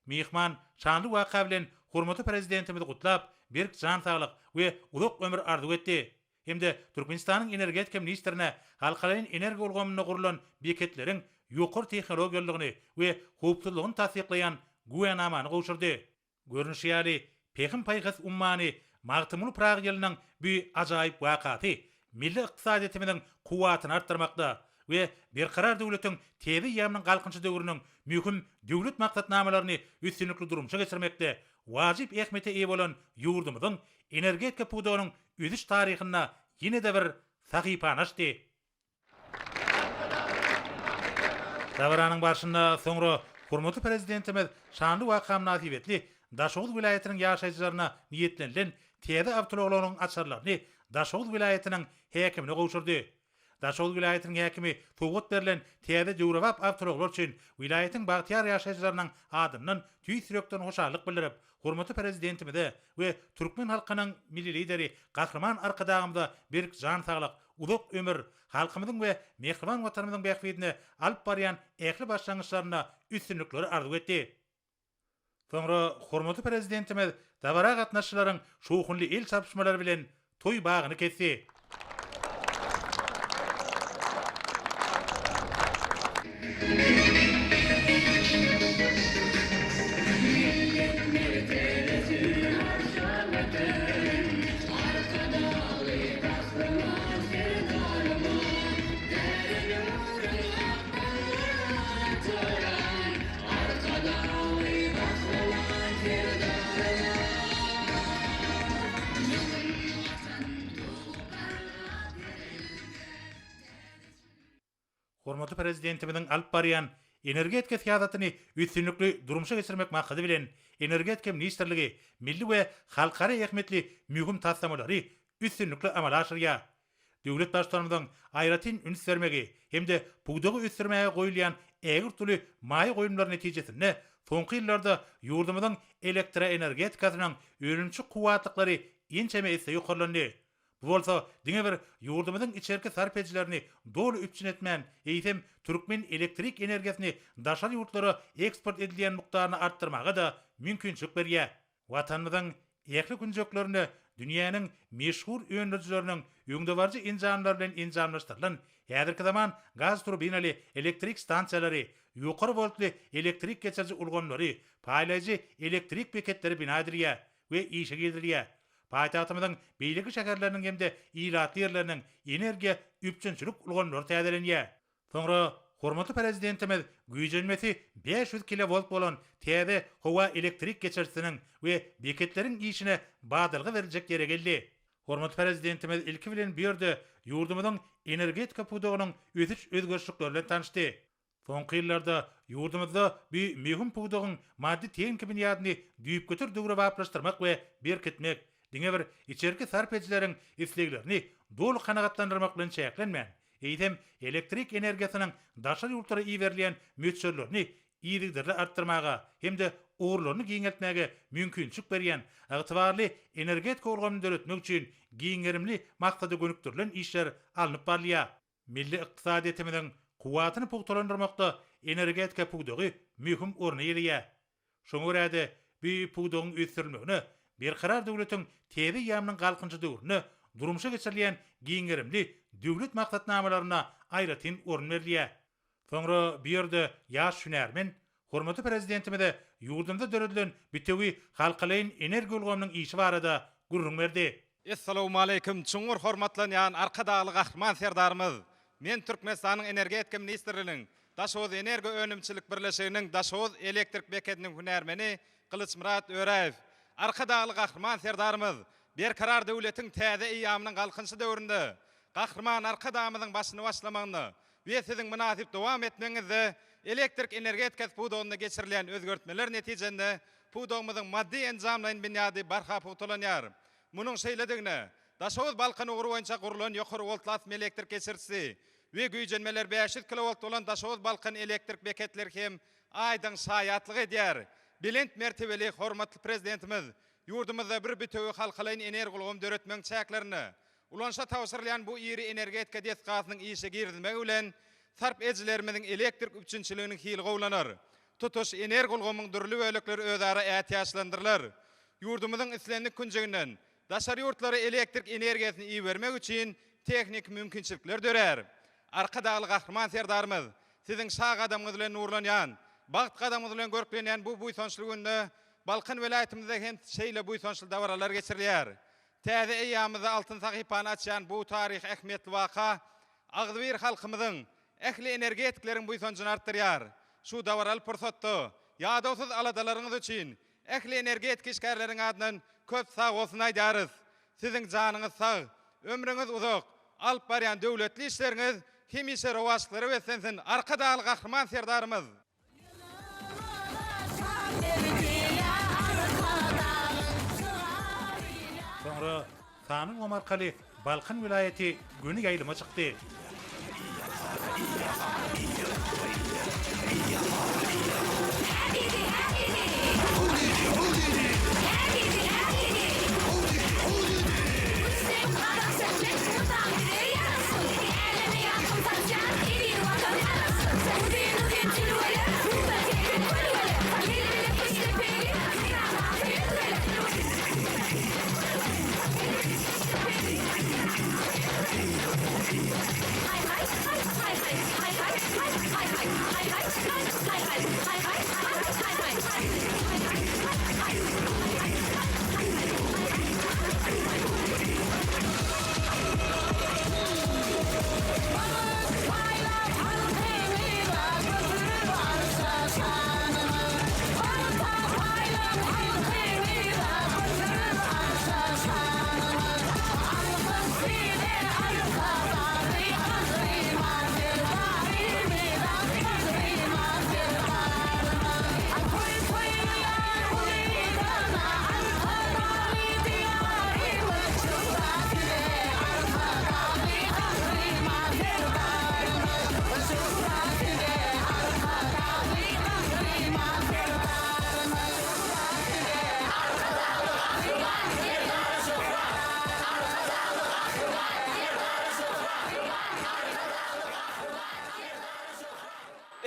Myhman şanly waka bilen hormatly Prezidentimizi gutlap, berk jan saglyk we uzak ömür arzuw etdi hem-de Türkmenistanyň energetika ministrine halkalaýyn energiýa ulgamynda gurlan beketleriň ýokary tehnologiýalydygyny we howpsuzlygyny tassyklaýan güwänamany gowşurdy. Görnüşi ýaly, Pähim-paýhas ummany Magtymguly Pyragy ýylynyň bu ajaýyp wakasy milli ykdysadyýetimiziň kuwwatyny artdyrmakda we Berkarar döwletiň täze eýýamynyň Galkynyşy döwrüniň möhüm döwlet maksatnamalaryny üstünlikli durmuşa geçirmekde wajyp ähmiýete eýe bolan ýurdumyzyň energetika pudagynyň ösüş taryhynda ýene-de bir sahypany açdy. Dabaranyň barşynda soňra hormatly Prezidentimiz şanly waka mynasybetli Daşoguz welaýatynyň ýaşaýjylaryna niýetlenilen täze awtoulaglaryň açarlaryny Daşoguz welaýatynyň häkimine gowşurdy. Daşoguz welaýatynyň häkimi sowgat berlen täze döwrebap awtoulaglar üçin welaýatyň bagtyýar ýaşaýjylarynyň adyndan tüýs ýürekden hoşallyk bildirip, hormatly Prezidentimize we türkmen halkynyň Milli Lideri Gahryman Arkadagymyza berk jan saglyk, uzak ömür, halkymyzyň we mähriban Watanymyzyň bähbidine alyp barýan ähli başlangyçlarynda üstünlikleri arzuw etdi. Soňra hormatly Prezidentimiz dabara gatnaşyjylaryň şowhunly el çarpyşmalary bilen toý bagyny kesdi. Hormatly Prezidentimiziň alyp barýan energetika syýasatyny üstünlikli durmuşa geçirmek maksady bilen, Energetika ministrligi milli we halkara ähmiýetli möhüm taslamalary üstünlikli amala aşyrýar. Döwlet Baştutanymyzyň aýratyn üns bermegi hem-de pudagy ösdürmäge goýulýan ägirt uly maýa goýumlary netijesinde soňky ýyllarda ýurdumyzyň elektroenergetikasynyň önümçi kuwwatlyklary ençeme esse ýokarlandy. Bu bolsa diňe bir ýurdumyzyň içerki sarp edijilerini doly üpjün etmän, eýsem, türkmen elektrik energiýasyny daşary ýurtlara eksport edilýän mukdaryny artdyrmaga-da mümkinçilik berýär. Watanymyzyň ähli künjeklerinde dünýäniň meşhur öndürijileriniň öňdebaryjy enjamlary bilen enjamlaşdyrylan häzirki zaman gaz turbinaly elektrik stansiýalary, ýokary woltly elektrik geçiriji ulgamlary, paýlaýjy elektrik beketleri bina edilýär we işe girizilýär. Paýtagtymyzyň beýleki şäherleriniň hem-de ilatly ýerleriniň energiýa üpjünçilik ulgamlary täzelenýär. Soňra hormatly Prezidentimiz güýjenmesi 500 kilowolt bolan täze howa elektrik geçirijisiniň we beketleriň işine badalga beriljek ýere geldi. Hormatly Prezidentimiz ilki bilen bu ýerde ýurdumyzyň energetika pudagynyň ösüş-özgerişlikleri bilen tanyşdy. Soňky ýyllarda ýurdumyzda bu möhüm pudagyň maddy-tehniki binýadyny düýpgöter döwrebaplaşdyrmak we berkitmek, diňe bir içerki sarp edijileriň isleglerini doly kanagatlandyrmak bilen çäklenmän, eýsem, elektrik energiýasynyň daşary ýurtlara iberilýän möçberlerini yzygiderli artdyrmaga hem-de ugurlaryny giňeltmäge mümkinçilik berýän ygtybarly energetika ulgamyny döretmek üçin giň gerimli maksada gönükdirilen işler alnyp barylýar. Milli ykdysadyýetimiziň kuwwatyny pugtalandyrmakda energetika pudagy möhüm orny eýeleýär. Şoňa görä-de, bu pudagyň ösdürilmegine Berkarar döwletiň täze eýýamynyň Galkynyşy döwründe durmuşa geçirilýän giň gerimli döwlet maksatnamalaryna aýratyn orun berilýär. Soňra bu ýerde ýaş hünärmen. Hormatly Prezidentimize ýurdumyzda döredilen bitewi halkalaýyn energiýa ulgamynyň işi barada gürrüň berdi. Essalawmaleýkim, çuňňur hormatlanýan Arkadagly Gahryman Serdarymyz! Men Türkmenistanyň Energetika ministrliginiň Daşoguz energiýa önümçilik birleşiginiň Daşoguz elektrik bekediniň hünärmeni Gylyçmyrat Öräýew. Arkadagly Gahryman Serdarymyz Berkarar döwletiň täze eýýamynyň Galkynyşy döwründe Gahryman Arkadagymyzyň başyny başlamagynda we Siziň mynasyp dowam etmegiňizde elektrik energetikasy pudagynda geçirilýän özgertmeler netijende pudagymyzyň maddy-enjamlaýyn binýady barha pugtalanýar. Munuň şeýledigine Daşoguz-Balkan ugry boýunça gurlan ýokary woltly asma elektrik geçirijisi we güýjenmeleri 500 kilowolt bolan Daşoguz-Balkan elektrik beketleri hem aýdyň şaýatlyk edýär. Belent mertebeli hormatly Prezidentimiz ýurdumyzda bir bitewi halkalaýyn energoulgam döretmegiň çäklerinde Ulanyşa tabşyrylýan bu iri energetika desgasynyň işe girizilmegi bilen, sarp edijilerimiziň elektrik üpjünçiliginiň hili gowulanar. Tutuş energoulgamyň dürli bölekleri özara ätiýaçlandyrylar. Ýurdumyzyň islendik künjeginden daşary ýurtlara elektrik energiýasyny ibermek üçin tehniki mümkinçilikler dörär. Arkadagly Gahryman Serdarymyz, Siziň şa gadamyňyz bilen nurlanýan, bagt gadamyňyz bilen görklenýän bu buýsançly günde Balkan welaýatymyzda hem şeýle buýsançly dabaralar geçirilýär. Täze eýýamymyzda altyn sahypany açýan bu taryhy ähmiýetli waka agzybir halkymyzyň, ähli energetikleriň buýsanjyny artdyrýar. Şu dabaraly pursatda ýadawsyz aladalaryňyz üçin ähli energetika işgärleriniň adyndan köp sagbolsun aýdýarys. Siziň janyňyz sag, ömrüňiz uzak, alyp barýan döwletli işleriňiz hemişe rowaçlyklara beslensin, Arkadagly Gahryman Serdarymyz! Soňra sanly ulgam arkaly Balkan welaýaty göni ýaýlyma çykdy.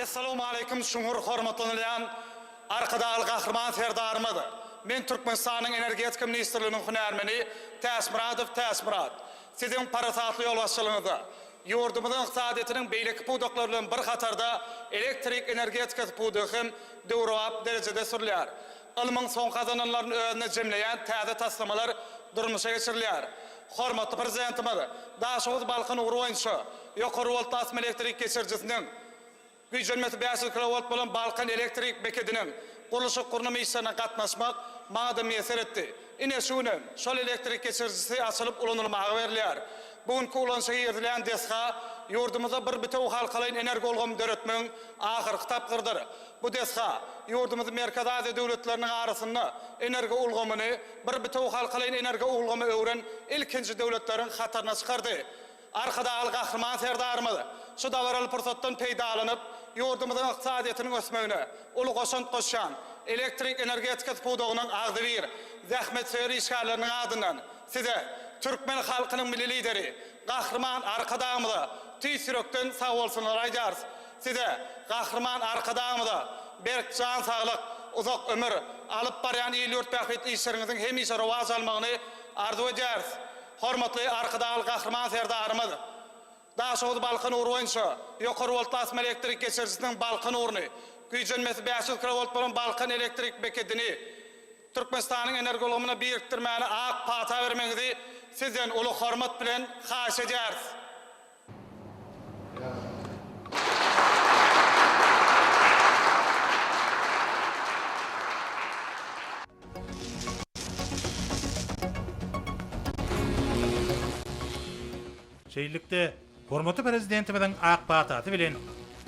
Essalawmaleýkim çuňňur hormatlanylýan Arkadagly Gahryman Serdarymyz! Men Türkmenistanyň Energetika ministrliginiň hünärmeni Täçmyradow Täçmyrat. Siziň parasatly ýolbaşçylygyňyzda ýurdumyzyň ykdysadyýetiniň beýleki pudaklary bilen bir hatarda elektrik energetikasy pudagy hem döwrebap derejede ösdürilýär. Ylmyň soňky gazananlaryny özünde jemleýän täze taslamalar durmuşa geçirilýär. Hormatly Prezidentimiz Daşoguz-Balkan ugry boýunça ýokary woltly asma elektrik geçirijisiniň, Güýjenmesi 500 kilowolt bolan Balkan elektrik bekediniň gurluşyk-gurnama işlerine gatnaşmak maňa-da miýesser etdi. Ine, şu günem şol elektrik geçirijisi açylyp ulanylmaga berilýär. Bu günki ulanyşa girizilýän desga ýurdumyzda bir bitewi halkalaýyn energoulgamy döretmegiň ahyrky tapgyrydyr. Bu desga ýurdumyzy Merkezi Aziýa döwletleriniň arasynda energoulgamyny bir bitewi halkalaýyn energoulgama öwren ilkinji döwletleriň hataryna çykardy. Arkadagly Gahryman Serdarymyz şu dabaraly pursatdan peýdalanyp, ýurdumyzyň ykdysadyýetiniň ösmegine uly goşant goşýan elektrik energetikasy pudagynyň agzybir, zähmetsöýer işgärleriniň adyndan Size, türkmen halkynyň Milli Lideri Gahryman Arkadagymyza tüýs ýürekden sagbolsunlar aýdýarys. Size, Gahryman Arkadagymyza berk jan saglyk, uzak ömür, alyp barýan il-ýurt bähbitli işleriňiziň hemişe rowaç almagyny arzuw edýäris. Hormatly Arkadagly Gahryman Serdarymyz Daşoguz-Balkan ugry boýunça ýokary woltly asma elektrik geçirijisiniň Balkan ugruny. Güýjenmesi 500 kilowolt bolan Balkan elektrik bekedini Türkmenistanyň energoulgamyna birikdirmäne ak pata bermegiňizi Sizden uly hormat bilen haýyş edýäris. Şeýlelikde, hormatly Prezidentimiziň ak patasy bilen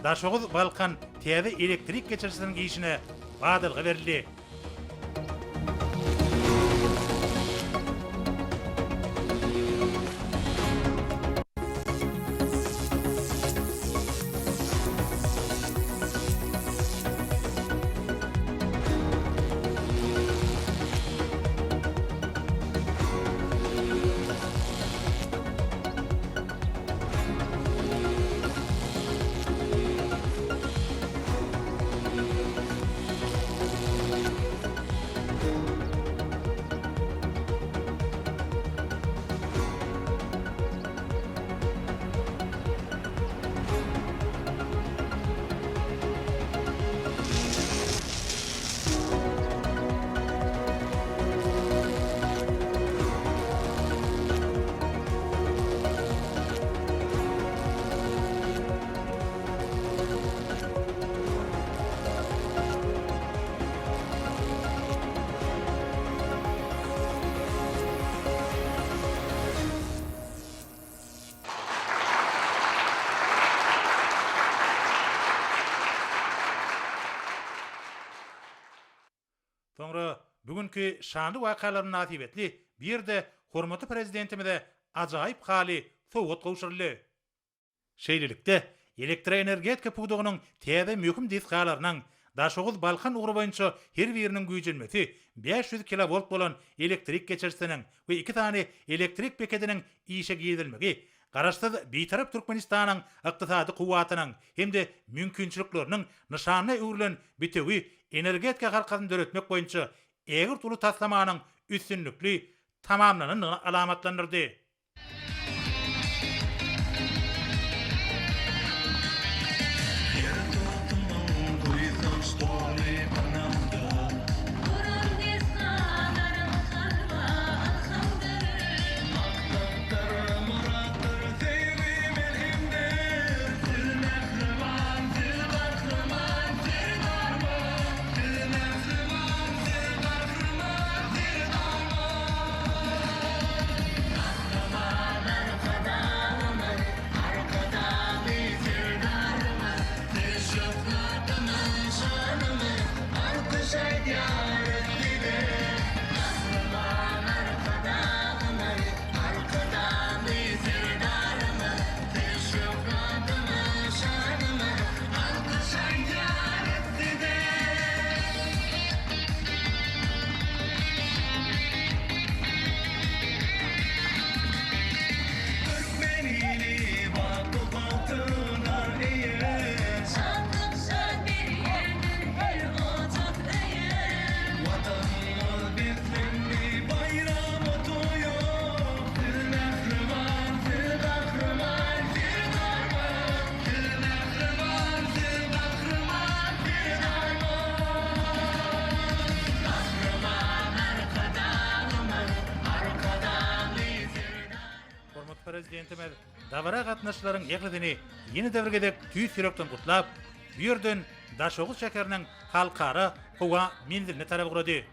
Daşoguz, Balkan täze elektrik geçirijisiniň işine badalga berildi. Soňra bu günki şanly wakalar mynasybetli bu ýerde hormatly Prezidentimize ajaýyp haly sowgat gowşuryldy. Şeýlelikde, elektroenergetika pudagynyň täze möhüm desgalarynyň Daşoguz-Balkan ugry boýunça her biriniň güýjenmesi 500 kilowolt bolan elektrik geçirijisiniň we iki sany elektrik bekediniň işe girizilmegi Garaşsyz, Bitarap Türkmenistanyň ykdysady kuwwatynyň hem-de mümkinçilikleriniň nyşanyna öwrülen bitewi energetika halkasyny döretmek boýunça ägirt uly taslamanyň üstünlikli tamamlanandygyny alamatlandyrdy. Her dostumyň buýsanç doly ynamda. Guran desgalaryň kalba ylhamdyr. Maksatdyr, myratdyr, söýgi melhemdir. Siz mähriban, siz gahryman Serdarmyz. Siz mähriban, siz gahryman Serdarmyz. Gahryman Arkadagymyz, Arkadagly Serdarymyz, Siz şöhratymyz, şanymyz, Alkyş aýdýarys Size. Gahryman Arkadagymyz, Arkadagly Serdarymyz, Siz şöhratymyz, şanymyz, Alkyş aýdýarys Size. Türkmen ili bagtly bagtyna eýe. Şatlyk şat berýändir her ojak öýe. Watanymyz beslendi baýrama toýa. Siz mähriban, siz gahryman Serdarmyz. Siz mähriban, siz gahryman Serdarmyz. Gahryman Arkadagymyz, Arkadagly Serdarymyz. Hormatly Prezidentimiz dabara gatnaşyjylaryň ählisini ýene-de bir gezek tüýs ýürekden gutlap, bu ýerden Daşoguz şäheriniň Halkara howa menziline tarap ugrady.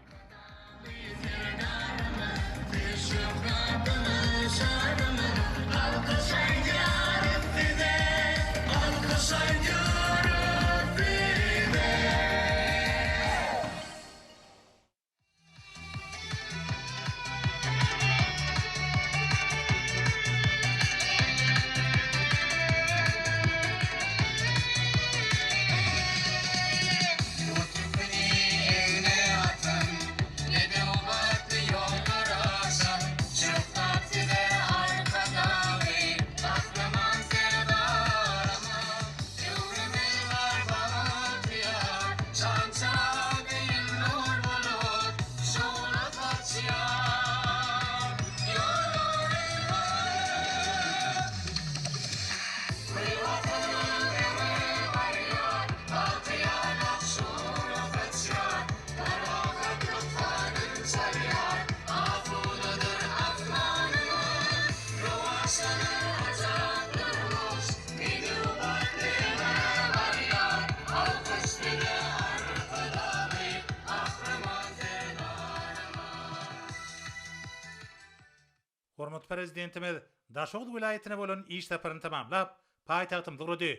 Prezidentimiz Daşoguz welaýatyna bolan iş saparyny tamamlap, paýtagtymyza ugrady.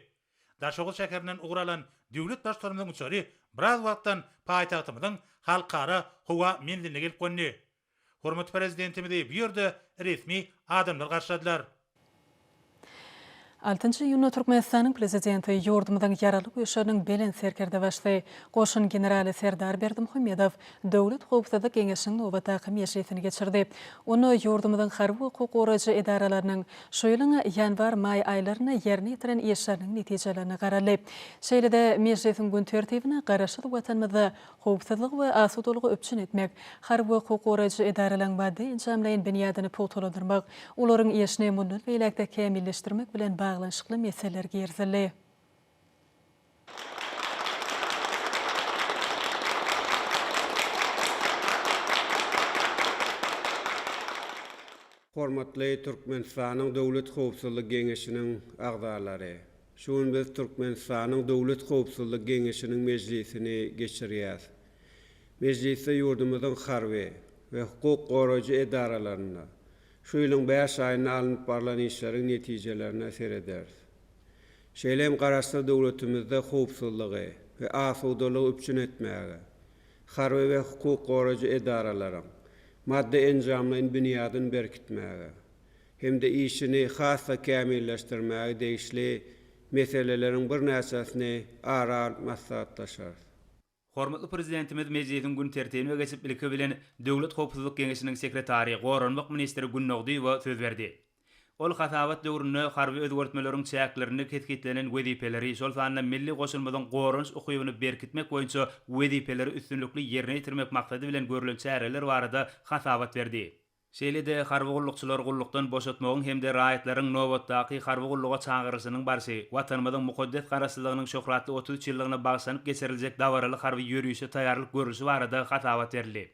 Daşoguz şäherinden ugur alan döwlet Baştutanymyzyň uçary biraz wagtdan paýtagtymyzyň Halkara howa menziline gelip gondy. Hormatly Prezidentimizi bu ýerde resmi adamlar garşyladylar. Altynjy iýunda Türkmenistanyň Prezidenti, ýurdumyzyň Ýaragly Güýçleriniň Belent Serkerdebaşysy, goşun generaly Serdar Berdimuhamedow Döwlet howpsuzlyk geňeşiniň nobatdaky mejlisini geçirdi. Onda ýurdumyzyň harby we hukuk goraýjy edaralarynyň şu ýylyň ýanwar-maý aýlarynda ýerine ýetiren işleriniň netijelerine garaldy. Şeýle-de mejlisiň gün tertibine Garaşsyz Watanymyzda howpsuzlygy we asudalygy üpjün etmek, harby we hukuk goraýjy edaralaryň maddy-enjamlaýyn binýadyny pugtalandyrmak, olaryň işini mundan beýläk-de kämilleşdirmek bilen baglanyşykly meseleler girizildi. Hormatly Türkmenistanyň Döwlet howpsuzlyk geňeşiniň agzalary! Şu gün biz Türkmenistanyň Döwlet howpsuzlyk geňeşiniň mejlisini geçirýäs. Mejlisde ýurdumyzyň harby we hukuk goraýjy edaralarynda şu ýylyň bäş aýynda alnyp barlan işleriň netijelerine serederis. Şeýle hem Garaşsyz döwletimizde howpsuzlygy we asudalygy üpjün etmäge, harby we hukuk goraýjy edaralaryň maddy-enjamlaýyn binýadyny berkitmäge, hem-de işini has-da kämilleşdirmäge degişli meseleleriň birnäçesini ara alyp maslahatlaşarys. Hormatly Prezidentimiz mejlisiň gün tertibine geçip, ilki bilen, Döwlet howpsuzlyk geňeşiniň sekretary, goranmak ministri Gündogdyýewa söz berdi. Ol hasabat döwründe harby özgertmeleriň çäklerinde kesgitlenen wezipeleri, şol sanda milli goşunymyzyň goranyş ukybyny berkitmek boýunça wezipeleri üstünlikli ýerine ýetirmek maksady bilen görlen çäreler barada hasabat berdi. Şeýle-de harby gullukçylary gullukdan boşatmagyň hem-de raýatlaryň nobatdaky harby gulluga çagyrylyşynyň barşy, Watanymyzyň mukaddes Garaşsyzlygynyň şöhratly 33 ýyllygyna bagyşlanyp geçiriljek dabaraly harby ýörişe taýýarlyk görlüşi barada hasabat berildi.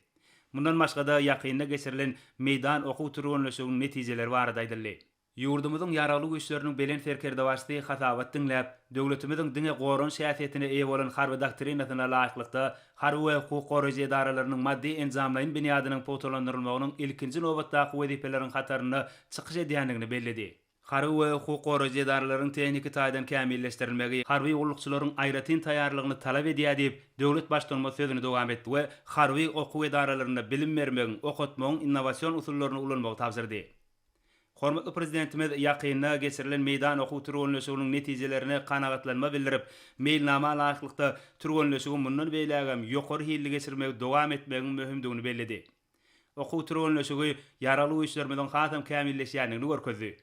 Mundan başga-da, ýakynda geçirilen meýdan okuw-türgenleşiginiň netijeleri barada aýdyldy. Ýurdumyzyň Ýaragly Güýçleriniň Belent Serkerdebaşysy hasabat diňläp, döwletimiziň diňe goranyş häsiýetine eýe bolan Harby doktrinasyna laýyklykda, harby we hukuk goraýjy edaralarynyň maddy-enjamlaýyn binýadynyň pugtalandyrylmagynyň ilkinji nobatdaky wezipeleriň hatarynda çykyş edýändigini belledi. Harby we hukuk goraýjy edaralaryň tehniki taýdan kämilleşdirilmegi harby gullukçylaryň aýratyn taýýarlygyny talap edýär diýip, döwlet Baştutanymyz sözüni dowam etdi we harby okuw edaralarynda bilim bermegiň, okatmagyň innowasion usullaryny ulanmagy tabşyrdy. Hormatly Prezidentimiz ýakynda geçirilen meýdan okuw-türgenleşiginiň netijelerine kanagatlanma bildirip, meýilnama laýyklykda türgenleşigi mundan beýlägem ýokary hilli geçirmegi dowam etmegiň möhümdigini belledi. Okuw-türgenleşigi Ýaragly Güýçlerimiziň hasam kämilleşýändigini görkezdi.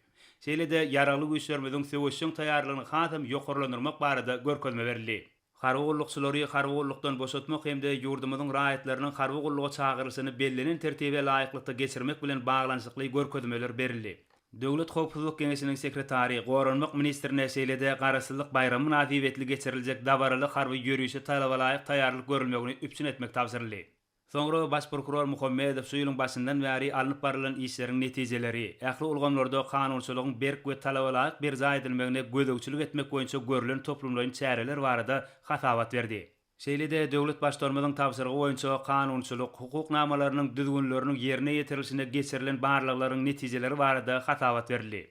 Şeýle-de Ýaragly Güýçlerimiziň söweşjeň taýýarlygyny hasam ýokarlandyrmak barada görkezme berildi. Harby gullukçylary harby gullukdan boşatmak hem-de ýurdumyzyň raýatlarynyň harby gulluga çagyrylyşyny bellenen tertibe laýyklykda geçirmek bilen baglanyşykly görkezmeler berildi. Döwlet howpsuzlyk geňeşiniň sekretary, goranmak ministrine şeýle-de Garaşsyzlyk baýramy mynasybetli geçiriljek dabaraly harby ýörişe talabalaýyk taýýarlyk görülmegini üpjün etmek tabşyryldy. Soňra Baş prokuror Muhammedow şu ýylyň başyndan bäri alnyp barylan işleriň netijeleri, ähli ulgamlarda kanunçylygyň berk we talabalaýyk berjaý edilmegine gözegçilik etmek boýunça görlen toplumlaýyn çäreler barada hasabat berdi. Şeýle-de döwlet Baştutanymyzyň tabşyrygy boýunça kanunçylyk, hukuk namalarynyň düzgünleriniň ýerine ýetirilişine geçirilen barlaglaryň netijeleri barada hasabat berildi.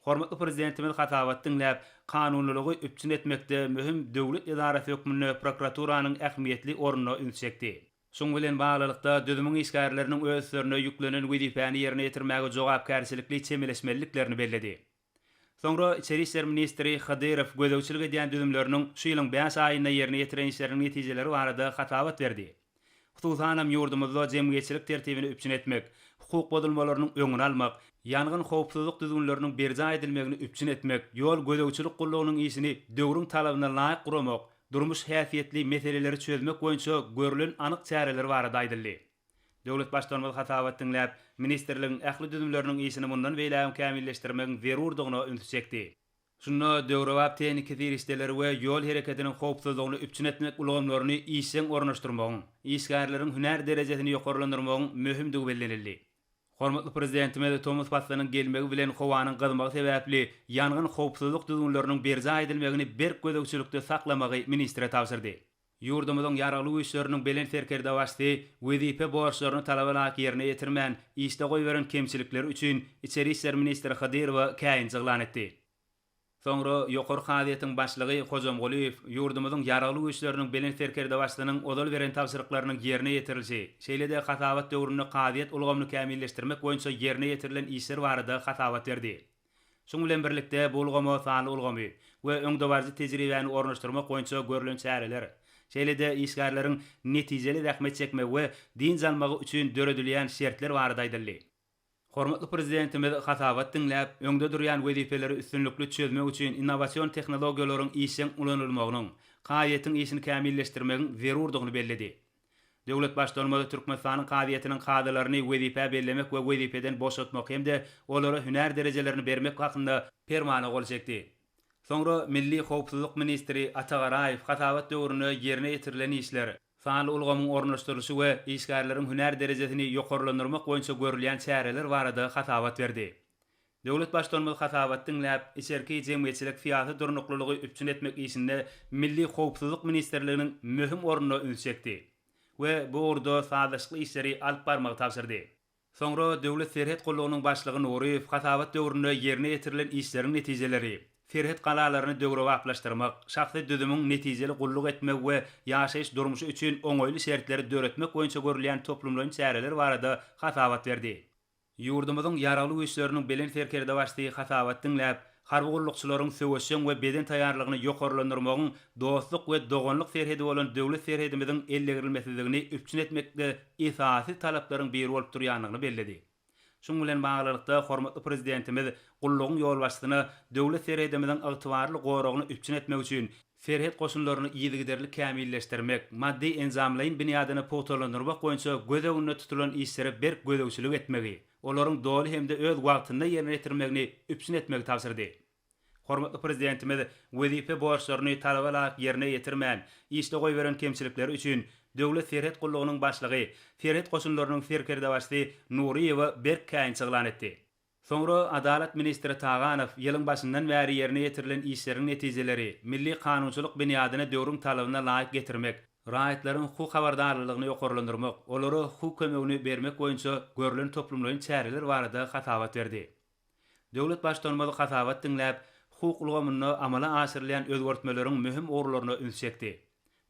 Hormatly Prezidentimiz hasabat diňläp, kanunylygy üpjün etmekde möhüm döwlet edarasy hökmünde prokuraturanyň ähmiýetli ornuna üns çekdi. Şunuň bilen baglylykda, düzümiň işgärleriniň öz üstlerine ýüklenen wezipäni ýerine ýetirmäge jogapkärçilikli çemeleşmeliliklerini belledi. Soňra içeri işler ministri Hydyrow gözegçilik edýän düzümleriniň şu ýylyň bäş aýynda ýerine ýetiren işleriniň netijeleri barada hasabat berdi. Hususanam, ýurdumyzda jemgyýetçilik tertibini üpjün etmek, hukuk bozulmalarynyň öňüni almak, ýangyn howpsuzlyk düzgünleriniň berjaý edilmegini üpjün etmek, ýol gözegçilik gullugynyň işini döwrüň talabyna laýyk guramak, durmuş häsiýetli meseleleri çözmek boýunça görlen anyk çäreler barada aýdyldy. Döwlet Baştutanymyz hasabat diňläp, ministrligiň ähli düzümleriniň işini mundan beýlägem kämilleşdirmegiň zerurdygyna ünsi çekdi. Şunda döwrebap tehniki serişdeleri we ýol hereketiniň howpsuzlygyny üpjün etmek ulgamlaryny işjeň ornaşdyrmagyň, işgärleriň hünär derejesini ýokarlandyrmagyň möhümdigi bellenildi. Hormatly Prezidentimiz tomus paslynyň gelmegi bilen howanyň gyzmagy sebäpli ýangyn howpsuzlyk düzgünleriniň berjaý edilmegini berk gözegçilikde saklamagy ministre tabşyrdy. Ýurdumyzyň Ýaragly Güýçleriniň Belent Serkerdebaşysy wezipe borçlaryny talaba laýyk ýerine ýetirmän, işde goýberen kemçilikleri üçin Içeri işler ministri Hydyrowa käýinç yglan etdi. Soňra Ýokary kazyýetiň başlygy Hojamgulyýew ýurdumyzyň Ýaragly Güýçleriniň Belent Serkerdebaşysynyň ozal beren tabşyryklarynyň ýerine ýetirilişi, şeýle-de hasabat döwründe kazyýet ulgamyny kämilleşdirmek boýunça ýerine ýetirilen işler barada hasabat berdi. Şunuň bilen birlikde, bu ulgama sanly ulgamy we öňdebaryjy tejribäni ornaşdyrmak boýunça görlen çäreler, şeýle-de işgärleriň netijeli zähmet çekmegi we dynç almagy üçin döredilýän şertler barada aýdyldy. Hormatly Prezidentimiz hasabat diňläp, öňde durýan wezipeleri üstünlikli çözmek üçin innowasion tehnologiýalaryň işjeň ulanylmagynyň, kazyýetiň işini kämilleşdirmegiň zerurdygyny belledi. Döwlet Baştutanymyz Türkmenistanyň kazyýetiniň kazylaryny wezipä bellemek we wezipeden boşatmak hem-de olara hünär derejelerini bermek hakynda Permana gol çekdi. Soňra milli howpsuzlyk ministri Ata Garaýew hasabat döwründe ýerine ýetirilen işler, sanly ulgamyň ornaşdyrylyşy we işgärleriň hünär derejesini ýokarlandyrmak boýunça görülýän çäreler barada hasabat berdi. Döwlet Baştutanymyz hasabaty diňläp, içerki jemgyýetçilik-syýasy durnuklylygy üpjün etmek işinde Milli howpsuzlyk ministrliginiň möhüm ornuna üns çekdi we bu ugurda sazlaşykly işleri alyp barmagy tabşyrdy. Soňra Döwlet serhet gullugynyň başlygy Nuryýew hasabat döwründe ýerine ýetirilen işleriň netijeleri, serhet galalaryny döwrebaplaşdyrmak, şahsy düzümiň netijeli gulluk etmegi we ýaşaýyş-durmuşy üçin oňaýly şertleri döretmek boýunça görülýän toplumlaýyn çäreler barada hasabat berdi. Ýurdumyzyň Ýaragly Güýçleriniň Belent Serkerdebaşysy hasabat diňläp, harby gullukçylaryň söweşjeň we beden taýýarlygyny ýokarlandyrmagyň dostluk we doganlyk serhedi bolan döwlet serhedimiziň eldegrilmesizligini üpjün etmekde esasy talaplaryň biri bolup durýandygyny belledi. Şunuň bilen baglylykda, hormatly Prezidentimiz gullugyň ýolbaşçysyna döwlet serhedimiziň ygtybarly goragyny üpjün etmek üçin serhet goşunlaryny yzygiderli kämilleşdirmek, maddy-enjamlaýyn binýadyny pugtalandyrmak boýunça göz öňünde tutulan işlere berk gözegçilik etmegi, olaryň doly hem-de öz wagtynda ýerine ýetirilmegini üpjün etmegi tabşyrdy. Hormatly Prezidentimiz wezipe borçlaryny talaba laýyk ýerine ýetirmän, işde goýberen kemçilikleri üçin Döwlet serhet gullugynyň başlygy, serhet goşunlarynyň serkerdebaşysy Nuryýewe berk käýinç yglan etdi. Soňra Adalat ministri Taganow ýylyň başyndan bäri ýerine ýetirilen işleriň netijeleri, milli kanunçylyk binýadyny döwrüň talabyna laýyk getirmek, raýatlaryň hukuk habardarlylygyny ýokarlandyrmak, olara hukuk kömegini bermek boýunça görlen toplumlaýyn çäreler barada hasabat berdi. Döwlet Baştutanymyz hasabat diňläp, hukuk ulgamynda amala aşyrylýan özgertmeleriň möhüm ugurlaryna üns çekdi.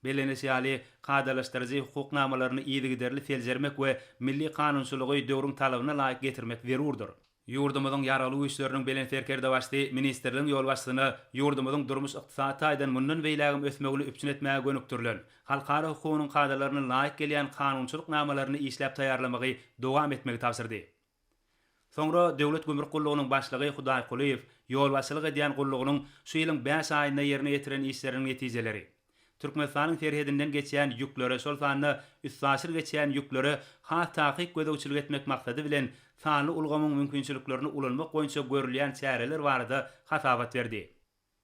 Bellenilişi ýaly, kadalaşdyryjy hukuk namalaryny yzygiderli seljermek we milli kanunçylygy döwrüň talabyna laýyk getirmek zerurdyr. Ýurdumyzyň Ýaragly Güýçleriniň Belent Serkerdebaşysy ministrligiň ýolbaşçysyna ýurdumyzyň durmuş-ykdysady taýdan mundan beýlägem ösmegini üpjün etmäge gönükdirilen, halkara hukugynyň kadalaryna laýyk gelýän kanunçylyk namalaryny işläp taýýarlamagy dowam etmegi tabşyrdy. Soňra Döwlet gümrük gullugynyň başlygy Hudaýkulyýew ýolbaşçylyk edýän gullugynyň şu ýylyň bäş aýynda ýerine ýetiren işleriniň netijeleri, Türkmenistanyň serhedinden geçýän ýüklere, şol sanda üstaşyr geçýän ýüklere has takyk gözegçilik etmek maksady bilen sanly ulgamyň mümkinçiliklerini ulanmak boýunça görülýän çäreler barada hasabat berdi.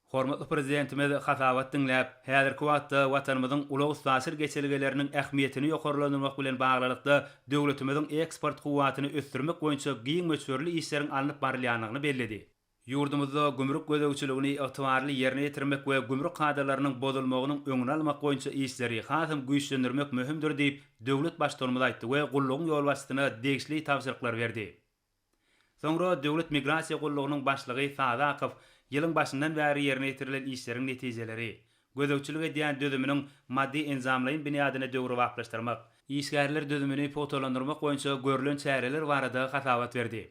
Hormatly Prezidentimiz hasabat diňläp, häzirki wagtda Watanymyzyň ulag-üstaşyr geçelgeleriniň ähmiýetini ýokarlandyrmak bilen baglylykda, döwletimiziň eksport kuwwatyny ösdürmek boýunça giň möçberli işleriň alnyp barylýandygyny belledi. Ýurdumyzda gümrük gözegçiligini ygtybarly ýerine ýetirmek we gümrük kadalarynyň bozulmagynyň öňüni almak boýunça işleri hasam güýçlendirmek möhümdir diýip, döwlet Baştutanymyz aýtdy we gullugyň ýolbaşçysyna degişli tabşyryklary berdi. Soňra Döwlet migrasiýa gullugynyň başlygy Sazakow ýylyň başyndan bäri ýerine ýetirilen işleriň netijeleri, gözegçilik edýän düzüminiň maddy-enjamlaýyn binýadyny döwrebaplaşdyrmak, işgärler düzümini pugtalandyrmak boýunça görlen çäreler barada hasabat berdi.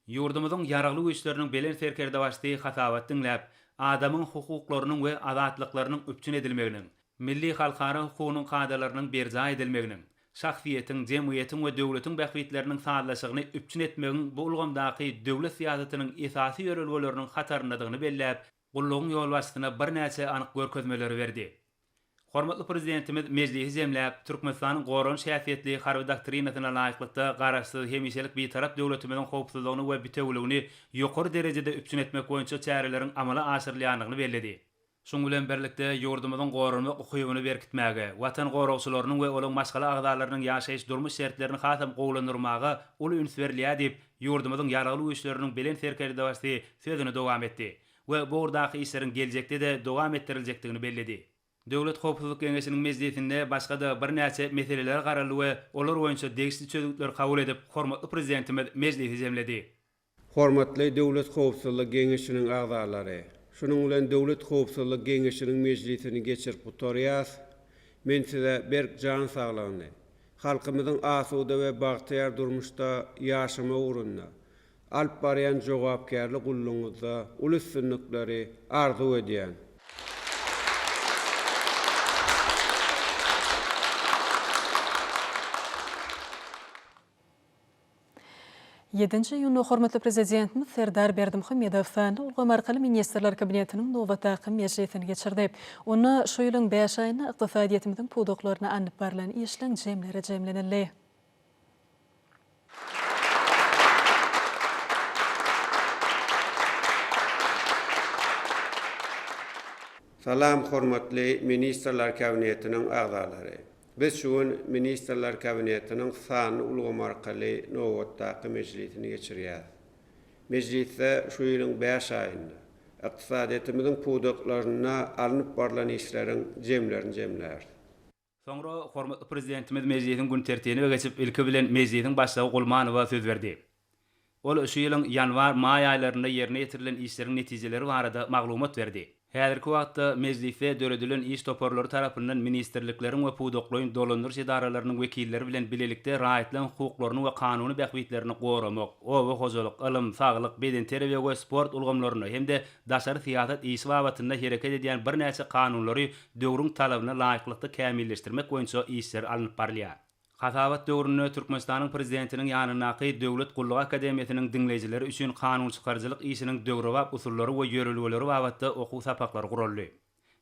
Ýurdumyzyň Ýaragly Güýçleriniň Belent Serkerdebaşysy hasabat diňläp, adamyň hukuklarynyň we azatlyklarynyň üpjün edilmeginiň, milli halkara hukugynyň kadalarynyň berjaý edilmeginiň, şahsyýetiň, jemgyýetiň we döwletiň bähbitleriniň sazlaşygyny üpjün etmegiň bu ulgamdaky döwlet syýasatynyň esasy ýörelgeleriniň hataryndadygyny belläp, gullugyň ýolbaşçysyna birnäçe anyk görkezmeleri berdi. Hormatly Prezidentimiz mejlisi jemläp, Türkmenistanyň goranyş häsiýetli Harby doktrinasyna laýyklykda Garaşsyz, hemişelik Bitarap döwletimiziň howpsuzlygyny we bitewüligini ýokary derejede üpjün etmek boýunça çäreleriň amala aşyrylýandygyny belledi. Şunuň bilen birlikde, ýurdumyzyň goranmak ukybyny berkitmäge, Watan goragçylarynyň we olaryň maşgala agzalarynyň ýaşaýyş-durmuş şertlerini hasam gowulandyrmaga uly üns berilýär diýip, ýurdumyzyň Ýaragly Güýçleriniň Belent Serkerdebaşysy sözüni dowam etdi we bu ugurdaky işleriň geljekde-de dowam etdiriljekdigini belledi. Döwlet howpsuzlyk geňeşiniň mejlisinde başga-da birnäçe meselelere garaldy we olar boýunça degişli çözgütleri kabul edip, hormatly Prezidentimiz mejlisi jemledi. Hormatly Döwlet howpsuzlyk geňeşiniň agzalary! Şunuň bilen Döwlet howpsuzlyk geňeşiniň mejlisini geçirip gutarýas. Men size berk jan saglygyny, halkymyzyň asuda we bagtyýar durmuşda ýaşamagy ugrunda alyp barýan jogapkärli gullugyňyzda uly üstünlikleri arzuw edýän. Ýedinji iýunda hormatly Prezidentimiz Serdar Berdimuhamedow sanly ulgam arkaly Ministrler Kabinetiniň nobatdaky mejlisini geçirdi. Onda şu ýylyň bäş aýynda ykdysadyýetimiziň pudaklarynda alnyp barlan işleň jemleri jemlenildi. Salam hormatly Ministrler Kabinetiniň agzalary! Biz şu gün Ministrler Kabinetiniň sanly ulgam arkaly nobatdaky mejlisini geçirýäris. Mejlisde şu ýylyň bäş aýynda ykdysadyýetimiziň pudaklarynda alnyp barlan işleriň jemlerini jemläris. Soňra hormatly Prezidentimiz mejlisiň gün tertibine geçip, ilki bilen Mejlisiň Başlygy Gulmanowa söz berdi. Ol şu ýylyň ýanwar, maý aýlarynda ýerine ýetirilen işleriň netijeleri barada maglumat berdi. Häzirki wagtda Mejlisde döredilen iş toparlary tarapyndan ministrlikleriň we pudaklaýyn dolandyryş edaralarynyň wekilleri bilen bilelikde raýatlaryň hukuklaryny we kanuny bähbitlerini goramak, oba hojalyk, ylym, saglyk, bedenterbiýe we sport ulgamlarynda hem-de daşary syýasat işi babatynda hereket edýän birnäçe kanunlary döwrüň talabyna laýyklykda kämilleşdirmek boýunça işler alnyp barylýar. Hasabat döwründe Türkmenistanyň Prezidentiniň ýanyndaky Döwlet gullugy akademiýasynyň diňleýjileri üçin kanunçykaryjylyk işiniň döwrebap usullary we ýörelgeleri babatda okuw sapaklary guraldy.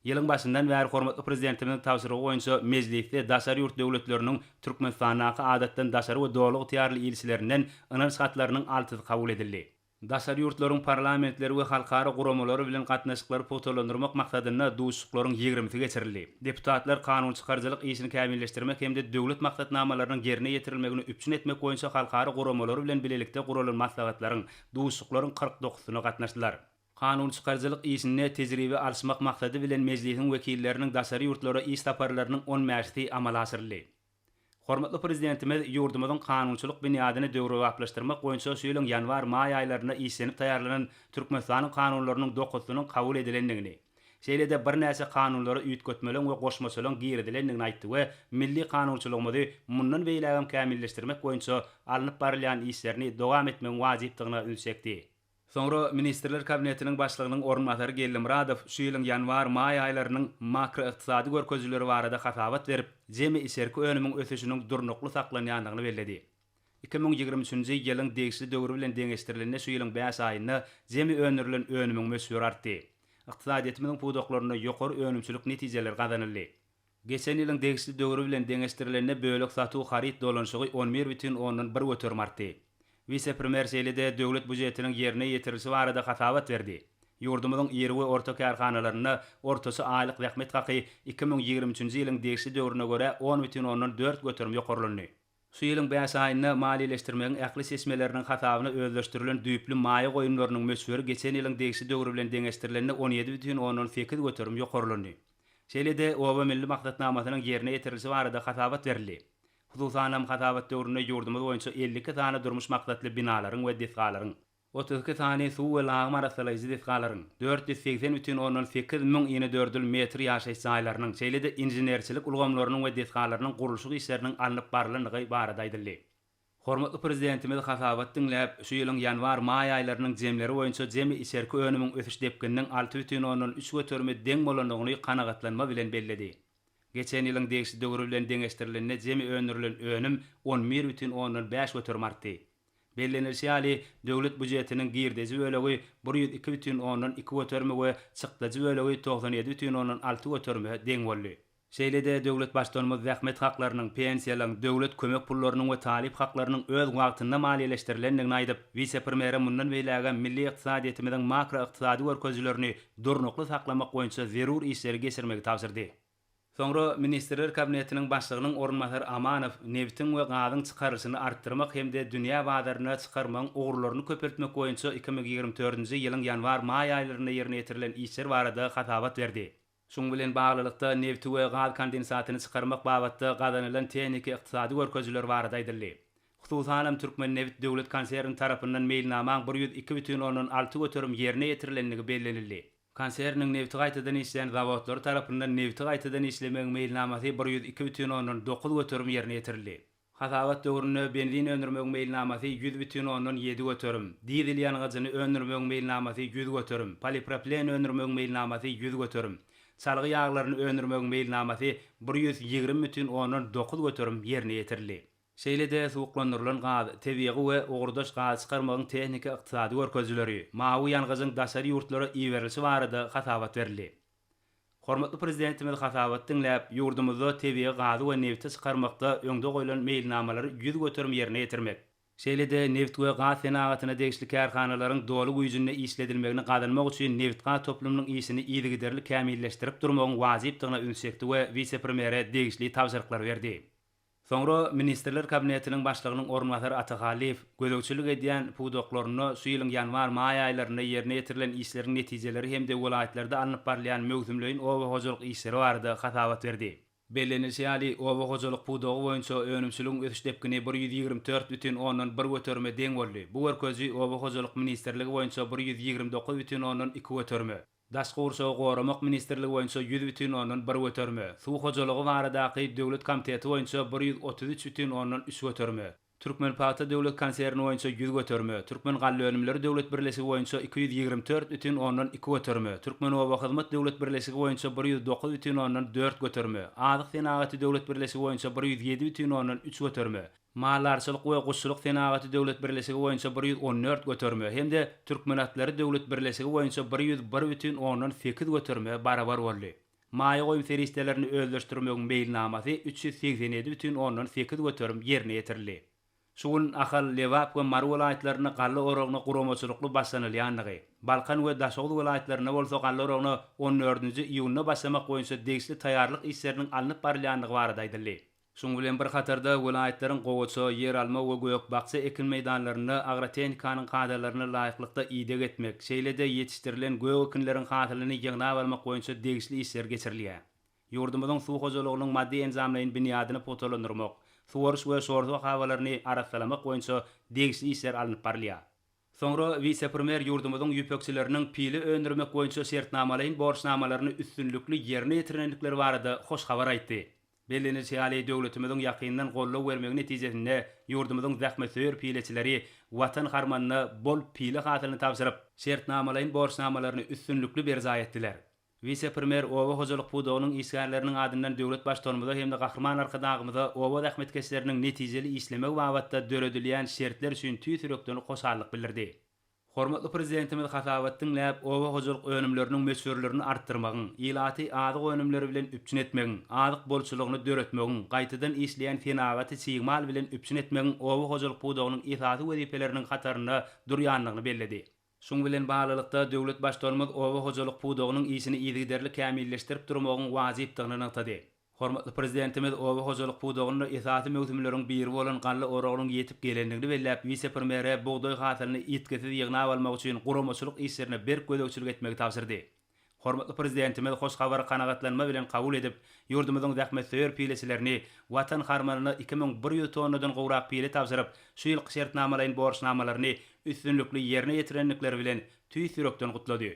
Ýylyň başyndan bäri hormatly Prezidentimiziň tabşyrygy boýunça Mejlisde daşary ýurt döwletleriniň Türkmenistandaky adatdan daşary we doly ygtyýarly ilçilerinden ynanç hatlarynyň altysy kabul edildi. Daşary ýurtlaryň parlamentleri we halkara guramalary bilen gatnaşyklary pugtalandyrmak maksadynda duşuşyklaryň ýigrimisi geçirildi. Deputatlar kanunçykaryjylyk işini kämilleşdirmek hem-de döwlet maksatnamalarynyň ýerine ýetirilmegini üpjün etmek boýunça halkara guramalary bilen bilelikde guralan maslahatlaryň, duşuşyklaryň 40 dokusyna gatnaşdylar. Kanunçykaryjylyk işinde tejribe alyşmak maksady bilen Mejlisiň wekilleriniň daşary ýurtlara iş saparlarynyň on bäşisi amala aşyryldy. Hormatly Prezidentimiz ýurdumyzyň kanunçylyk binýadyny döwrebaplaşdyrmak boýunça şu ýylyň ýanwar-maý aýlarynda işlenip taýýarlanan Türkmenistanyň Kanunlarynyň dokuzysynyň kabul edilendigini, şeýle-de birnäçe kanunlara üýtgetmeleň we goşmaçalaryň girizilendigini aýtdy we milli kanunçylygymyzy mundan beýlägem kämilleşdirmek boýunça alnyp barylýan işlerini dowam etmegiň wajypdygyna üns çekdi. Soňra Ministrler Kabinetiniň Başlygynyň orunbasary Geldimyradow şu ýylyň ýanwar-maý aýlarynyň makroykdysady görkezijileri barada hasabat berip, jemi içerki önümiň ösüşiniň durnukly saklanýandygyny belledi. 2023-nji ýylyň degişli döwri bilen deňeşdirilende şu ýylyň bäş aýynda jemi öndürilen önümiň möçberi artdy. Ykdysadyýetimiziň pudaklarynda ýokary önümçilik netijeleri gazanyldy. Geçen ýylyň degişli döwri bilen deňeşdirilende bölek satuw haryt dolanyşygy on bir bütin ondan bir göterim artdy. Wise-premýer şeýle-de döwlet býujetiniň ýerine ýetirilişi barada hasabat berdi. Ýurdumyzyň iri we orta kärhanalarynda ortaça aýlyk zähmet haky 2023-nji ýylyň degişli döwrüne görä on bütin ondan dört göterim ýokarlandy. Şu ýylyň bäş aýynda maliýeleşdirmegiň ähli çeşmeleriniň hasabyna özleşdirilen düýpli maýa goýumlarynyň möçberi geçen ýylyň degişli döwri bilen deňeşdirilende on ýedi bütin ondan sekiz göterim ýokarlandy. Şeýle-de, Oba milli maksatnamasynyň ýerine ýetirilişi barada hasabat berildi. Hususanam, hasabat döwründe ýurdumyz boýunça 52 sany durmuş maksatly binalaryň we desgalaryň, 32 sany suw we lagym arassalaýjy desgalaryň, 480 bütin ondan sekiz müň inedördül metr ýaşaýyş jaýlarynyň, şeýle-de inženerçilik ulgamlarynyň we desgalarynyň gurluşyk işleriniň alnyp barlandygy barada aýdyldy. Hormatly Prezidentimiz hasabat diňläp, şu ýylyň ýanwar-maý aýlarynyň jemleri boýunça jemi içerki önümiň ösüş depgininiň alty bütin ondan üç göterime deň bolandygyny kanagatlanma bilen belledi. Geçen ýylyň degişli döwri bilen deňeşdirilende jemi öndürilen önüm on bir bütin ondan bäş göterim artdy. Bellenilişi ýaly, döwlet býujetiniň girdeji bölegi bir 102 bütin ondan iki göterime we çykdajy bölegi 97 bütin ondan alty göterime deň boldy. Şeýle-de döwlet Baştutanymyz zähmet haklarynyň, pensiýalaryň, döwlet kömek pullarynyň we talyp haklarynyň öz wagtynda maliýeleşdirilendigini aýdyp, wise-premýere mundan beýlägem milli ykdysadyýetimiziň makroykdysady görkezijilerini durnukly saklamak boýunça zerur işleri geçirmegi tabşyrdy. Soňra Ministrler Kabinetiniň Başlygynyň orunbasary Amanow nebitiň we gazyň çykarylyşyny artdyrmak hem-de dünýä bazaryna çykarmagyň ugurlaryny köpeltmek boýunça 2024-nji ýylyň ýanwar-maý aýlarynda ýerine ýetirilen işler barada hasabat berdi. Şunuň bilen baglylykda, nebti we gaz kondensatyny çykarmak babatda gazanylan tehniki-ykdysady görkezijiler barada aýdyldy. Hususanam, Türkmennebit döwlet konserni tarapyndan meýilnamaň 102 bütin ondan 6% ýerine ýetirilendigi bellenildi. Konserniň nebti gaýtadan işleýän zawodlary tarapyndan nebti gaýtadan işlemegiň meýilnamasy 102 bütin ondan 9% ýerine ýetirildi. Hasabat döwründe benzin öndürmegiň meýilnamasy 100 bütin ondan 7 göterim, dizel ýangyjyny öndürmegiň meýilnamasy 100 göterim, polipropilen öndürmegiň meýilnamasy 100 göterim, çalgy ýaglaryny öndürmegiň meýilnamasy 120 bütin ondan 9 göterim ýerine ýetirildi. Şeýle-de suwuklandyrylan gaz, tebigy we ugurdaş gaz çykarmagyň tehniki-ykdysady görkezijileri, mawy ýangyjyň daşary ýurtlara iberilişi barada hasabat berildi. Hormatly Prezidentimiz hasabaty diňläp, ýurdumyzda tebigy gazy we nebti çykarmakda öňde goýlan meýilnamalary 100% ýerine ýetirmek, şeýle-de nebit we gaz senagatyna degişli kärhanalaryň doly güýjünde işledilmegini gazanmak üçin nebitgaz toplumynyň işini yzygiderli kämilleşdirip durmagyň wajypdygyna üns çekdi we wise-premýere degişli tabşyryklary berdi. Soňra Ministrler Kabinetiniň Başlygynyň orunbasary Ata Hallyýew gözegçilik edýän pudaklarynda şu ýylyň ýanwar-maý aýlarynda ýerine ýetirilen işleriň netijeleri hem-de welaýatlarda alnyp barylýan möwsümleýin oba hojalyk işleri barada hasabat berdi. Bellenilişi ýaly, oba hojalyk pudagy boýunça önümçiligiň ösüş depgini 124 bütin ondan bir göterime deň boldy. Bu görkeziji Oba hojalyk ministrligi boýunça 129 bütin ondan iki göterime, Daşky gurşawy goramak ministrligi boýunça 100 bütin ondan bir göterime, Suw hojalygy baradaky döwlet komiteti boýunça 133 bütin ondan üç göterime, Türkmenpagta döwlet konserni boýunça 100 göterime, Türkmengallaönümleri döwlet birleşigi boýunça 224 bütin ondan iki göterime, Türkmenobahyzmat döwlet birleşigi boýunça 109 bütin ondan dört göterime, Azyk senagaty döwlet birleşigi boýunça 107 bütin ondan üç göterime, Maldarçylyk we guşçulyk senagaty döwlet birleşigi boýunça 114 göterime hem-de Türkmenatlary döwlet birleşigi boýunça 101 bütin ondan sekiz göterime barabar boldy. Maýa goýum serişdelerini özleşdirmegiň meýilnamasy 387 bütin ondan sekiz göterim ýerine ýetirildi. Şu gün Ahal, Lebap we Mary welaýatlarynda galla oragyna guramaçylykly başlanylýandygy, Balkan we Daşoguz welaýatlarynda bolsa galla oragyna on dördünji iýunda başlamak boýunça degişli taýýarlyk işleriniň alnyp barylýandygy barada aýdyldy. Şunuň bilen bir hatarda, welaýatlaryň gowaça, ýeralma we gök-bakja ekin meýdanlarynda agrotehnikanyň kadalaryna laýyklykda ideg etmek, şeýle-de ýetişdirilen gök ekinleriň hasylyny ýygnap almak boýunça degişli işler geçirilýär. Ýurdumyzyň suw hojalygynyň maddy-enjamlaýyn binýadyny pugtalandyrmak, suwaryş we şor suw akabalaryny arassalamak boýunça degişli işler alnyp barylýar. Soňra wise-premýer ýurdumyzyň ýüpekçileriniň pile öndürmek boýunça şertnamalaýyn borçnamalaryny üstünlikli ýerine ýetirendikleri barada hoş habar aýtdy. Bellenilişi ýaly, döwletimiziň ýakyndan goldaw bermegi netijesinde ýurdumyzyň zähmetsöýer pileçileri Watan harmanyna bol pile hasylyny tabşyryp, şertnamalaýyn borçnamalaryny üstünlikli berjaý etdiler. Wise-premýer oba hojalyk pudagynyň işgärleriniň adyndan döwlet Baştutanymyza hem-de Gahryman Arkadagymyza oba zähmetkeşleriniň netijeli işlemegi babatda döredilýän şertler üçin tüýs ýürekden hoşallyk bildirdi. Hormatly Prezidentimiz hasabat diňläp, oba hojalyk önümleriniň möçberlerini artdyrmagyň, ilaty azyk önümleri bilen üpjün etmegiň, azyk bolçulygyny döretmegiň, gaýtadan işleýän senagaty çig mal bilen üpjün etmegiň oba hojalyk pudagynyň esasy wezipeleriniň hatarynda durýandygyny belledi. Şunuň bilen baglylykda, döwlet Baştutanymyz oba hojalyk pudagynyň işini yzygiderli kämilleşdirip durmagyň wajypdygyny nygtady. Hormatly Prezidentimiz oba hojalyk pudagynda esasy möwsümleriň biri bolan galla oragynyň ýetip gelendigini belläp, wise-premýere bugdaý hasylyny ýitgisiz ýygnap almak üçin guramaçylyk işlerine berk gözegçilik etmegi tabşyrdy. Hormatly Prezidentimiz hoş habary kanagatlanma bilen kabul edip, ýurdumyzyň zähmetsöýer pileçilerini Watan harmanyna 2100 tonnadan gowrak pile tabşyryp, şu ýylky şertnamalaýyn borçnamalaryny üstünlikli ýerine ýetirendikleri bilen tüýs ýürekden gutlady.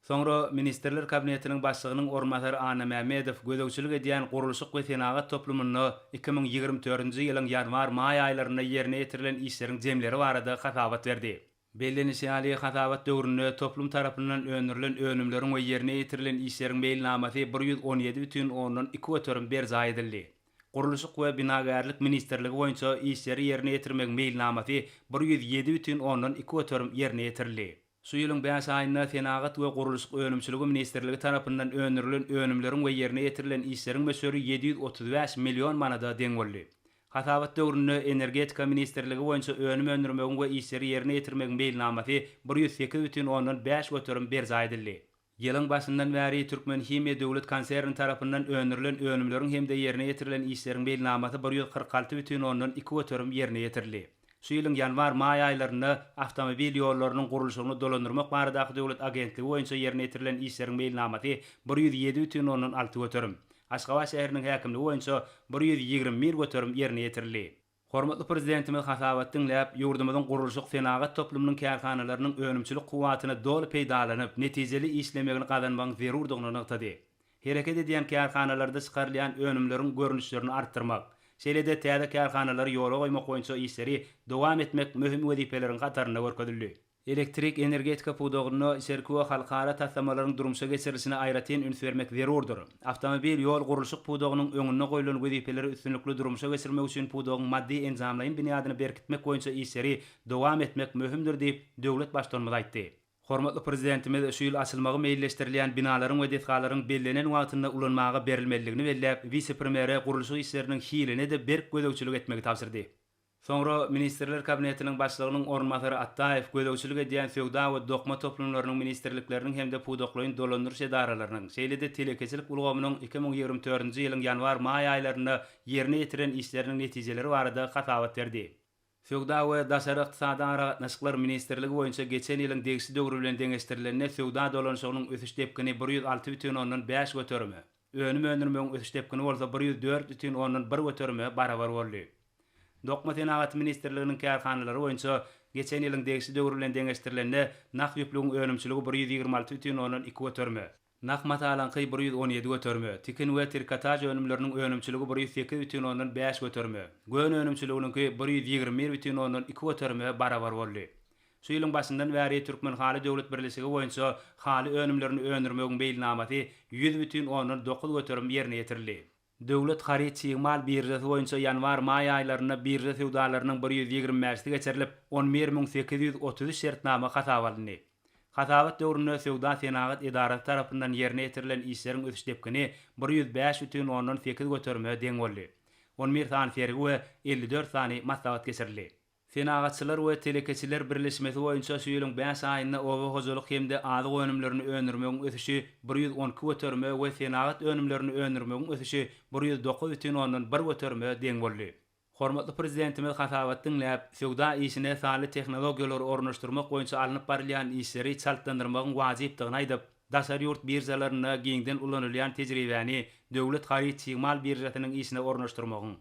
Soňra Ministrler Kabinetiniň Başlygynyň orunbasary Anna Mämmedow gözegçilik edýän gurluşyk we senagat toplumynda 2024-nji ýylyň ýanwar-maý aýlarynda ýerine ýetirilen işleriň jemleri barada hasabat berdi. Bellenişi ýaly, hasabat döwründe toplum tarapyndan öndürilen önümleriň we ýerine ýetirilen işleriň meýilnamasy 117 bütin ondan iki göterim berjaý edildi. Gurluşyk we binagärlik ministrligi boýunça işleri ýerine ýetirmegiň meýilnamasy 107 bütin ondan iki göterim ýerine ýetirildi. Şu ýylyň bäş aýynda Senagat we gurluşyk önümçiligi ministrligi tarapyndan öndürilen önümleriň we ýerine ýetirilen işleriň möçberi 735 million manada deň boldy. Hasabat döwründe Energetika ministrligi boýunça önüm öndürmegiň we işleri ýerine ýetirmegiň meýilnamasy 108 bütin ondan bäş göterim berjaý edildi. Ýylyň başyndan bäri Türkmenhimiýa döwlet konserni tarapyndan öndürilen önümleriň hem-de ýerine ýetirilen işleriň meýilnamasy 146 bütin ondan iki göterim ýerine ýetirildi. Şu ýylyň ýanwar-maý aýlarynda awtomobil ýollarynyň gurluşygyny dolandyrmak baradaky döwlet agentligi boýunça ýerine ýetirilen işleriň meýilnamasy 107,6 göterim, Aşgabat şäheriniň häkimligi boýunça 121 göterim ýerine ýetirildi. Hormatly Prezidentimiz hasabat diňläp, ýurdumyzyň gurluşyk-senagat toplumynyň kärhanalarynyň önümçilik kuwwatyny doly peýdalanyp, netijeli işlemegini gazanmagyň zerurdygyny nygtady. Hereket edýän kärhanalarda çykarylýan önümleriň görnüşlerini artdyrmak, şeýle-de täze kärhanalary ýola goýmak boýunça işleri dowam etmek möhüm wezipeleriň hatarynda görkezildi. Elektrik energetika pudagynda içerki we halkara taslamalaryň durmuşa geçirilişine aýratyn üns bermek zerurdyr. Awtomobil ýol gurluşyk pudagynyň öňünde goýlan wezipeleri üstünlikli durmuşa geçirmek üçin pudagyň maddy-enjamlaýyn binýadyny berkitmek boýunça işleri dowam etmek möhümdir diýip, döwlet Baştutanymyz aýtdy. Hormatly Prezidentimiz şu ýyl açylmagy meýilleşdirilýän binalaryň we desgalaryň bellenen wagtynda ulanmaga berilmelidigini belläp, wise-premýere gurluşyk işleriniň hiline-de berk gözegçilik etmegi tabşyrdy. Soňra Ministrler Kabinetiniň Başlygynyň orunbasary Atdaýew gözegçilik edýän Söwda we dokma toplumlarynyň ministrlikleriniň hem-de pudaklaýyn dolandyryş edaralarynyň, şeýle-de telekeçilik ulgamynyň 2024-nji ýylyň ýanwar-maý aýlarynda ýerine ýetiren işleriniň netijeleri barada hasabat berdi. Söwda we daşary ykdysady aragatnaşyklar ministrligi boýunça geçen ýylyň degişli döwri bilen deňeşdirilende söwda dolanyşygynyň ösüş depgini 106 bütin ondan bäş göterime, önüm öndürmegiň ösüş depgini bolsa 104 bütin ondan bir göterime barabar boldy. Dokma senagaty ministrliginiň kärhanalary boýunça geçen ýylyň degişli döwri bilen deňeşdirilende nah ýüplügiň önümçiligi 126 bütin ondan iki göterime, nah matalaňky 117 göterime, tikin we trikotaž önümleriniň önümçiligi 108 bütin ondan bäş göterime, gön önümçiliginiňki 121 bütin ondan iki göterime barabar boldy. Şu ýylyň başyndan bäri Türkmenhaly döwlet birleşigi boýunça haly önümlerini öndürmegiň meýilnamasy 100 bütin ondan 9% ýerine ýetirildi. Döwlet haryt çig mal biržasy boýunça ýanwar-maý aýlarynda birža söwdalarynyň bir 125-si geçirilip, 11 833 şertnama hasaba alyndy. Hasabat döwründe Söwda-senagat edarasy tarapyndan ýerine ýetirilen işleriň ösüş depgini bir 105 bütin ondan sekiz göterime deň boldy. On bir sany sergi we 54 sany maslahat geçirildi. Senagatçylar we telekeçiler birleşmesi boýunça şu ýylyň bäş aýynda oba hojalyk hem-de azyk önümlerini öndürmegiň ösüşi 112 göterime we senagat önümlerini öndürmegiň ösüşi 109 bütin ondan bir göterime deň boldy. Hormatly Prezidentimiz hasabat diňläp, söwda işine sanly tehnologiýalary ornaşdyrmak boýunça alnyp barylýan işleri çaltlandyrmagyň wajypdygyny aýdyp, daşary ýurt biržalarynda giňden ulanylýan tejribäni döwlet haryt-çig mal biržasynyň işine ornaşdyrmagyň,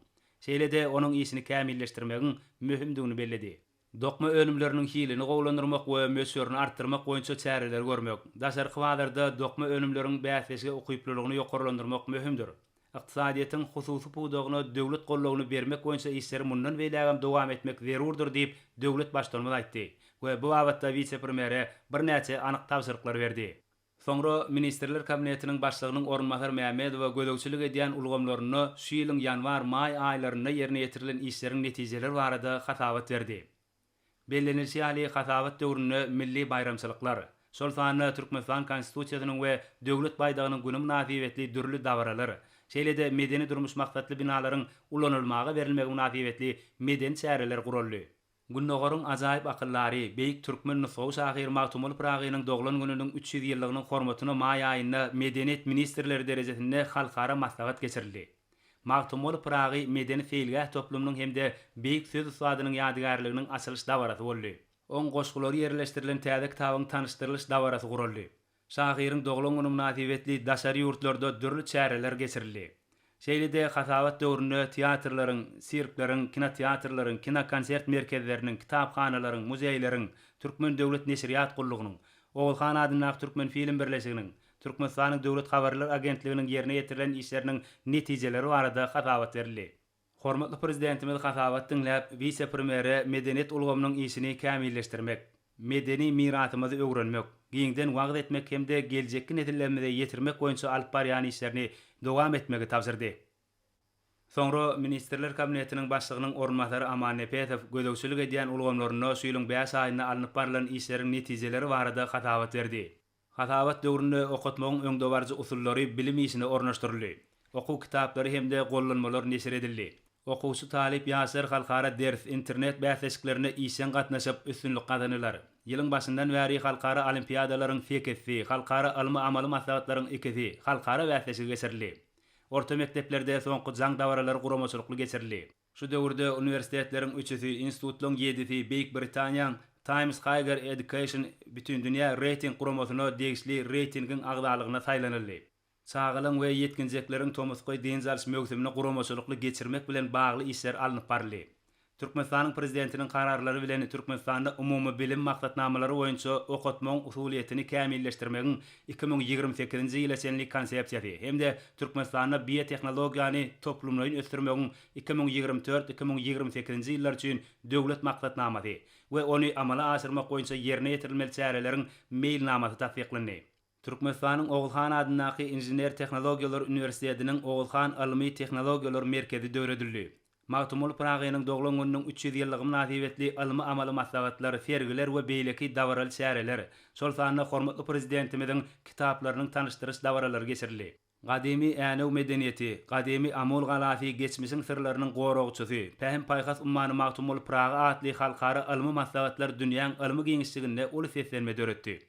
şeýle-de onuň işini kämilleşdirmegiň möhümdigini belledi. Dokma önümleriniň hilini gowulandyrmak we möçberini artdyrmak boýunça çäreleri görmek, daşarky bazarda dokma önümleriň bäsleşige ukyplylygyny ýokarlandyrmak möhümdir. Ykdysadyýetiň hususy pudagyna döwlet goldawyny bermek boýunça işleri mundan beýlägem dowam etmek zerurdyr diýip, döwlet Baştutanymyz aýtdy we bu babatda wise-premýere birnäçe anyk tabşyryklary berdi. Soňra Ministrler Kabinetiniň Başlygynyň orunbasary Mämmedowa gözegçilik edýän ulgamlarynda şu ýylyň ýanwar-maý aýlarynda ýerine ýetirilen işleriň netijeleri barada hasabat berdi. Bellenilişi ýaly, hasabat döwründe milli baýramçylyklar, şol sanda Türkmenistan Konstitusiýasynyň we Döwlet baýdagynyň güni mynasybetli dürli dabaralar, şeýle-de medeni-durmuş maksatly binalaryň ulanylmaga berilmegi mynasybetli medeni çäreler guraldy. Gündogaryň ajaýyp akyldary, beýik türkmen nusgawy şahyry Magtymguly Pyragynyň doglan gününiň 300 ýyllygynyň hormatyna maý aýynda medeniýet ministrleri derejesinde halkara maslahat geçirildi. Magtymguly Pyragy medeni-seýilgäh toplumynyň hem-de beýik söz ussadynyň ýadygärliginiň açylyş dabarasy boldy. Oň goşgulary ýerleşdirilen täze kitabyň tanyşdyrylyş dabarasy guraldy. Şahyryň doglan güni mynasybetli daşary ýurtlarda dürli çäreler geçirildi. Şeýle-de hasabat döwründe teatrlaryň, sirkleriň, kinoteatrlaryň, kinokonsert merkezleriniň, kitaphanalaryň, muzeýleriň, Türkmen döwlet neşirýat gullugynyň, Oguzhan adyndaky Türkmenfilm birleşiginiň, Türkmenistanyň Döwlet habarlar agentliginiň ýerine ýetirilen işleriniň netijeleri barada hasabat berildi. Hormatly Prezidentimiz hasabat diňläp, wise-premýere medeniýet ulgamynyň işini kämilleşdirmek, medeni mirasymyzy öwrenmek, giňden wagyz etmek hem-de geljekki nesillerimize ýetirmek boýunça alyp barýan işlerini dowam etmegi tabşyrdy. Soňra Ministrler Kabinetiniň Başlygynyň orunbasary Aman Nepesow gözegçilik edýän ulgamlarynda şu ýylyň bäş aýynda alnyp barlan işleriň netijeleri barada hasabat berdi. Hasabat döwründe okatmagyň öňdebaryjy usullary bilim işine ornaşdyryldy. Okuw kitaplary hem-de gollanmalar neşir edildi. Okuwçy talyp ýaşlar halkara ders, internet bäsleşiklerine işjeň gatnaşyp, üstünlik gazandylar. Ýylyň başyndan bäri halkara olimpiadalaryň sekizisi, halkara ylmy-amaly maslahatlaryň ikisi, halkara bäsleşigi geçirildi. Orta mekdeplerde soňky jaň dabaralary guramaçylykly geçirildi. Şu döwürde uniwersitetleriň üçüsi, institutlaryň ýedisi Beýik Britaniýaň Times Higher Education Bütindünýä reýting guramasyna degişli reýtingiň agzalygyna saýlanyldy. Çagalaryň we ýetginjekleriň tomusky dynç alyş möwsümini guramaçylykly geçirmek bilen bagly işler alnyp baryldy. Türkmenistanyň Prezidentiniň Kararlary bilen Türkmenistanda umumybilim maksatnamalary boýunça okatmagyň usulyýetini kämilleşdirmegiň 2028-nji ýyla çenli Konsepsiýasy hem-de Türkmenistanda biotehnologiýany toplumlaýyn ösdürmegiň 2024, 2028-nji ýyllar üçin Döwlet maksatnamasy we ony amala aşyrmak boýunça ýerine ýetirilmeli çäreleriň Meýilnamasy tassyklandy. Türkmenistanyň Oguzhan adyndaky Inžener-tehnologiýalar uniwersitetiniň Oguzhan ylmy-tehnologiýalar merkezi döredildi. Magtymguly Pyragynyň doglan gününiň 300 ýyllygy mynasybetli ylmy-amaly maslahatlar, sergiler we beýleki dabaraly çäreler, şol sanda hormatly Prezidentimiziň kitaplarynyň tanyşdyryş dabaralary geçirildi. Gadymy Änew medeniýeti, gadymy Amul galasy geçmişiň syrlarynyň goragçysy, Pähim-paýhas ummany Magtymguly Pyragy atly halkara ylmy maslahatlar dünýäň ylmy giňişliginde uly seslenme döretdi.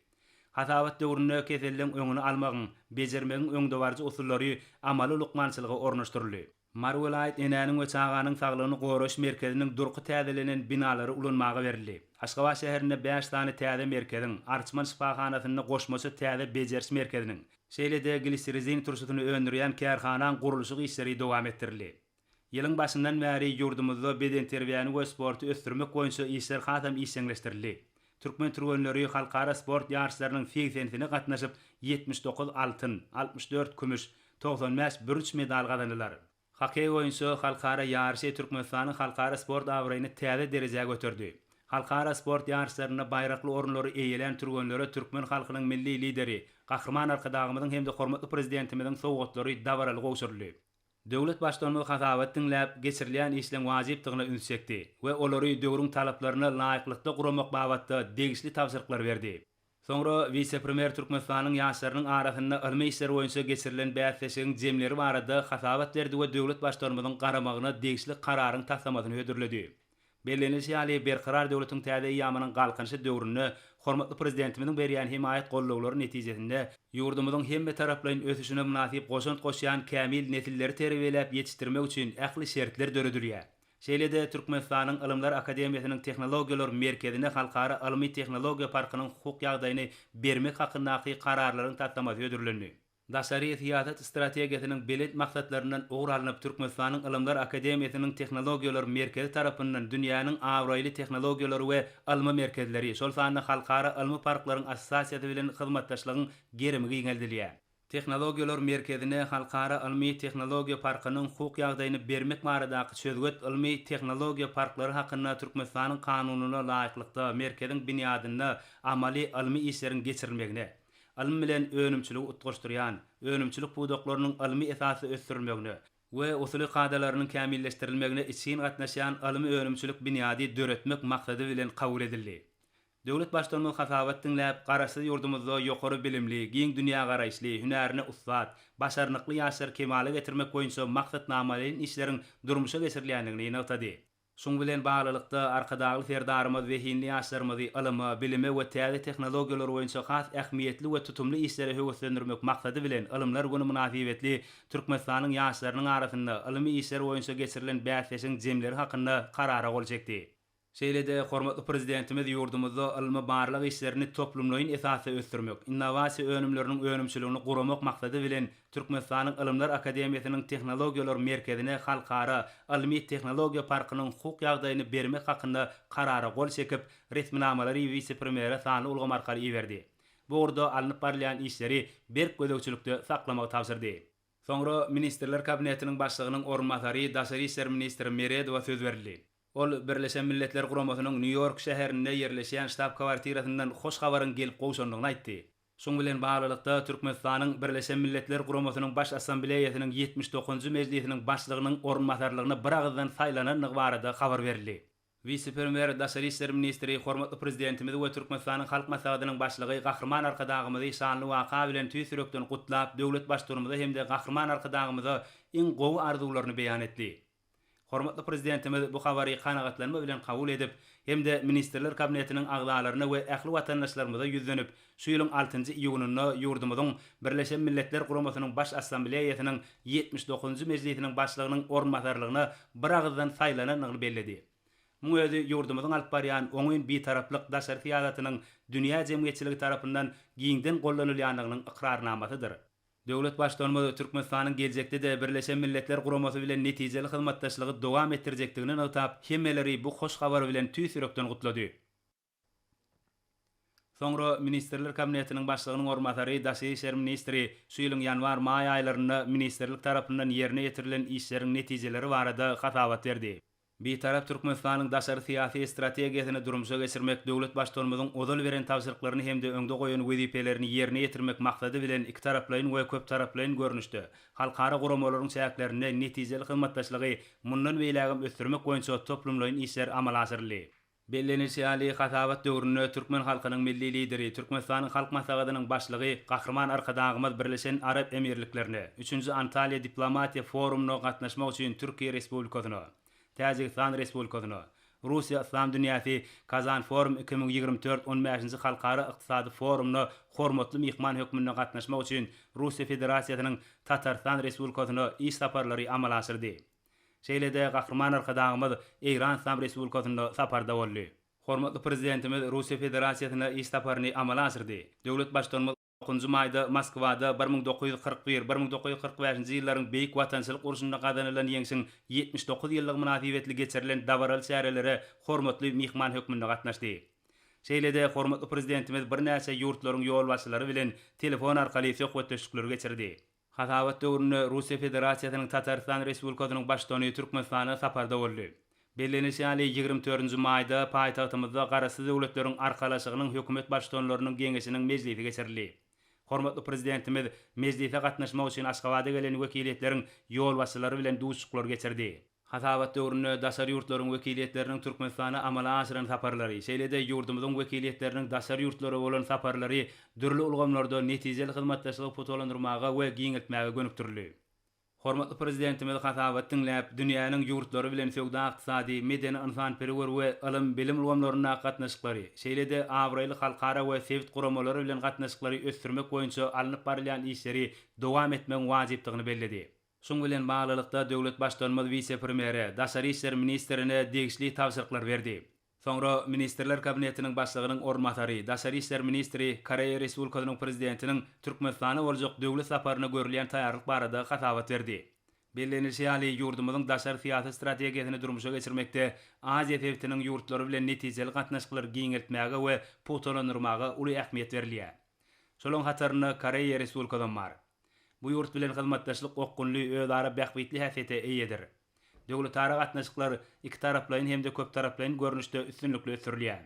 Hasabat döwründe keselleň öňüni almagyň, bejermegiň öňdebaryjy usullary amaly lukmançylyga ornaşdyryldy. Mary welaýat Enäniň we çaganyň saglygyny goraýyş merkeziniň durky täzelenen binalary ulanmaga berildi. Aşgabat şäherinde bäş sany täze merkeziň, Arçman şypahanasynda goşmaça täze bejeriş merkeziniň, şeýle-de glisirrizin turşusyny öndürýän kärhanaň gurluşyk işleri dowam etdirildi. Ýylyň başyndan bäri ýurdumyzda bedenterbiýäni we sporty ösdürmek boýunça işler hasam işjeňleşdirildi. Türkmen türgenleri halkara sport ýaryşlarynyň segsenisine gatnaşyp, 79 altyn, 64 kümüş, 95 bürünç medal gazandylar. Hokkeý boýunça halkara ýaryşy Türkmenistanyň halkara sport abraýyny täze derejä göterdi. Halkara sport ýaryşlarynda baýrakly orunlary eýelän türgenlere türkmen halkynyň Milli Lideri, Gahryman Arkadagymyzyň hem-de hormatly Prezidentimiziň sowgatlary dabaraly gowşuryldy. Döwlet Baştutanymyz hasabat diňläp, geçirilýän işleň wajypdygyna üns çekdi we olary döwrüň talaplaryna laýyklykda guramak babatda degişli tabşyryklary berdi. Soňra wise-premýer Türkmenistanyň ýaşlarynyň arasynda ylmy işler boýunça geçirilen bäsleşigiň jemleri barada hasabat berdi we döwlet Baştutanymyzyň garamagyna degişli Kararyň taslamasyny hödürledi. Bellenilişi ýaly, Berkarar döwletiň täze eýýamynyň Galkynyşy döwründe hormatly Prezidentimiziň berýän hemaýat goldawlary netijesinde ýurdumyzyň hemmetaraplaýyn ösüşine mynasyp goşant goşýan kämil nesilleri terbiýeläp ýetişdirmek üçin ähli şertler döredilýär. Şeýle-de Türkmenistanyň Ylymlar akademiýasynyň Tehnologiýalar merkezine Halkara ylmy-tehnologiýa parkynyň hukuk ýagdaýyny bermek hakyndaky Kararlaryň taslamasy hödürlendi. Daşary syýasat strategiýasynyň belent maksatlaryndan ugur alnyp, Türkmenistanyň Ylymlar akademiýasynyň Tehnologiýalar merkezi tarapyndan dünýäniň abraýly tehnologiýalar we ylmy merkezleri, şol sanda Halkara ylmy parklaryň assosiasiýasy bilen hyzmatdaşlygyň gerimi giňeldilýär. Tehnologiýalar merkezine Halkara ylmy-tehnologiýa parkynyň hukuk ýagdaýyny bermek baradaky çözgüt Ylmy-tehnologiýa parklary hakynda Türkmenistanyň Kanunyna laýyklykda merkeziň binýadynda amaly ylmy işleriň geçirilmegine, ylym bilen önümçiligi utgaşdyrýan, önümçilik pudaklarynyň ylmy esasda ösdürilmegine we usuly kadalarynyň kämilleşdirilmegine içgin gatnaşýan ylmy-önümçilik binýady döretmek maksady bilen kabul edildi. Döwlet Baştutanymyz hasabat diňläp, Garaşsyz ýurdumyzda ýokary bilimli, giň dünýägaraýyşly, hünärine ussat, başarnykly ýaşlary kemala getirmek boýunça maksatnamalaýyn işleriň durmuşa geçirilýändigini nygtady. Şuň bilen baglylykda, Arkadagly Serdarymyz zehinli ýaşlarymyzy ylyma, bilime we täze tehnologiýalar boýunça has ähmiýetli we tutumly işlere höweslendirmek maksady bilen Ylymlar güni mynasybetli Türkmenistanyň ýaşlarynyň arasynda ylmy işler boýunça geçirilen bäsleşigiň jemleri hakynda Karara gol çekdi. Şeýle-de hormatly Prezidentimiz ýurdumyzda ylmy-barlag işlerini toplumlaýyn esasda ösdürmek, innowasiýa önümleriniň önümçiligini guramak maksady bilen Türkmenistanyň Ylymlar akademiýasynyň Tehnologiýalar merkezine Halkara ylmy-tehnologiýa parkynyň hukuk ýagdaýyny bermek hakynda Karara gol çekip, resminamalary wise-premýere sanly ulgam arkaly iberdi. Bu ugurda alnyp barylýan işleri berk gözegçilikde saklamagy tabşyrdy. Soňra Ministrler Kabinetiniň Başlygynyň orunbasary, daşary işler ministri Meredowa söz berildi. Ol Birleşen Milletler Guramasynyň Nýu-Ýork şäherinde ýerleşýän ştab-kwartirasyndan hoş habaryň gelip gowşandygyny aýtdy. Şuň bilen baglylykda, Türkmenistanyň Birleşen Milletler Guramasynyň Baş Assambleýasynyň 79-njy mejlisiniň başlygynyň orunbasarlygyna biragyzdan saýlanandygy barada habar berildi. Wise-premýer, daşary işler ministri hormatly Prezidentimizi we Türkmenistanyň Halk Maslahatynyň Başlygy Gahryman Arkadagymyzy şanly waka bilen tüýs ýürekden gutlap, döwlet Baştutanymyza hem-de Gahryman Arkadagymyza iň gowy arzuwlaryny beýan etdi. Hormatly Prezidentimiz bu habary kanagatlanma bilen kabul edip hem-de Ministrler Kabinetiniň agzalaryna we ähli watandaşlarymyza ýüzlenip, şu ýylyň altynjy iýunynda ýurdumyzyň Birleşen Milletler Guramasynyň Baş Assambleýasynyň 79-njy mejlisiniň Başlygynyň orunbasarlygyna biragyzdan saýlanandygyny belledi. Muň özi ýurdumyzyň alyp barýan oňyn Bitaraplyk daşary syýasatynyň dünýä jemgyýetçiligi tarapyndan giňden goldanylýandygynyň ykrarnamasydyr. Döwlet Baştutanymyz Türkmenistanyň geljekde-de Birleşen Milletler Guramasy bilen netijeli hyzmatdaşlygy dowam etdirjekdigini nygtap, hemmeleri bu hoş habar bilen tüýs ýürekden gutlady. Soňra Ministrler Kabinetiniň Başlygynyň orunbasary, daşary işler ministri şu ýylyň ýanwar-maý aýlarynda ministrlik tarapyndan ýerine ýetirilen işleriň netijeleri barada hasabat berdi. Bitarap Türkmenistanyň daşary syýasy strategiýasyny durmuşa geçirmek, döwlet Baştutanymyzyň ozal beren tabşyryklaryny hem-de öňde goýan wezipelerini ýerine ýetirmek maksady bilen ikitaraplaýyn we köptaraplaýyn görnüşde halkara guramalaryň çäklerinde netijeli hyzmatdaşlygy mundan beýlägem ösdürmek boýunça toplumlaýyn işler amala aşyryldy. Bellenilişi ýaly, hasabat döwründe türkmen halkynyň Milli Lideri, Türkmenistanyň Halk Maslahatynyň Başlygy Gahryman Arkadagymyz Birleşen Arap Emirliklerine, Üçünji Antalýa diplomatiýa forumyna gatnaşmak üçin Türkiýe Respublikasyna, Täjigistan Respublikasyna, Russiýa Yslam dünýäsi KazanForum 2024 on bäşinji halkara ykdysady forumyna hormatly myhman hökmünde gatnaşmak üçin Russiýa Federasiýasynyň Tatarystan Respublikasyna iş saparlary amala aşyrdy. Şeýle-de Gahryman Arkadagymyz Eýran Yslam Respublikasynda saparda boldy. Hormatly Prezidentimiz Russiýa Federasiýasyna iş saparyny amala aşyrdy. Döwlet Baştutanymyz njy maýda Moskwada 1941, 1945-nji ýyllaryň Beýik Watançylyk urşunda gazanylan Ýeňşiň 79 ýyllygy mynasybetli geçirilen dabaraly çärelere hormatly myhman hökmünde gatnaşdy. Şeýle-de hormatly Prezidentimiz birnäçe ýurtlaryň ýolbaşçylary bilen telefon arkaly söhbetdeşlikleri geçirdi. Hasabat döwründe Russiýa Federasiýasynyň Tatarystan Respublikasynyň Baştutany Türkmenistana saparda boldy. Bellenilişi ýaly, 24 nji maýda paýtagtymyzda Garaşsyz Döwletleriň Arkalaşygynyň Hökümet Baştutanlarynyň Geňeşiniň mejlisi geçirildi. Hormatly Prezidentimiz mejlise gatnaşmak üçin Aşgabada gelen wekiliýetleriň ýolbaşçylary bilen duşuşyklar geçirdi. Hasabat döwründe daşary ýurtlaryň wekiliýetleriniň Türkmenistana amala aşyran saparlary, şeýle-de ýurdumyzyň wekiliýetleriniň daşary ýurtlara bolan saparlary dürli ulgamlarda netijeli hyzmatdaşlygy pugtalandyrmaga we giňeltmäge gönükdirildi. Hormatly Prezidentimiz hasabat diňläp, dünýäniň ýurtlary bilen söwda-ykdysady, medeni-ynsanperwer we ylym-bilim ulgamlaryndaky gatnaşyklary, şeýle-de abraýly halkara we sebit guramalary bilen gatnaşyklary ösdürmek boýunça alnyp barylýan işleri dowam etmegiň wajypdygyny belledi. Şuň bilen baglylykda, döwlet Baştutanymyz wise-premýere, daşary işler ministrine degişli tabşyryklar berdi. Soňra Ministrler Kabinetiniň Başlygynyň orunbasary, daşary işler ministri Koreýa Respublikasynyň Prezidentiniň Türkmenistana boljak döwlet saparyna görülýän taýýarlyk barada hasabat berdi. Bellenilişi ýaly, ýurdumyzyň daşary syýasy strategiýasyny durmuşa geçirmekde Aziýa sebitiniň ýurtlary bilen netijeli gatnaşyklary giňeltmäge we pugtalandyrmaga uly ähmiýet berilýär. Şolaryň hatarynda Koreýa Respublikasam bar. Bu ýurt bilen hyzmatdaşlyk okgunly, özara bähbitli häsiýete eýedir. Döwletara gatnaşyklar ikitaraplaýyn hem-de köptaraplaýyn görnüşde üstünlikli ösdürilýär.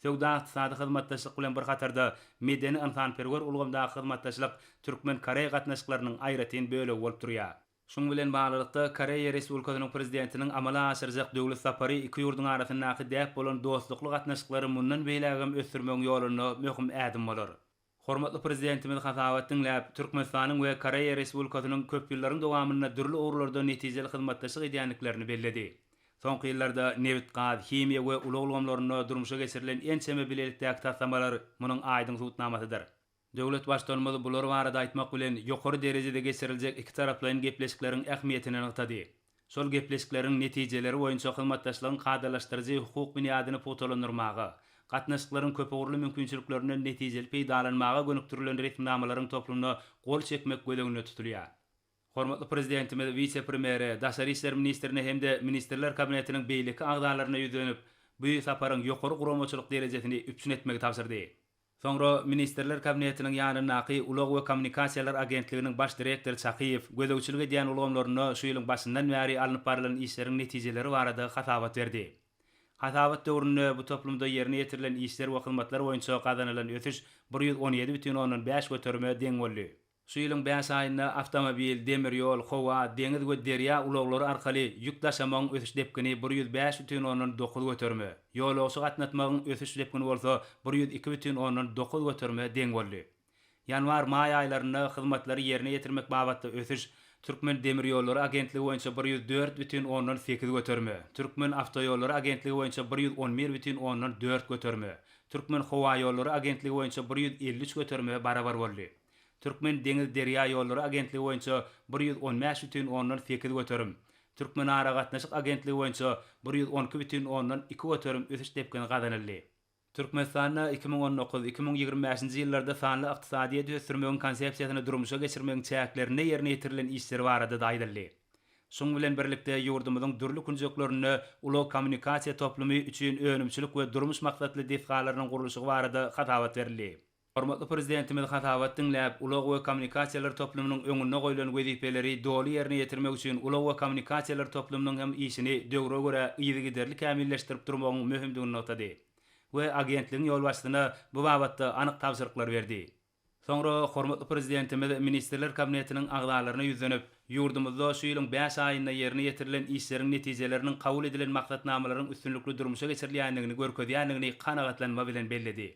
Söwda-ykdysady hyzmatdaşlyk bilen bir hatarda medeni-ynsanperwer ulgamdaky hyzmatdaşlyk türkmen-koreý gatnaşyklarynyň aýratyn bölegi bolup durýar. Şunuň bilen baglylykda, Koreýa Respublikasynyň Prezidentiniň amala aşyrjak döwlet sapary iki ýurduň arasyndaky däp bolan dostlukly gatnaşyklary mundan beýlägem ösdürmegiň ýolunda möhüm ädim bolar. Hormatly Prezidentimiz hasabat diňläp, Türkmenistanyň we Koreýa Respublikasynyň köp ýyllaryň dowamynda dürli ugurlarda netijeli hyzmatdaşlyk edýändiklerini belledi. Soňky ýyllarda nebit-gaz, himiýa we ulag ulgamlarynda durmuşa geçirilen ençeme bilelikdäki taslamalar munuň aýdyň subutnamasydyr. Döwlet Baştutanymyz bular barada aýtmak bilen, ýokary derejede geçiriljek ikitaraplaýyn gepleşikleriň ähmiýetini nygtady. Şol gepleşikleriň netijeleri boýunça hyzmatdaşlygyň kadalaşdyryjy hukuk binýadyny pugtalandyrmaga, gatnaşyklaryň köpugurly mümkinçiliklerinden netijeli peýdalanmaga gönükdirilen resminamalaryň toplumyna gol çekmek göz öňünde tutulýar. Hormatly Prezidentimiz wise-premýere, daşary işler ministrine hem-de Ministrler Kabinetiniň beýleki agzalaryna ýüzlenip, bu saparyň ýokary guramaçylyk derejesini üpjün etmegi tabşyrdy. Soňra Ministrler Kabinetiniň ýanyndaky Ulag we kommunikasiýalar agentliginiň baş direktory Çakyýew gözegçilik edýän ulgamlarynda şu ýylyň başyndan bäri alnyp barylan işleriň netijeleri barada hasabat berdi. Hasabat döwründe bu toplumda ýerine ýetirilen işler we hyzmatlar boýunça gazanylan ösüş 117 bütin ondan bäş göterime deň boldy. Şu ýylyň bäş aýynda awtomobil, demir ýol, howa, deňiz we derýa ulaglary arkaly ýük daşamagyň ösüş depgini 105 bütin ondan dokuz göterime, ýolagçy gatnatmagyň ösüş depgini bolsa 102 bütin ondan dokuz göterime deň boldy. Ýanwar-maý aýlarynda hyzmatlary ýerine ýetirmek babatda ösüş Türkmendemirýollary agentligi boýunça 104 bütin ondan 8 göterime, Türkmenawtoýollary agentligi boýunça 111 bütin ondan 4 göterime, Türkmenhowaýollary agentligi boýunça 153 göterime barabar boldy. Türkmendeňizderýaýollary agentligi boýunça 115 bütin ondan 8 göterim, Türkmenaragatnaşyk agentligi boýunça 112 bütin ondan 2 göterim ösüş depgini gazanyldy. Türkmenistanda 2019, 2025-nji ýyllarda sanly ykdysadyýeti ösdürmegiň Konsepsiýasyny durmuşa geçirmegiň çäklerinde ýerine ýetirilen işler barada-da aýdyldy. Şunuň bilen birlikde, ýurdumyzyň dürli künjeklerinde ulag-kommunikasiýa toplumy üçin önümçilik we durmuş maksatly desgalarynyň gurluşygy barada hasabat berildi. Hormatly Prezidentimiz hasabat diňläp, ulag we kommunikasiýalar toplumynyň öňünde goýlan wezipeleri doly ýerine ýetirmek üçin ulag we kommunikasiýalar toplumynyň hem işini döwre görä yzygiderli kämilleşdirip durmagyň möhümdigini nygtady we agentligiň ýolbaşçysyna bu babatda anyk tabşyryklary berdi. Soňra hormatly Prezidentimiz Ministrler Kabinetiniň agzalaryna ýüzlenip, ýurdumyzda şu ýylyň bäş aýynda ýerine ýetirilen işleriň netijeleriniň kabul edilen maksatnamalaryň üstünlikli durmuşa geçirilýändigini görkezýändigini kanagatlanma bilen belledi.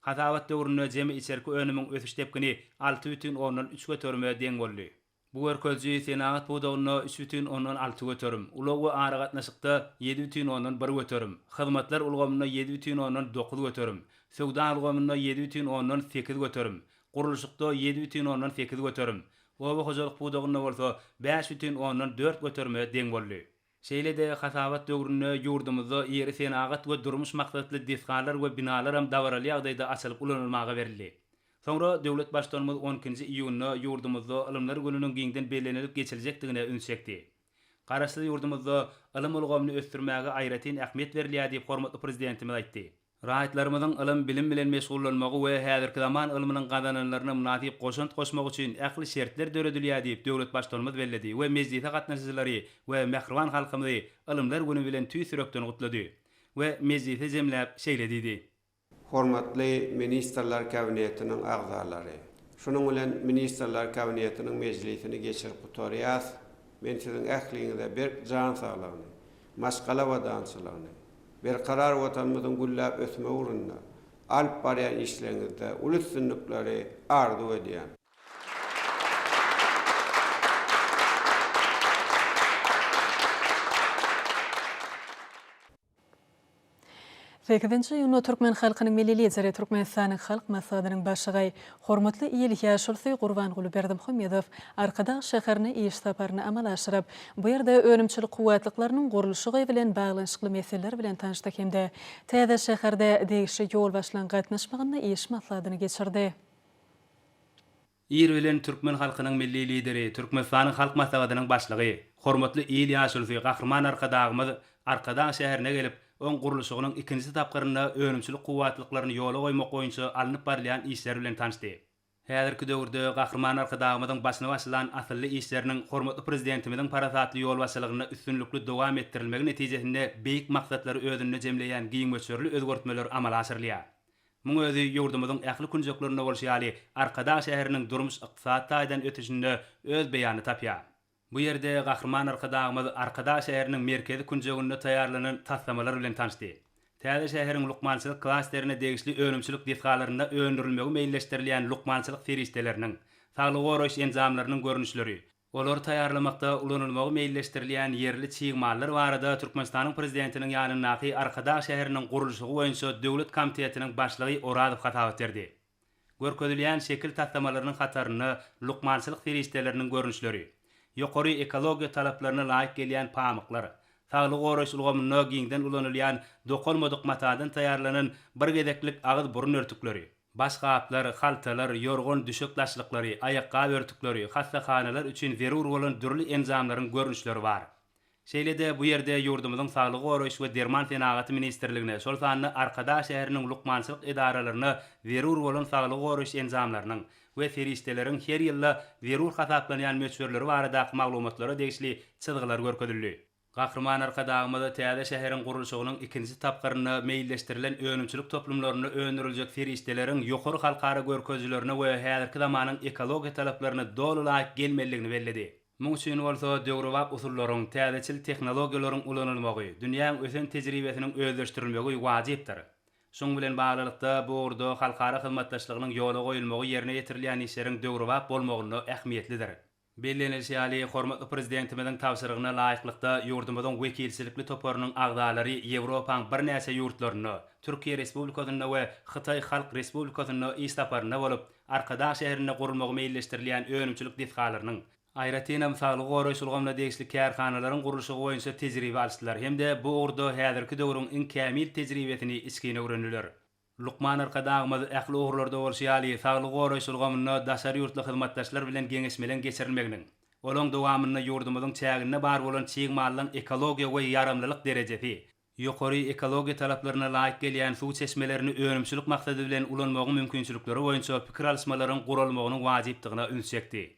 Hasabat döwründe jemi içerki önümiň ösüş depgini 6,3 göterime deň boldy. Bu görkeziji senagat pudagynda 3,6 göterim, ulag we aragatnaşykda 7,1 göterim, hyzmatlar ulgamynda 7,9 göterim, söwda ulgamynda 7,8 göterim, gurluşykda 7,8 göterim, oba hojalyk pudagynda bolsa 5,4 göterime deň boldy. Şeýle-de hasabat döwründe ýurdumyzda iri senagat we durmuş maksatly desgalar we binalaram dabaraly ýagdaýda açylyp ulanylmaga berildi. Soňra döwlet Baştutanymyz on ikinji iýunda ýurdumyzda Ylymlar gününiň giňden bellenilip geçiljekdigine üns çekdi. Garaşsyz ýurdumyzda ylym ulgamyny ösdürmäge aýratyn ähmiýet berilýär diýip hormatly Prezidentimiz aýtdy. Raýatlarymyzyň ylym-bilim bilen meşgullanmagy we häzirki zaman ylmynyň gazananlaryna mynasyp goşant goşmagy üçin ähli şertler döredilýär diýip, döwlet Baştutanymyz belledi we mejlise gatnaşyjylary we mähriban halkymyzy Ylymlar güni bilen tüýs ýürekden gutlady we mejlisi jemläp şeýle diýdi. Hormatly Ministrler Kabinetiniň agzalary! Şunuň bilen Ministrler Kabinetiniň mejlisini geçirip gutarýas. Men siziň ähliňize berk jan saglygyny, maşgala abadançylygyny, Berkarar Watanymyzyň gülläp ösmegi ugrunda alyp barýan işleriňizde uly üstünlikleri arzuw edýän. Sekizinji iýunda türkmen halkynyň Milli Lideri, Türkmenistanyň Halk Maslahatynyň Başlygy, hormatly il ýaşulusy Gurbanguly Berdimuhamedow Arkadag şäherine iş saparyny amala aşyryp, bu ýerde önümçilik kuwwatlyklarynyň gurluşygy bilen baglanyşykly meseleler bilen tanyşdy hem-de täze şäherde degişli ýolbaşçylaryň gatnaşmagynda iş maslahatyny geçirdi. Ir bilen türkmen halkynyň Milli Lideri, Türkmenistanyň Halk Maslahatynyň Başlygy, hormatly il ýaşulusy Gahryman Arkadagymyz Arkadag şäherine gelip, oň gurluşygynyň ikinji tapgyrynda önümçilik kuwwatlyklaryny ýola goýmak boýunça alnyp barylýan işler bilen tanyşdy. Häzirki döwürde Gahryman Arkadagymyzyň başyny başlan asylly işleriniň hormatly Prezidentimiziň parasatly ýolbaşçylygynda üstünlikli dowam etdirilmegi netijesinde beýik maksatlary özünde jemleýän giň möçberli özgertmeler amala aşyrylýar. Muň özi ýurdumyzyň ähli künjeklerinde bolşy ýaly, Arkadag şäheriniň durmuş-ykdysady taýdan ösüşinde öz beýanyny tapýar. Bu ýerde Gahryman Arkadagymyz Arkadag şäheriniň merkezi künjeginde taýýarlanan taslamalar bilen tanyşdy. Täze şäheriň lukmançylyk klasterine degişli önümçilik desgalarynda öndürilmegi meýilleşdirilýän lukmançylyk serişdeleriniň, saglygy goraýyş enjamlarynyň görnüşleri, olary taýýarlamakda ulanylmagy meýilleşdirilýän ýerli çig mallar barada Türkmenistanyň Prezidentiniň ýanyndaky Arkadag şäheriniň gurluşygy boýunça döwlet komitetiniň başlygy Orazow hasabat berdi. Görkezilýän şekil taslamalarynyň hatarynda lukmançylyk serişdeleriniň görnüşleri, ýokary ekologiýa talaplaryna laýyk gelýän pamyklar, saglygy goraýyş ulgamynda giňden ulanylýan dokalmadyk matadan taýýarlanan bir gezeklik agyz-burun örtükleri, Baş gaplar, haltalar, ýorgan, düşek daşlyklary, aýakgap örtükleri, hassahanalar üçin zerur bolan dürli enjamlaryň görnüşleri bar. Şeýle-de bu ýerde ýurdumyzyň Saglygy goraýyş we derman senagaty ministrligine, şol sanda Arkadag şäheriniň lukmançylyk edaralaryna zerur bolan saglygy goraýyş enjamlarynyň we serişdeleriň her ýylda zerur hasaplanýan möçberleri baradaky maglumatlara degişli çyzgylar görkezildi. Gahryman Arkadagymyz täze şäheriň gurluşygynyň ikinji tapgyrynda meýilleşdirilen önümçilik toplumlarynda öndüriljek serişdeleriň ýokary halkara görkezijilerine we häzirki zamanyň ekologiýa talaplaryna doly laýyk gelmelidigini belledi. Muň üçin bolsa döwrebap usullaryň, täzeçil tehnologiýalaryň ulanylmagy, dünýäň ösen tejribesiniň özleşdirilmegi wajypdyr. Şunuň bilen baglylykda, bu ugurda halkara hyzmatdaşlygynyň ýola goýulmagy ýerine ýetirilýän işleriň döwrebap bolmagynda ähmiýetlidir. Bellenilişi ýaly, hormatly Prezidentimiziň tabşyrygyna laýyklykda, ýurdumyzyň wekilçilikli toparynyň agzalary Ýewropaň birnäçe ýurtlarynda, Türkiýe Respublikasynda we Hytaý Halk Respublikasynda iş saparynda bolup, Arkadag şäherinde gurulmagy meýilleşdirilýän önümçilik desgalarynyň, aýratynam, saglygy goraýyş ulgamyna degişli kärhanalaryň gurluşygy boýunça tejribe alyşdylar hem-de bu ugurda häzirki döwrüň iň kämil tejribesini içgin öwrendiler. Lukman Arkadagymyz ähli ugurlarda bolşy ýaly, saglygy goraýyş ulgamynda daşary ýurtly hyzmatdaşlar bilen geňeşmeleň geçirilmeginiň, olaň dowamynda ýurdumyzyň çäginde bar bolan çig mallaň ekologiýa we ýaramlylyk derejesi, ýokary ekologiýa talaplaryna laýyk gelýän suw çeşmelerini önümçilik maksady bilen ulanmagyň mümkinçilikleri boýunça pikir alyşmalaryň guralmagynyň wajypdygyna üns çekdi.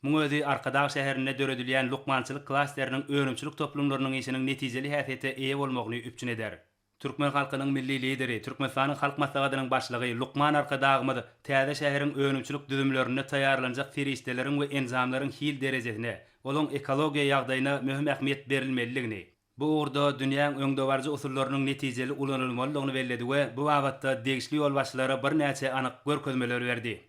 Muň özi Arkadag şäherinde döredilýän lukmançylyk klasteriniň önümçilik toplumlarynyň işiniň netijeli häsiýete eýe bolmagyny üpjün eder. Türkmen halkynyň Milli Lideri, Türkmenistanyň Halk Maslahatynyň Başlygy lukman Arkadagymyz täze şäheriň önümçilik düzümlerinde taýýarlanjak serişdeleriň we enjamlaryň hil derejesine, olaň ekologiýa ýagdaýyna möhüm ähmiýet berilmelidigini, bu ugurda dünýäň öňdebaryjy usullarynyň netijeli ulanylmalydygyny belledi we bu babatda degişli ýolbaşçylara birnäçe anyk görkezmeleri berdi.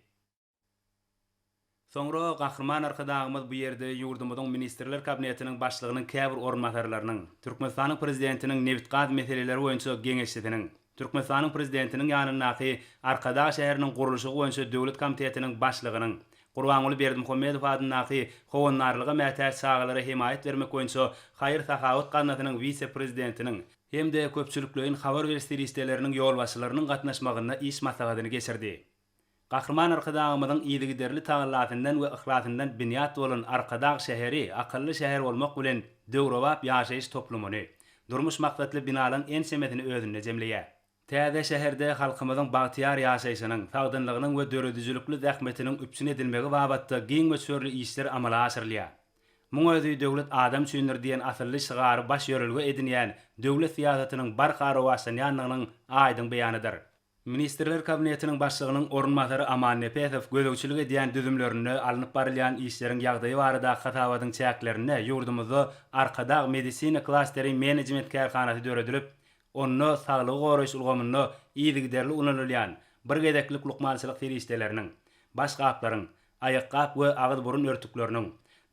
Soňra Gahryman Arkadagymyz bu ýerde ýurdumyzyň Ministrler Kabinetiniň Başlygynyň käbir orunbasarlarynyň, Türkmenistanyň Prezidentiniň nebitgaz meseleleri boýunça geňeşçisiniň, Türkmenistanyň Prezidentiniň ýanyndaky Arkadag şäheriniň gurluşygy boýunça döwlet komitetiniň başlygynyň, Gurbanguly Berdimuhamedow adyndaky Howandarlyga mätäç çagalara hemaýat bermek boýunça haýyr-sahawat gaznasynyň wise-prezidentiniň hem-de köpçülikleýin habar beriş serişdeleriniň ýolbaşçylarynyň gatnaşmagynda iş maslahatyny geçirdi. Gahryman Arkadagymyzyň yzygiderli tagallasyndan we yhlasyndan binýat bolan Arkadag şäheri akylly şäher bolmak bilen döwrebap ýaşaýyş toplumyny, durmuş maksatly binalaryň ençemesini özünde jemleýär. Täze şäherde halkymyzyň bagtyýar ýaşaýşynyň, sagdynlygynyň we döredijilikli zähmetiniň üpjün edilmegi babatda giň möçberli işler amala aşyrylýar. Muň özi Döwlet adam üçindir diýen asylly şygary baş ýörelge edinýän döwlet syýasatynyň barha rowaçlanýandygynyň aýdyň beýanydyr. Ministrler Kabinetiniň Başlygynyň orunbasary Aman Nepesow gözegçilik edýän düzümlerinde alnyp barylýan işleriň ýagdaýy baradaky hasabatyň çäklerinde ýurdumyzda Arkadag medisina klasteri menejment kärhanasy döredilip, onda saglygy goraýyş ulgamynda yzygiderli ulanylýan bir gezeklik lukmançylyk serişdeleriniň, baş gaplaryň, aýakgap we agyz-burun örtükleriniň,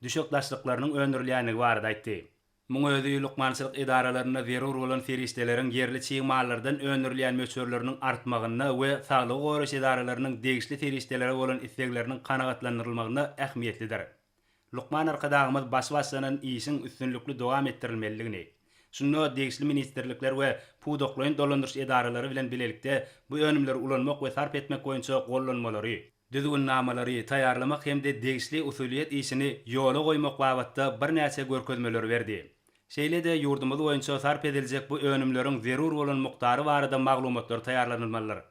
düşek daşlyklarynyň öndürilýändigi barada aýtdy. Muň özi lukmançylyk edaralarynda zerur bolan serişdeleriň ýerli çig mallardan öndürilýän möçberleriniň artmagynda we saglygy goraýyş edaralarynyň degişli serişdelere bolan islegleriniň kanagatlandyrylmagynda ähmiýetlidir. Lukman Arkadagymyz başy başlanan işiň üstünlikli dowam etdirilmelidigini, şunda degişli ministrlikler we pudaklaýyn dolandyryş edaralary bilen bilelikde bu önümleri ulanmak we sarp etmek boýunça gollanmalary, düzgünnamalary taýýarlamak hem-de degişli usulyýet işini ýola goýmak babatda birnäçe görkezmeleri berdi. Şeýle-de ýurdumyz boýunça sarp ediljek bu önümleriň zerur bolan mukdary barada maglumatlar taýýarlanylmalydyr.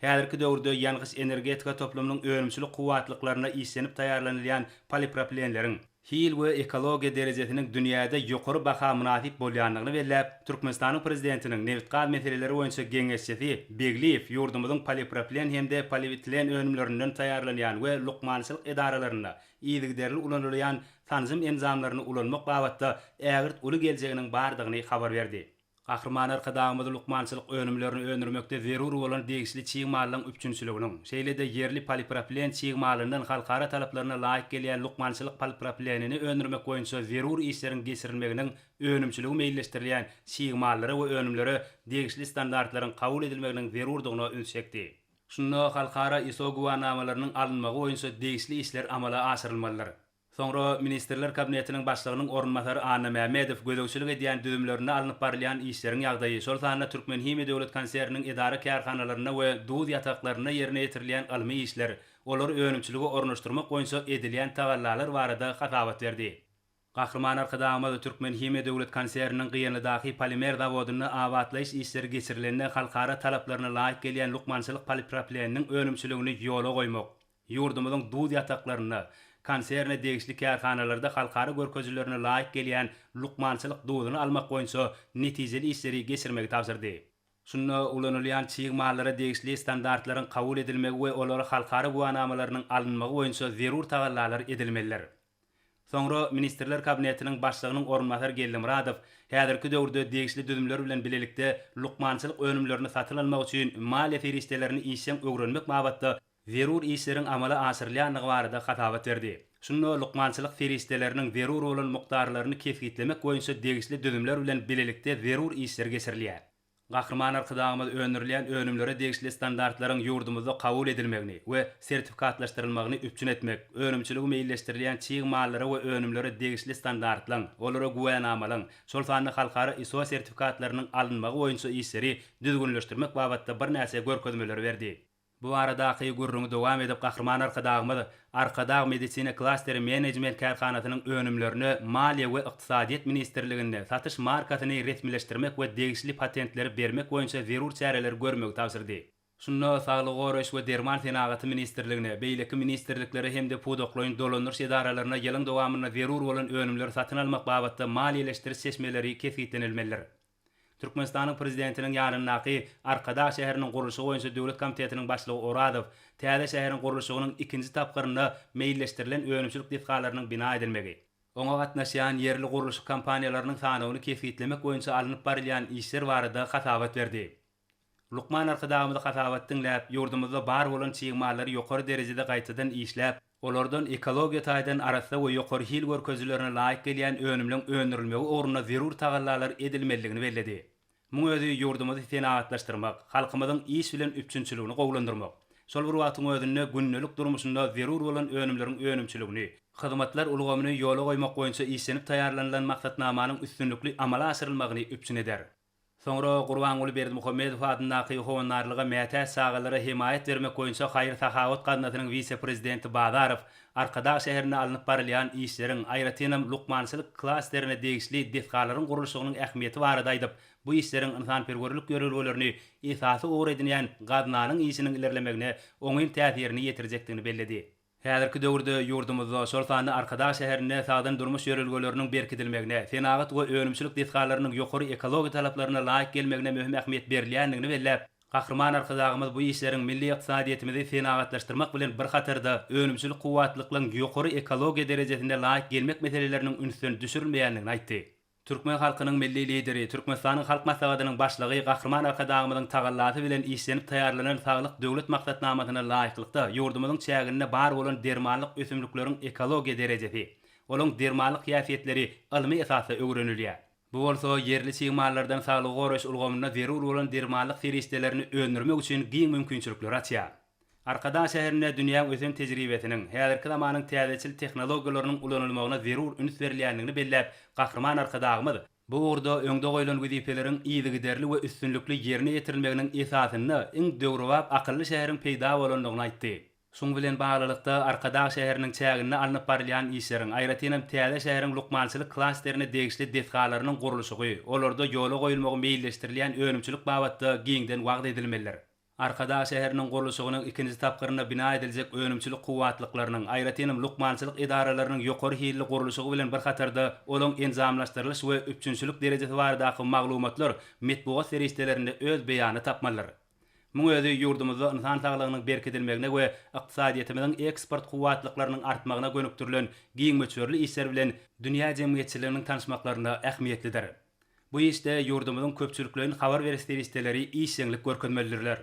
Häzirki döwürde ýangyç-energetika toplumynyň önümçilik kuwwatlyklarynda işlenip taýýarlanylýan polipropilenleriň, hil we ekologiýa derejesiniň dünýäde ýokary baha mynasyp bolýandygyny belläp, Türkmenistanyň Prezidentiniň nebitgaz meseleleri boýunça geňeşçisi Begliýew ýurdumyzyň polipropilen hem-de polietilen önümlerinden taýýarlanýan we lukmançylyk edaralarynda yzygiderli ulanylýan sanjym enjamlaryny ulanmak babatda ägirt uly geljeginiň bardygyny habar berdi. Gahryman Arkadagymyz lukmançylyk önümlerini öndürmekde zerur bolan degişli çig mallaň üpjünçiliginiň, şeýle-de ýerli polipropilen çig malyndan halkara talaplaryna laýyk gelýän lukmançylyk polipropilenini öndürmek boýunça zerur işleriň geçirilmeginiň önümçiligi meýilleşdirilýän çig mallara we önümlere degişli standartlaryň kabul edilmeginiň zerurdygyna üns çekdi. Şunda halkara ISO güwänamalarynyň alynmagy boýunça degişli işler amala aşyrylmalydyr. Soňra Ministrler Kabinetiniň Başlygynyň orunbasary Anna Mämmedow gözegçilik edýän düzümlerinde alnyp barylýan işleriň ýagdaýy, şol sanda Türkmenhimiýa döwlet konserniniň edara-kärhanalarynda we duz ýataklarynda ýerine ýetirilýän ylmy işler, olary önümçilige ornaşdyrmak boýunça edilýän tagallalar barada hasabat berdi. Gahryman Arkadagymyz Türkmenhimiýa döwlet konserniniň Gyýanlydaky polimer zawodynda abatlaýyş işleri geçirilende halkara talaplaryna laýyk gelýän lukmançylyk polipropileniniň önümçiligini ýola goýmak, Ýurdumyzyň duz ýataklarynda, konserne degişli kärhanalarda halkara görkezijilerine laýyk gelýän lukmançylyk duzuny almak boýunça netijeli işleri geçirmegi tabşyrdy. Şunda ulanylýan çig mallara degişli standartlaryň kabul edilmegi we olara halkara güwanamalarynyň alynmagy boýunça zerur tagallalar edilmelidir. Soňra Ministrler Kabinetiniň Başlygynyň orunbasary Geldimyradow häzirki döwürde degişli düzümler bilen bilelikde lukmançylyk önümlerini satyn almak üçin maliýe serişdelerini işjeň öwrenmek babatda zerur işleriň amala aşyrylýandygy barada hasabat berdi. Şunda lukmançylyk serişdeleriniň zerur bolan mukdarlaryny kesgitlemek boýunça degişli düzümler bilen bilelikde zerur işler geçirilýär. Gahryman Arkadagymyz öndürilýän önümlere degişli standartlaryň ýurdumyzda kabul edilmegini we sertifikatlaşdyrylmagyny üpjün etmek, önümçiligi meýilleşdirilýän çig mallara we önümlere degişli standartlaryň, olara güwänamalaryň, şol sanda halkara ISO sertifikatlarynyň alynmagy boýunça işleri düzgünleşdirmek babatda birnäçe görkezmeleri berdi. Bu baradaky gürrüňi dowam edip Gahryman Arkadagymyz Arkadag medisina klasteri menejment kärhanasynyň önümlerine Maliýe we ykdysadyýet ministrliginde satyş markasyny resmileşdirmek we degişli patentleri bermek boýunça zerur çäreleri görmegi tabşyrdy. Şunda Saglygy goraýyş we derman senagaty ministrligine, beýleki ministrliklere hem-de pudaklaýyn dolandyryş edaralaryna ýylyň dowamynda zerur bolan önümleri satyn almak babatda maliýeleşdiriş çeşmeleri kesgitlenilmelidir. Türkmenistanyň Prezidentiniň ýanyndaky Arkadag şäheriniň gurluşygy boýunça döwlet komitetiniň başlygy Orazow täze şäheriň gurluşygynyň ikinji tapgyrynda meýilleşdirilen önümçilik desgalarynyň bina edilmegi, oňa gatnaşýan ýerli gurluşyk kompaniýalarynyň sanawyny kesgitlemek boýunça alnyp barylýan işler barada hasabat berdi. Lukman Arkadagymyzy hasabat diňläp, ýurdumyzda bar bolan çig mallary ýokary derejede gaýtadan işläp, olardan ekologiýa taýdan arassa we ýokary hil görkezijilerine laýyk gelýän önümleň öndürilmegi ugrunda zerur tagallalar edilmelidigini belledi. Muň özi ýurdumyzy senagatlaşdyrmak, halkymyzyň iş bilen üpjünçiligini gowulandyrmak, şol bir wagtyň özünde gündelik durmuşynda zerur bolan önümleriň önümçiligini, hyzmatlar ulgamyny ýola goýmak boýunça işlenip taýýarlanylan maksatnamanyň üstünlikli amala aşyrylmagyny üpjün eder. Soňra Gurbanguly Berdimuhamedow adyndaky Howandarlyga mätäç çagalara hemaýat bermek boýunça haýyr-sahawat gaznasynyň wise-prezidenti Bazarow Arkadag şäherinde alnyp barylýan işleriň, aýratynam, lukmançylyk klasterine degişli desgalaryň gurluşygynyň ähmiýeti barada aýdyp, bu işleriň ynsanperwerlik ýörelgelerini esasy ugur edinýän gaznanyň işiniň ilerlemegine oňyn täsirini ýetirjekdigini belledi. Häzirki döwürde ýurdumyzda, şol sanda Arkadag şäherinde sagdyn durmuş ýörelgeleriniň berkidilmegine, senagat we önümçilik desgalarynyň ýokary ekologiýa talaplaryna laýyk gelmegine möhüm ähmiýet berilýändigini belläp, Gahryman Arkadagymyz bu işleriň milli ykdysadyýetimizi senagatlaşdyrmak bilen bir hatarda, önümçilik kuwwatlyklaryň ýokary ekologiýa derejesine laýyk gelmek meseleleriniň ünsden düşürilmeýändigini aýtdy. Türkmen halkynyň Milli Lideri, Türkmenistanyň Halk Maslahatynyň Başlygy Gahryman Arkadagymyzyň tagallasy bilen işlenip taýýarlanan Saglyk Döwlet maksatnamasyna laýyklykda, ýurdumyzyň çäginde bar bolan dermanlyk ösümlikleriň ekologiýa derejesi, olaň dermanlyk häsiýetleri ylmy esasda öwrenilýär. Bu bolsa ýerli çig mallardan saglygy goraýyş ulgamynda zerur bolan dermanlyk serişdelerini öndürmek üçin giň mümkinçilikleri açýar. Arkadag şäherinde dünýäň ösen tejribesiniň, häzirki zamanyň täzeçil tehnologiýalarynyň ulanylmagyna zerur üns berilýändigini belläp, Gahryman Arkadagymyz, bu ugurda öňde goýlan wezipeleriň yzygiderli we üstünlikli ýerine ýetirilmeginiň esasynda iň döwrebap akylly şäheriň peýda bolandygyny aýtdy. Şuň bilen baglylykda, Arkadag şäheriniň çäginde alnyp barylýan işleriň, aýratynam, täze şäheriň lukmançylyk klasterine degişli desgalarynyň gurluşygy, olarda ýola goýulmagy meýilleşdirilýän önümçilik babatda giňden wagyz edilmelidir. Arkadag şäheriniň gurluşygynyň ikinji tapgyrynda bina ediljek önümçilik kuwwatlyklarynyň, aýratynam, lukmançylyk edaralarynyň ýokary hilli gurluşygy bilen bir hatarda olaň enjamlaşdyrylyş we üpjünçilik derejesi baradaky maglumatlar metbugat serişdelerinde öz beýanyny tapmalydyr. Muň özi ýurdumyzda ynsan saglygynyň berkidilmegine we ykdysadyýetimiziň eksport kuwwatlyklarynyň artmagyna gönükdirilen giň möçberli işler bilen dünýä jemgyýetçiliginiň tanyşmaklarynda ähmiýetlidir. Bu işde ýurdumyzyň köpçülikleýin habar beriş serişdeleri işjeňlik görkezmelidirler.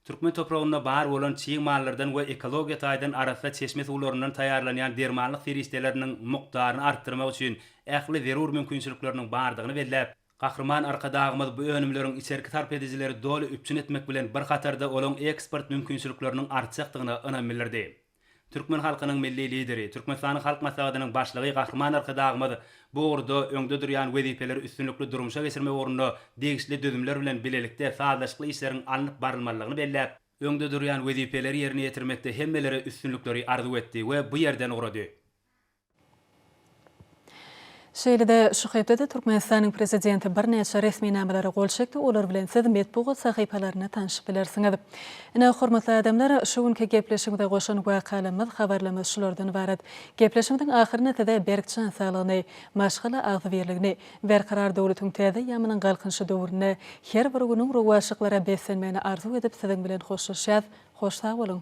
Türkmen topragynda bar bolan çig mallardan we ekologiýa taýdan arassa çeşme suwlaryndan taýýarlanýan dermanlyk serişdeleriniň mukdaryny artdyrmak üçin ähli zerur mümkinçilikleriniň bardygyny belläp, Gahryman Arkadagymyz bu önümleriň içerki sarp edijileri doly üpjün etmek bilen bir hatarda olaň eksport mümkinçilikleriniň artjakdygyna ynam bildirdi. Türkmen halkynyň Milli Lideri, Türkmenistanyň Halk Maslahatynyň Başlygy Gahryman Arkadagymyz bu ugurda öňde durýan wezipeleri üstünlikli durmuşa geçirmek ugrunda degişli düzümler bilen bilelikde sazlaşykly işleriň alnyp barylmalydygyny belläp, öňde durýan wezipeleri ýerine ýetirmekde hemmelere üstünlikleri arzuw etdi we bu ýerden ugrady. Şeýle-de, şu hepdede Türkmenistanyň Prezidenti birnäçe resminamalara gol çekdi, olar bilen siz metbugat sahypalarynda tanşyp bilersiňiz. Ine, hormatly adamlar, şu günki gepleşigimize goşan wakalarymyz, habarlarymyz şulardan ybarat. Gepleşigimiziň ahyrynda size berk jan saglygyny, maşgala agzybirligini, Berkarar döwletiň täze eýýamynyň Galkynyşy döwründe her bir günüň rowaçlyklara beslenmegini arzuw edip siziň bilen hoşlaşýas. Hoş sag boluň!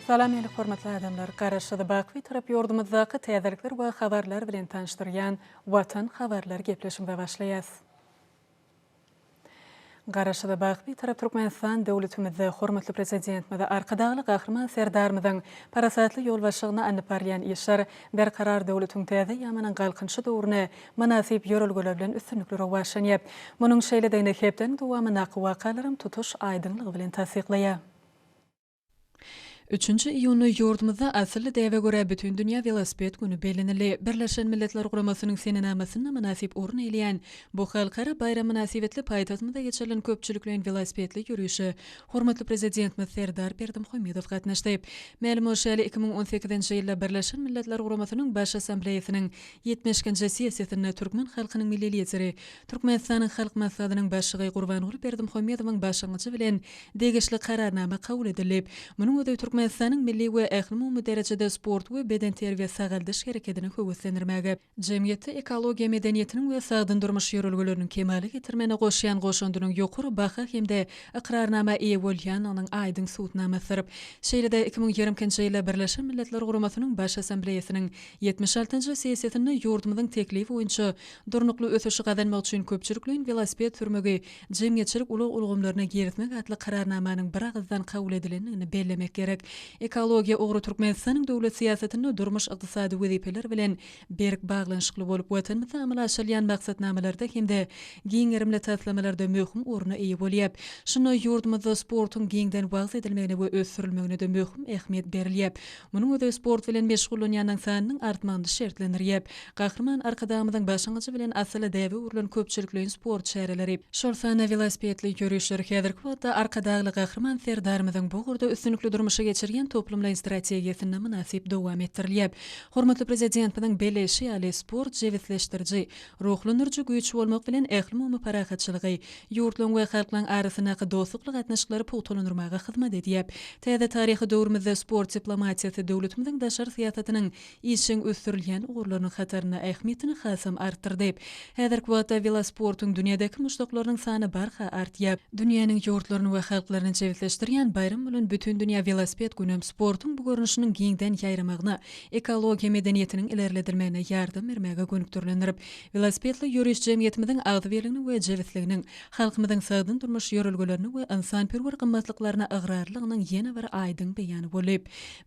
Salam ähli hormatly adamlar! Garaşsyz Baky Bitarap ýurdumyzdaky täzelikler we habarlar bilen tanyşdyrýan Watan habarlar gepleşigimize başlaýas. Garaşsyz Baky Bitarap Türkmenistan döwletimizde hormatly Prezidentimiz Arkadagly Gahryman Serdarymyzyň parasatly ýolbaşçylygynda alnyp barylýan işler Berkarar döwletiň täze eýýamynyň Galkynyşy döwrüne mynasyp ýörelgeler bilen üstünlikli rowaçlanýar. Munuň şeýledigini hepdäniň dowamyndaky wakalaram tutuş aýdyňlygy bilen tassyklaýar. Üçünji iýunda ýurdumyzda asylly däbe görä Bütindünýä welosiped güni bellenildi. Birleşen Milletler Guramasynyň senenamasynda mynasyp orun eýeleýän bu halkara baýram mynasybetli paýtagtymyzda geçirilen köpçülikleýin welosipedli ýörişe hormatly Prezidentimiz Serdar Berdimuhamedow gatnaşdy. Mälim bolşy ýaly, 2018-nji ýylda Birleşen Milletler Guramasynyň Baş Assambleýasynyň 72-nji sessiýasynda türkmen halkynyň Milli Lideri, Türkmenistanyň Halk Maslahatynyň Başlygy Gurbanguly Berdimuhamedowyň başlangyjy bilen degişli Kararnama kabul edildi. Munuň özi Türkmenistanyň milli we ählumumy derejede sport we bedenterbiýe-sagaldyş herekedini höweslendirmäge, jemgyýetde ekologiýa medeniýetiniň we sagdyn durmuş ýörelgeleriniň kemala getirmegine goşýan goşandynyň ýokary baha hem-de ykrarnama eýe bolýandygynyň aýdyň subutnamasydyr. Şeýle-de, 2022-nji ýylda Birleşen Milletler Guramasynyň Baş Assambleýasynyň 76-njy sessiýasynda ýurdumyzyň teklibi boýunça Durnukly ösüşi gazanmak üçin köpçülikleýin welosiped sürmegi jemgyýetçilik ulag ulgamlaryna girizmek atly Kararnamanyň biragyzdan kabul edilendigini bellemek gerek. Ekologiýa ugry Türkmenistanyň döwlet syýasatynda durmuş-ykdysady wezipeler bilen berk baglanyşykly bolup, Watanymyzda amala aşyrylýan maksatnamalarda hem-de giň gerimli taslamalarda möhüm orna eýe bolýar. Şunda ýurdumyzda sportuň giňden wagyz edilmegine we ösdürilmegine-de möhüm ähmiýet berilýär. Munuň özi sport bilen meşgullanýanlaryň sanynyň artmagyny şertlendirýär. Gahryman Arkadagymyzyň başlangyjy bilen asyly däbe öwrülen köpçülikleýin sport çäreleri, şol sanda welosipedli ýörişler häzirki wagtda Arkadagly Gahryman Serdarymyzyň bu ugurda üstünlikli durmuşa geçirýän toplumlaýyn strategiýasynda mynasyp dowam etdirilýär. Hormatly Prezidentimiziň belleýşi ýaly, sport jebisleşdiriji, ruhlandyryjy güýç bolmak bilen, ählumumy parahatçylygy, ýurtlaryň we halklaryň arasyndaky dostlukly gatnaşyklary pugtalandyrmaga hyzmat edýär. Täze taryhy döwrümizde sport diplomatiýasy döwletimiziň daşary syýasatynyň işjeň ösdürilýän ugurlarynyň hatarynda ähmiýetini hasam artdyrdy. Häzirki wagtda welosportuň dünýädäki muşdaklarynyň sany barha artýar. Dünýäniň ýurtlaryny we halklaryny jebisleşdirýän baýram bolan Bütindünýä welosiped günem sportuň bu görnüşiniň giňden ýaýramagyna, ekologiýa medeniýetiniň ilerledilmegine ýardam bermäge gönükdirilendir. Welosipedli ýöriş jemgyýetimiziň agzybirliginiň we jebisliginiň, halkymyzyň sagdyn durmuş ýörelgelerine we ynsanperwer gymmatlyklaryna ygrarlylygynyň ýene bir aýdyň beýany boldy.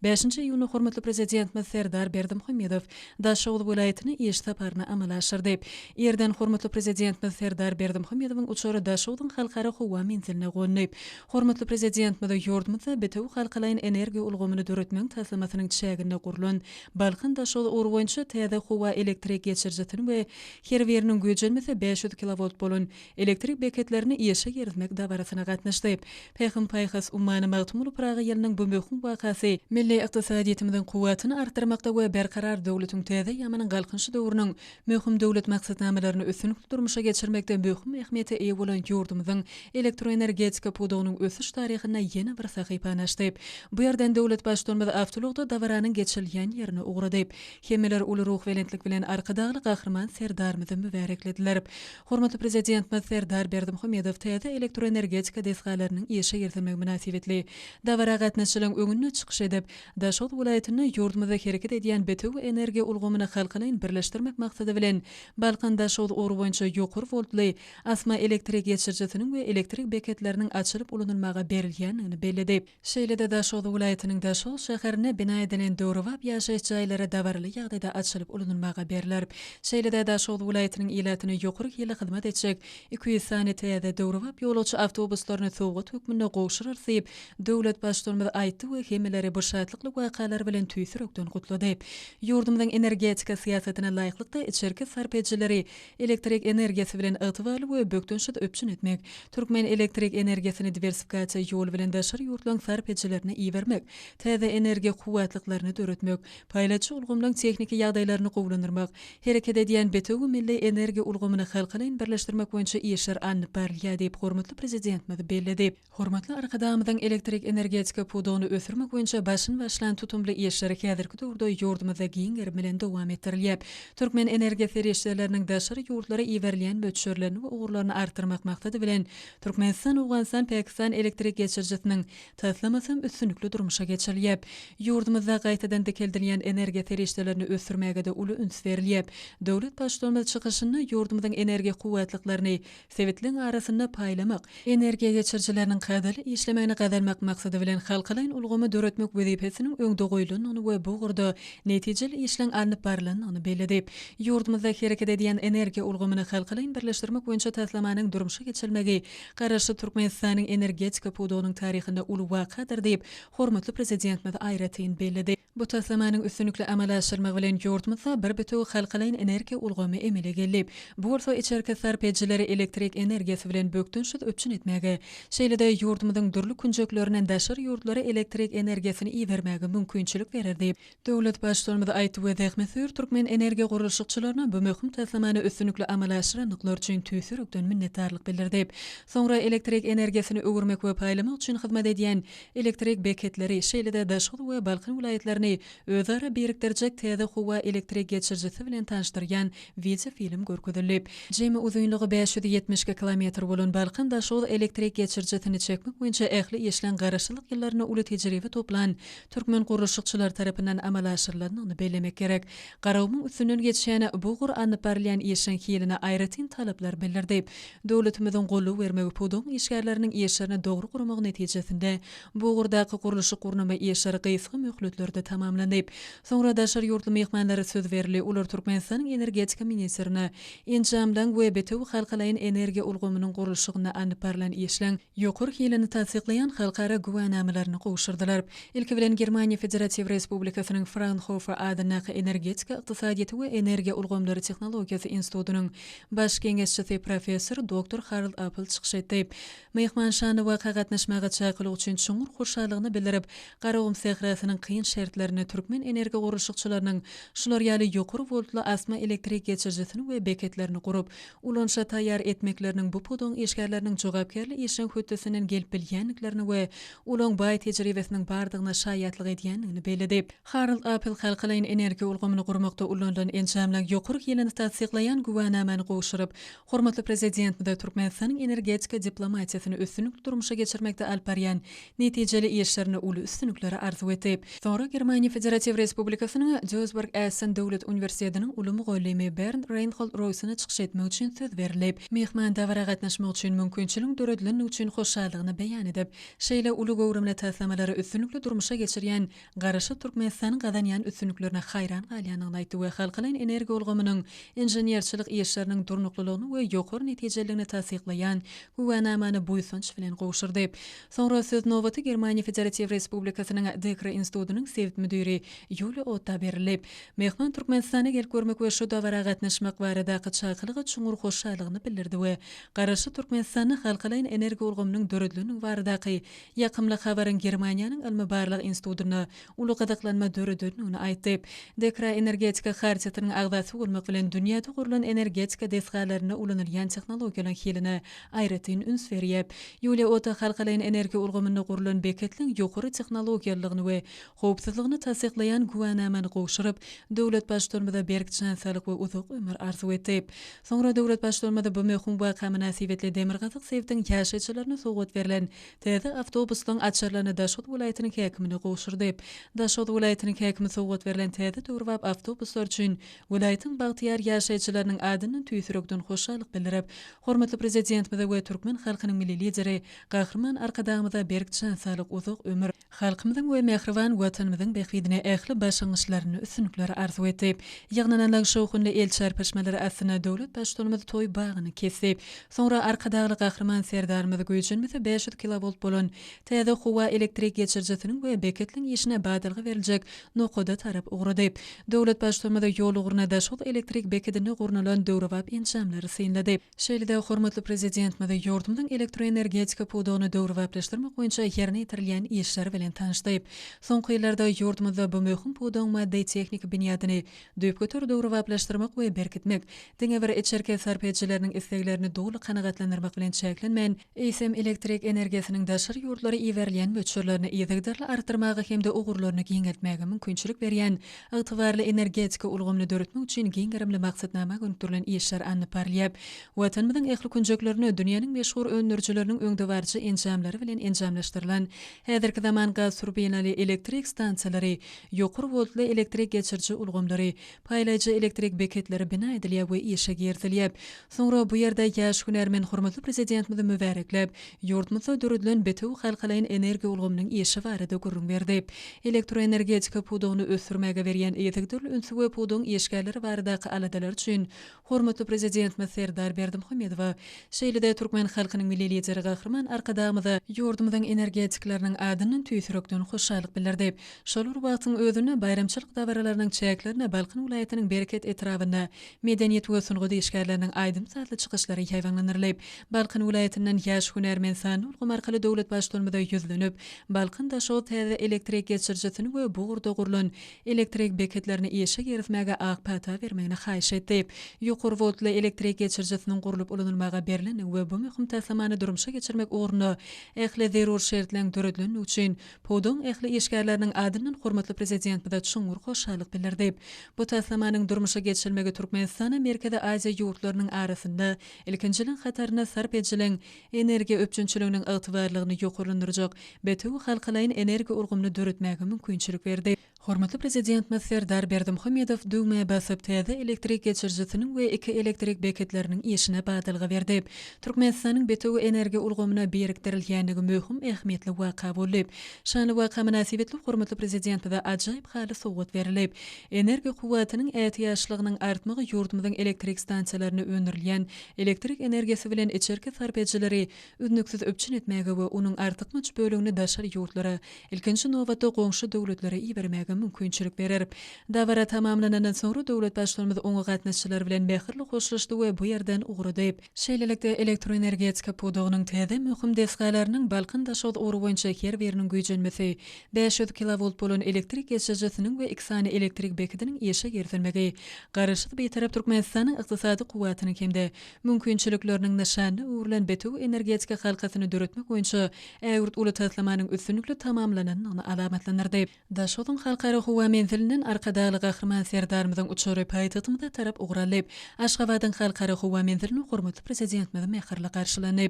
Bäşinji iýunda hormatly Prezidentimiz Serdar Berdimuhamedow Daşoguz welaýatyna iş saparyny amala aşyrdy. Irden hormatly Prezidentimiz Serdar Berdimuhamedowyň uçary Daşogzuň Halkara howa menziline gondy. Hormatly Prezidentimiz ýurdumyzda bitewi halkalaýyn energiýa ulgamyny döretmegiň taslamasynyň çäginde gurlan Balkan-Daşoguz ugry boýunça täze howa elektrik geçirijisini we her biriniň güýjenmesi 500 kilowolt bolan elektrik beketlerini işe girizmek dabarasyna gatnaşdy. Pähim-paýhas ummany Magtymguly Pyragy ýylynyň bu möhüm wakasy milli ykdysadyýetimiziň kuwwatyny artdyrmakda we Berkarar döwletiň täze eýýamynyň Galkynyşy döwrüniň möhüm döwlet maksatnamalaryny üstünlikli durmuşa geçirmekde möhüm ähmiýete eýe bolan ýurdumyzyň elektroenergetika pudagynyň ösüş taryhynda ýene bir sahypany açdy. Bu ýerden döwlet Baştutanymyz awtoulagda dabaranyň geçirilýän ýerine ugrady. Hemmeler uly ruhubelentlik bilen Arkadagly Gahryman Serdarymyzy mübäreklediler. Hormatly Prezidentimiz Serdar Berdimuhamedow täze elektroenergetika desgalarynyň işe girizilmegi mynasybetli dabara gatnaşyjylaryň öňünde çykyş edip, Daşoguz welaýatynda ýurdumyzda hereket edýän bitewi energiýa ulgamyny halkalaýyn birleşdirmek maksady bilen Balkan-Daşoguz ugry boýunça ýokary woltly asma elektrik geçirijisiniň we elektrik beketleriniň açylyp ulanylmaga berilýändigini belledi. Şeýle-de Daşoguz welaýatynyň Daşoguz şäherinde bina edilen döwrebap ýaşaýyş jaýlary dabaraly ýagdaýda açylyp ulanylmaga berler. Şeýle-de Daşoguz welaýatynyň ilatyna ýokary hilli hyzmat etjek 200 sany täze döwrebap ýolagçy awtobuslaryny sowgat hökmünde gowşurarys diýip, döwlet Baştutanymyz aýtdy we hemmeleri bu şatlykly wakalar bilen tüýs ýürekden gutlady. Ýurdumyzyň energetika syýasatyna laýyklykda içerki sarp edijileri Elektrik energiýasy bilen ygtybarly we bökdençsiz üpjün etmek, türkmen elektrik energiýasyny diwersifikasiýa ýoly bilen daşary ýurtlaryň sarp edijilerine ibermek, täze energiýa kuwwatlyklaryny döretmek, paýlaýjy ulgamlaryň tehniki ýagdaýlaryny gowulandyrmak, hereket edýän bitewi milli energiýa ulgamyny halkalaýyn birleşdirmek boýunça işler alnyp barylýar diýip, hormatly Prezidentimiz belledi. Hormatly Arkadagymyzyň elektrik energetika pudagyny ösdürmek boýunça başyny başlan tutumly işleri häzirki döwürde ýurdumyzda giň gerim bilen dowam etdirilýär. Türkmen energiýa serişdeleriniň daşary ýurtlara iberilýän möçberlerini we ugurlaryny artdyrmak maksady bilen, Türkmenistan-Owganystan-Pakistan elektrik geçirijisiniň taslamasy hem üstünlikli. üstünlikli durmuşa geçirilýär. Ýurdumyzda gaýtadan dikeldilýän energiýa serişdelerini ösdürmäge-de uly üns berilýär. Döwlet Baştutanymyz çykyşynda ýurdumyzyň energiýa kuwwatlyklaryny sebitleň arasynda paýlamak, energiýa geçirijileriniň kadaly işlemegini gazanmak maksady bilen halkalaýyn ulgamy döretmek wezipesiniň öňde goýlandygyny we bu ugurda netijeli işleň alnyp barlandygyny belledi. Ýurdumyzda hereket edýän energiýa ulgamyny halkalaýyn birleşdirmek boýunça taslamanyň durmuşa geçirilmegi Garaşsyz Türkmenistanyň energetika pudagynyň taryhynda uly wakadyr diýip, hormatly Prezidentimiz aýratyn belledi. Bu taslamanyň üstünlikli amala aşyrylmagy bilen ýurdumyzda bir bitewi halkalaýyn energiýa ulgamy emele geldi. Bu bolsa içerki sarp edijileri elektrik energiýasy bilen bökdençsiz üpjün etmäge, şeýle-de ýurdumyzyň dürli künjeklerinden daşary ýurtlara elektrik energiýasyny ibermäge mümkinçilik berer diýip, döwlet Baştutanymyz aýtdy we zähmetsöýer türkmen energiýa gurluşykçylaryna bu möhüm taslamany üstünlikli amala aşyrandyklary üçin tüýs ýürekden minnetdarlyk bildirdi. Soňra elektrik energiýasyny öwürmek we paýlamak üçin hyzmat edýän elektrik beketleri, şeýle-de Daşoguz we Balkan welaýatlaryny özara birikdirjek täze howa elektrik geçirijisi bilen tanyşdyrýan wideofilm görkezildi. Jemi uzynlygy 572 kilometr bolan Balkan-Daşoguz elektrik geçirijisini çekmek boýunça ähli işleň Garaşsyzlyk ýyllarynda uly tejribe toplan türkmen gurluşykçylary tarapyndan amala aşyrylandygyny bellemek gerek. Garagumuň üstünden geçýän bu ugur alnyp barylýan işiň hiline aýratyn talaplar bildirdi. Döwletimiziň goldaw bermegi pudagyň işgärleriniň işlerini dogry guramagy netijesinde bu ugurdaky gurluşyk-gurnama işleri gysga möhletlerde tamamlandy. Soňra daşary ýurtly myhmanlara söz berildi, olar Türkmenistanyň energetika ministrine enjamlaryň we bitewi halkalaýyn energiýa ulgamynyň gurluşygynda alnyp barlan işleň ýokary hilini tassyklaýan halkara güwänamalaryny gowşurdylar. Ilki bilen Germaniýa Federatiw Respublikasynyň Fraunhofer adyndaky Energetika ykdysadyýeti we energiýa ulgamlary tehnologiýasy institutynyň baş geňeşçisi professor doktor Harald Appel çykyş etdi. Myhman şanly waka gatnaşmaga çakylyk üçin çuňňur hoşallygyny bildirip, Garagum sährasynyň kyn şertlerinde türkmen energogurluşykçylarynyň şular ýaly ýokary woltly asma elektrik geçirijisini we beketlerini gurup, ulanyşa taýýar etmekleriniň bu pudagyň işgärleriniň jogapkärli işiň hötdesinden gelip bilýändiklerini we olaň baý tejribesiniň bardygyna şaýatlyk edýändigini belledi. Harald Appel halkalaýyn energiýa ulgamyny gurmakda ulanylan enjamlaryň ýokary hilini tassyklaýan güwänamany gowşuryp, hormatly Prezidentimize Türkmenistanyň energetika diplomatiýasyny üstünlikli durmuşa geçirmekde alyp barýan netijeli işlerinde uly üstünlikleri arzuw etdi. Soňra Germaniýa Federatiw Respublikasynyň Duisburg-Essen döwlet uniwersitetiniň uly mugallymy Bernd Reinhold Roýsona çykyş etmek üçin söz berildi. Myhman dabara gatnaşmak üçin mümkinçiligiň döredilendigi üçin hoşallygyny beýan edip, şeýle uly göwrümli taslamalary üstünlikli durmuşa geçirýän Garaşsyz Türkmenistanyň gazanýan üstünliklerine haýran galýandygyny aýtdy we halkalaýyn energiýa ulgamynyň inženerçilik işleriniň durnuklylygyny we ýokary netijeliligini tassyklaýan güwänamany buýsanç bilen gowşurdy. Soňra söz nobaty Germaniýa Federatiw Respublikasynyň DEKRA institutynyň sebit müdiri Ýuliýa Otta berildi. Myhman Türkmenistana gelip görmek we şu dabara gatnaşmak baradaky çakylyga çuňňur hoşallygyny bildirdi we Garaşsyz Türkmenistanda halkalaýyn energiýa ulgamynyň döredilendigi baradaky Ýakymly habaryň Germaniýanyň ylmy-barlag institutynda uly gyzyklanma döredendigini aýtdy. DEKRA energetika hartiýasynyň agzasy bolmak bilen, dünýäde gurlan energetika desgalarynda ulanylýan tehnologiýalaryň hiline aýratyn üns berýär. Ýuliýa Ota halkalaýyn energiýa ulgamynda gurlan beketliň ýokary tehnologiýalylygyny we howpsuzlygyny tassyklaýan güwänamany gowşuryp, döwlet Baştutanymyza berk jan saglyk we uzak ömür arzuw etdi. Soňra döwlet Baştutanymyz bu möhüm waka mynasybetli demirgazyk sebitiň ýaşaýjylaryna sowgat berlen täze awtobuslaryň açarlaryny Daşoguz welaýatynyň häkimine gowşurdy. Daşoguz welaýatynyň häkimi sowgat berlen täze döwrebap awtobuslar üçin welaýatyň bagtyýar ýaşaýjylarynyň adyndan tüýs ýürekden hoşallyk bildirip, hormatly Prezidentimize we türkmen halkynyň Milli Lideri Gahryman Arkadagymyza berk jan saglyk, uzak ömür, Halkymyzyň we mähriban Watanymyzyň bähbidine ähli başlangyçlarynda üstünlikleri arzuw etdi. Ýygnananlaryň şowhunly el çarpyşmalary astynda döwlet Baştutanymyz toý bagyny kesdi. Soňra Arkadagly Gahryman Serdarymyz güýjenmesi 500 kilowolt bolan täze howa elektrik geçirijisiniň we beketliň işine badalga beriljek nokada tarap ugrady. Döwlet Baştutanymyz ýol ugruna Daşoguz elektrik bekedinde gurnalan döwrebap enjamlary synlady. Şeýle-de hormatly Prezidentimiz ýurdumyzyň elektroenergetika pudagyny döwrebaplaşdyrmak boýunça ýerine ýetirilýän işler bilen tanyşdy. Soňky ýyllarda ýurdumyzda bu möhüm pudagyň maddy-tehniki binýadyny düýpgöter döwrebaplaşdyrmak we berkitmek, diňe bir içerki sarp edijileriniň isleglerini doly kanagatlandyrmak bilen çäklenmän, eýsem, elektrik energiýasynyň daşary ýurtlara iberilýän möçberlerini yzygiderli artdyrmaga hem-de ugurlaryny giňeltmäge mümkinçilik berýän Ygtybarly energetika ulgamyny döretmek üçin giň gerimli maksatnama gönükdirilen işler alnyp barylýar. Watanymyzyň ähli künjeklerinde dünýäniň meşhur öndürijileriniň öňdebaryjy enjamlary bilen enjamlaşdyrylan häzirki. Häzirki zaman gaz turbinaly elektrik stansiýalary, ýokary woltly elektrik geçiriji ulgamlary, paýlaýjy elektrik beketleri bina edilýär we işe girizilýär. Soňra bu ýerde ýaş hünärmen hormatly Prezidentimizi mübärekläp, ýurdumyzda döredilen bitewi halkalaýyn energiýa ulgamynyň işi barada gürrüň berdi. Elektroenergetika pudagyny ösdürmäge berýän yzygiderli ünsi we pudagyň işgärleri baradaky aladalary üçin hormatly Prezidentimiz Serdar Berdimuhamedowa, şeýle-de türkmen halkynyň Milli Lideri Gahryman Arkadagymyza ýurdumyzyň energetikleriniň adyndan tüýs ýürekden hoşallyk bildirdi. Şol bir wagtyň özünde, baýramçylyk dabaralarynyň çäklerinde Balkan welaýatynyň Bereket etrabynda medeniýet we sungat işgärleriniň aýdym-sazly çykyşlary ýaýbaňlandyrylyp, Balkan welaýatyndan ýaş hünärmen sanly ulgam arkaly döwlet Baştutanymyza ýüzlenip, Balkan-Daşoguz täze elektrik geçirijisini we bu ugurda gurlan elektrik beketlerini işe girizmäge ak pata bermegini haýyş etdi. Ýokary woltly elektrik geçirijisiniň gurlup ulanylmaga berlendigi we bu möhüm taslamany durmuşa geçirmek ugrunda ähli zerur şertleň döredilendigi üçin Pudagyň ähli işgärleriniň adyndan hormatly Prezidentimize çuňňur hoşallyk bildirdi. Bu taslamanyň durmuşa geçirilmegi Türkmenistana Merkezi Aziýa ýurtlarynyň arasynda ilkinjileriň hatarynda sarp edijileriň energiýa üpjünçiliginiň ygtybarlylygyny ýokarlandyrjak bitewi halkalaýyn energiýa ulgamyny döretmäge mümkinçilik berdi. Hormatly Prezidentimiz Serdar Berdimuhamedow düwmä basyp, täze elektrik geçirijisiniň we iki elektrik beketleriniň işine badalga berdi. Türkmenistanyň bitewi energiýa ulgamyna birikdirilýändigi möhüm ähmiýetli waka boldy. Şanly waka mynasybetli hormatly Prezidentimize ajaýyp haly sowgat berildi. Energiýa kuwwatynyň ätiýaçlygynyň artmagy ýurdumyzyň elektrik stansiýalarynda öndürilýän elektrik energiýasy bilen içerki sarp edijileri üznüksiz üpjün etmäge we onuň artykmaç bölegini daşary ýurtlara, ilkinji nobatda goňşy döwletlere ibermäge mümkinçilik berer. Dabara tamamlanandan soňra döwlet Baştutanymyz oňa gatnaşyjylar bilen mähirli hoşlaşdy we bu ýerden ugrady. Şeýlelikde, elektroenergetika pudagynyň täze möhüm desgalarynyň Balkan-Daşoguz ugry boýunça her biriniň güýjenmesi 500 kilowolt bolan elektrik geçirijisiniň we iki sany elektrik bekediniň işe girizilmegi Garaşsyz Bitarap Türkmenistanyň ykdysady kuwwatynyň hem-de mümkinçilikleriniň nyşanyna öwrülen bitewi energetika halkasyny döretmek boýunça ägirt uly taslamanyň üstünlikli tamamlanandygyny alamatlandyrdy. Daşogzuň Halkara howa menzilinden Arkadagly Gahryman Serdarymyzyň uçary paýtagtymyza tarap ugur aldy. Aşgabadyň Halkara howa menzilinde hormatly Prezidentimiz mähirli garşylandy.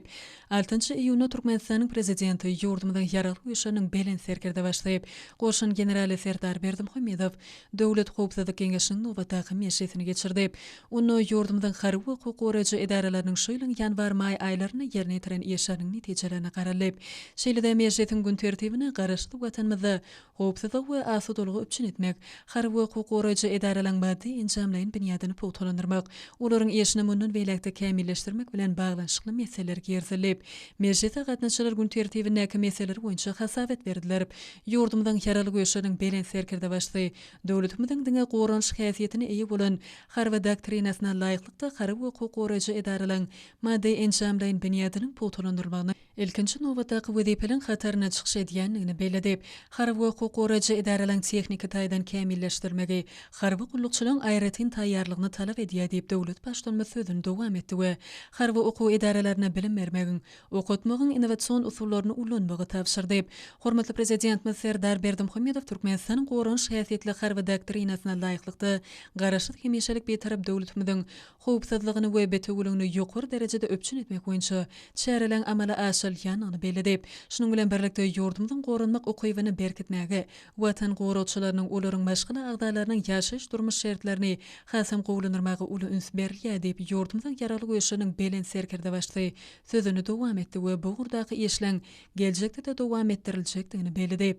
Altynjy iýunda Türkmenistanyň Prezidenti, ýurdumyzyň Ýaragly Güýçleriniň Belent Serkerdebaşysy, goşun generaly Serdar Berdimuhamedow Döwlet howpsuzlyk geňeşiniň nobatdaky mejlisini geçirdi. Onda ýurdumyzyň harby we hukuk goraýjy edaralarynyň şu ýylyň ýanwar-maý aýlarynda ýerine ýetiren işleriniň netijelerine garaldy. Şeýle-de mejlisiň gün tertibine Garaşsyz Watanymyzda howpsuzlygy we asudalygy üpjün etmek, harby we hukuk goraýjy edaralaryň maddy-enjamlaýyn binýadyny pugtalandyrmak, olaryň işini mundan beýläk-de kämilleşdirmek bilen baglanyşykly meseleler girizildi. Mejlise gatnaşyjylar gün tertibindäki meseleler boýunça hasabat berdiler. Ýurdumyzyň Ýaragly Güýçleriniň Belent Serkerdebaşysy döwletimiziň diňe goranyş häsiýetine eýe bolan Harby doktrinasyna laýyklykda harby we hukuk goraýjy edaralaryň maddy-enjamlaýyn binýadynyň pugtalandyrylmagyny ilkinji nobatdaky wezipeleriň hatarynda çykyş edýändigini belledi. Harby we hukuk goraýjy edaralaryň tehniki taýdan kämilleşdirilmegi harby gullukçylaryň aýratyn taýýarlygyny talap edýär diýip, döwlet Baştutanymyz sözüni dowam etdi we harby okuw edaralarynda bilim bermegiň okatmagyň innowasion usullaryny ulanmagy tabşyrdy. Hormatly Prezidentimiz Serdar Berdimuhamedow Türkmenistanyň goranyş häsiýetli Harby doktrinasyna laýyklykda, Garaşsyz, hemişelik Bitarap döwletimiziň howpsuzlygyny we bitewüligini ýokary derejede üpjün etmek boýunça çäreleriň amala aşyrylýandygyny belledi. Şunuň bilen birlikde, ýurdumyzyň goranmak ukybyny berkitmäge, Watan goragçylarynyň, olaryň maşgala agzalarynyň ýaşaýyş-durmuş şertlerini hasam gowulandyrmaga uly üns berilýär diýip, ýurdumyzyň Ýaragly Güýçleriniň Belent Serkerdebaşysy sözüni dowam etdi we bu ugurdaky işleň geljekde-de dowam etdiriljekdigini belledi.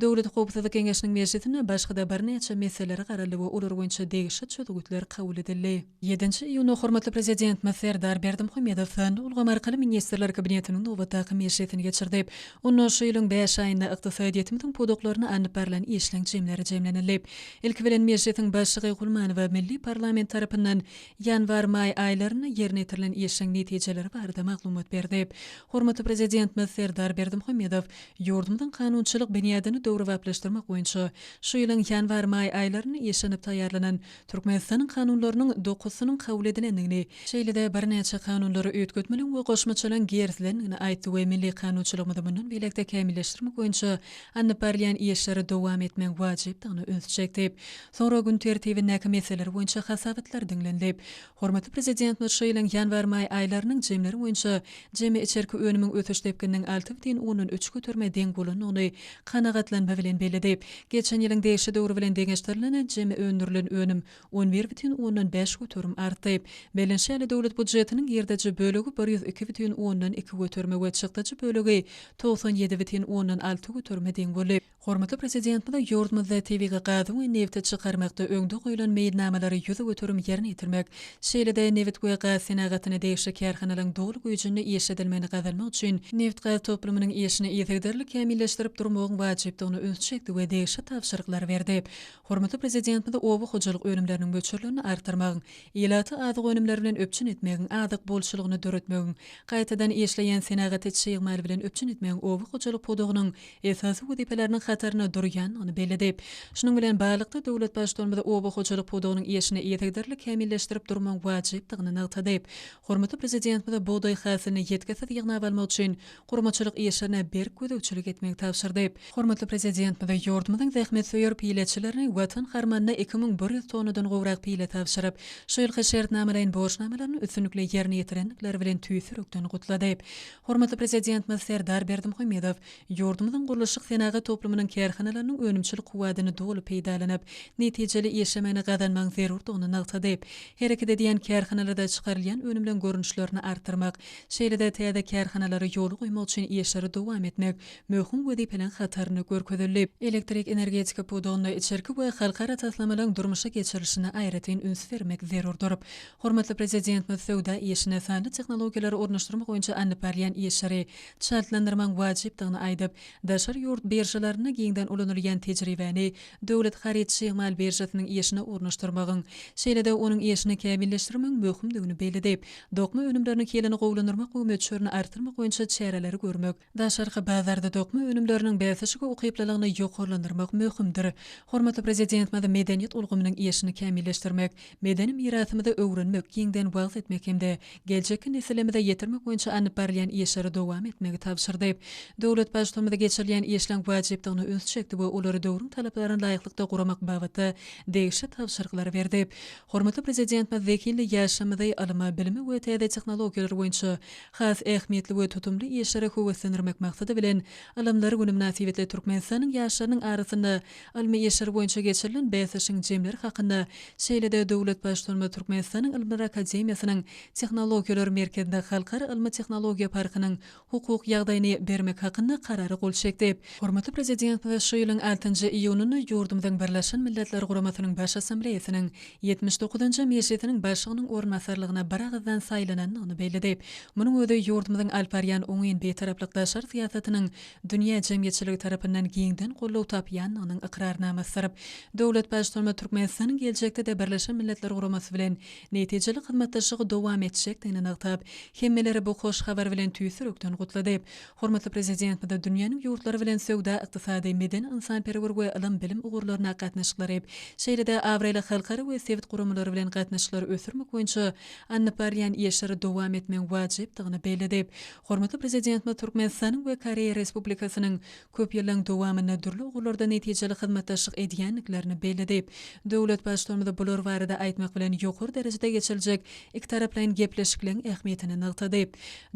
Döwlet howpsuzlyk geňeşiniň mejlisinde başga-da birnäçe meselelere garaldy we olar boýunça degişli çözgütler kabul edildi. Ýedinji iýunda hormatly Prezidentimiz Serdar Berdimuhamedow sanly ulgam arkaly Ministrler Kabinetiniň nobatdaky mejlisini geçirdi. Onda şu ýylyň bäş aýynda ykdysadyýetimiziň pudaklarynda alnyp barlan işleň jemleri jemlenildi. Ilki bilen Mejlisiň Başlygy Gulmanowa milli parlament tarapyndan ýanwar-maý aýlarynda ýerine ýetirilen işleň netijeleri barada maglumat berdi. Hormatly Prezidentimiz Serdar Berdimuhamedow ýurdumyzyň kanunçylyk binýadyny döwrebaplaşdyrmak boýunça şu ýylyň ýanwar-maý aýlarynda işlenip taýýarlanan Türkmenistanyň kanunlarynyň dokuzysynyň kabul edilendigini, şeýle-de birnäçe kanunlara üýtgetmeliň we goşmaçalaryň girizilendigini aýtdy we milli kanunçylygymyzy mundan beýläk-de kämilleşdirmek boýunça alnyp barylýan işleri dowam etmegiň wajypdygyna ünsi çekdi. Soňra gün tertibindäki meseleler boýunça hasabatlar diňlenilip, hormatly Prezidentimiz şu ýylyň ýanwar-maý aýlarynyň jemleri boýunça jemi içerki önümiň ösüş depgininiň 6,3 göterime. göterime deň bolandygyny kanagatlanma bilen belledi. Geçen ýylyň degişli döwri bilen deňeşdirilende, jemi öndürilen önüm 11,5 göterim artdy. Bellenişi ýaly, döwlet býujetiniň girdeji bölegi 102,2 göterime we çykdajy bölegi 97,6 göterime deň boldy. Hormatly Prezidentimiz ýurdumyzda tebigy gazy we nebti çykarmakda öňde goýlan meýilnamalary 100% ýerine ýetirmek, şeýle-de nebit we gaz senagatyna degişli kärhanalaryň doly güýjünde işledilmegini gazanmak üçin nebitgaz toplumynyň işini yzygiderli kämilleşdirip durmagyň wajypdygyna üns çekdi we degişli tabşyryklary berdi. Hormatly Prezidentimiz oba hojalyk önümleriniň möçberlerini artdyrmagyň, ilaty azyk önümleri bilen üpjün etmegiň, azyk bolçulygyny döretmegiň, gaýtadan işleýän senagaty çig mal bilen üpjün etmegiň oba hojalyk pudagynyň esasy wezipeleriniň hatarynda durýandygyny belledi. Şunuň bilen baglylykda, döwlet Baştutanymyz oba hojalyk pudagynyň işini yzygiderli kämilleşdirip durmagyň wajypdygyny nygtady. Hormatly Prezidentimiz bugdaý hasylyny ýitgisiz ýygnap almak üçin gurmaçylyk işlerine berk gözegçilik etmegi tabşyrdy. Hormatly Prezidentimiz ýurdumyzyň zähmetsöýer pileçilerini Watan harmanyna 2100 tonnadan gowrak pile tabşyryp, şu ýylky şertnamalaýyn borçnamalaryny üstünlikli ýerine ýetirendikleri bilen tüýs ýürekden gutlady. Hormatly Prezidentimiz Serdar Berdimuhamedow ýurdumyzyň gurluşyk-senagat toplumynyň kärhanalarynyň önümçilik kuwwadyny doly peýdalanyp, netijeli işlemegini gazanmagyň zerurdygyny nygtady. Hereket edýän kärhanalarda çykarylýan önümleň görnüşlerini artdyrmak, şeýle-de täze kärhanalary ýola goýmak üçin işleri dowam etmek möhüm wezipeleriň hatarynda görkezildi. Elektrik energetika pudagynda içerki we halkara taslamalaryň durmuşa geçirilişine aýratyn üns bermek zerurdyr. Hormatly Prezidentimiz söwda işine sanly tehnologiýalary ornaşdyrmak boýunça alnyp barylýan işleri çaltlandyrmagyň wajypdygyny aýdyp, daşary ýurt biržalarynda giňden ulanylýan tejribäni Döwlet haryt-çig mal biržasynyň işine ornaşdyrmagyň, şeýle-de onuň işini kämilleşdirmegiň möhümdigini belledi. Dokma önümleriniň hilini gowulandyrmak we möçberini artdyrmak boýunça çäreleri görmek, Daşarky bazarda dokma önümleriniň bäsleşige ukyplylygyny ýokarlandyrmak möhümdir. Hormatly Prezidentimiz medeniýet ulgamynyň işini kämilleşdirmek, medeni mirasymyzy öwrenmek, giňden wagyz etmek hem-de geljekki nesillerimize ýetirmek boýunça alnyp barylýan işleri dowam etmegi tabşyrdy. Döwlet Baştutanymyz geçirilýän işleň wajypdygyna üns çekdi we olary döwrüň talaplaryna laýyklykda guramak babatda degişli tabşyryklary berdi. Hormatly Prezidentimiz zehinli ýaşlarymyzy ylyma, bilime we täze tehnologiýalar boýunça Has ähmiýetli we tutumly işlere höweslendirmek maksady bilen, Ylymlar güni mynasybetli Türkmenistanyň ýaşlarynyň arasynda ylmy işler boýunça geçirilen bäsleşigiň jemleri hakynda, şeýle-de döwlet Baştutanymyz Türkmenistanyň Ylymlar akademiýasynyň Tehnologiýalar merkezinde Halkara ylmy-tehnologiýa parkynyň hukuk ýagdaýyny bermek hakynda Karara gol çekdi. Hormatly Prezidentimiz şu ýylyň altynjy iýunynda ýurdumyzyň Birleşen Milletler Guramasynyň Baş Assambleýasynyň 79-njy mejlisiniň Başlygynyň orunbasarlygyna biragyzdan saýlanandygyny belledi. Munuň özi ýurdumyzyň alyp barýan oňyn Bitaraplyk daşary syýasatynyň dünýä jemgyýetçiligi tarapyndan giňden goldaw tapýandygynyň ykrarnamasydyr. Döwlet Baştutanymyz Türkmenistanyň geljekde-de Birleşen Milletler Guramasy bilen netijeli hyzmatdaşlygy dowam etjekdigini nygtap, hemmeleri bu hoş habar bilen tüýs ýürekden gutlady. Hormatly Prezidentimize dünýäniň ýurtlary bilen söwda-ykdysady, medeni-ynsanperwer we ylym-bilim ugurlarynda gatnaşyklary, şeýle-de abraýly halkara we sebit guramalary bilen gatnaşyklary ösdürmek boýunça alnyp barylýan işleri dowam etmegiň wajypdygyny belledi. Hormatly Prezidentimiz Türkmenistanyň we Koreýa Respublikasynyň köp ýyllaryň dowamynda dürli ugurlarda netijeli hyzmatdaşlyk edýändiklerini belledi. Döwlet Baştutanymyz bular barada aýtmak bilen, ýokary derejede geçiriljek ikitaraplaýyn gepleşikleň ähmiýetini nygtady.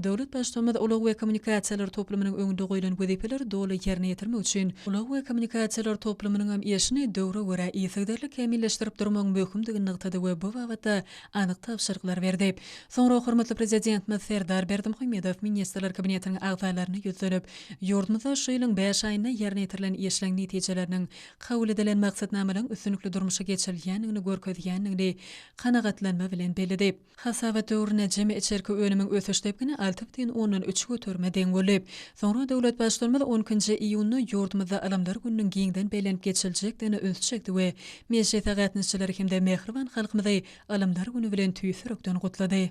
Döwlet Baştutanymyz ulag we kommunikasiýalar toplumynyň öňünde goýlan wezipeleri doly ýerine ýetirmek üçin ulag we kommunikasiýalar toplumynyňam işini döwre görä yzygiderli kämilleşdirip durmagyň möhümdigini nygtady we bu babatda anyk tabşyryklary berdi. Soňra hormatly Prezidentimiz Serdar Berdimuhamedow Ministrler Kabinetiniň agzalaryna ýüzlenip, ýurdumyzda şu ýylyň bäş aýynda ýerine ýetirilen işleň netijeleriniň kabul edilen maksatnamalaryň üstünlikli durmuşa geçirilýändigini görkezýändigini kanagatlanma bilen belledi. Hasabat döwründe jemi içerki önümiň ösüş depgini 6,3 göterime deň boldy. Soňra döwlet Baştutanymyz on ikinji iýunda ýurdumyzda Ylymlar gününiň giňden bellenip geçiljekdigine ünsi çekdi we mejlise gatnaşyjylary hem-de mähriban halkymyzy Ylymlar güni bilen tüýs ýürekden gutlady.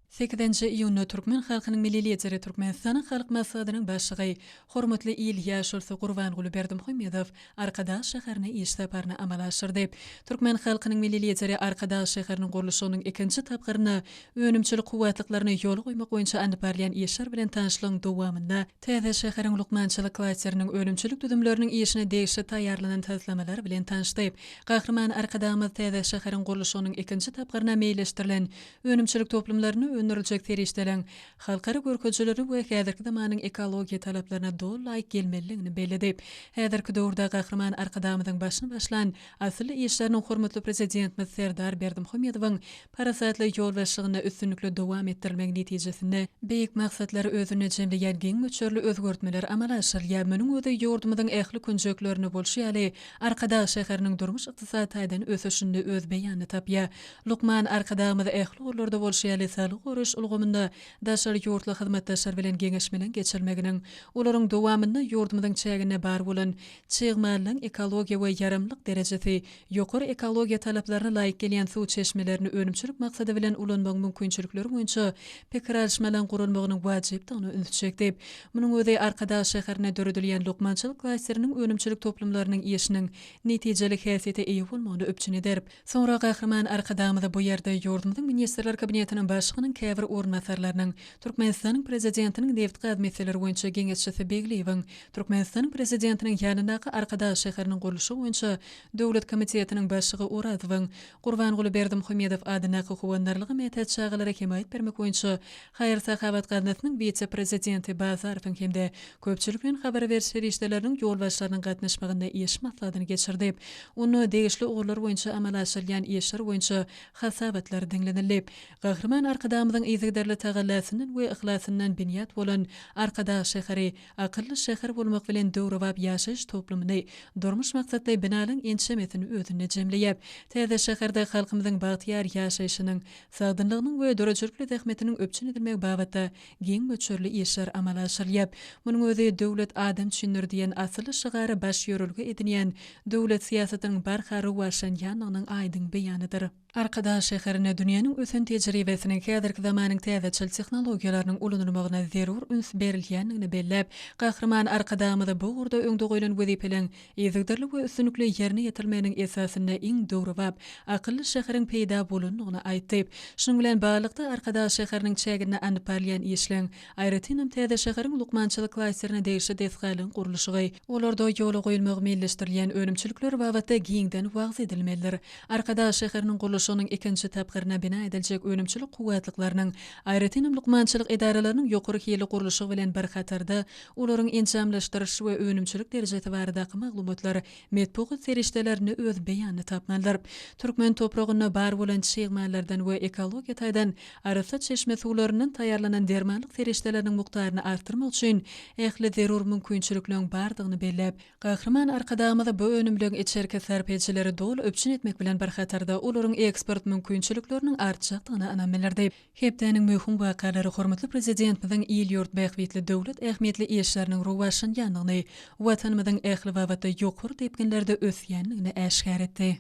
Sekizinji iýunda türkmen halkynyň Milli Lideri, Türkmenistanyň Halk Maslahatynyň Başlygy, hormatly il ýaşulusy Gurbanguly Berdimuhamedow Arkadag şäherine iş saparyny amala aşyrdy. Türkmen halkynyň Milli Lideri Arkadag şäheriniň gurluşygynyň ikinji tapgyrynda önümçilik kuwwatlyklaryny ýola goýmak boýunça alnyp barylýan işler bilen tanyşlygyň dowamynda täze şäheriň lukmançylyk klasteriniň önümçilik düzümleriniň işine degişli taýýarlanan taslamalar bilen tanyşdy. Gahryman Arkadagymyz täze şäheriň gurluşygynyň ikinji tapgyryna meýilleşdirilen Önümçilik toplumlaryny öndüriljek serişdeleriň halkara görkezijilerine we häzirki zamanyň ekologiýa talaplaryna doly laýyk gelmelidigini belledi. Häzirki döwürde Gahryman Arkadagymyzyň başyny başlan asylly işleriniň hormatly Prezidentimiz Serdar Berdimuhamedowyň parasatly ýolbaşçylygynda üstünlikli dowam etdirilmegi netijesinde, beýik maksatlary özünde jemleýän giň möçberli özgertmeler amala aşyrylýar. Munuň özi ýurdumyzyň ähli künjeklerinde bolşy ýaly, Arkadag şäheriniň durmuş-ykdysady taýdan ösüşinde öz beýanyny tapýar. Lukman Arkadagymyz ähli ugurlarda bolşy ýaly, saglygy goraýyş ulgamynda daşary ýurtly hyzmatdaşlar bilen geňeşmeleň geçirilmeginiň, olaryň dowamynda ýurdumyzyň çäginde bar bolan çig mallaň ekologiýa we ýaramlylyk derejesi ýokary ekologiýa talaplaryna laýyk gelýän suw çeşmelerini önümçilik maksady bilen ulanmagyň mümkinçilikleri boýunça pikir alyşmalaryň guralmagynyň wajypdygyna ünsi çekdi. Munuň özi Arkadag şäherinde döredilýän lukmançylyk klasteriniň önümçilik toplumlarynyň işiniň netijeli häsiýete eýe bolmagyny üpjün eder. Soňra Gahryman Arkadagymyz bu ýerde ýurdumyzyň Ministrler Kabinetiniň Başlygynyň käbir orunbasarlarynyň, Türkmenistanyň Prezidentiniň nebit-gaz meseleleri boýunça geňeşçisi Begliýewiň, Türkmenistanyň Prezidentiniň ýanyndaky Arkadag şäheriniň gurluşygy boýunça döwlet komitetiniň başlygy Orazowyň, Gurbanguly Berdimuhamedow adyndaky Howandarlyga mätäç çagalara hemaýat bermek boýunça haýyr-sahawat gaznasynyň wise-prezidenti Bazarowyň hem-de köpçülikleýin habar beriş serişdeleriniň ýolbaşçylarynyň gatnaşmagynda iş maslahatyny geçirdi. Onda degişli ugurlar boýunça amala aşyrylýan işler boýunça hasabatlar diňlenildi. Gahryman Arkadagymyzyň yzygiderli tagallasyndan we yhlasyndan binýat bolan Arkadag şäheri akylly şäher bolmak bilen döwrebap ýaşaýyş toplumyny, durmuş maksatly binalaryň ençemesini özünde jemleýär. Täze şäherde halkymyzyň bagtyýar ýaşaýşynyň, sagdynlygynyň we döredijilikli zähmetiniň üpjün edilmegi babatda giň möçberli işler amala aşyrylýar. Munuň özi Döwlet adam üçindir diýen asylly şygary baş ýörelge edinýän döwlet syýasatynyň barha rowaçlanýandygynyň aýdyň beýanydyr. Arkadag şäherinde dünýäniň ösen tejribesiniň, häzirki zamanyň täzeçil tehnologiýalarynyň ulanylmagyna zerur üns berilýändigini belläp, Gahryman Arkadagymyz bu ugurda öňde goýlan wezipeleň yzygiderli we üstünlikli ýerine ýetirilmeginiň esasynda iň döwrebap, akylly şäheriň peýda bolandygyny aýtdy. Şunuň bilen baglylykda, Arkadag şäheriniň çäginde alnyp barylýan işleň, aýratynam, täze şäheriň lukmançylyk klasterine degişli desgalaryň gurluşygy, olarda ýola goýulmagy meýilleşdirilýän önümçilikler babatda giňden wagyz edilmelidir. Arkadag şäheriniň gurluşygynyň ikinji tapgyrynda bina ediljek önümçilik kuwwatlyklarynyň, aýratynam, lukmançylyk edaralarynyň ýokary hilli gurluşygy bilen bir hatarda, olaryň enjamlaşdyryş we önümçilik derejesi baradaky maglumatlar metbugat serişdelerinde öz beýanyny tapmalydyr. Türkmen topragynda bar bolan çig mallardan we ekologiýa taýdan arassa çeşme suwlaryndan taýýarlanan dermanlyk serişdeleriniň mukdaryny artdyrmak üçin ähli zerur mümkinçilikleriň bardygyny belläp, Gahryman Arkadagymyz bu önümleň içerki sarp edijileri doly üpjün etmek bilen bir hatarda, olaryň eksport mümkinçilikleriniň artjakdygyna ynam bildirdi. Hepdäniň möhüm wakalary hormatly Prezidentimiziň il-ýurt bähbitli döwlet ähmiýetli işleriniň rowaçlanýandygyny, Watanymyzyň ähli babatda ýokary depginlerde ösýändigini äşgär etdi.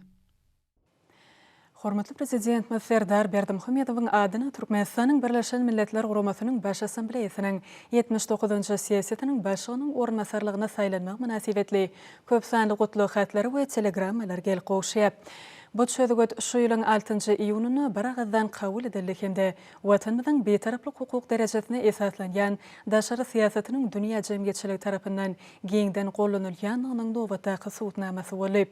Hormatly Prezidentimiz Serdar Berdimuhamedowyň adyna Türkmenistanyň Birleşen Milletler Guramasynyň Baş Assambleýasynyň 79-njy sessiýasynyň Başlygynyň orunbasarlygyna saýlanmagy mynasybetli köp sanly gutlag hatlary we telegrammalar gelip gowuşýar. Bu çözgüt şu ýylyň altynjy iýunynda biragyzdan kabul edildi hem-de Watanymyzyň Bitaraplyk hukuk derejesine esaslanýan daşary syýasatynyň dünýä jemgyýetçiligi tarapyndan giňden gollanylýandygynyň nobatdaky subutnamasy boldy.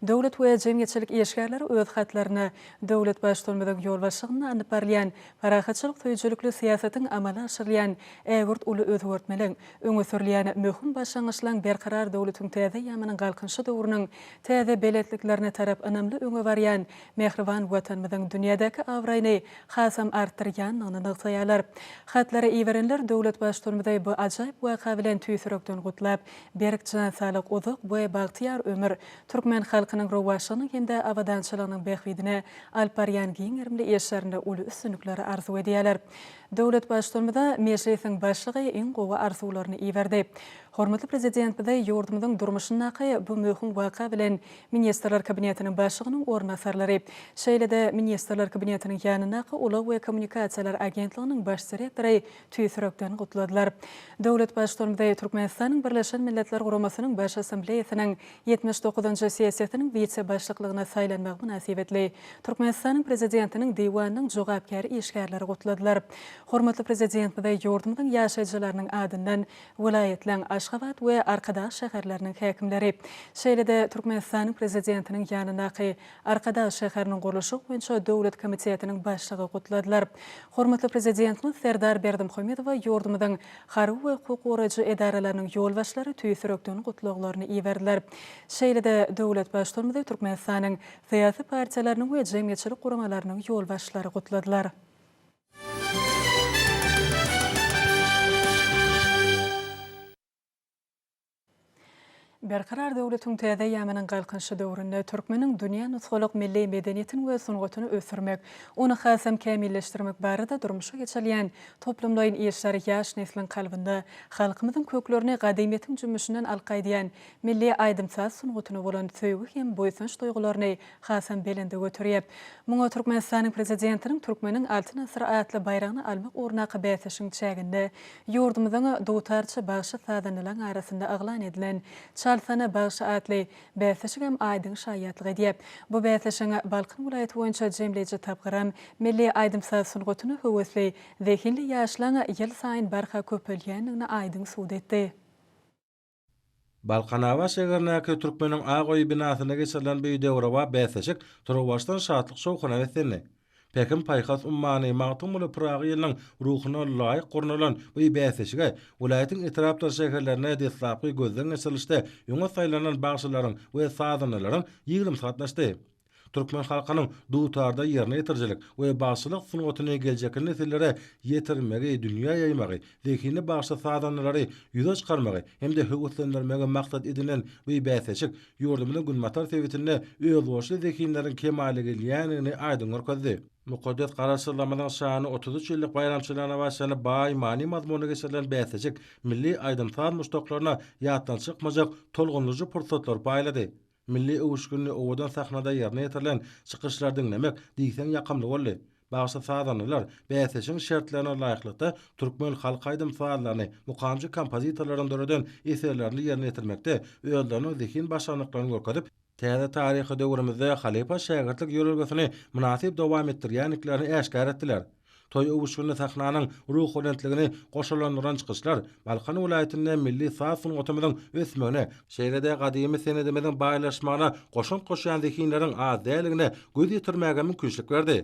Döwlet we jemgyýetçilik işgärleri öz hatlarynda döwlet Baştutanymyzyň ýolbaşçylygynda alnyp barylýan parahatçylyk söýüjilikli syýasatyň amala aşyrylýan ägirt uly özgertmeleň, öňe sürülýän möhüm başlangyçlaryň Berkarar döwletiň täze eýýamynyň Galkynyşy döwrüniň täze belentliklerine tarap ynamly öňe barýan mähriban Watanymyzyň dünýädäki abraýyny hasam artdyrýandygyny nygtaýarlar. Hatlary iberenler döwlet Baştutanymyzy bu ajaýyp waka bilen tüýs ýürekden gutlap, berk jan saglyk, uzak we bagtyýar ömür, türkmen halkynyň rowaçlygynyň hem-de abadançylygynyň bähbidine alyp barýan giň gerimli işlerinde uly üstünlikleri arzuw edýärler. Döwlet Baştutanymyza Mejlisiň Başlygy iň gowy arzuwlaryny iberdi. Hormatly Prezidentimizi ýurdumyzyň durmuşyndaky bu möhüm waka bilen Ministrler Kabinetiniň Başlygynyň orunbasarlary, şeýle-de Ministrler Kabinetiniň ýanyndaky Ulag we kommunikasiýalar agentliginiň baş direktory tüýs ýürekden gutladylar. Döwlet Baştutanymyzy Türkmenistanyň Birleşen Milletler Guramasynyň Baş Assambleýasynyň 79-njy sessiýasynyň wise-başlyklygyna saýlanmagy mynasybetli Türkmenistanyň Prezidentiniň Diwanynyň jogapkär işgärleri gutladylar. Hormatly Prezidentimize ýurdumyzyň ýaşaýjylarynyň adyndan welaýatlaryň, Aşgabat we Arkadag şäherleriniň häkimleri, şeýle-de Türkmenistanyň Prezidentiniň ýanyndaky Arkadag şäheriniň gurluşygy boýunça döwlet komitetiniň başlygy gutladylar. Hormatly Prezidentimiz Serdar Berdimuhamedowa ýurdumyzyň harby we hukuk goraýjy edaralarynyň ýolbaşçylary tüýs ýürekden gutlaglaryny iberdiler. Şeýle-de döwlet Baştutanymyzy Türkmenistanyň syýasy partiýalarynyň we jemgyýetçilik guramalarynyň ýolbaşçylary gutladylar. Berkarar döwletiň täze eýýamynyň Galkynyşy döwründe türkmeniň dünýä nusgalyk milli medeniýetini we sungatyny ösdürmek, ony hasam kämilleşdirmek barada durmuşa geçirilýän toplumlaýyn işler ýaş nesliň kalbynda halkymyzyň köklerini gadymyýetiň jümmüşinden alyp gaýdýan milli aýdym-saz sungatyna bolan söýgi hem buýsanç duýgularyny hasam belende göterýär. Muňa Türkmenistanyň Prezidentiniň Türkmeniň Altyn asyry atly baýragyny almak ugrundaky bäsleşigiň çäginde ýurdumyzyň dutarçy bagşy-sazandalaryň arasynda yglan edilen Çalsana bagşy atly bäsleşigem aýdyň şaýatlyk edýär. Bu bäsleşigiň Balkan welaýaty boýunça jemleýji tapgyram milli aýdym-saz sungatyna höwesli, zehinli ýaşlaryň ýylsaýyn barha köpelýändigini aýdyň subut etdi. Balkanabat şägerindäki Türkmeniň ak öýi binasynda geçirilen bu döwrebap bäsleşik turuwbaşdan şatlyk-şowhuna beslendi. Pähim-paýhas ummany Magtymguly Pyragy ýylynyň ruhuna laýyk gurnalan bu bäsleşige welaýatyň etrapdyr şäherlerinde deslapky gözden geçirilişde öňe saýlanan bagşylaryň we sazandalaryň ýigrimisi gatnaşdy. Türkmen halkynyň dutarda ýerine ýetirijilik we bagşylyk sungatyny geljekki nesillere ýetirmegi, dünýä ýaýmagy, zehinli bagşy-sazandalary ýüze çykarmagy hem-de höweslendirmegi maksat edinen bu bäsleşik ýurdumyzyň günbatar sebitinde özboluşly zehinleriň kemala gelýändigini aýdyň görkezdi. Mukaddes Garaşsyzlygymyzyň şanly 33 ýyllyk baýramçylygyna başlanyp baý many-mazmunly geçirilen bäsleşik milli aýdym-saz muşdaklaryna ýatdan çykmajak tolgundyryjy pursatlary paýlady. Milli öwüşginli owadan sahnada ýerine ýetirilen çykyşlary diňlemek diýseň ýakymly boldy. Bagşy-sazandalar bäsleşigiň şertlerine laýyklykda türkmen halk aýdym-sazlaryny, mukamçy kompozitorlaryň döreden eserlerini ýerine ýetirmekde özleriniň zehin başarnyklaryny görkezip, täze taryhy döwrümizde halypa-şägirtlik ýörelgesini mynasyp dowam etdirýändiklerini äşgär etdiler. Toý öwüşginli sahnanyň ruhubelentligini goşalandyran çykyşlar Balkan welaýatynda milli saz sungatymyzyň ösmegine, şeýle-de gadymy senedimiziň baýlaşmagyna goşant goşýan zehinleriň az däldigine göz ýetirmäge mümkinçilik berdi.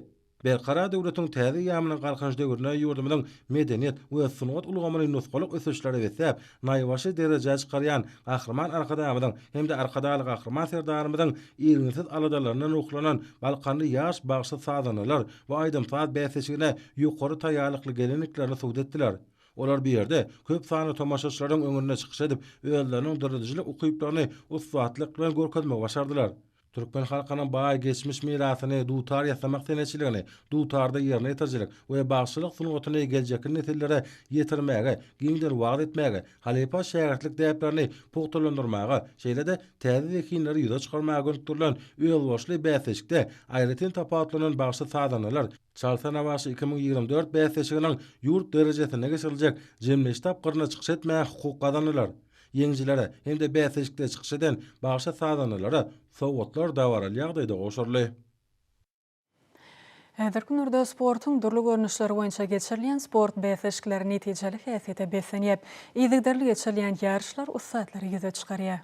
Berkarar döwletiň täze eýýamynyň Galkynyş döwründe ýurdumyzyň medeniýet we sungat ulgamyny nusgalyk ösüşlere besläp, naýbaşy derejä çykarýan Gahryman Arkadagymyzyň hem-de Arkadagly Gahryman Serdarymyzyň irginsiz aladalaryndan ruhlanan balkanly ýaş bagşy-sazandalar bu aýdym-saz bäsleşigine ýokary taýýarlykly gelendiklerini subut etdiler. Olar bu ýerde köp sanly tomaşaçylaryň öňünde çykyş edip, özleriniň döredijilik ukyplaryny ussatlyk bilen görkezmegi başardylar. Türkmen halkynyň baý geçmiş mirasyny, dutar ýasamak senetçiligini, dutarda ýerine ýetirijilik we bagşylyk sungatyny geljekki nesillere ýetirmäge, giňden wagyz etmäge, halypa-şägirtlik däplerini pugtalandyrmaga, şeýle-de täze zehinleri ýüze çykarmaga gönükdirilen özboluşly bäsleşikde aýratyn tapawutlanan bagşy-sazandalar Çalsana bagşy 2024 bäsleşiginiň ýurt derejesinde geçiriljek jemleýji tapgyrynda çykyş etmäge hukuk gazandylar. Ýeňijilere hem-de bäsleşikde çykyş eden bagşy-sazandalara sowgatlar dabaraly ýagdaýda gowşuryldy. Häzirki günlerde sportuň dürli görnüşleri boýunça geçirilýän sport bäsleşikleri netijeli häsiýete beslenýär. Yzygiderli geçirilýän ýaryşlar ussatlary ýüze çykarýar.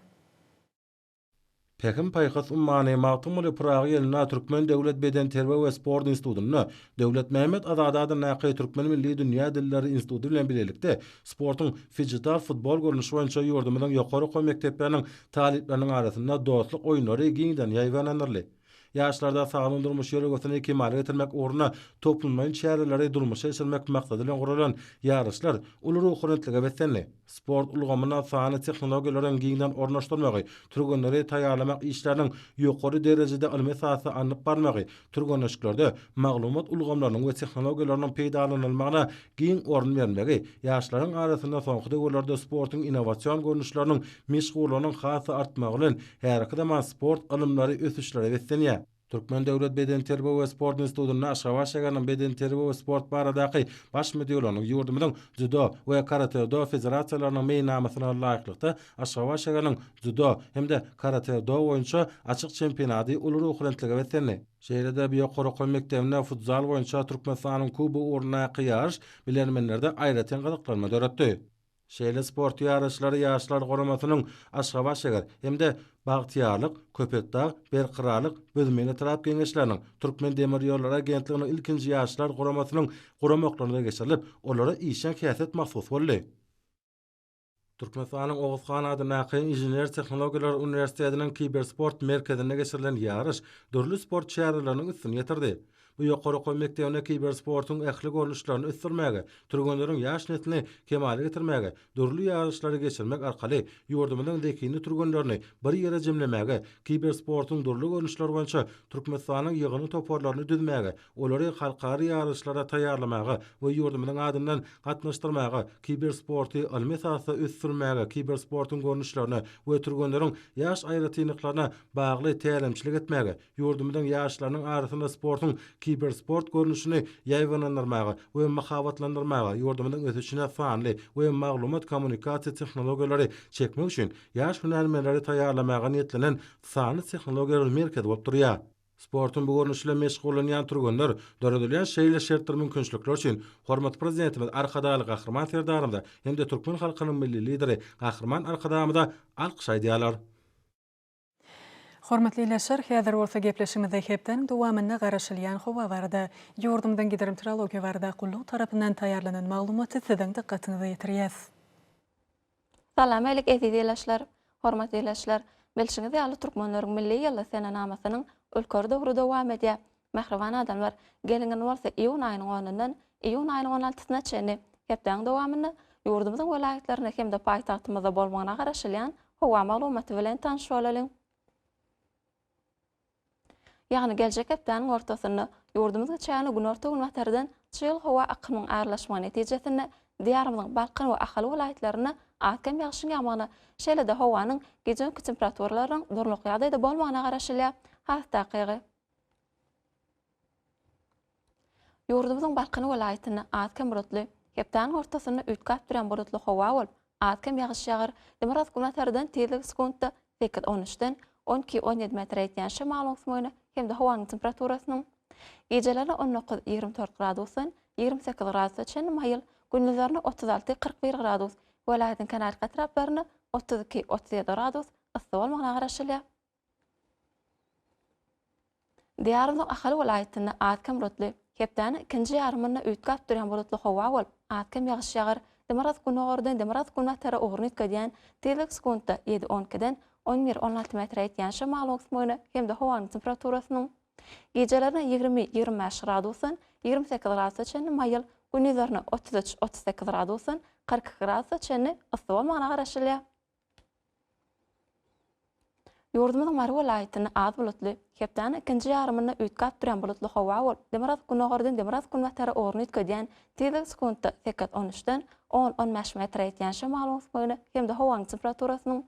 Pähim-paýhas ummany Magtymguly Pyragy ýylynda Türkmen döwlet bedenterbiýe we sport institutynda Döwletmämmet Azady adyndaky Türkmen milli dünýä dilleri instituty bilen bilelikde sportuň fijital futbol görnüşi boýunça ýurdumyzyň ýokary okuw mekdepleriniň talyplarynyň arasynda dostluk oýunlary giňden ýaýbaňlandyryldy. Ýaşlarda sagdyn durmuş ýörelgesini kemala getirmek ugrunda toplumlaýyn çäreleri durmuşa geçirmek maksady bilen guralan ýaryşlar uly ruhubelentlige beslendi. Sport ulgamyna sanly tehnologiýalaryň giňden ornaşdyrylmagy, türgenleri taýýarlamak işleriniň ýokary derejede ylmy esasda alnyp barylmagy, türgenleşiklerde maglumat ulgamlarynyň we tehnologiýalarynyň peýdalanylmagyna giň orun berilmegi ýaşlaryň arasynda soňky döwürlerde sportuň innowasion görnüşleriniň meşhurlygynyň has-da artmagy bilen häzirki zaman sport ylymlary ösüşlere beslenýär. Türkmen döwlet bedenterbiýe we sport institutynda Aşgabat şäheriniň bedenterbiýe we sport baradaky Baş müdirliginiň ýurdumyzyň Dzýudo we karate-do federasiýalarynyň meýilnamasyna laýyklykda Aşgabat şäheriniň dzýudo hem-de karate-do boýunça açyk çempionady uly ruhubelentlige beslendi. Şeýle-de bu ýokary okuw mekdebinde futzal boýunça Türkmenistanyň Kubogy ugrundaky ýaryş bilermenlerde aýratyn gyzyklanma döretdi. Şeýle sport ýaryşlary Ýaşlar guramasynyň Aşgabat şäher hem-de Bagtyýarlyk, Köpetdag, Berkararlyk, Büzmeýin etrap Geňeşleriniň, Türkmendemirýollary agentliginiň ilkinji Ýaşlar guramasynyň guramaklarynda geçirilip, olara işjeň häsiýet mahsus boldy. Türkmenistanyň Oguz han adyndaky Inžener-tehnologiýalar uniwersitetiniň Kibersport merkezinde geçirilen ýaryş dürli sport çäreleriniň üstüni ýetirdi. Bu ýokary okuw mekdebinde kibersportuň ähli görnüşlerini ösdürmäge, türgenleriň ýaş neslini kemala getirmäge, dürli ýaryşlary geçirmek arkaly ýurdumyzyň zehinli türgenlerini bir ýere jemlemäge, kibersportuň dürli görnüşleri boýunça Türkmenistanyň ýygyny toparlaryny düzmäge, olary halkara ýaryşlara taýýarlamaga we ýurdumyzyň adyndan gatnaşdyrmaga, kibersporty ylmy esasda ösdürmäge, kibersportuň görnüşlerine we türgenleriň ýaş aýratynlyklaryna bagly tälimçilik etmäge, ýurdumyzyň ýaşlarynyň arasynda sportuň kibersport görnüşini ýaýbaňlandyrmaga we mahabatlandyrmaga, ýurdumyzyň ösüşine sanly we maglumat-kommunikasiýa tehnologiýalary çekmek üçin ýaş hünärmenleri taýýarlamaga niýetlenen sanly tehnologiýalar merkezi bolup durýar. Sportuň bu görnüşi bilen meşgullanýan türgenler döredilýän şeýle şertdir mümkinçilikler üçin hormatly Prezidentimiz Arkadagly Gahryman Serdarymyza hem-de türkmen halkynyň Milli Lideri Gahryman Arkadagymyza alkyş aýdýarlar. Hormatly ildeşler, häzir bolsa gepleşigimizde hepdäniň dowamynda garaşylýan howa barada, ýurdumyzyň Gidrometeorologiýa barada gullugy tarapyndan taýýarlanan maglumaty siziň dykgatyňyza ýetirýäs. Salam älik eziz ildeşler! Hormatly ildeşler, bilşiňiz ýaly türkmenleriň milli ýyly senenamasynyň ülker döwri dowam edýär. Mähriban adamlar, geliň indi bolsa iýun aýynyň onundan iýun aýynyň on altysyna çenli hepdäniň dowamynda ýurdumyzyň welaýatlarynda hem-de paýtagtymyzda bolmagyna garaşylýan howa maglumaty bilen tanyş bolalyň. Ýagny geljek hepdäniň ortasynda ýurdumyzyň çägine günorta-günbatardan çyg howa akymyň aralaşmagy netijesinde Diýarymyzyň Balkan we Ahal welaýatlarynda az-kem ýagşyň ýagmagyna, şeýle-de howanyň gije-günki temperaturalarynyň durnukly ýagdaýda bolmagyna garaşylýar. Has takygy. Ýurdumyzyň Balkan welaýatynda az-kem bulutly, hepdäniň ortasynda üýtgäp durýan bulutly howa bolup, az-kem ýagyş ýagar, demirgazyk günortadan tizligi sekuntda sekiz, on üçden on iki, on ýedi metre ýetýän şemalyň öwüsmegine hem-de howanyň temperaturasynyň gijelerine on dokuz, 24 gradusdan 28 gradusa çenli maýyl, gündizlerine 36, 41 gradus, welaýatyň kenarýaka etraplarynda 32, 37 gradus yssy bolmagyna garaşylýar. Diýarymyzyň Ahal welaýatynda az-kem bulutly, hepdäniň ikinji ýarymynda üýtgäp durýan bulutly howa bolup, az-kem ýagyş ýagar, demirgazyk-gündogardan demirgazyk-günbatara ugruny üýtgedýän tizlik sekuntda ýedi on ikiden on bir on alty metre ýetýän şemalyň öwüsmegine hem-de howanyň temperaturasynyň gijelerine 20, 25 gradusdan 28 gradusa çenli maýyl, gündizlerine 33, 38 gradusdan 42 gradusa çenli yssy bolmagyna garaşylýar. Ýurdumyzyň Mary welaýatynda az bulutly, hepdäniň ikinji ýarymynda üýtgäp durýan bulutly howa bolup, demirgazyk-gündogardan demirgazyk-günbatara ugruny üýtgedýän tizligi sekuntda sekiz, on üçden on, on bäş metre ýetýän şemalyň öwüsmegine hem-de howanyň temperaturasynyň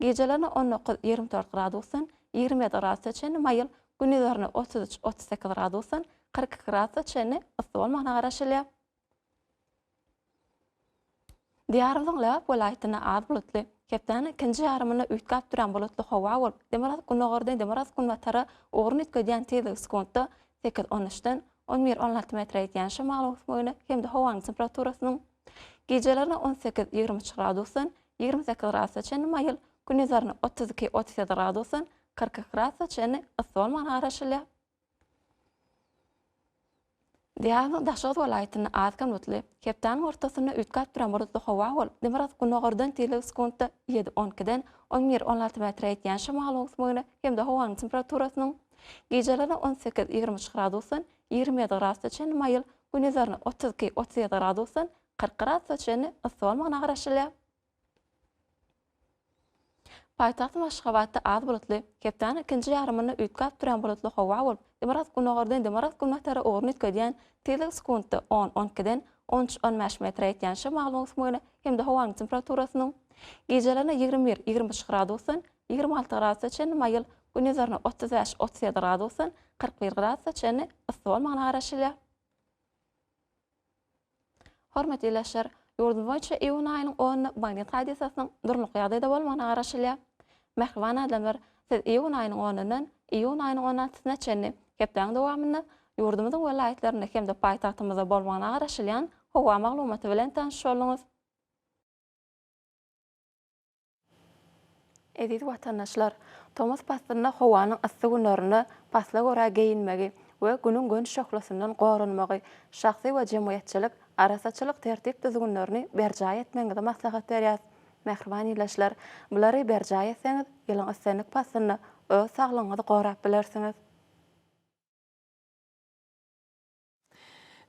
gijelerine on dokuz, 24 gradusdan 27 gradusa çenli maýyl, gündizlerine 33, 38 gradusdan 42 gradusa çenli yssy bolmagyna garaşylýar. Diýarymyzyň Lebap welaýatynda az bulutly, hepdäniň ikinji ýarymynda üýtgäp durýan bulutly howa bolup, demirgazyk-gündogardan demirgazyk-günbatara ugruny üýtgedýän tizligi sekuntda sekiz, on üçden on bir, on alty metre ýetýän şemalyň öwüsmegine hem-de howanyň temperaturasynyň gijelerine on sekiz, 23 gradusdan 28 gradusa çenli maýyl, gündizlerine 32, 37 gradusdan 42 gradusa çenli yssy bolmagyna garaşylýar. Diýarymyzyň Daşoguz welaýatynda az-kem bulutly, hepdäniň ortasynda üýtgäp duran bulutly howa bolup, demirgazyk-gündogardan tizligi sekuntda ýedi, on ikiden on bir, on alty metre ýetýän şemalyň öwüsmegine hem-de howanyň temperaturasynyň gijelerine on sekiz, 23 gradusdan 27 gradusa çenli maýyl, gündizlerine 32, 37 gradusdan 40 gradusa çenli yssy bolmagyna garaşylýar. Paýtagtymyz Aşgabatda az bulutly, hepdäniň ikinji ýarymynda üýtgäp durýan bulutly howa bolup, demirgazyk-gündogardan demirgazyk-günbatara ugruny üýtgedýän tizligi sekuntda on, on ikiden on üç, on bäş metre ýetýän şemalyň öwüsmegine hem-de howanyň temperaturasynyň gijelerine 21, 23 gradusdan 26 gradusa çenli maýyl, Gündizlerine 35, 37 gradusdan 41 gradusa çenli yssy bolmagyna garaşylýar. Hormatly ildeşler, ýurdumyz boýunça iýun aýynyň onunda magnit hadysasynyň durnukly ýagdaýda bolmagyna garaşylýar. Mähriban adamlar, siz iýun aýynyň onundan iýun aýynyň on altysyna çenli hepdäniň dowamynda ýurdumyzyň welaýatlarynda hem-de paýtagtymyzda bolmagyna garaşylýan howa maglumaty bilen tanyş bolduňyz. Eziz watandaşlar! Tomus paslynda howanyň yssy günlerinde pasla görä geýinmegi we Günüň göni şöhlesinden goranmagy, şahsy we jemgyýetçilik arassaçylyk tertip-düzgünlerini berjaý etmegiňizi maslahat berýäris. Mähriban ildeşler, bulary berjaý etseňiz, ýylyň islendik paslynda öz saglygyňyzy gorap bilersiňiz.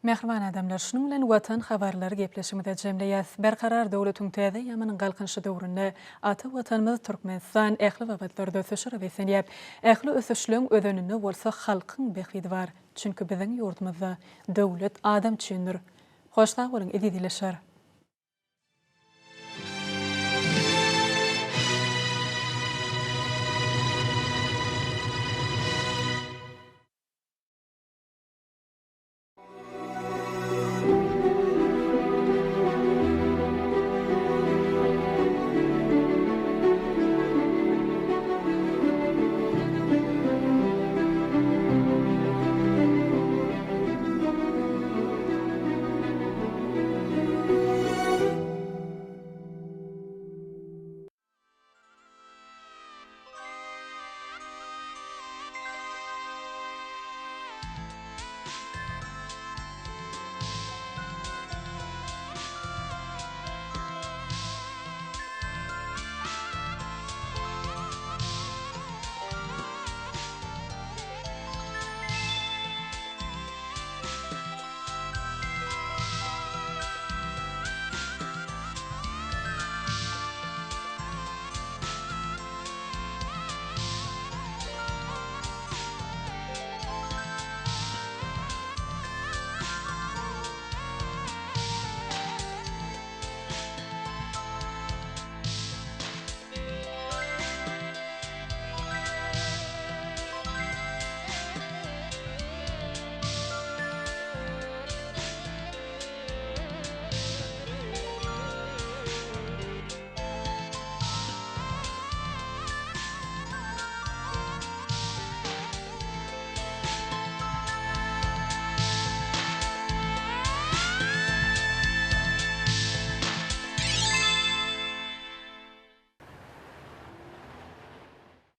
Mähriban adamlar, şunuň bilen Watan habarlary gepleşigimizi jemleýäs. Berkarar döwletiň täze eýýamynyň Galkynyşy döwründe ata Watanymyz Türkmenistan ähli babatlarda ösüşlere beslenýär. Ähli ösüşleň özeninde bolsa halkyň bähbidi bar. Çünki biziň ýurdumyzda döwlet adam üçindir. Hoş sag boluň eziz ildeşler!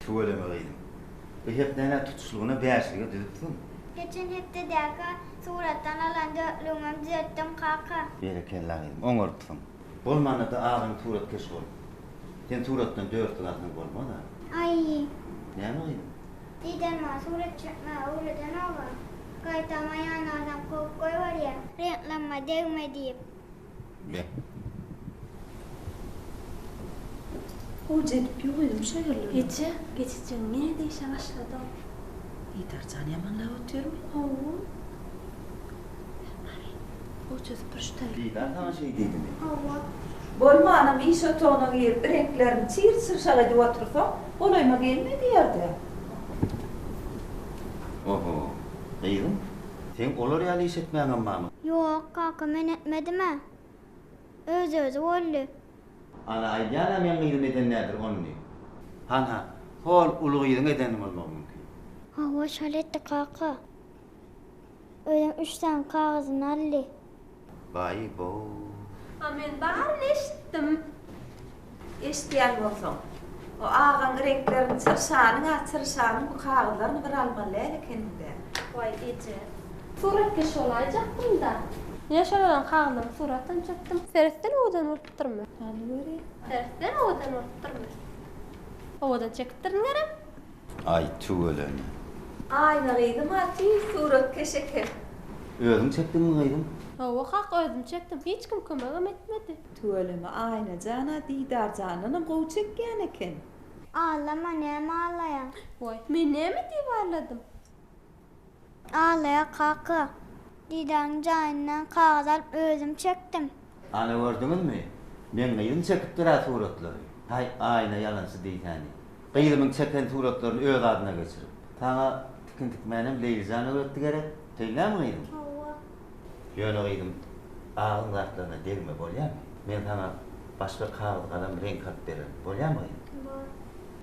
Tüweleme gyzym. Bu hepdäni-ä tutuşlygyna bäşlige düzüpsiň. Geçen hepdedäki suratdan alan dörtlügiňem düzetdim kaka. Berekella gyzym, oňarypsyň. Bolmanda-da agaň suratkeş bol. Sen suratdan dörtlük alsaň bolmaz-a. Aý. Näme gyzym? Didem maňa surat çekmäge öwredenog-a. Gaýtam aýan alsam kowup goýberýär. Reňklenmä degme diýip. Be. Gowja edip ýuw gyzym şu ýerlerini. Eje, geçijigiň ýene-de işe başladyň. Didarjan ýamanlap otyrmy? Hawa. Hany, gowja süpür şu taýy. Didar saňa şeý diýdimi? Hawa. Bolmanam iş otagyna girip reňklerini çyr-çyrşak edip otursaň, golaýyma gelme diýerdi. Oho, gyzym, seň olar ýaly iş etmäňem barmy? Ýok, kaka, men etmedim-ä. Öz-özi boldy. Ana, aýdýan-a meň gyzym eden däldir ony diýip. Hanha, hol uly gyzyň edeni bolmagy mümkin. Hawa, şol etdi, kaka. Özem üç sany kagyzyny aldy. Baý-bow. A men baryny eşitdim. Eşidýän bolsaň, o agaň reňklerini çyrşanyň-a çyrşanyň bu kagyzlaryny bir almaly däl ekeniň-dä. Waý, eje. Suratkeş bolaýjakdym-da. Ine şol alan kagyzlaryň suratyny çekdim. Seretsen owadan bolupdyrmy? Hany göreýin. Seretsen owadan bolupdyrmy? Owadan çekipdirin gerek? Aý tüweleme. Aýna gyzym-a tüýs suratkeş eken. Özüň çekdiňmi gyzym? Hawa kaka özüm çekdim. Hiç kim kömegem etmedi. Tüweleme Aýna jan-a Didarjandanam gowy çekýän eken. Ağlama näme ağlaýaň? Waý, men näme diýip agladym? Ağlaýa kaka. Didaryň jaýyndan kagyz alyp özüm çekdim. Ana gördüňizmi? Meň gyzym çekipdir-ä suratlary. Haý, Aýna ýalançy diýsäni. Gyzymyň çeken suratlaryny öz adyna geçirip. Saňa tikin tikmänem Leýlijan öwretdi gerek? Şeýlemi gyzym? Hawa. Ýöne gyzym, agyň zatlaryna degme, bolýamy? Men saňa başga kagyz, galam, reňk alyp bererin. Bolýamy gyzym? Bor.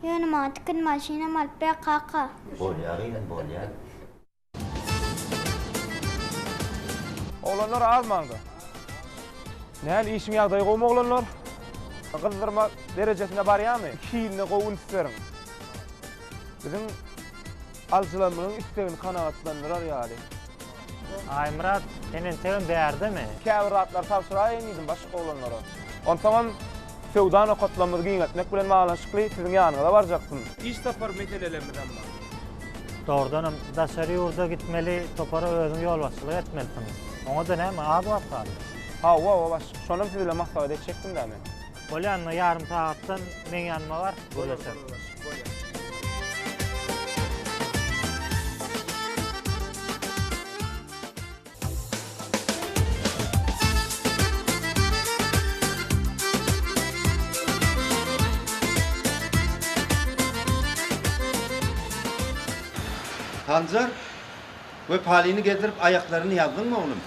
Ýöne maňa tikin maşynam alyp ber, kaka. Bolýa gyzym, bolýa. Oglanlar azmaňda. Näl işiň ýagdaýy gowmy oglanlar? Gyzdyrma derejesine barýamy? Hiline gowy üns beriň. Biziň alyjylarymyzyň islegini kanagatlandyrar ýaly. Aýmyrat, sen entegem bärdemi? Käbir zatlary tabşyraýyn diýdim başga oglanlara. Onsoňam söwda nokatlarymyzy giňeltmek bilen baglanyşykly siziň ýanyňyza barjakdym. Iş sapar meselelerimiz hem bar. Dogrudanam, daşary ýurda gitmeli topara özüň ýolbaşçylyk etmelisiň. Oňa-da näme, az wagt galdy. Hawa, hawa başlyk, şonam siz bilen maslahat etjekdim-dä men. Bolýa, onda ýarym sagatdan meň ýanyma bar, gürleşeris. Bolýa. Sanjar, Wepalyny gezdirip aýaklaryny ýazdyňmy oglum?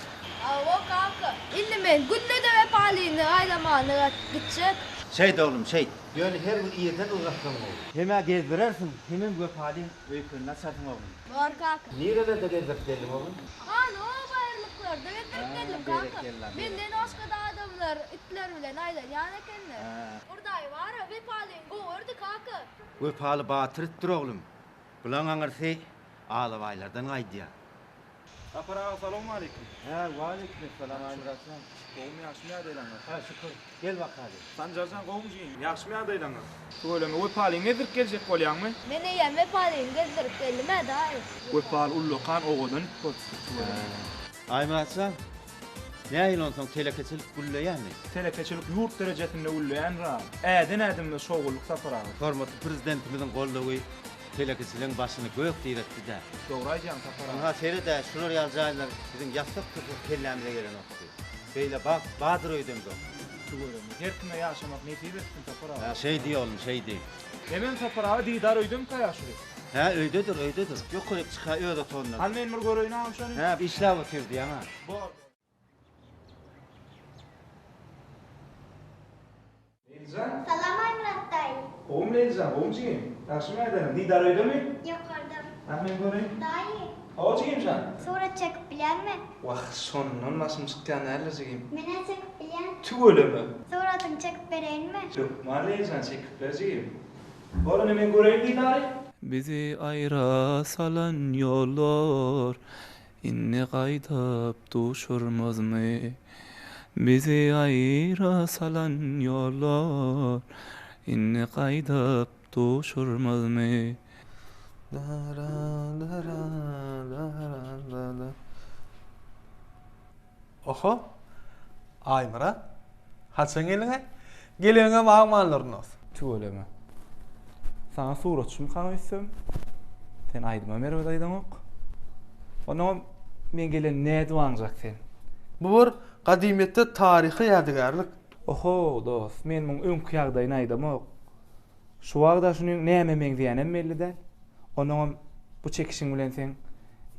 Hawa kaka, indi men günde-de Wepalyny aýlamana gitjek. Şeýt oglum, şeýt. Ýöne her gün irden ylgatsaň gowy. Hem-ä gezdirersiň, hemem Wepalyň öýkenini açarsyň oglum. Bor kaka. Nirelerde gezdirip geldiň oglum? Hany o baýyrlyklarda gezdirip geldim kaka. Menden başga-da adamlar itler bilen aýlanýan ekenler. Urdaý bar-a, Wepalyny gowy gördi kaka. Wepaly batyr itdir oglum. Bulaň aňyrsy alabaýlardan gaýdýar. Sapar aga salowmaleýkim. Hä, waleýkimessalam Aýmyrat jan. Gowumy ýagşymy ýagdaýlaňyz? Hä, şükür. Gel bakaly. Sanjar jan gowumy jigim? Ýagşymy ýagdaýlaňyz? Tüweleme Wepalyňy gezdirip geljek bolýaňmy? Men eýýäm Wepalyny gezdirip geldim-ä daýy. Wepaly ullakan owadan it bolupdyr tüweleme. Aýmyrat jan, nähili onsoň telekeçilik gülleýärmi? Telekeçilik ýurt derejesinde gülleýändir-a. Äden ädimde şowhunlyk Sapar aga. Hormatly Prezidentimiziň goldawy telekeçiligiň başyny gök diretdi-dä. Dogry aýdýaň Sapar aga. Ynha seret-ä, şular ýaly jaýlar biziň ýassyk-tursak kellämize gelenokdy. Beýle bagt bardyr öýdemzok. Tüweleme. Her kime ýaşamak nesip etsin Sapar aga. Hä, şeý diý oglum, şeý diý. Nemem Sapar aga, Didar öýdemikä ýaşuly? Hä, öýdedir, öýdedir. Ýokaryk çykaý öz otagyndadyr. Hany men bir göreýin agam şony. Hä, işläp otyr diýýäň-ä. Bor, bor. Leýlijan. Salam Aýmyrat daýy. Gowumy Leýlijan, gowumy jigim? Ýagşymy ýagdaýlaň? Didar öýdemi? Ýokarda. Hany men göreýin. Daýy. Hawa jigimjan. Surat çekip bilýäňmi? Wah, şondan başym çykýan däldir jigim. Men-ä çekip bilýän. Tüweleme. Suratyňy çekip bereýinmi? Hökman Leýlijan, çekip ber jigim. Bor indi men göreýin Didary. Bizi aýra salan ýollar Indi gaýdyp duşurmazmy? Bizi aýra salan ýollar Indi gaýdyp duşurmazmy? Oho, Aýmyrat, haçan geldiň-ä? Geleňem agmanlaryn dos. Tüweleme. Saňa suratçymykaň öýtsem, sen aýdymam erbet aýdaňok. Onnoňam men geleni nädip aňjak sen? Bu bir gadymyýetde taryhy ýadygärlik. Oho, dost, men muň öňki ýagdaýyny aýdamok. Şu wagda şunyň nämä meňzeýänem belli däl. Onnoňam bu çekişiň bilen seň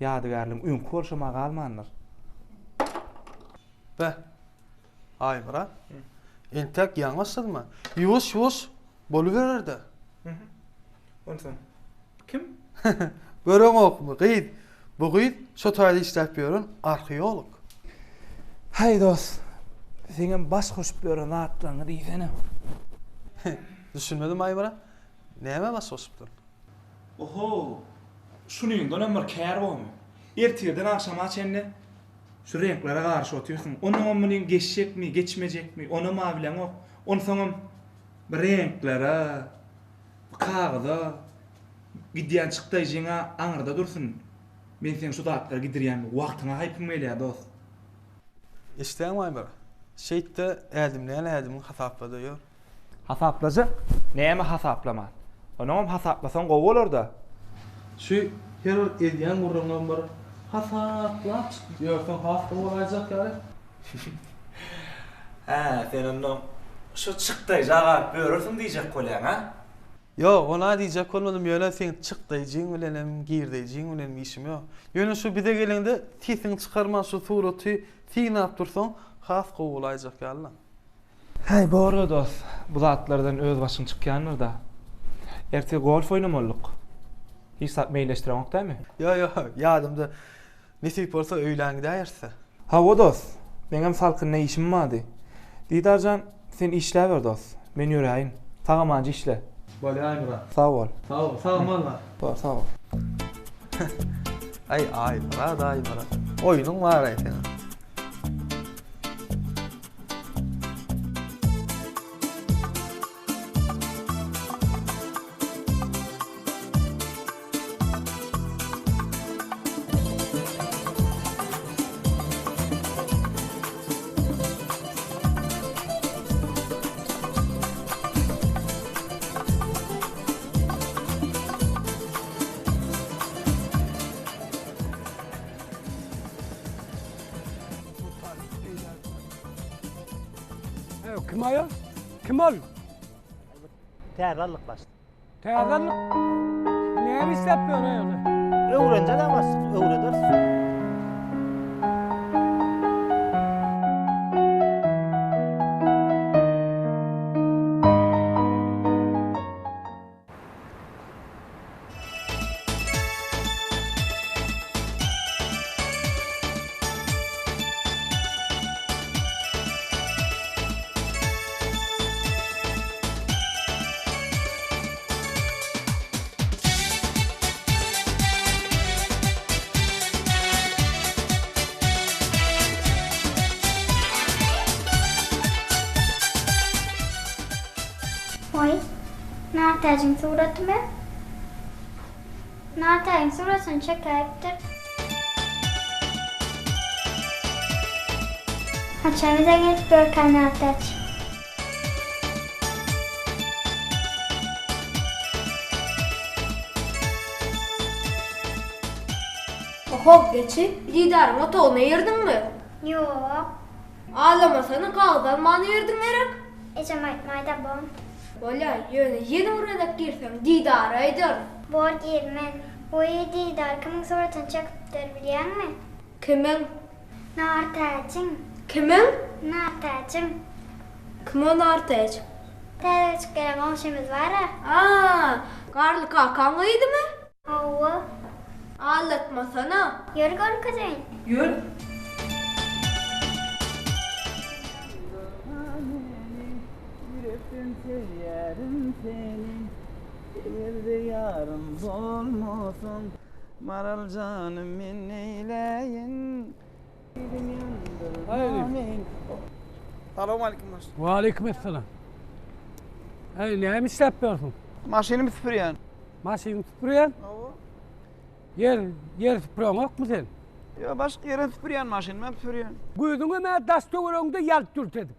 ýadygärligiň öňki bolşam-a galmandyr. Beh, Aýmyrat, entäk ýaňy başladyma. Ýuwaş-ýuwaş boluberer-dä. Onsoň kim? Göreňokmy, gyz? Bu gyz şo taýda işläp ýören arheolog. Häý dost, seňem baş goşup ýören zatlaryňy diýsene. Düşünmedim Aýmyrat. Nämä baş goşupdyr? Oho, şunyňdanam bir kär bormy? Ertirden agşama çenli şu reňklere garyşyp otyrsyň. Onuňam munyň geçjekmi, geçmejekmi, onam-a bileňok. Onsoňam bu reňklere, bu kagyza gidýän çykdaýjyň-a aňyrda dursun. Men seň şu zatlary gidirýän wagtyňa haýpym gelýär, dost. Eşidäňmi Aýmyrat? Şeýt-de ädimleýän ädimiňi hasapla-da ýör. Hasaplajak, näme hasaplaman. Onuňam hasaplasaň gowy bolar-da. Şu her bir edýän gürrüňem bir hasaplap çykyp ýörseň has gowy bolaýjak ýaly. Hä, sen onda şu çykdaýja galyp ýörersiň diýjek bolýaň, a? Ýok, ona diýjek bolmadym, ýöne seň çykdaýjyň bilenem, girdeýjiň bilenem işim ýok. Ýöne şu bize geleňde sesiňi çykarman şu suraty synap dursaň has gowy bolaýjak ýaly-la. Häý, bor-la dost, bu zatlardan öz başyň çykýandyr-da. Ertir golf oýnamalydyk. Hiç zat meýilleşdireňok dämi? Ýok, ýok, ýadymda. Nesip bolsa öýlän gidäýeris-dä. Hawa dost, meňem salkynda işim bardy. Didarjan, sen işläber dost, men ýöräýin. Sag-amanca işle. Bolýa Aýmyrat. Sag bol. Sag bol, sag-aman gal. Bor, sag bol. Aý, Aýmyrat, Aýmyrat. Oýnuň bar-aý seniň. Kim aýal? Kim ol? Täze aldyk başlyk. Täze aldyk. Näme işläp ýör aýaly? Öwrenjek-ä başlyk, öwrederis. Oý, Nartäjiň suratymy? Nartäjiň suratyny çekäýipdir. Haçan bize gelip görkä Nartäç? Ohow geçi, Didaryň otagyna girdiňmi? Ýok. Aglamasana kagyz almany berdiň gerek. Ejem aýtmaýda bom. Bolýa, ýöne ýene bir gezek girseň Didara aýdaryn. Bor girmen. Wiý Didar kimiň suratyny çekipdir bilýäňmi? Kimiň? Nartäjiň. Kimiň? Nartäjiň. Kim o Nartäç? Täze göçüp gelen goňşymyz bar-a. A, Garly kakaň gyzymy? Hawa. Aldatmasana. Ýör görkezeýin. Ýör. Ýürekden söýýärin seni Eger-de ýarym bolmasaň Maral janym men neýläýin Ýüregim ýandyrma meni. Salowmalikim başlyk. Waleýkim essalam. Äý, näme işläp ýörsüň? Maşynymy süpürýän. Maşynyňy süpürýän? Hawa. Ýer, ýer süpüreňokmy sen? Ýok, başlyk ýerem süpürýän, maşynymam süpürýän. Gözüňem-ä daş-töweregiňde ýalt-ýult edip.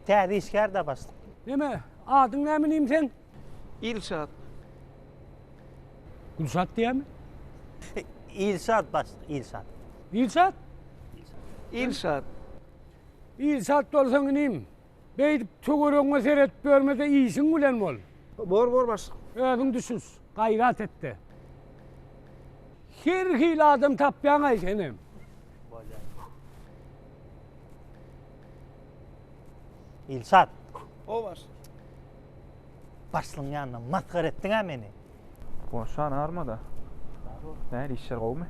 Täze işgär-dä başlyk. Neme, adyň näme inim seň? Ilşat. Gülşat diýýämi? Ilşat başlyk, Ilşat. Ilşat? Ilşat. Ilşat bolsaň inim, beýdip töweregiňe seredip ýörme-de işiň bilen bol. Bor, bor başlyk. Özüň düşünş, gaýrat et-de. Her hili adam tapýaň-aý senem. Bolýar. Ilşat. O başlyk. Başlygyň ýanynda masgara etdiň-ä meni. Goşan armada. Nähili işler gowumy?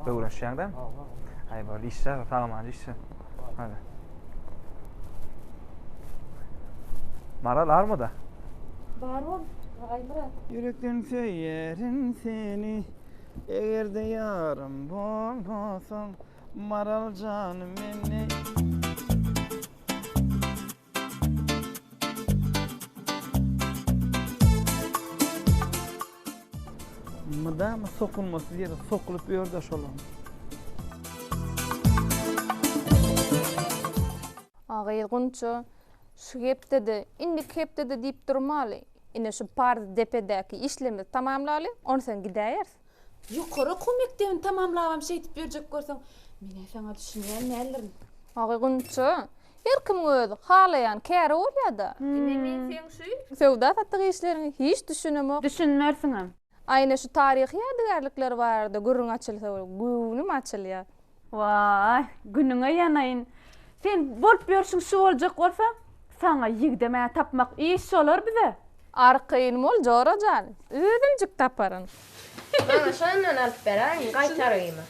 Öwrenişýäň dämi? Aý bol işler sag-aman işle. Hadi. Maral armada. Bar bol, Aýmyrat. Ýürekden söýerin seni, eger-de ýarym bolmasaň, Maral janym meni. Mydama sokulmasyz ýere sokulyp ýör-de şolam. A gyz Gunça, şu hepdede, indiki hepdede diýip durmaly. Ine şu Parzdepedäki işlerimizi tamamlaly, onsoň gidäýeris. Ýokary okuw mekdebini tamamlabam şeýdip ýörjek bolsaň, men-ä saňa düşünýän däldirin. A gyz Gunça, Her kimiň öz halaýan käri bolýa-da. Ine men seň şu. Söwda-satyk işleriňe hiç düşünemok. Düşünmersiňem. Aýna şu taryhy ýadygärlikler barada gürrüň açylsa göwnüm açylýar. Waý, günüňe ýanaýyn. Sen bolup ýörşüň şu boljak bolsa, saňa ýigdem-ä tapmak iş bolar bize. Arkaýyn bol, jora jan, özümjik taparyn. Maňa şondan alyp beräýiň, gaýtargymy.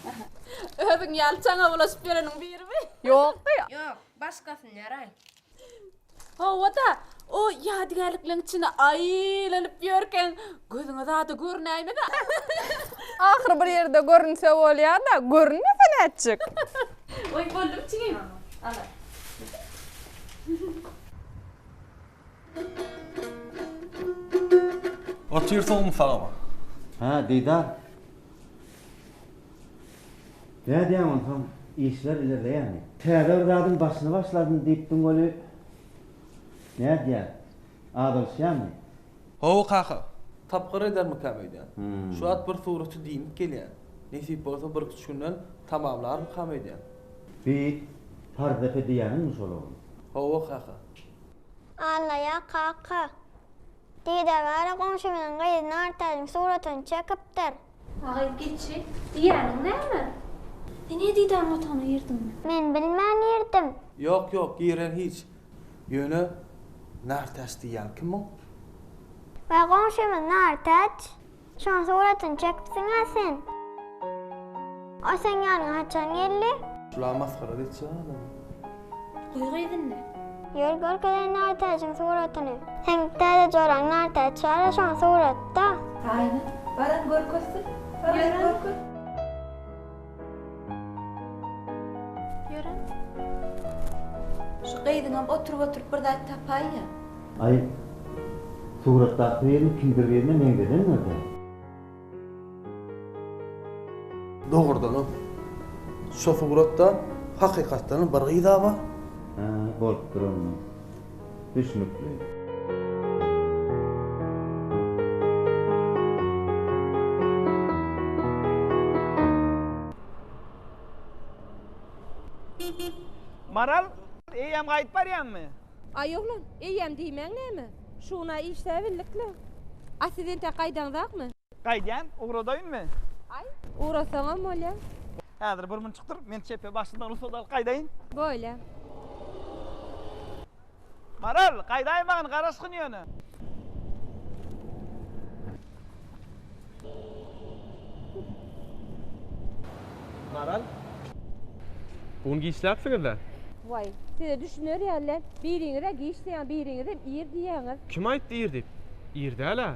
Özüň ýaly çaňa bulaşyp ýöreniň birimi? Ýok. Ýok, başgasyny beräý. Hawa-da, o ýadygärlikleriň içinde aýlanyp ýörkäň, gözüňe zada görünäýmez-ä. Ahyry bir ýerde görünse bolýar-da, görünmese nätjek? Oý, boldum jigim. Ala. Otyrsyňmy sagama? Hä, Didar. Nädýäň onsoň, işler ilerleýärmi? Täze bir zadyň başyny başladym diýipdiň weli, nädýäň? Azalyşýarmy? Hawa kaka, tapgyr edermikäm öýdýän. Şu wagt bir suraty diýnip gelýän. Nesip bolsa birküç günden tamamlarmykam öýdýän. Bi Parzdepe diýýäniňmi şol oglan? Hawa kaka. Allaýar kaka. Didar bara goňşymyzyň gyzy Nartäjiň suratyny çekipdir. Agy geçi, diýýäniň näme? Sen niye Didaryň otagyna girdiňmi? Men bilmän girdim. Ýok ýok giren hiç. Ýöne Nartäç diýýän kim oň? Waý goňşymyz Nartäç. Şoň suratyny çekipsiň-ä sen. O seň ýanyňa haçan geldi? Şula masgara etjek adamy. Goý gyz indi. Ýör görkezeýin Nartäjiň suratyny. Seň täze joraň Nartäç bar-a şoň suratda. Aýna, baran görkezsin. Baran görkez. Ýören. Şu gyzyňam oturyp-oturyp bir zat tapaýýa. Aý, suratdaky birini kimdir birine meňzedendir-dä. Dogrudanam, şo suratda hakykatdanam bir gyz-a bar. Hä, bolupdyr onda. Düşnükli. Maral, eýýäm gaýdyp barýaňmy? Aý oglan, eýýäm diýmäň näme? Şuna işläbildik-le. A siz entek gaýdaňzakmy? Gaýdýan, ugradaýynmy? Aý, ugrasaňam bolýa. Häzir bir munçuk dur, men çepe başyndan rugsat alyp gaýdaýyn. Bolýa. Maral, gaýdaýmagyn, garaşgyn ýöne. Maral. Bu gün giçläpsiňiz-dä? Waý, size düşüner ýaly-dä. Biriňiz-ä giç diýýäňiz, biriňizem ir diýýäňiz. Kim aýtdy ir diýip? Ir däl-ä.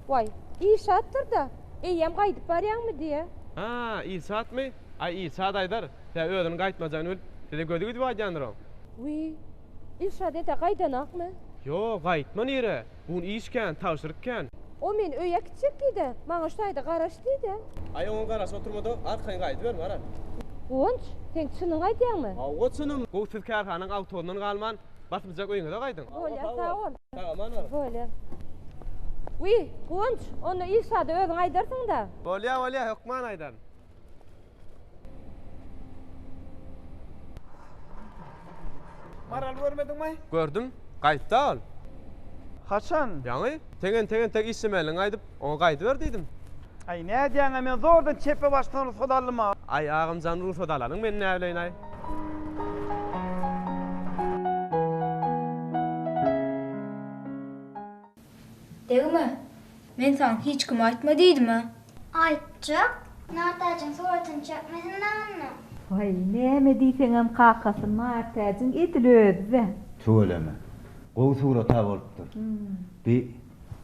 Waý, Ilşatdyr-da. Eýýäm gaýdyp barýaňmy diýýä. Hä, Ilşatmy? Aý, Ilşat aýdar. Tä özüniň gaýtmajagyny bilip, size gözi gidip aýdýandyr oň. Wiý, Ilşat entek gaýdanakmy? Ýok, gaýtma nire? Bu gün iş kän, tabşyryk kän. O meni öýe äkitjek diýdi. Maňa şu taýda garaş diýdi. Aý, oňa garaşyp oturma-da, arkaýyn gaýdyber, Maral. Guwanç, sen çynyňy aýdýaňmy? Hawa, çynym. Gowy, siz kärhanaň awtobusyndan galman, basymjak öýüňize gaýdyň. Bolýar, sag bol. Sag-aman baryň. Bolýar. Wiý, Guwanç, onda Ilşada özüň aýdarsyň-da. Bolýar, bolýar, hökman aýdaryn. Maraly görmediňmi? Gördüm. Gaýtda ol. Haçan? Ýaňy. Seň entek-entek işlemeliňi aýdyp, oňa gaýdyber diýdim. Aý, nädýäň-ä, men zordan çepe başdan rugsat aldym-a. Aý, agamjan rugsat alanyň men näbileýin-aý. Degme! Men saňa hiç kime aýtma diýdim-ä. Aýtjak. Nartäjiň suratyny çekmesin-dä onda. Waý, näme diýseňem kakasy Nartäjiň edil özi-dä. Tüweleme. Gowy surat-a bolupdyr. Bi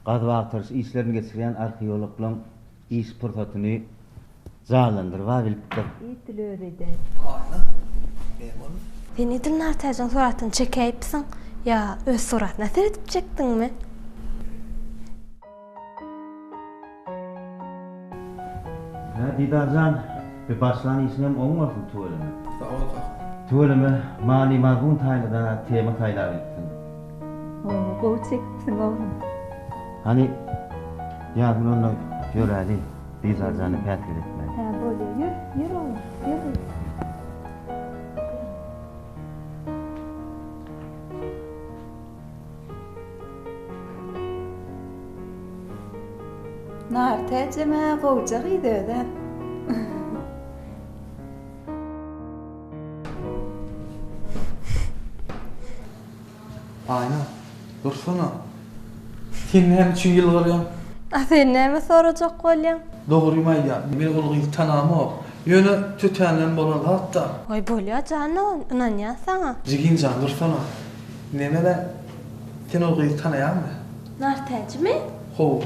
gazyp-agtaryş işlerini geçirýän arheologlaň iş pursatyny Janlandyryp-a bilipdir. Edil özi-dä. Aýna, näme boldy? Sen edil Nartäjiň suratyny çekäýipsiň, ýa öz suratyna seredip çekdiňmi? Hä, Didar jan, bi başlan işiňem oň bolsun, tüweleme. Sag bol, kaka. Tüweleme, many-mazmun taýynda tema saýlap bilipsiň. Hawa, gowy çekipsiň, oglum. Hany, Ýazgül onda ýöräli. Didar jana päsgel etmäň. Hä, bolýa. Ýör, ýör oglum, ýör gyz. Nartäjem-ä gowja gyz özem. Aýna, dursana. Sen näme üçin ýylgyrýaň? A sen näme sorajak bolýaň? Dogrymy aýdýan, men ol gyzy tanamok. Ýöne tötänden bolan zat-da. Waý bolýa jan dogan, ynanýan saňa. Jigim jan, dursana. Neme-le, sen ol gyzy tanaýaňmy? Nartäjimi? Hawa.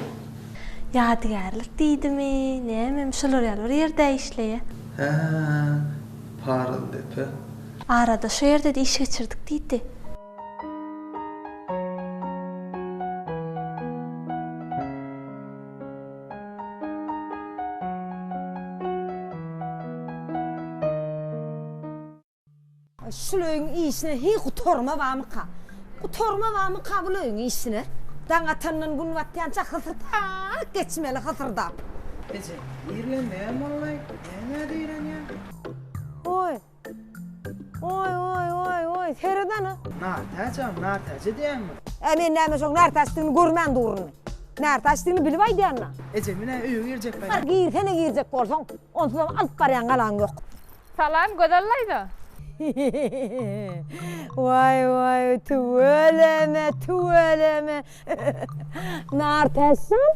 Ýadygärlik diýdimi, nämemi, şolar ýaly bir ýerde işleýä. Hä, Paryzdepe. Arada şu ýerde-de iş geçirdik diýdi. Şul öýüň işine hiý gutarma barmyka? Gutarma barmyka bul öýüň işine? Daň atandan gün batýança hysyrdap geçmeli hysyrdap. Eje, ir bilen näme boldy? Nämä zeýrenýäň? Oý. Oý, oý, oý, oý, seret ana. Nartäç-am, Nartäje diýýäňmi? Ä men näme şoň Nartäçdigini görmän durunmy? Nartäçdigini bilip aýdýan-da. Eje, men-ä öýe girjek Bar, girsene girjek bolsaň. Onsuzam alyp barýan galaň ýok. Salam Gözel daýza. Waý waý tüweleme tüweleme Nartäçjan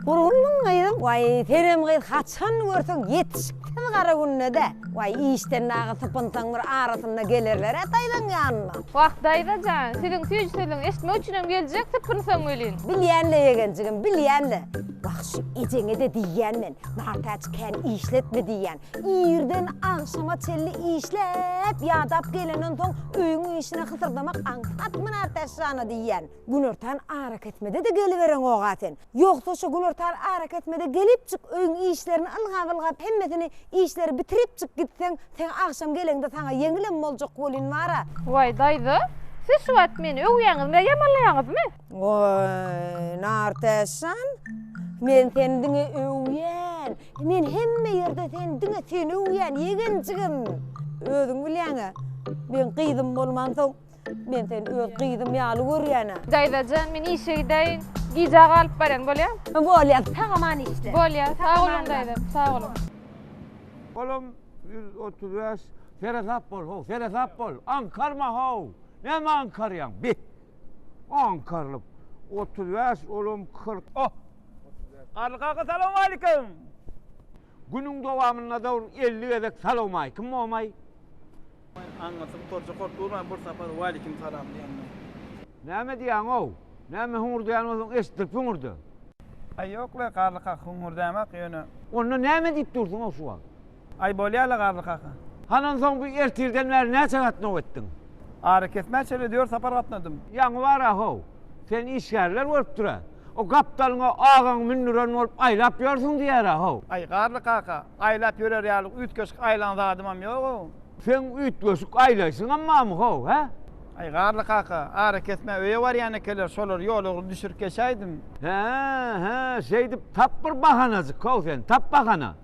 gurgunmyň gyzym waý senem gyz haçan görseň ýetişiksiz gara günde-de waý işden dagy sypynsaň bir arasynda gelerler-ä daýzaň ýanyna. Wah daýza jan siziň süýji sözüňizi eşitmek üçinem geljek sypynsaň welin. Bilýän-le ýegenjigim bilýän-le. Wah şu ejeňe-de diýýän men Nartäç kän işletme diýýän. Irden agşama çenli işläp, ýadap gelenden soň öýüň işine hysyrdamak aňsatmy Nartäç jana diýýän. Günortan arakesmede-de gelibereňog-a sen. Ýogsa şo günortan arakesmede gelipjik öýüň işlerini ylgap-ylgap hemmesini işleri bitiripjik gitseň, sen agşam geleňde saňa ýeňilem boljak welin bar-a. Waý, daýza, siz şu wagt meni öwýäňizmi ýa ýamanlaýaňyzmy? Waý, Nartäç jan, men seni diňe öwýän. Men hemme ýerde seni diňe seni öwýän ýegenjigim. Özüň bilýäň-ä, meň gyzym bolmansoň, men seni öz gyzym ýaly görýän-ä. Daýza jan, men işe gidäýin. Gijä galyp barýan, bolýamy? Bolýar, sag-aman işle. Bolýar, sag boluň daýza, sag boluň. Olam 135 Seresap bol how, seresap bol. Aňkarma how. Näme aňkarýaň? Bi. Aňkarylyp. 35 olam 40. Oh. Garly kaka salowmalikim. Günüň dowamynda-da bir 50 gezek salowmaýkim bolmaý. Aňňasy gutarjak bolup durman bir sapar walikim salam diýende. Näme diýýäň-ow? Näme hüňürdeýän bolsaň eşitdirip hüňürde. Aý ýok-la Garly kaka hüňürdämok ýöne. Onda näme diýip dursuň-ow şu wagt? Aý bolýa-la Garly kaka. Hany onsoň bu ertirden bäri näçe gatnaw etdiň? Arakesmä çenli dört sapar gatnadym. Ýaňy bar-a-how, seni işgärler görüpdir-ä. O gapdalyňa agaňy mündüren bolup aýlap ýörsüň diýer-a-how. Aý Garly kaka, aýlap ýörer ýaly üýtgeşik aýlan zadymam ýog-ow. Seň üýtgeşik aýlaýşyňam barmy-how, hä? Aý Garly kaka, arakesmä öýe barýan ekenler, şolary ýol ugry düşürip geçäýdim. Hä, hä, şeýdip tap bir bahanajyk-how sen, tap bahana.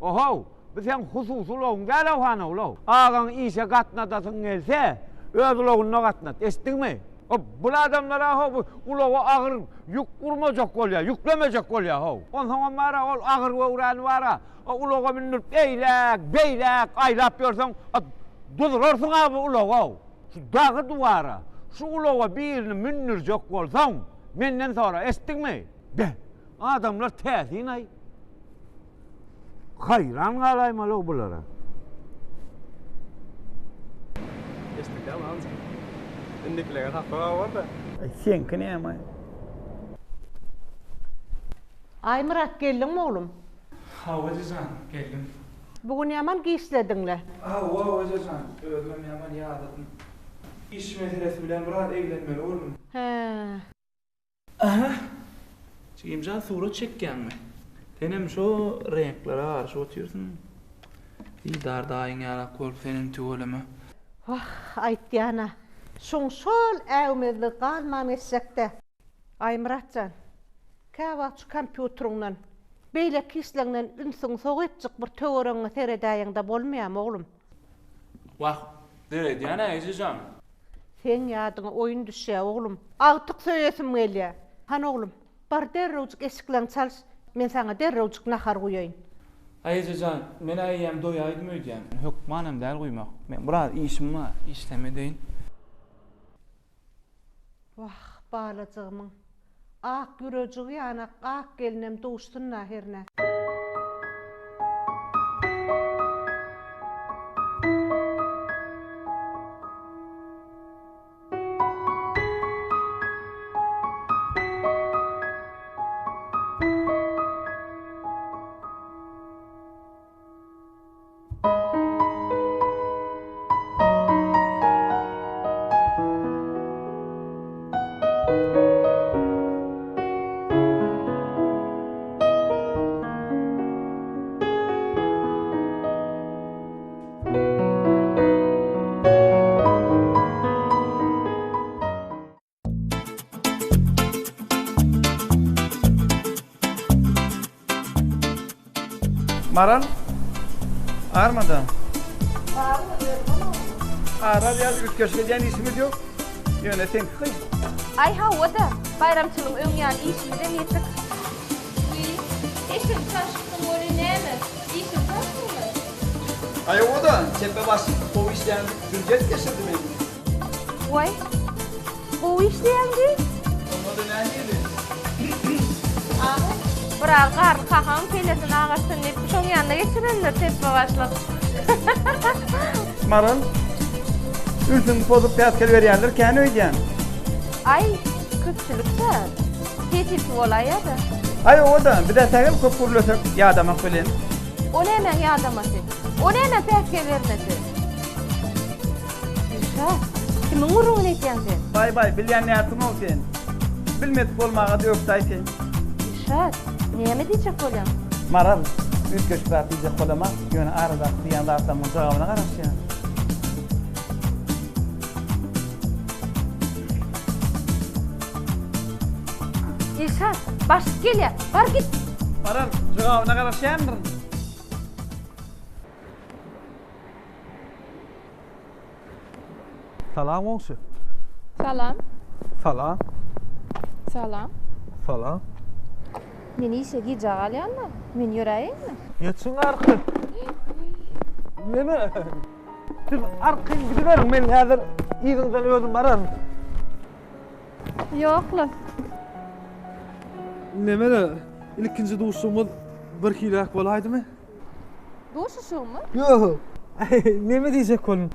Ohow, bu seň hususy ulagyň däl-ow hany ulag. Agaňy işe gatnadasyň gelse, öz ulagynda gatnat, eşitdiňmi? O, bul adamlar-a-how bu ulaga agyr ýük urmajak bolýar, ýüklemejek bolýar-how. Onsoňam bar-a, ol agyr göwräni bar-a, o ulaga mündürip eýläk, beýläk aýlap ýörseň, a, duzrarsyň-a bu ulagy-ow. Şu dagy duwara, şu ulaga birini mündürjek bolsaň, menden sora, eşitdiňmi? Be, adamlar täsin-aý. Haýran galaýmaly-ow bulara. Eşitdiňdämi amca? Indikilere tapyp bar-da. Aý seňki näme? Aýmyrat geldiňmi oglum? Hawa ejejan, geldim. Bu gün ýaman giçlediňle. Hawa ejejan, özümem ýaman ýadadym. Iş meselesi bilen biraz eglenmeli boldum. Hä. Aha! Jigimjan surat çekýäňmi? Senem şo reňklere garyşyp otyrsyň. Didar daýyň ýalak bolup senem tüweleme. Wah, aýtýan-a, şuň şol äwmezligi galman geçjek-dä. Aýmyrat jan, käwagt şu kompýuteriňden, beýleki işleňden ünsüňi sogypjyk bir töweregiňe seredäýeňde bolmaýamy, oglum? Wah, seredýän-ä ejejan. Seň ýadyňa oýun düşýä, oglum. Agtyk söýesim gelýä. Hany, oglum, bar derrewjik eşikleňi çalyş. Men saňa derrewjik nahar guýaýyn. Aý eje jan, men-ä eýýäm doýaýdym öýdýän. Hökmanam däl guýmak. Meň biraz işim bar, işlem edeýin. Wah, balajygymyň ak ýürejigi ýanak ak gelinem duşsun-da hernä. Maral, armada. Arar ýaly üýtgeşik edýän işimiz ýok. Ýöne seňki kyn. Aý hawa-da, baýramçylygyň öň ýany işimizem ýetik. Wiý, eşigini çalşypsyň welin näme, işiňi çalyşdyňmy? Aý hawa-da, çepbe başlyk gowy işleýän diýip býujet geçirdi meni. Waý, gowy işleýäň diý. Onda-da nähili? Aga, biraz garry kakaň kellesini agartsyn diýip, şoň ýanyna geçirendir çepbe başlyk. Maral, ünsüňi pozup päsgel berýänler kän öýdýän. Aý, köpçülik-dä. Tesirsi bolaýýa-da. Aý, oba-da, biz-ä sähel köp gürlesek, ýadamak bilen. O nämäň ýadamasy? O nämäň päsgel bermesi? Gülşa, kimiň gürrüňini etýäň sen? Baý-baý, bilýän nätdiň-ow sen? Bilmedik bolmaga-da ökdaý sen. Gülşat, näme diýjek bolýaň? Maral, üýtgeşik zat diýjek bolamok, ýöne aradaky diýýän zatlarymyň jogabyna garaşýan. Gülşat, başlyk gelýär, bar git! Maral, jogabyna garaşýandyryn. Salam goňşy. Salam. Salam. Salam. Salam. Men işe gijä galýan-da. Men ýöräýinmi? Geçiň arkaýyn. Neme? Siz arkaýyn gidiberiň, men häzir yzyňyzdan özüm bararyn. Ýok-la. Neme-de, ilkinji duşuşygymyz birhiliräk bolaýdymy? Duşuşygmy? Ýok. Neme diýjek boldum?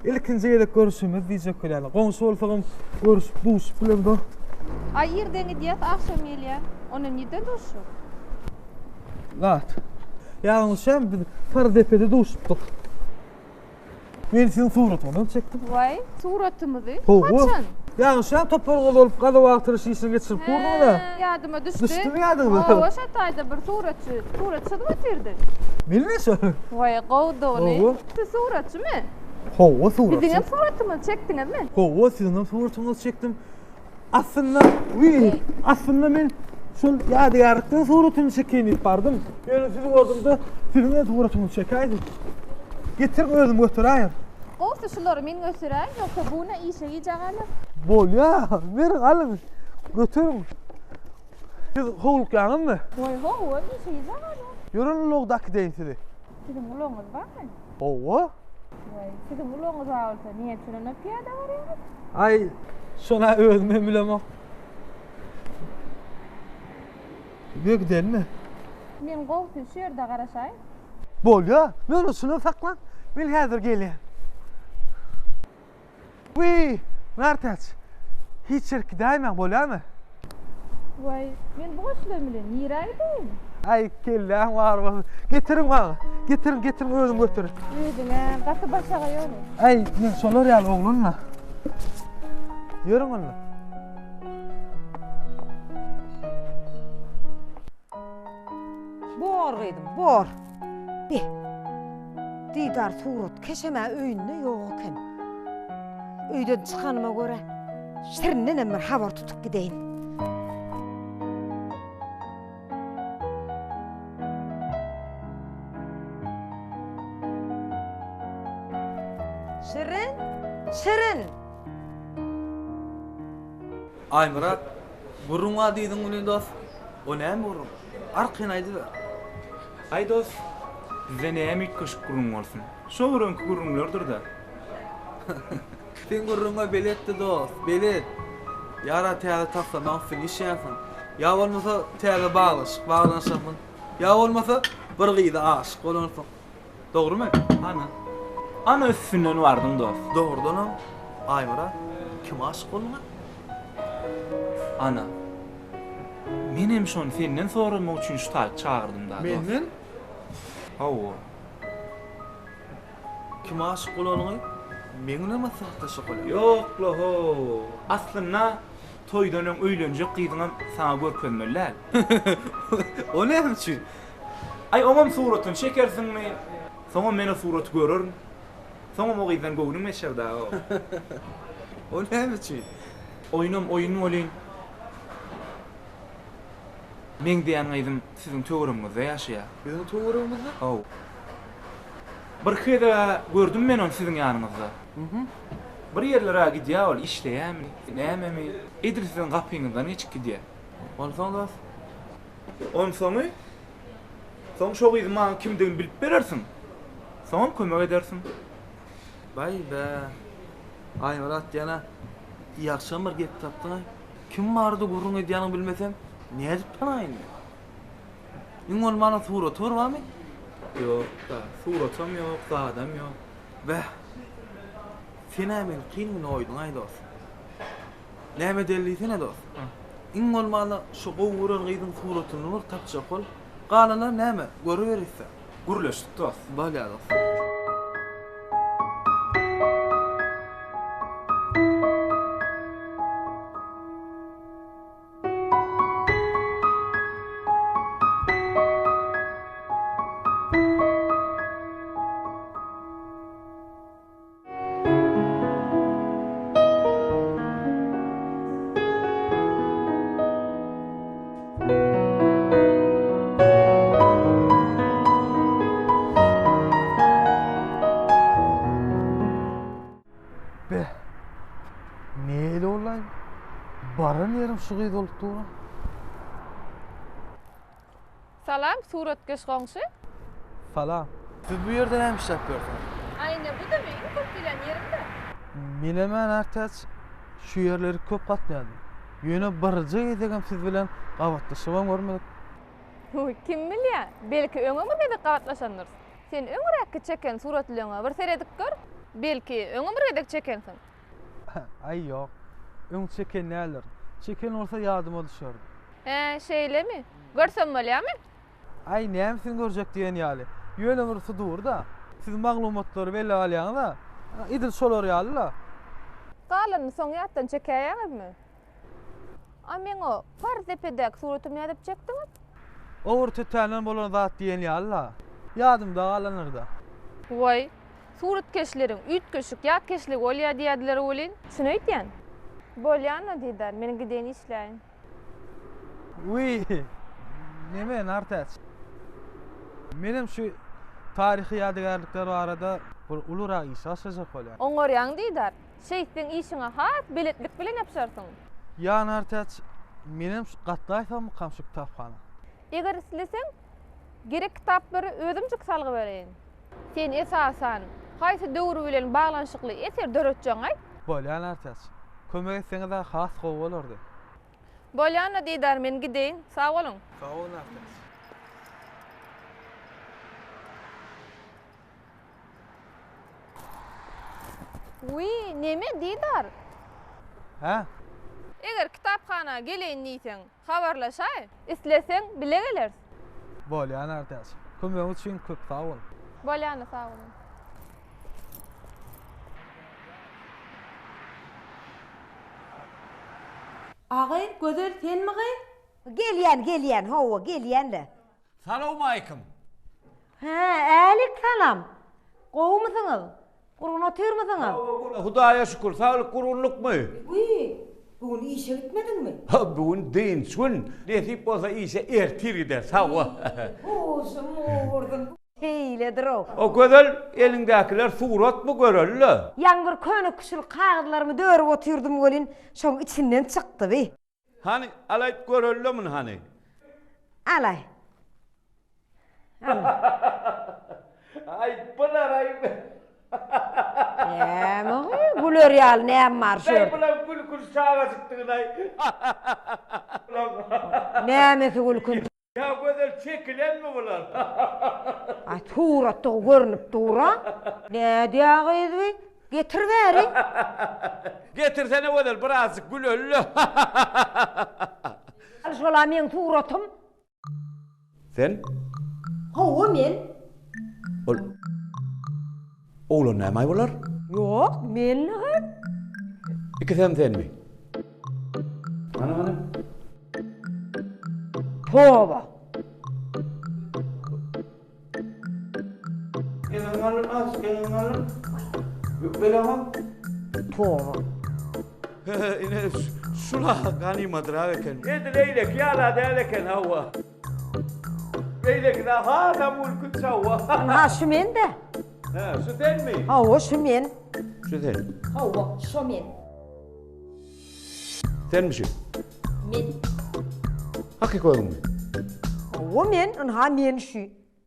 Ilkinji gezek görüşimiz diýjek bolýan. Goňşy bolsagam görüşüp, duşup bilemzok. Aý irden gidýäs, agşam gelýän. Onda nirden duşuşyk? Zat. Ýalňyşýan biz Saryrdepede duşupdyk. Men siziň suratyňyzam çekdim. Waý, suratymyzy? Hawa. Haçan? Ýalňyşýan toparyňyz bolup gazuw agtaryş işini geçirip durduňyz-a. Hä, ýadyma düşdi. Düşdümi ýadyňyza? Hawa, şo taýda bir suratçy surat çyzyp otyrdy. Bilme şo. Waý, gowudygyny. Hawa. Siz suratçymy? Hawa, suratçy. Biziňem suratymyzy çekdiňizmi? Hawa, siziňem suratyňyzy çekdim. Aslynda, wiý, aslynda men şol ýadygärlikden suratyny çekeýin diýip bardym. Ýöne sizi gördüm-de, siziň hem suratyňyzy çekäýdim. Getiriň, özüm göteräýin. Gowusy şulary men göteräýin, ýogsa bu ne işe gijä galar. Bolýa, beriň, alyň, göteriň. Siz howlukýaňyzmy? Goý, hawa, işe gijä galýan. Ýörün ulagda äkideýin sizi. Siziň ulagyňyz barmy? Hawa. Waý, siziň ulagyňyz bar bolsa, näme üçin onda pyýada barýaňyz? Aý, şon-a özüm hem bilemok. Öýe gidelimi? Men gowusy şu ýerde garaşaýyn. Bolýa, ýöne şuny saklan, men häzir gelýän. Wiý, Nartäç, hiç ýerik gidäýmäň, bolýamy? Waý, men bu goşular bilen nirä gideýin? Aý, kelläň bar bolsun. Getiriň maňa. Getiriň, getiriň, özüm göterin. Özüň-ä gaty başagaý oglan. Aý, men şolar ýaly oglan-la. Ýörüň onda. Bor gyzym, bor. Be, Didar suratkeşem-ä öýünde ýok eken. Öýden çykanyma görä, Şirindenem bir habar tutup gideýin. Şirin, Şirin! Aýmyrat, gürrüň bar diýdiň welin dos, o näme gürrüň? Arkaýyn aýdyber. Aý dos, bizde näme üýtgeşik gürrüň bolsun. Şo bir öňki gürrüňlerdir-dä. Seň gürrüňe beletdi dost, belet. Ýa-da täze taslamaň üstünde işleýänsiň. Ýa bolmasa täze baglaşyk baglanyşansyň. Ýa bolmasa bir gyza aşyk bolansyň. Dogrumy? Ana. Ana üstünden bardyň dost. Dogrudanam, Aýmyrat, kime aşyk bolduň-a? Ana. Menem şony senden soramak üçin şu taýy çagyrdym-da, dost. Menden? Hawa. Kime aşyk bolanyňy meň bilen maslahatlaşjak bolýaň. Ýok-la-how. Aslynda, toýdan öň öýlenjek gyzyňam saňa görkezmeli däl. O näme üçin? Aý, oňam suratyny çekersiňmi? Soňam men o suraty görerin. Soňam o gyzdan göwnüň geçer dagy. O näme üçin? Oýnam oýun welin, meň diýýän gyzym siziň töweregiňizde ýaşaýar. Biziň töweregimizde? Hawa. Birki gezeg-ä gördüm men ony siziň ýanyňyzda. Bir ýerlere-ä gidýär ol, işleýärmi, nämemi, edil siziň gapyňyzdan geçip gidýär. Onsoň dos? Onsoňy? Soň şo gyzyň maňa kimdigini bilip berersiň. Soňam kömek edersiň. Baý-bä. Aýmyrat diýen-ä ýagşam bir gep tapdyň-aý. Kim barada gürrüň edýäniňi bilmesem, nädip tanaýyn men? Iň bolmanda suraty bir barmy? Ýok-da, suratam ýok, zadam ýok. Beh, sen-ä meni kyn güne goýduň-aý, dost. Näme edeli diýsene, dost. Iň bolmanda şu gowy gören gyzyň suratyny bir tapjak bol. Galanlary näme, görüberisdä. Gürleşdik, dost. Bolýar, dost. Beh. Nähili boldy-aý? Baran ýerim şu gyz bolup dur-a. Salam, suratkeş goňşy. Salam. Siz bu ýerde näme işläp ýörsüňiz? Aý, ine, bu-da meň iň köp gelýän ýerim-dä. Menem-ä Nartäç şu ýerleri köp gatnaýardym. Ýöne birje gezegem siz bilen gabatlaşybam görmedik. Huý, kim bilýär, belki öňem bir gezek gabatlaşandyrys. Sen öňräkki çeken suratlaryňa bir seredip gör, belki, öňem bir gezek çekensiň. Aý, ýok. Öň çeken däldirin. Çeken bolsa ýadyma düşerdi. Hä, şeýlemi? Görsem bolýarmy? Aý, nämesini görjek diýen ýaly. Ýöne bir sudur-da. Siz maglumatlary belläp alýaňyz-a. Edil şolar ýaly-la. Galanyny soň ýatdan çekäýýäňizmi? A meň o Parzepedäki suratymy nädip çekdiňiz? O bir tötänden bolan zat diýen ýaly-la. Ýadymda galandyr-da. Waý, suratkeşleriň üýtgeşik ýatkeşligi bolýar diýýärdiler welin, çyn öýdýän. Bolýan-a Didar, men gideýin işläýin. Wiý, neme, Nartäç? Menem şu taryhy ýadygärlikler barada bir ulurak iş başlajak bolýan. Oňarýaň Didar. Şeýtseň işiňe has beletlik bilen ýapyşarsyň. Ýa Nartäç, menem şu gatnaýsammykam şu kitaphana? Eger isleseň, gerek kitaplary özümjik salgy bereýin. Sen esasan, haýsy döwür bilen baglanyşykly eser döretjegiňi aýt. Bolýa Nartäç. Kömek etseňiz-ä has gowy bolardy. Bolýa-da Didar, men gideýin. Sag boluň. Sag bol Nartäç. Wiý, neme, Didar? Hä? Eger kitaphana geleýin diýseň, habarlaşaý. Isleseň, bile geleris. Bolýa, Nartäç. Kömegiň üçin köp sag bol. Bolýa-da, sag boluň. Agy, Gözel senmi gyz? Gelýän, gelýän, hawa, gelýän-le. Salowmaýkym. Hä, älik salam. Gowumysyňyz? Gurgun otyrmysyňyz? Hudaýa şükür, saglyk gurgunlykmy? Wiý, bu gün işe gitmediňmi? Ha, bu gün dynç gün. Nesip bolsa işe ertir gideris, hawa. Huşum gursun. Şeýledir-ow. O Gözel, eliňdäkiler suratmy göreli-le? Ýaňy bir köne-küşül kagyzlarymy dörüp otyrdym welin, şoň içinden çykdy bi. Hany, alaýyp göreli-le muny hany. Alaý. Aý, bular-aý. Näme gyz, güler ýaly näme bar şu ýerde? Bulaň gülkünç çagajykdygyny-aý. Nämesi gülkünç? Ýa gözel çekilenmi bular? Aý suratdygy görnüp dur-a. Nädýä gyz bi? Getir bäri. Getirsene gözel birazjyk güleli-le. Al şol-a meň suratym. Sen? Hawa men. Ol oglan nämaý bolar? Ýok, men-le gyz. Ikisem senmi? Hany hany. Toba. Eliňi alyn aç, eliňi alyn. Belaga. Toba. Ine şula ganymadrak eken. Edil eýleki ýala däl eken hawa. Beýlekine hasam gülkünç hawa. Ynha şu men-dä. Hä, şu senmi? Hawa, şu men. Şu sen. Hawa, şo men. Senmi şu? Men. Hakyky özüňmi? Hawa men, ynha men şu.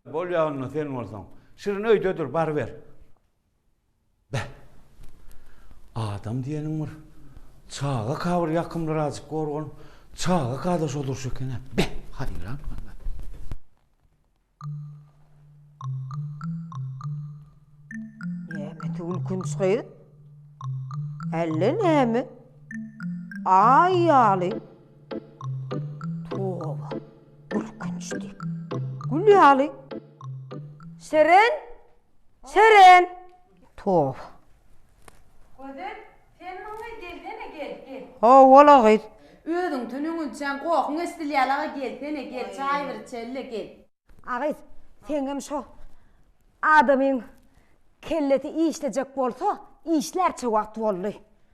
Bolýa onda sen bolsaň. Şirin öýdedir, baryber. Beh. Adam diýeniň bir çaga bir ýakymlyrajyk gorgan, çaga-da şo durşy eken-ä. Beh, haýran walla. Nämesi gülkünç gyz? Älle näme? Aý ýaly. Toba, gülkünç diýip. Gül ýaly. Şirin! Şirin! Toba. Gözel, sen muňa gelsene, gel, gel. Hawa-la gyz. Özüňden öňünçäň gohuň eşidilýär-aga, gelsene, gel, çaý bir içeli-le, gel. A gyz, seňem şo adamyň kellesi işlejek bolsa, işlärçe wagt boldy.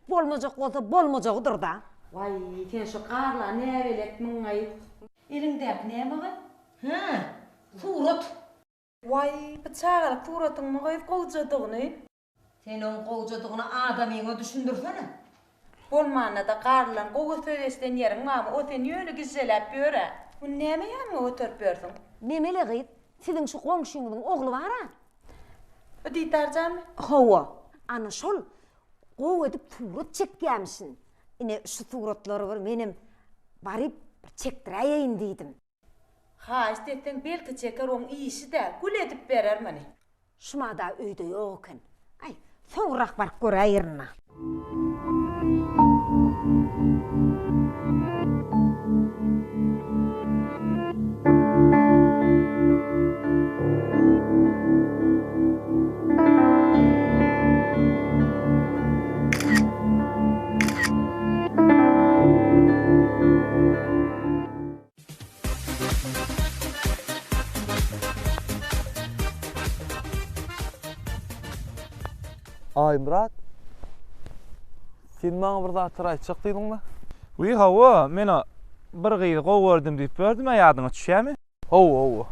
Bolmajak bolsa bolmajagydyr-da. Waý, sen şo garla näbeletmiň-aý? Eliňdäki näme gyz? Hä, surat. Waý, bu çagalyk suratyňmy gyz gowjadygyny? Sen oň gowjadygyny adamyňa düşündirsene. Bolmanda-da garlydan gowy söz eşiden ýeriň barmy, o seni ýöne gijjeläp ýör-ä. Muny näme ýanyňa göterip ýörsüň? Nemeli gyz, siziň şu goňşyňyzyň ogly bar-a. Bu Didarjanmy? Hawa, ana şol gowy edip surat çekýämişin. Ine, şu suratlary bir menem baryp bir çekdiräýeýin diýdim. Haýyşt etseň belki çeker oň işi-dä, gül edip berer muny. Şumada öýde ýok eken. Aý, soňrak baryp göräýerin-a. Aýmyrat, sen maňa bir zatlar aýtjak diýdiňmi? Wiý, hawa, men-ä bir gyzy gowy gördüm diýip ýördüm-ä, ýadyňa düşýärmi? Hawa, hawa.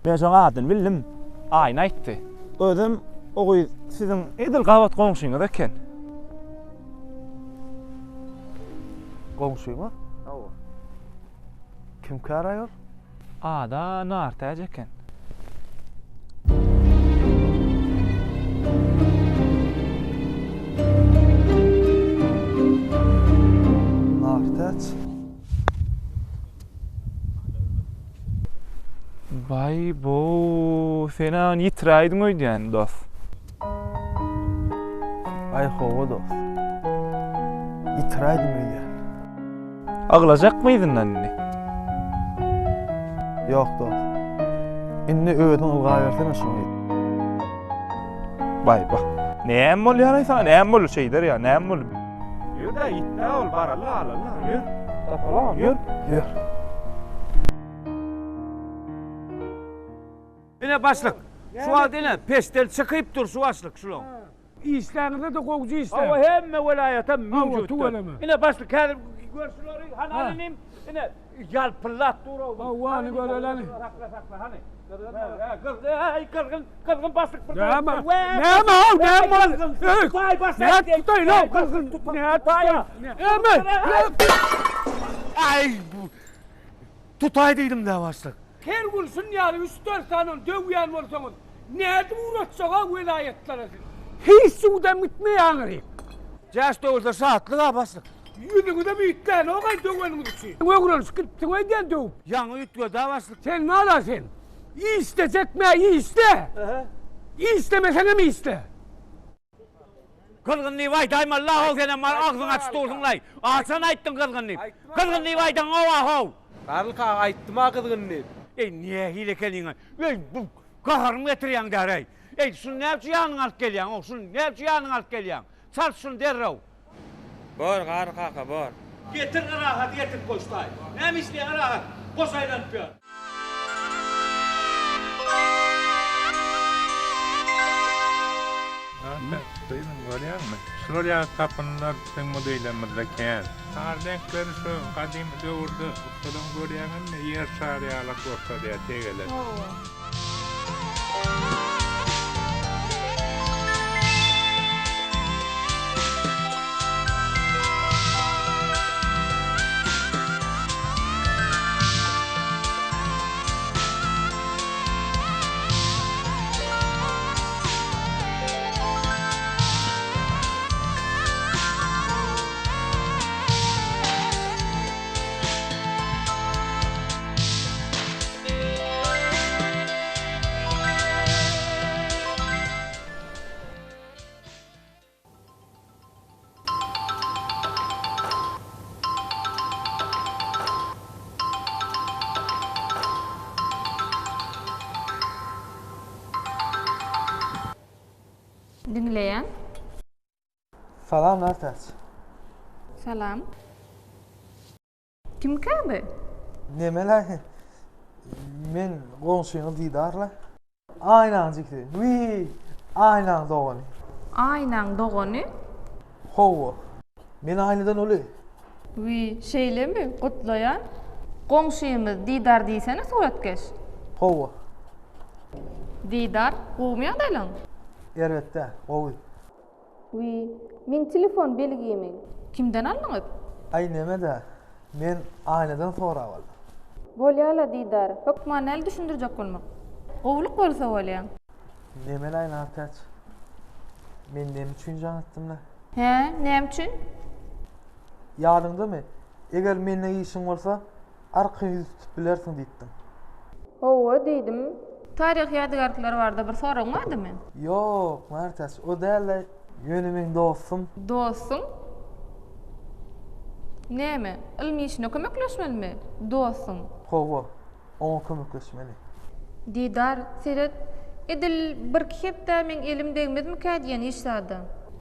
Men şoň adyny bildim. Aýna aýtdy. Özem o gyz siziň edil gabat goňşyňyz eken. Goňşymyz? Hawa. Kimkä aýol? Ada Nartäç eken. Nartäç. Baý bo, sen-ä ony ýitiräýdiň öýdýän, dos. Aý hawa dos. Ýitiräýdim öýdýän. Aglajakmy yzyndan indi? Ýok dos. Indi özüň ylgabersene şuny. Baý bak. Näme bolýar-aý saňa? Näme boldy şeýder ýa? Näme boldy? Ýör-dä, ýitdä ol, baraly alaly, ýör. Tapalam, ýör. Ýör. Ine başlyk, şu wagt ine peştel çykyp dur şu başlyk şulaň. Işläňizde-de gowja işläň. Hawa hemme welaýata Hawa, tüweleme. Ine başlyk häzir gör şulary hany al inim. Ine ýalpyldap dur ow. Hawa hany göreli. Sakla sakla hany. Gyzgyn gyzgyn gyzgyn başlyk bir. Näme? Näme haw näme boldy? Baý başlyk. Näme tutaýyn haw gyzgyn. Näme tutaýyn? Näme? Aý! Tutaý diýdim-dä başlyk. Her gün şun ýaly üç-dört sany döwýän bolsaňyz, nädip ugratjag-a welaýatlara siz? Hiç suwdam gitmeýär aňryk. Jäş döwülse şatlyk-a başlyk. Ýüzüňizem üýtgänok-aý döweniňiz üçin. Öwrenişip gidipsiň öýdýän döwüp. Ýaňy üýtgedi-ä başlyk. Sen wala sen. Işlejekm-ä işle. Işlemeseňem işle. Gyzgyn diýip aýdaýmaly-la how senem bar agzyňy açyp dursuň-laý. Haçan aýtdyň gyzgyn diýip. Gyzgyn diýip aýdaňok-a how. Garly kaka aýtdym-a gyzgyn diýip. Eý nähili ekeniň-aý. Eý bu gaharymy getirýäň däl-eý. Eý şuny näme üçin ýanyňa alyp gelýäň-ow şuny näme üçin ýanyňa alyp gelýäň. Çalş şuny derrew. Bor Garly kaka bor. Getir Rahaty getirip goşdaý. Näme işleýäň Rahat? Boş aýlanyp ýör. Gyzym görýäňmi? Şular ýaly tapyndylar biziň muzeýlerimizde kän. Sary reňkleri şu gadymy döwürde ussalaň görýäňizmi ýer şary ýalak görkezýär tegelek. Diňleýän. Salam Nartäç. Salam. Kimkä bu? Nemelaý? Men goňşyňyz Didar-la. Aýnaň jigsi. Wiý, Aýnaň dogany. Aýnaň dogany? Hawa. Men Aýnadan uly. Wiý, şeýlemi? Gutlaýan. Goňşymyz Didar diýsene suratkeş. Hawa. Didar, gowumy ýagdaýlaň? Erbet däl, gowy. Wiý, meň telefon belgimi kimden aldyňyz? Aý neme-dä, men Aýnadan sorap aldym. Bolýa-la, Didar, hökman näl düşündirjek bolmak. Gowulyk bolsa bolýa. Nemelaý Nartäç? Men neme üçin jaň etdim-le? Hä, näme üçin? Ýadyňdamy, eger mende işiň bolsa, Arkaýyn ýüz tutup bilersiň diýipdiň. Hawa, diýdim. Taryhy ýadygärlikler barada bir soragyň bardymy? Ýok, Nartäç, o däl-de, ýöne meň dostum. Dostuň? Näme, ylmy işine kömekleşmelimi, dostuň? Hawa, oňa kömekleşmeli. Didar, seret, edil birki hepdä meň elim degmezmikä diýen iş zada.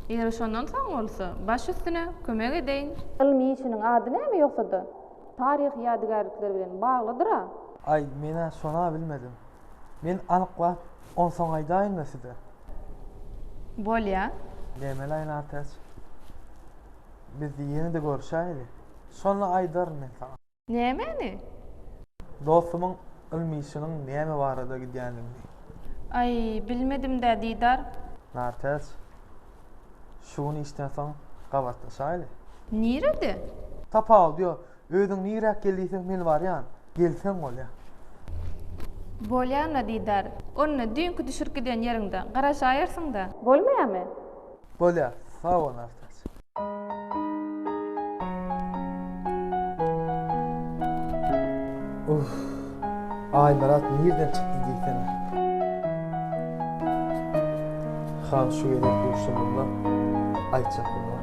Eger şondan soň bolsa, baş üstüne, kömek edeýin. Ylmy işiniň ady näme ýogsa-da? Taryhy ýadygärlikler bilen baglydyr-a? Aý, men-ä şon-a bilmedim. Men anyklap, onsoň aýdaýyn-da size. Bolýa. Näme-laý, Nartäç? Biz ýene-de görüşäýeli. Şonda aýdaryn men saňa. Nämäni? Dostumyň ylmy işiniň näme barada gidýändigini. Aý, bilmedim-dä, Didar. Nartäç, Şu gün işden soň gabatlaşaýly. Nirede? Tapawudy ýok. Özüň niräk gel diýseň men barýan. Gelseň bolýa. Bolýa-la, Didar. Onda düýnki düşürip giden ýeriňde garaşaýarsyň-da. Bolmaýamy? Bolýa. Sag bol, Nartäç. Uff. Aýmyrat nirden çykdy diýsene. Han şu gezek duşanymda aýtjak bolarmy?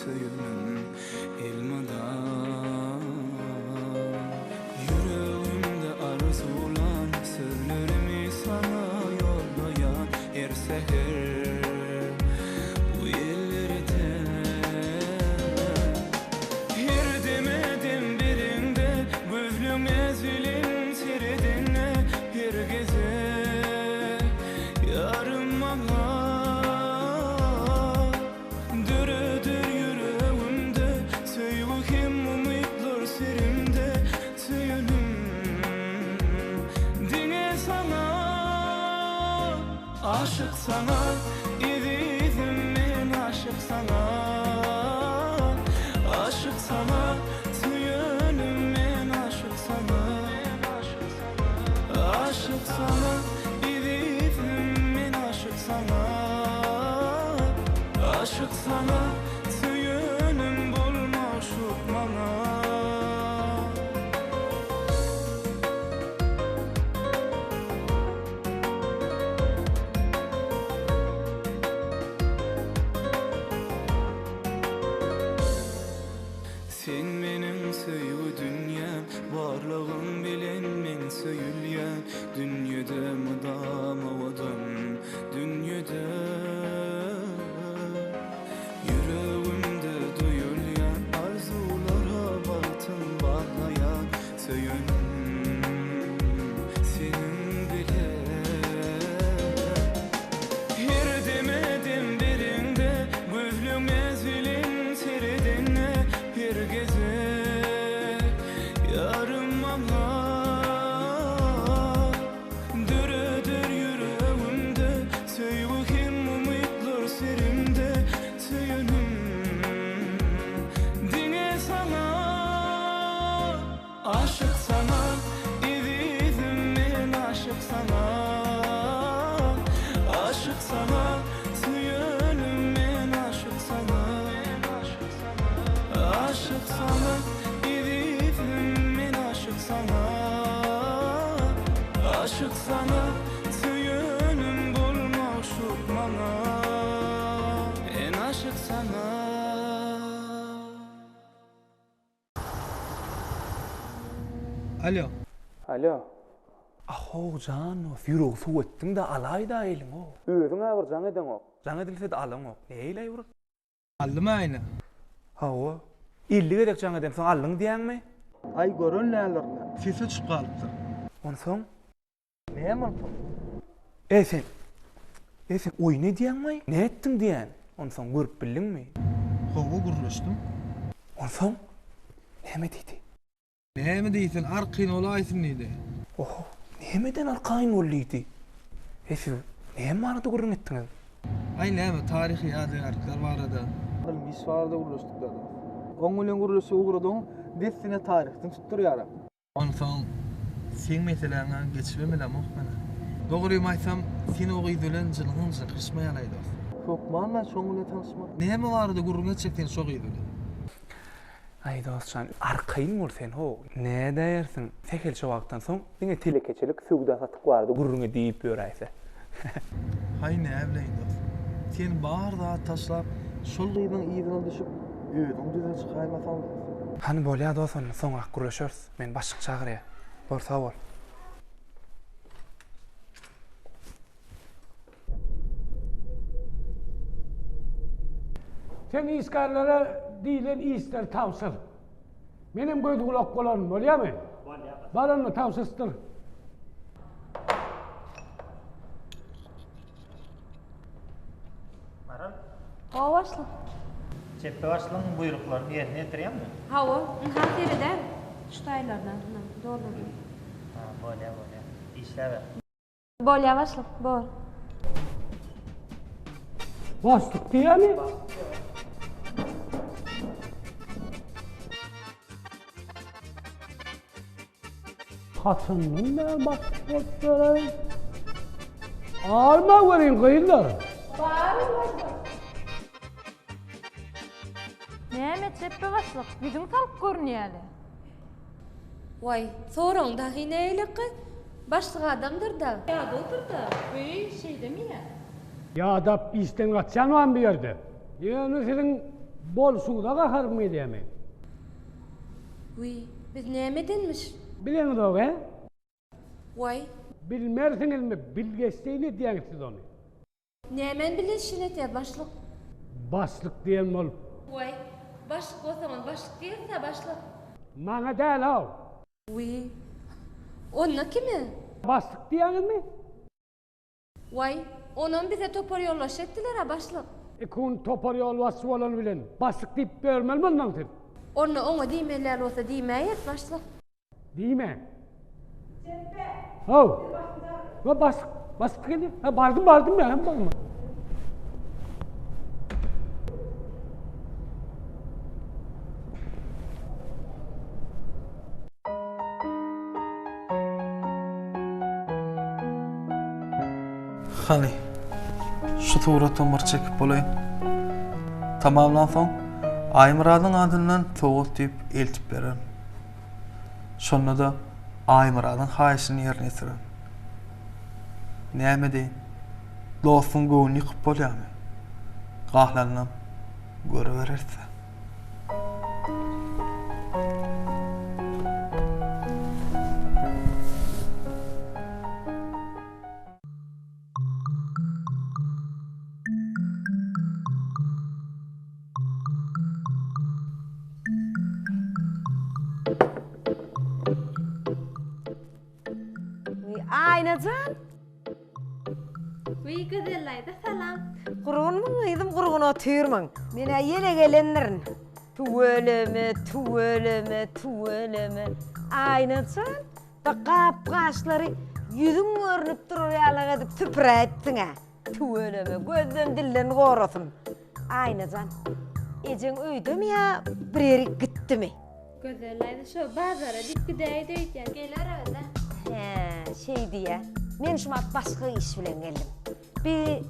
söýenim elmydam. Ýüregimde arzuwlan sözlerimi saňa ýollaýan her säher bu ýellerden. Her deme dem bereňde gözleň näzbilen seredende her gezek ýarym maňa Döreder ýüregimde söýgi hem umytlar serimde söýenim diňe saňa Aşyk saňa ezizim men aşyk saňa Aşyk saňa söýenim men aşyk saňa Aşyk saňa ezizim men aşyk saňa Aşyk saňa söýenim bol magşuk maňa. Sen meniň söýgi dünýäm, barlygyň bilen men söýülýän, dünýede mydam owadan, dünýede. Ýüregimde duýulýan arzuwlara bagtym baglaýan söýenim seniň bilen. Her deme dem bereňde, gözleň näzbilen seredende her gezek ýarym maňa Döreder ýüregimde söýgi hem umytlar serimde söýenim diňe saňa Aşyk saňa ezizim men aşyk saňa Aşyk saňa söýenim men aşyk saňa Aşyk saňa ezizim men aşyk saňa Aşyk saňa söýenim bol magşuk maňa Men aşyk saňa. Alo. Alo. Ahow jan dos, ýüregi suw etdiň-dä, alaý-da eliňi-ow. Özüň-ä bir jaň edeňok. Jaň edilse-de alaňok. Neýleý bir? Aldym aýna. Hawa. 50 gezek jaň edemsoň aldyň diýýäňmi? Aý gören däldirin. Sesi öçüp galypdyr. Onsoň? Näme onsoň? Eý sen. Eý sen oýun edýäňmi? Nätdiň diýýän. Onsoň görüp bildiňmi? Hawa gürleşdim. Onsoň? Näme diýdi? Näme diýsin, arkaýyn bolaýsyn diýdi. Oho, nämeden arkaýyn bol diýdi? Eý siz näme barada gürrüň etdiňiz? Aý näme, taryhy ýadygärlikler barada. Ylmy iş barada gürleşdik dados. Oň bilen gürleşip ugradyň, dessine taryhdan tutdurýar-a. Onsoň seň meseläňe geçibem bilemok men-ä. Dogrymy aýtsam, sen o gyz bilen jynyňam jykyşmaýan-aý dos. Hökman men şoň bilen tanyşmaly. Näme barada gürrüň etjek sen şo gyz bilen? Aý dostjan, arkaýyn bol sen how, nädäýersiň, sähelçe wagtdan soň diňe telekeçilik, söwda-satyk barada gürrüň edip ýöräýse. Haý näbileýin dost. Sen bar zat taşlap, şol gyzyň yzyna düşüp, özüň düze çykaýmasaň dost. Hany bolýa dost onda soňrak gürleşeris, meni başlyk çagyrýa. Bor sag bol. Sen işgärlere diýlen işleri tabşyr. Menem göz-gulak bolaryn, bolýamy? Bolýar. Bar onda tabşyrsdyr. Maral. Hawa başlyk. Çepbe başlygyň buýruklaryny ýerine ýetirýäňmi? Hawa, ynha seredäý, şu taýlardan, ynha, doldurdym. Ha, bolýar, bolýar. Işläber. Bolýa başlyk, bor. Başlyk diýýämi? Haçandan bäri başlyk bolup ýörerin? Alma görüň gyzlar. Bar başlyk. Näme çepbe başlyk, ýüzüň salyk görünýäle. Waý, soraň dagy nähili gyz? Başlyk adamdyr-da. Ýadawdyr-da, öý, şeýdemi ýa? Ýadap işden gaçýan barmy bu ýerde? Ýöne siziň Bolşuňyza gaharym gelýär meň. Wiý, biz näme edenmiş? Bileňizok-ä? Waý. Bilmersiňizmi, bilgeşleýin edýäňiz siz ony. Nämäni bilgeşleýin edýäs, başlyk? Başlyk diýen bolup. Waý, başlyk bolsaňam başlyk diýeris-ä, başlyk. Maňa däl-ow. Wiý, onda kime? Başlyk diýýäňizmi? Waý, onam bize topar ýolbaşçy etdiler-ä, başlyk. Ikun topar ýolbaşçy bolany bilen, başlyk diýip ýörmelimi ondan siz? Onda oňa diýmeli däl bolsa diýmäýeris, başlyk. Diýmäň. Çepbe! Haw. We başlyk, başlyk gelýär. Ha, bardym, bardym men, hem barma. Hany, şu suratam bir çekip bolaýyn. Tamamlansoň, Aýmyradyň adyndan sowgat diýip eltip bererin. Şonda-da Aýmyradyň haýyşyny ýerine ýetirerin. Näme diýin, dostuň göwnüni ýykyp bolýarmy? Gahlanynam görübereris-dä. Aýna jan. Wiý Gözellaýda salam. Gurgunmyň gyzym gurgun otyrmyň. Menä ýene gelendirin. Tüweleme tüweleme tüweleme. Aýna jan bu gap-gaçlary ýüzüň görnüp durar ýalak edip süpüräýipsiň-ä. Tüweleme gözden dilden gorasyn. Aýna jan, ejeň öýdemi ýa bir ýerik gitdimi? Gözel daýza şo bazara diýip gidäýdi öýdýän, geler özä. Hä, şeý diýä. Men şumat başga iş bilen geldim. Bi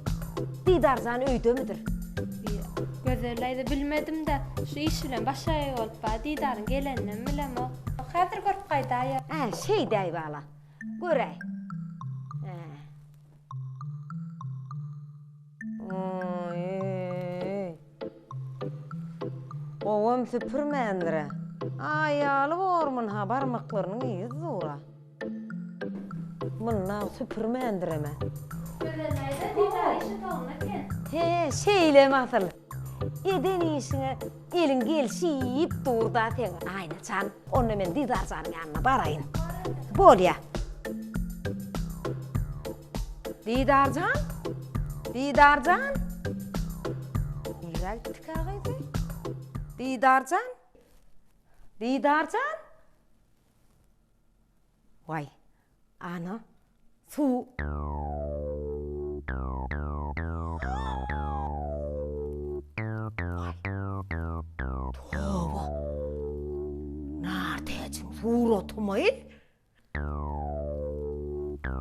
Didarjan öýdemidir? Bi Gözel daýza bilmedim-dä, şu iş bilen başagaý bolup bar, Didaryň geleninem bilemok. Häzir görüp gaýdaýar. Hä, şeý däý bala. Göräý. Hä. Oý-eý. Gowam süpürmändir-ä. Aýaly bormun-ha, barmaklarynyň yzy dur-a. Mundag süpürmändirem-ä. Gözel daýza, Didar iş otagynda eken. He, şeýlemi asyl. Eden işiňe eliň gelşip dur-da seň, Aýna jan. Onda men Didar janyň ýanyna baraýyn. Bolýa. Didarjan? Didarjan? Nirä gitdikä gyzy? Didarjan? Didarjan? Waý, ana, suw. Waý, toba. Nartäjiň suratymy?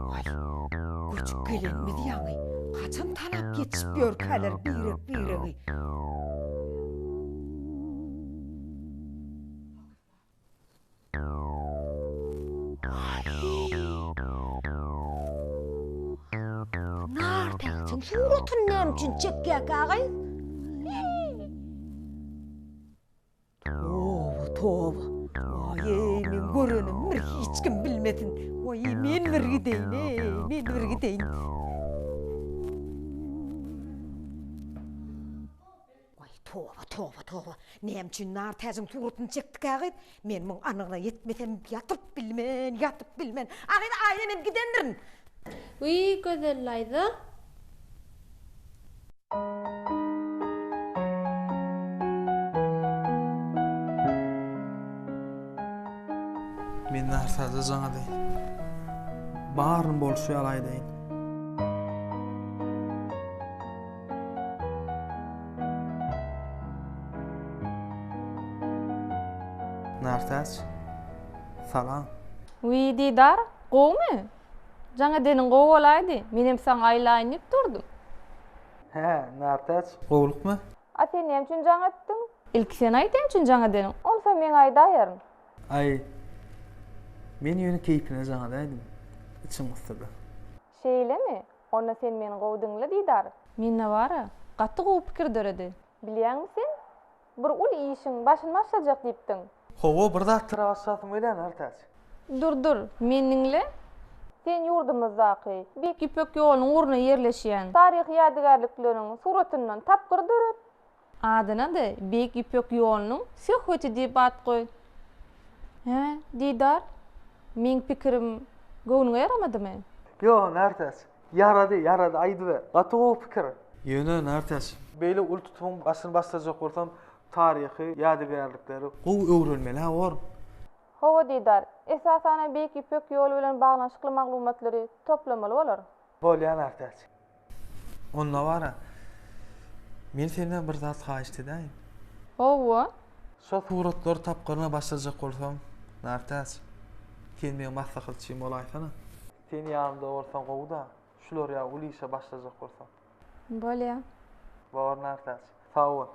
Waý, göçüp gelenimiz ýaňy, haçan tanap ýetişip ýörkäler birek-biregi. Nartäjiň suratyny näme üçin çekýärkä gyz? Toba, toba. Waý-eý, meň görenim bir hiç kim bilmesin. Waý, men bir gideýin-eý, men bir gideýin. Waý, toba, toba, toba. Näme üçin Nartäjiň suratyny çekdikä gyz? Men muň anygyna ýetmesem ýatyp bilmen, ýatyp bilmen. A gyz, Aýna men gidendirin. Wiý, Gözel daýza. Men Nartäje jaň edeýin. Baryny bolşy ýaly aýdaýyn. Nartäç, salam. Wiý, Didar, gowumy? Jaň edeniň gowy bolaýdy. Menem saňa aýlaýyn diýip durdum. Hä, Nartäç, gowulykmy? A sen näme üçin jaň etdiň? Ilki sen aýt näme üçin jaň edeniň, onsoň men aýdaýaryn. Aý, men ýöne keýpine jaň edäýdim. Içim gysdy-da. Şeýlemi? Onda sen meni gowy diňle, Didar. Mende bar-a, gaty gowy pikir döredi. Bilýäňmi sen? Bir uly işiň başyny başlajak diýipdiň. Hawa, bir zatlara başlasym gelýär, Nartäç. Dur, dur, meni diňle. Sen ýurdumyzdaky Beýik Ýüpek ýolunyň ugrunda ýerleşýän taryhy ýadygärlikleriň suratyndan tapgyr döret. Adyna-da Beýik Ýüpek ýolunyň söhbeti diýip at goý. Hä, Didar, meň pikirim göwnüňe ýaramadymy? Ýok, Nartäç, ýarady, ýarady, aýdyber. Gaty gowy pikir. Ýöne, Nartäç, beýle uly tutumyň başyny başlajak bolsam, taryhy ýadygärlikleri gowy öwrenmeli-hä bor. Hawa, Didar, esasanam Beýik Ýüpek ýoly bilen baglanyşykly maglumatlary toplamaly bolar. Bolýa, Nartäç. Onda bar-a, men senden bir zat haýyşt edäýin. Hawa. Şo suratlary tapgyryna başlajak bolsaň, Nartäç, sen meň maslahatçym bolaýsana. Sen ýanymda bolsaň gowy-da, şular ýaly uly işe başlajak bolsam. Bolýa. Bor Nartäç. Sag bol.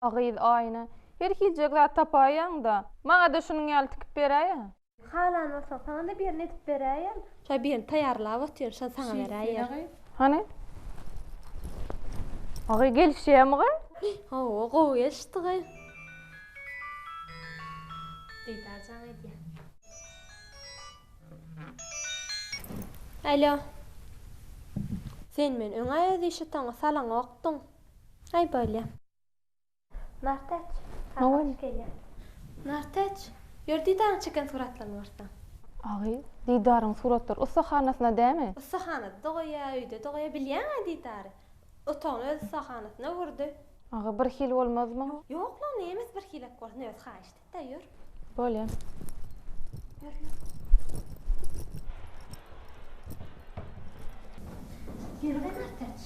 A gyz Aýna, her hiljek zat tapaýýaň-da. Maňa-da şunuň ýaly tikip beräýä. Halan bolsaň, saňa-da birini edip beräýen. Şa birini taýýarlap otyryn, şony saňa beräýerin. Hany? Agy gelişýärmi gyz? Hawa, gowy gelişdi gyz. Didar jaň edýär. Alo. Sen meni öň-ä öz iş otagyňa salaňokdyň. Aý bolýa. Nartäç, kakaş gelýär. Nartäç, ýör Didaryň çeken suratlaryny görseň. Agy, Didaryň suratlary ussahanasyna dämi? Ussahanada-da goýýar, öýde-de goýýar. Bilýäň-ä Didary. Otagyny öz ussahanasyna öwürdi. Agy, bir hili bolmazmy? Ýok-la, nemesi bir hilek bolsun, özi haýyşt etdi-ä, ýör. Bolýa. Ýör, ýör. Gel gyz Nartäç.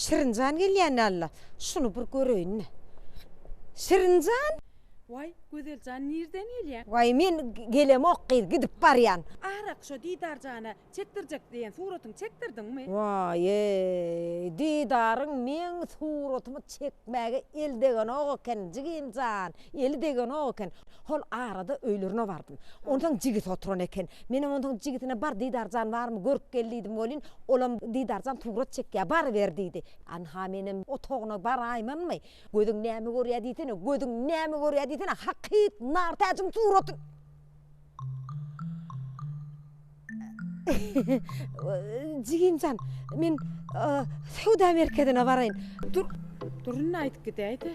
Şirinjan gelýän alla. Şuny bir göreýin-le. Şirinjan! Waý, Gözeljan nirden gelýäň? Waý, men gelemok gyz, gidip barýan. Arak şo Didarjana çekdirjek diýen suratyňy çekdirdiňmi? Waý-eý, Didaryň meň suratymy çekmäge eli degenok eken, jigim jan, eli degenok eken. Hol arada öýlerine bardym. Onsoň jigisi oturan eken. Menem onsoň jigisine bar Didarjan barmy görüp gel diýdim welin, olam Didarjan surat çekýär, baryber diýdi. Anha menem otagyna baraýmanmy? Gözüň näme görýär diýsene, gözüň näme görýär diýsene, hakyt Nartäjiň suraty. Jigim jan, men söwda merkezine baraýyn. Dur, dur indi aýdyp gidäý-de.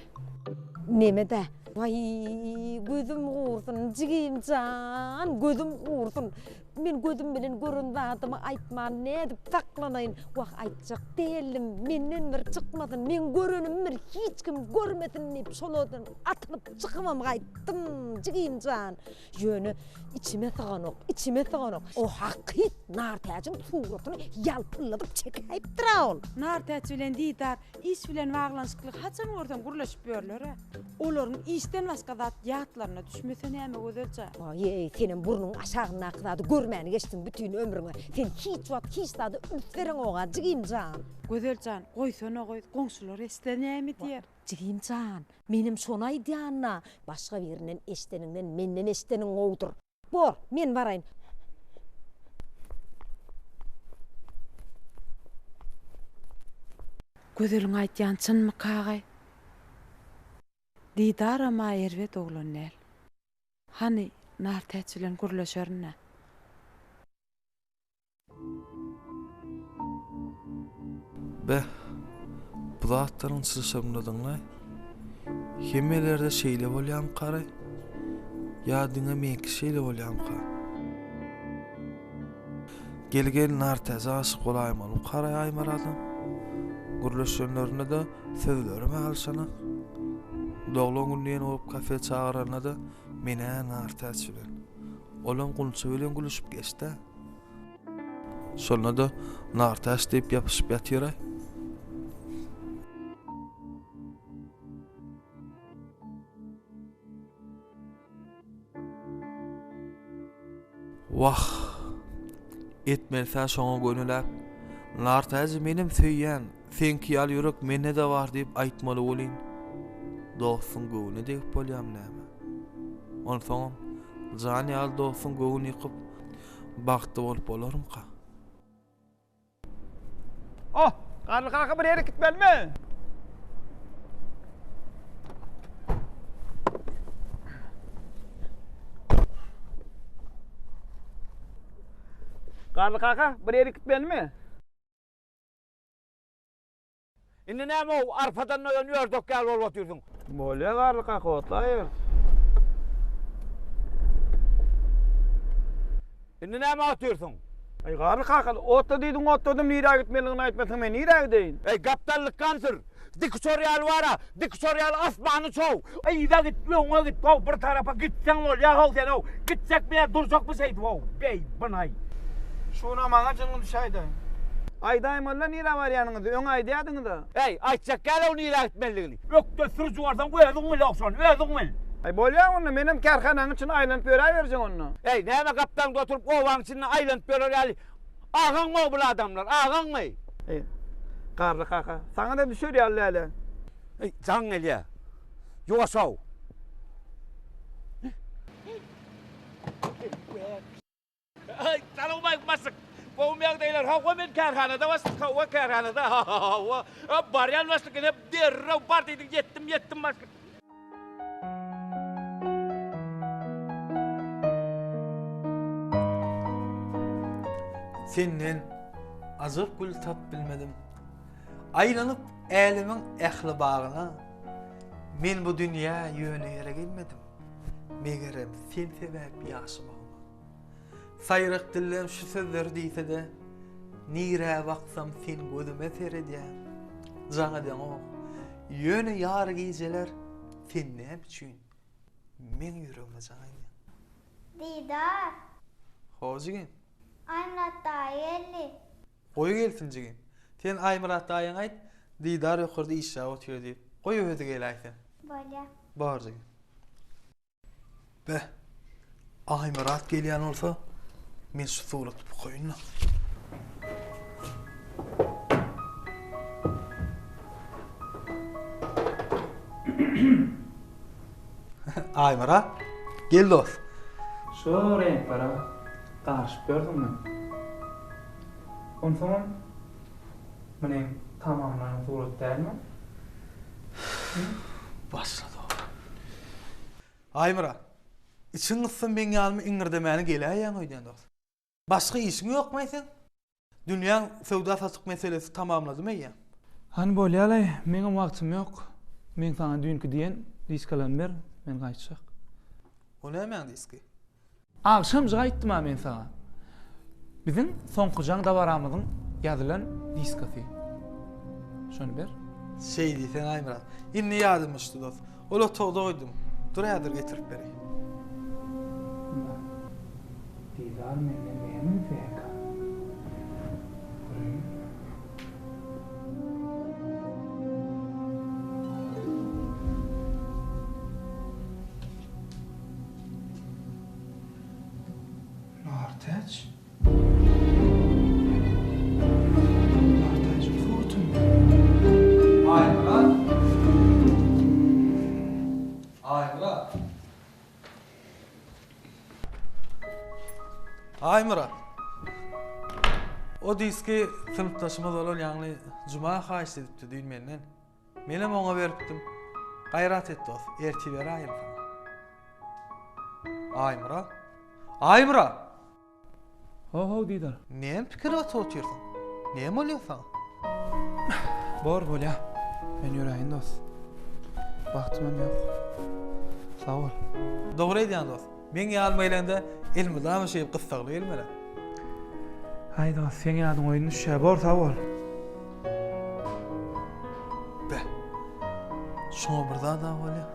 Neme-dä? Waý, gözüm gursun, jigim jan, gözüm gursun. Men gözüm bilen gören zadymy aýtman nädip saklanaýyn? Wah, aýtjak däldim, menden bir çykmasyn, meň görenimi bir hiç kim görmesin diýip, şol odadan atylyp çykybam gaýtdym, jigim jan. Ýöne içime syganok, içime syganok. O hakyt Nartäjiň suratyny ýalpyldadyp çekäýipdir-ä ol. Nartäç bilen Didar iş bilen baglanyşykly haçan görseň gürleşip ýörler-ä. Olaryň işden başga zat ýatlaryna düşmese näme Gözeljan. Aý-eý, senem burnuň aşagyndaky zady görmäni geçdiň bütin ömrüňe. Sen hiç wagt hiç zada üns bereňog-a, jigim jan. Gözeljan, goýsana goý, goňşular eşitse näme diýer. Jigim jan, menem şony aýdýan-da. Başga birinden eşideniňden menden eşideniň gowudyr. Bor, men baraýyn. Gözeliň aýdýany çynmyka-gaý? Didaram-a erbet oglan däl. Hany, Nartäç bilen gürleşerin-dä. Beh, bu zatlaryň çylşyrymlydygyny hemmelerde şeýle bolýamykaraý? Ýa diňe meňki şeýle bolýamyka? Gel gel Nartäje aşyk bolaýmalymykaraý Aýmyradam? Gürleşenlerinde-de sözlerem alyşanak. Doglan gün diýen bolup kafe çagyranda-da men-ä Nartäç bilen. Olam Gunça bilen gülüşip geçd-ä. Şonda-da Nartäç diýip ýapyşyp ýatyr-aý. Wah! Etmelisa şoňa gönüläp, Nartäji menem söýýän, seňki ýaly ýürek mende-de bar diýip aýtmaly welin, dostuň göwnüne degip bolýamy näme? Onsoňam, jan ýaly dostuň göwnüni ýykyp, Bagtly bolup bolarmyka? Oh, Garly kaka bir ýere gitmelimi? Garly kaka, bir ýere gitmelimi? Indi näme-ow, arpadan doýan ördek ýaly bolup otyrsyň? Bolýa Garly kaka, otlaýarys. Indi näme otyrsyň? Eý, Garly kaka, otla diýdiň, otladym, nirä gitmelidigini aýtmasaň, men nirä gideýin? Eý, gapdallykdan sür! Dikuçar ýaly bar-a, dikuçar ýaly asmany çow! Yza git, öňe git, how, bir tarapa gitseň bolýa-how sen-ow! Gitjekmi ýa durjakmy şeýdip-ow, beý, bynaý! Şuna maňa jynyň düşäýdi. Aýdaýmaly-la nirä barýanyňyzy, öň aýdýadyňyz-a. Äý, aýtjak däl-ow nirä gitmelidigini. Ökde sürüji bolsaň özüň bil-ow şony, özüň bil. Aý, bolýa onda, menem kärhananyň içinde aýlanyp ýöräberjek onda. Äý, näme gapdalyňda oturyp obaň içinde aýlanyp ýörer ýaly agaňmy-ow bul adamlar, agaňmy? Eý, Garly kaka, saňa-da düşer ýaly däl-ä. Eý, jaň gelýä. Ýuwaş-ow. Salowmaleýkim başlyk. Gowumy ýagdaýlar? Hawa, men kärhanada başlyk. Hawa, kärhanada. Hawa. Barýan başlyk, ine derrew bar diýdiň, ýetdim, ýetdim başlyk. Senden ajap gül tap bilmedim. Aýlanyp älemiň ähli bagyna. Men bu dünýä ýöne ýere gelmedim. Megerem sen sebäp ýaşamagyma. Saýrak dillem şu sözleri diýse-de, nirä baksam sen gözüme seredýäň. Jaň edeňok. Ýöne ýary gijeler sen näme üçin meň ýüregime jaň edýäň? Didar. Ho jigim. Aýmyrat daýy geldi. Goý gelsin jigim. Sen Aýmyrat daýyňa aýt, Didar ýokarda işläp otyr diýip. Goý özi geläýsin. Bolýa. Bar jigim. Beh, Aýmyrat gelýän bolsa, men şu suraty okaýyn-da. Aýmyrat, gel dost. Şu reňklere garyşyp ýörsüň men. Onsoňam muny tamamlanan surat dälmi? Başlady-ow. Aýmyrat, içiň gyssa meň ýanyma iňňirdemäne geläýýäň öýdýän dost. Başga işiň ýokmaý seň? Dünýäň söwda-satyk meselesi tamamladymy eýýäm? Hany bolýalaý, meňem wagtym ýok. Meň saňa düýnki diýen diskalarymy ber, men gaýtjak. O nämäň diski? Agşamjyk aýtdym-a men saňa. Biziň soňky jaň dabaramyzyň ýazylan diskasy. Şony ber. Şeý diýseň Aýmyrat. Indi ýadyma düşdi dost. Ol otagda goýdum. Dur häzir getirip bereýin. Didar menden näme isleýärkä? Göreýin. Nartäç? Nartäjiň suratymy? Aýmyrat! Aýmyrat! Aýmyrat! O diski synpdaşymyz bolan ýagny Juma haýyşt edipdi düýn menden. Menem oňa beripdim. Gaýrat et dost, ertir beräýerin saňa. Aýmyrat? Aýmyrat! Ho-how Didar. Näme pikir atyp otyrsyň? Näme bolýar saňa? Bor bolýa. Men ýöräýin dost. Wagtymam ýok. Sag bol. Dogry aýdýaň dost. Meň ýanyma gelende elmydama şeýdip gyssagly gelmeli. Aý dost, seň ýadyň oýun düşýä. Bor sag bol. Be. Şuňa bir zat-a bolýa.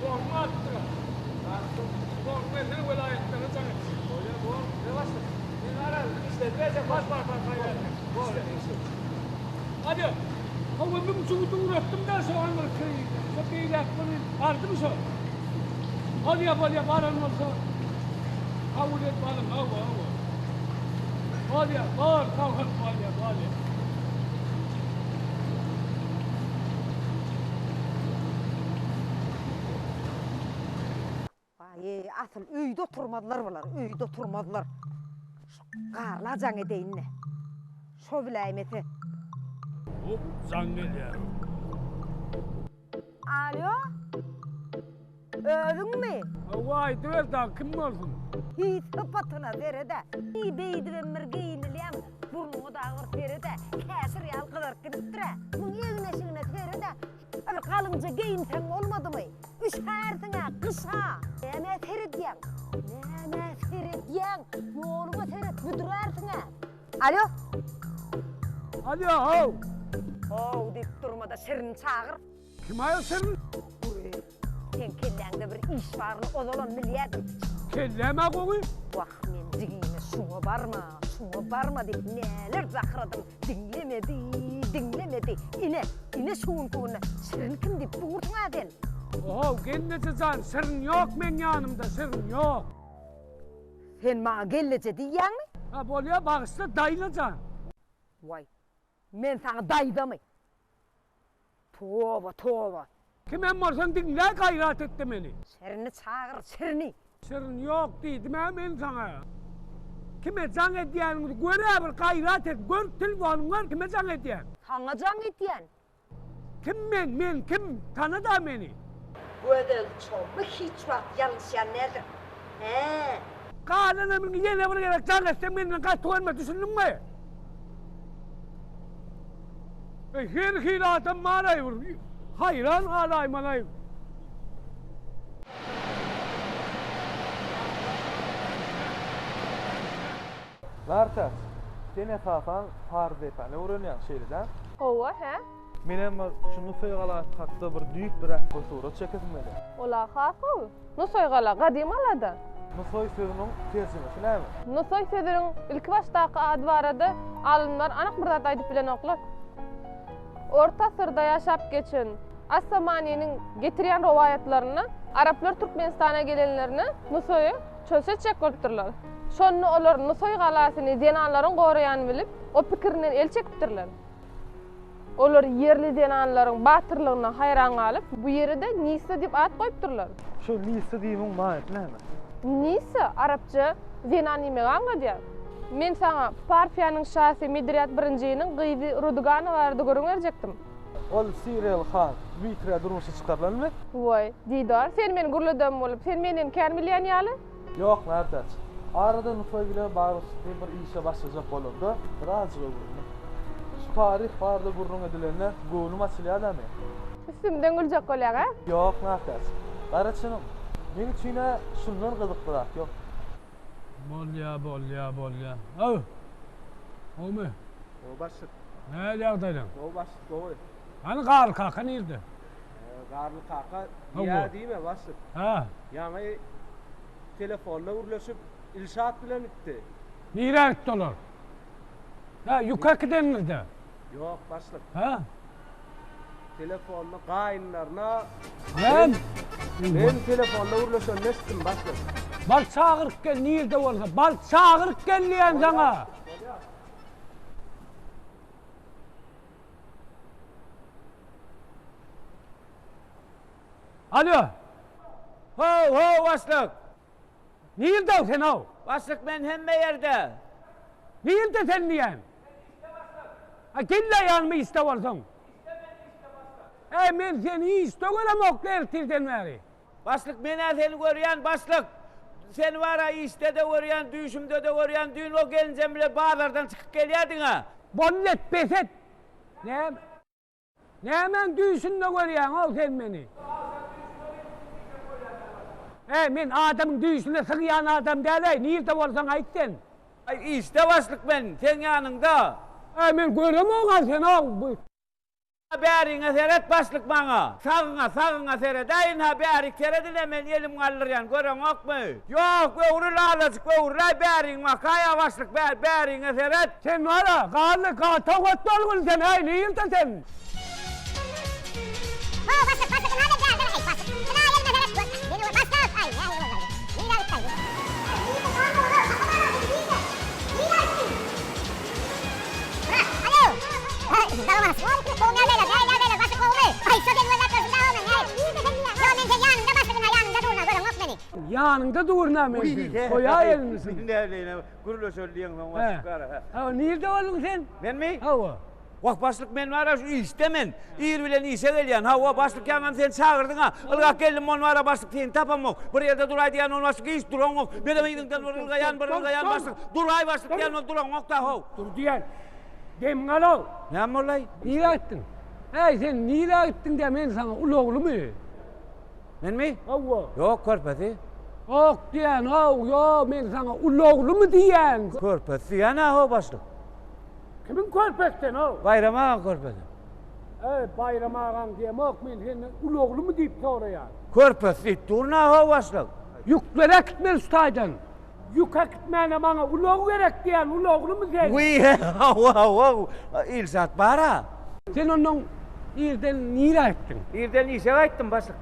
Telefonymy alypdyr. Telefonymy bersene welaýatlara jaň etjek. Bolýar, bor. Ne başlyk? Men garaz, işledip berjek. Bar, bar, bar, bar. Bor. Hadi. Hawa, müň jübüt ugratdym-da şo aňyrky, şo beýläk bir bardymy şo? Bolýa, bolýa, baran bolsa kabul edip alyň, hawa, hawa. Bolýa, bor, sag bol, bolýa, bolýa. Waý, asyl öýde oturmazlar bular, öýde oturmazlar. Şu Garla jaň edeýin-le. Şo biläýmese. Hop, jaň gelýär. Alýo? Özüňmi? Hawa, aýdyber dagy kim bolsun? Hiý, sypatyna sered-ä. Hiý, beýdibem bir geýinilýämi? Burnuňa dagy bir sered-ä. Käşir ýaly gyzaryp gidipdir-ä. Muň egin-eşigine sered-ä. Bir galyňja geýinseň bolmadymy? Üşärsiň-ä, gyş-a! Nämä seredýäň? Nämä seredýäň? Ýoluňa seret, büdrärsiň-ä! Alýo! Alýo, how! How diýip durma-da, Şirini çagyr. Kim-aý o Şirin? Gürr, seň kelläňde bir iş baryny ozalam bilýädim. Kelläm-ä gowy. Wah, men jigime şuňa barma, şuňa barma diýip näler jakyradym. Diňlemedi, diňlemedi. Ine, ine şu günki günde Şirin kim diýip dursuň-a sen. Ohow, gelneje jan, Şirin ýok meň ýanymda, Şirin ýok. Sen maňa gelneje diýýäňmi? Ha, bolýa, bagyşla, daýza jan. Waý, men saňa daýzamy? Toba, toba. Kimem bolsaň diňle, gaýrat et-de meni. Şirini çagyr, Şirini. Şirin ýok diýdim-ä men saňa. Kime jaň edýäniňizi gör-ä bir gaýrat et, gör telefonyňy gör kime jaň edýäň. Saňa jaň edýän. Kim men, men kim, tana-da meni. Gözel Çommy hiç wagt ýalňyşýan däldir. Hä. Galan ömrüňi ýene bir gezek jaň etseň menden gaty görme, düşündiňmi? Eý her hili adam baraý bir haýran galaýmalaý. Nartäç, sen esasan Paryzdepäni öwrenýäň, şeýle däl? Hawa, hä? Menem bir şu Nusaý galasy hakda bir düýplüräk bir surat çekesim gelýär. Ol-a has gowy. Nusaý gala gadym galada. Nusaý sözüniň terjimesi näme? Nusaý sözüniň ilkibaşdaky ady barada alymlar anyk bir zat aýdyp bilenoklar. Orta asyrda ýaşap geçen As-Samanynyň getirýän rowaýatlarynda araplar Türkmenistana gelenlerinde Nusaýy çöl seçjek bolupdyrlar. Şonda olar Nusaý galasyny zenanlaryň goraýanyny bilip, o pikirinden el çekipdirler. Olar ýerli zenanlaryň batyrlygyna haýran galyp, bu ýere-de Nissa diýip at goýupdyrlar. Şu Nissa diýmegiň manysy näme? Nissa arapça zenan diýmegi aňladýar. Men saňa Parfiýanyň şasy Midriat birinjiniň gyzy Rudugana barada gürrüň berjekdim. Ol siriýaly han Dmitriýa durmuşa çykarylanmy? Waý, Didar, sen meni gürledem bolup, sen menden kän bilýän ýaly. Ýok, Nartäç. Arada Nusaý bilen baglanyşykly bir işe başlajak bolamda, birazjyk öwrendim. Şu taryh barada gürrüň edilende göwnüm açylýar-da meň. Üstümden güljek bolýaň, hä? Ýok, Nartäç. Gara çynym. Meň üçin-ä şundan gyzykly zat ýok. Bolýa, bolýa, bolýa. Haw! Gowumy? Gowy başlyk. Nähili ýagdaýlaň? Gowy başlyk, gowy. Hany Garly kaka nirde? Garly kaka diýýä diýme başlyk. Hä? Ýaňy telefonda gürleşip, Ilşat bilen gitdi. Nirä gitdi olar? Hä, ýük äkidendir-dä? Ýok, başlyk. Hä? Telefonda gaýynlaryna Näme? Men telefonda gürleşenini eşitdim, başlyk. Bar çagyryp gel, nirde bolsa. Bar çagyryp gel diýýän saňa. Bolýar. Alýo. How, how, başlyk. Nirde sen how? Başlyk men hemme ýerde. Nirde sen diýýän? A gel-le ýanyma işde bolsaň. Äý men seni işde göremok ertirden bäri. Başlyk men-ä seni görýän başlyk. Seni bar-a işde-de görýän, düýşümde-de görýän. Düýn o gelinjem bile bazardan çykyp gelýärdiň-ä. Boldy et, bes et. Näme? Nämäň düýşünde görýäň-ow sen meni? Äý, men adamyň düýşüne sygýan adam däl-äý, nirde bolsaň aýt sen. Aý, işde başlyk men, seň ýanyňda. Äý, men göremog-a seni-ow. Bäriňe seret başlyk maňa. Sagyňa, sagyňa seret-äý ynha, bärik seret ine, men elim galdyrýan, göreňokmy? Ýok, öwrül azajyk öwrüläý bäriň bakaý-a başlyk, bä, bäriňe seret. Sen bar-a, garly, gatawgat bolgun sen, äý, nirde sen? How, başlyk, başlyk, ynha men bärde, äý, başlyk, ynha elime seret, gör, meni gör, başlyk, aý, nähili boldy-aý bu, nirä gitdi-aý bu? Äý, nirde, garly, ol, tapamam-a seni, nirde, nirä gitdiň? Myrat, alo! Äý, salam, gowy ýagdaýlar, nähili ýagdaýlar, başlyk gowumy? Aý, şo seni gözläp ýörsün-dä, how men, äý, nirde sen diýýän? Ýo, men seň ýanyňda, başlyk, ynha ýanyňda durun-a, göreňok meni. Ýanyňda durun-a men seni, goýaý elini şuny. Näleýine, gürleşeli diýeňsoň başlyk gara, hä. Hawa, nirde bolduň sen? Menmi? Hawa. Wah, başlyk, men bar-a şu işde men. Ir bilen işe gelýän. Hawa, başlyk, ýaňam sen çagyrdyň-a. Ylgap geldim, ony bar-a, başlyk, seni tapamok. Bir ýerde duraý diýýän, ony başlyk, hiç duraňok. Menem yzyňdan bir ylgaýan, bir ylgaýan, başlyk. Duraý, başlyk diýýän, ony duraňok-da, how. Dur diýýän. Demiňi al-ow. Näme boldy-aý? Nirä gitdiň? Äý, sen nirä gitdiň diýýän, men saňa ulaglymy? Menmi? Hawa. Ýok, körpesi. Ýok diýýän-ow, ýok, men saňa ulaglymy diýýän. Körpesi diýýän-ä, how, başlyk. Kimiň körpesi sen-ow? Baýram agaň körpesi. Eý, Baýram agaň diýemok, men senden ulaglymy diýip soraýan. Körpesi diýip durun-a, how, başlyk. Ýükleri äkitmeli şu taýdan. Ýük äkitmäne maňa ulag gerek diýýän, ulaglymy sen? Wiý, hawa, hawa, Ilşat bar-a. Sen onnoň irden nirä gitdiň? Irden işe gaýtdym, başlyk.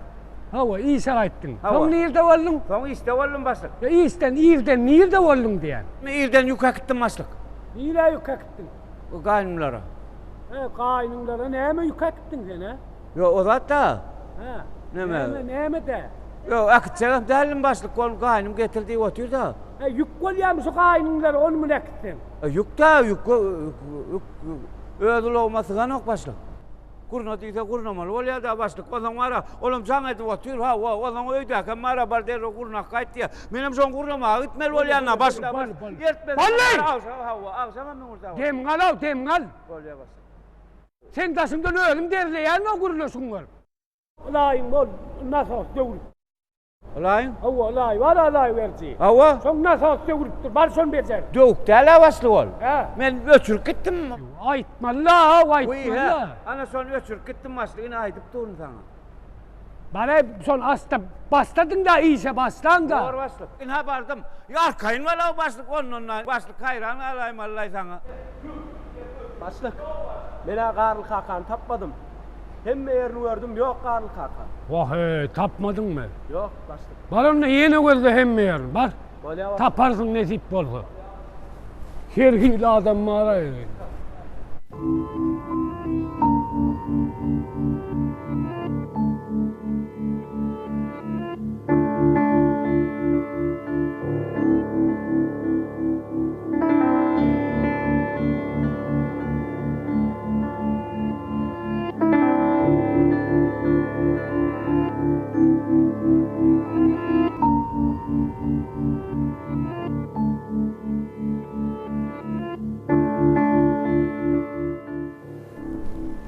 Hawa, işe gaýtdyň. Hawa. Soň nirde bolduň? Soň işde boldum, başlyk. Ýa işden, irden nirde bolduň diýýän. Irden ýük äkitdim, başlyk. Nirä ýük äkitdiň? Gaýnymlara. He, gaýnyňlara näme ýük äkitdiň sen, hä? Ýok, o zat-da. Hä. Näme? Näme, näme-dä? Ýok, äkitjegem däldim, başlyk, ol gaýnym getir diýip otyr-da. He, ýük bolýarmy şu gaýnyňlara, ony muny äkitseň? Ýük-dä, ýük, ýük, öz ulagyma syganok, başlyk. Gurna diýse gurnamaly bolýar-da başlyk. Onsoň bar-a, olam jaň edip otyr, hawa, onsoň öýdäkem bar-a, bar derrew gurnap gaýt diýýär. Menem şoň gurnamaga gitmeli bolýan-da, başlyk. Boldy, boldy. Hawa, agşamam müňürde. Demiňi al-ow, demiňi al. Bolýar başlyk. Sen daşyňdan özüm derleýän-ow gürleşigiňi görüp. Ylaýyň bol, nasos döwlüp. Ylaýyň? Hawa, ylaý bar, ylaý beriji. Hawa. Şoň nasos döwlüpdir, bar şony bejer. Döwük däl-ä başlyk ol. Hä? Men öçürip gitdim. Aýtmaly-la, aýtmaly-la. Ana şony öçürip gitdim başlyk, ine aýdyp durun saňa. Bar-aý, şony açda, başladyň-da işe, başlaň-da. Bor başlyk. Ynha bardym. Arkaýyn bol-ow başlyk, ondan-da başlyk haýran galaýmaly-laý saňa. Başlyk, men-ä Garly kakany tapmadym. Hemme ýerini gördüm, ýok Garly kaka. Wah-eý, tapmadyňmy? Ýok, başlyk. Bar onda ýene gözle hemme ýerini, bar. Bolýa başlyk. Taparsyň nesip bolsa. Her hili adam bar-aý.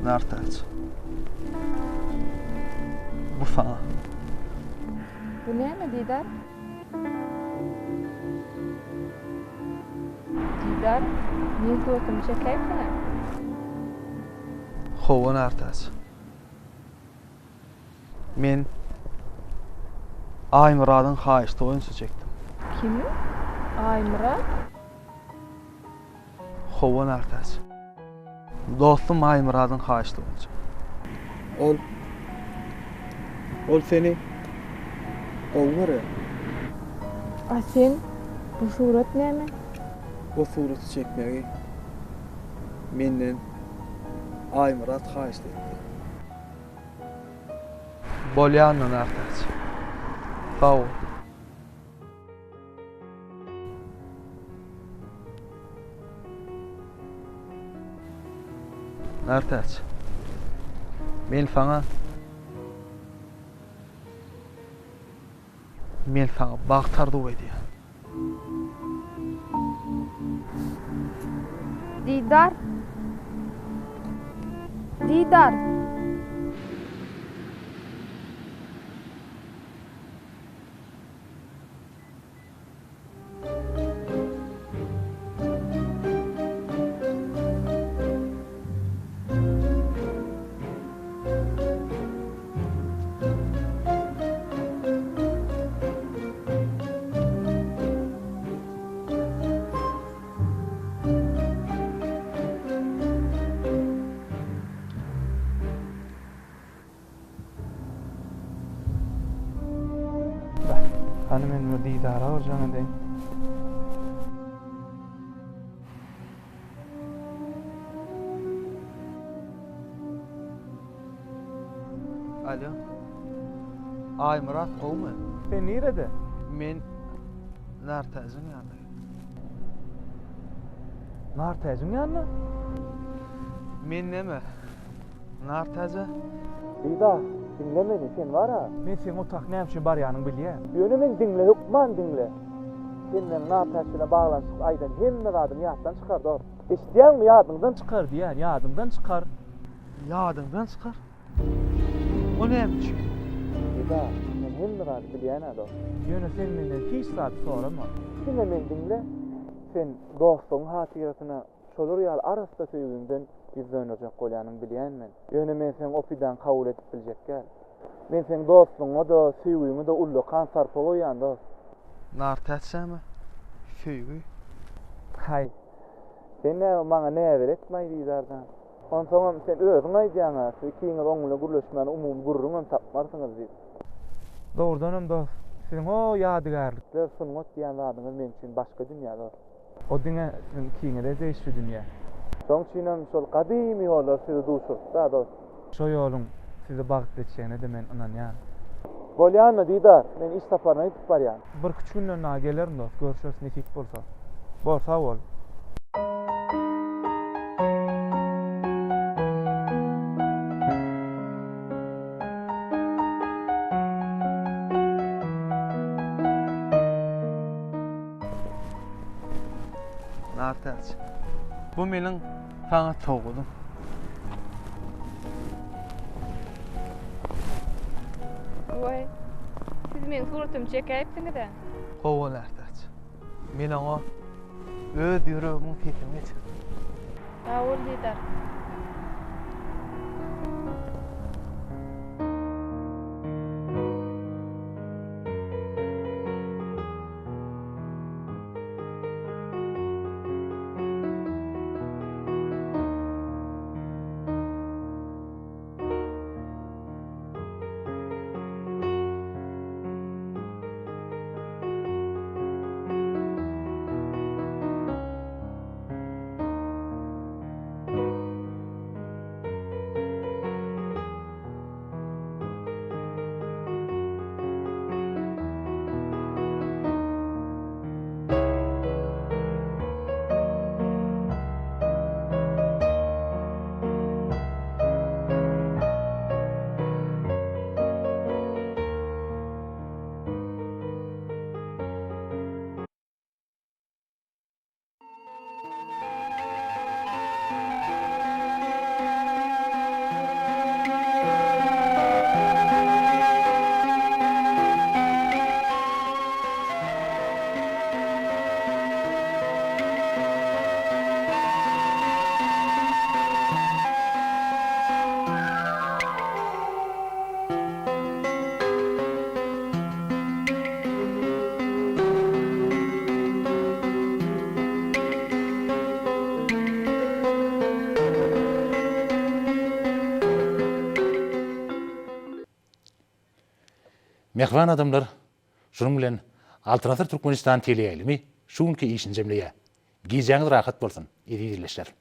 Nartäç. Bu saňa. Bu näme, Didar? Didar, meň suratymy çekäýipsiň-ä? Hawa, Nartäç. Men Aýmyradyň haýyşty boýunça çekdim. Kimiň? Aýmyrat? Hawa, Nartäç. Dostum Aýmyradyň haýyşty boýunça. Ol Ol seni gowy görýär. A sen? Bu surat näme? Bu suraty çekmegi menden Aýmyrat haýyşt etdi. Bolýandyr Nartäç. Sag bol. Nartäç. Men saňa Men saňa bagt arzuw edýän. Didar. Didar. Hany men bir Didara bir jaň edeýin. Alo. Aýmyrat gowmy? Sen nirede? Men Nartäjiň ýanynda. Nartäjiň ýanynda? Men neme? Nartäje? Didar, diňle meni, sen bar-a. Men seň otak näme üçin barýanyňy bilýän. Ýöne meni diňle, hökman diňle. Sen meň Nartäç bilen baglanyşykly aýdan hemme zadyňy ýatdan çykar, dost. Eşidýäňmi, ýadyňdan çykar diýýän, ýadyňdan çykar. Ýadyňdan çykar? O näme üçin? Didar, men hemme zady bilýän-ä, dost. Ýöne sen menden hiç zady sorama. Diňe meni diňle. Sen dostlugyň hatyrasyna Şolar ýaly arassa söýgiňden ýüz dönderjek bolýanyňy bilýän men. Ýöne men seň o pidaňy kabul edip biljek däl. Men seň dostlugyňa-da, söýgiňe-de ullakan sarpa goýýan, dost. Nartäç näme? Söýgi? Haý, sen näme maňa näbeletmaý Didar jan. Onsoňam sen özüň aýdýaň-a, siz ikiňiz oň bilen gürleşmäne umumy gürrüňem tapmarsyňyz diýip. Dogrudanam dost, siziň o ýadygärlikler, sungat diýýän zadyňyz meň üçin başga dünýä dost. O diňe siziň ikiňize degişli dünýä. Şoň üçinem şol gadymy ýollar sizi duşurtdy-da, dost. Şo ýoluň sizi bagtly etjegine-de men ynanýan. Bolýan-da, Didar, men iş saparyna gidip barýan. Birküç günden dagy gelerin, dost, görşeris nesip bolsa. Bor, sag bol. Nartäç. Bu meniň saňa sowgadym. Waý, siz meniň suratymy çekäýipsiňiz-ä? Hawa, Nartäç. Men oňa öz ýüregimiň sesini geçirdim. Sag bol, Didar. Mähriban adamlar, şunuň bilen Altyn asyr Türkmenistan teleýaýlymy şu günki işini jemleýär. Gijäňiz rahat bolsun, eziz ildeşler!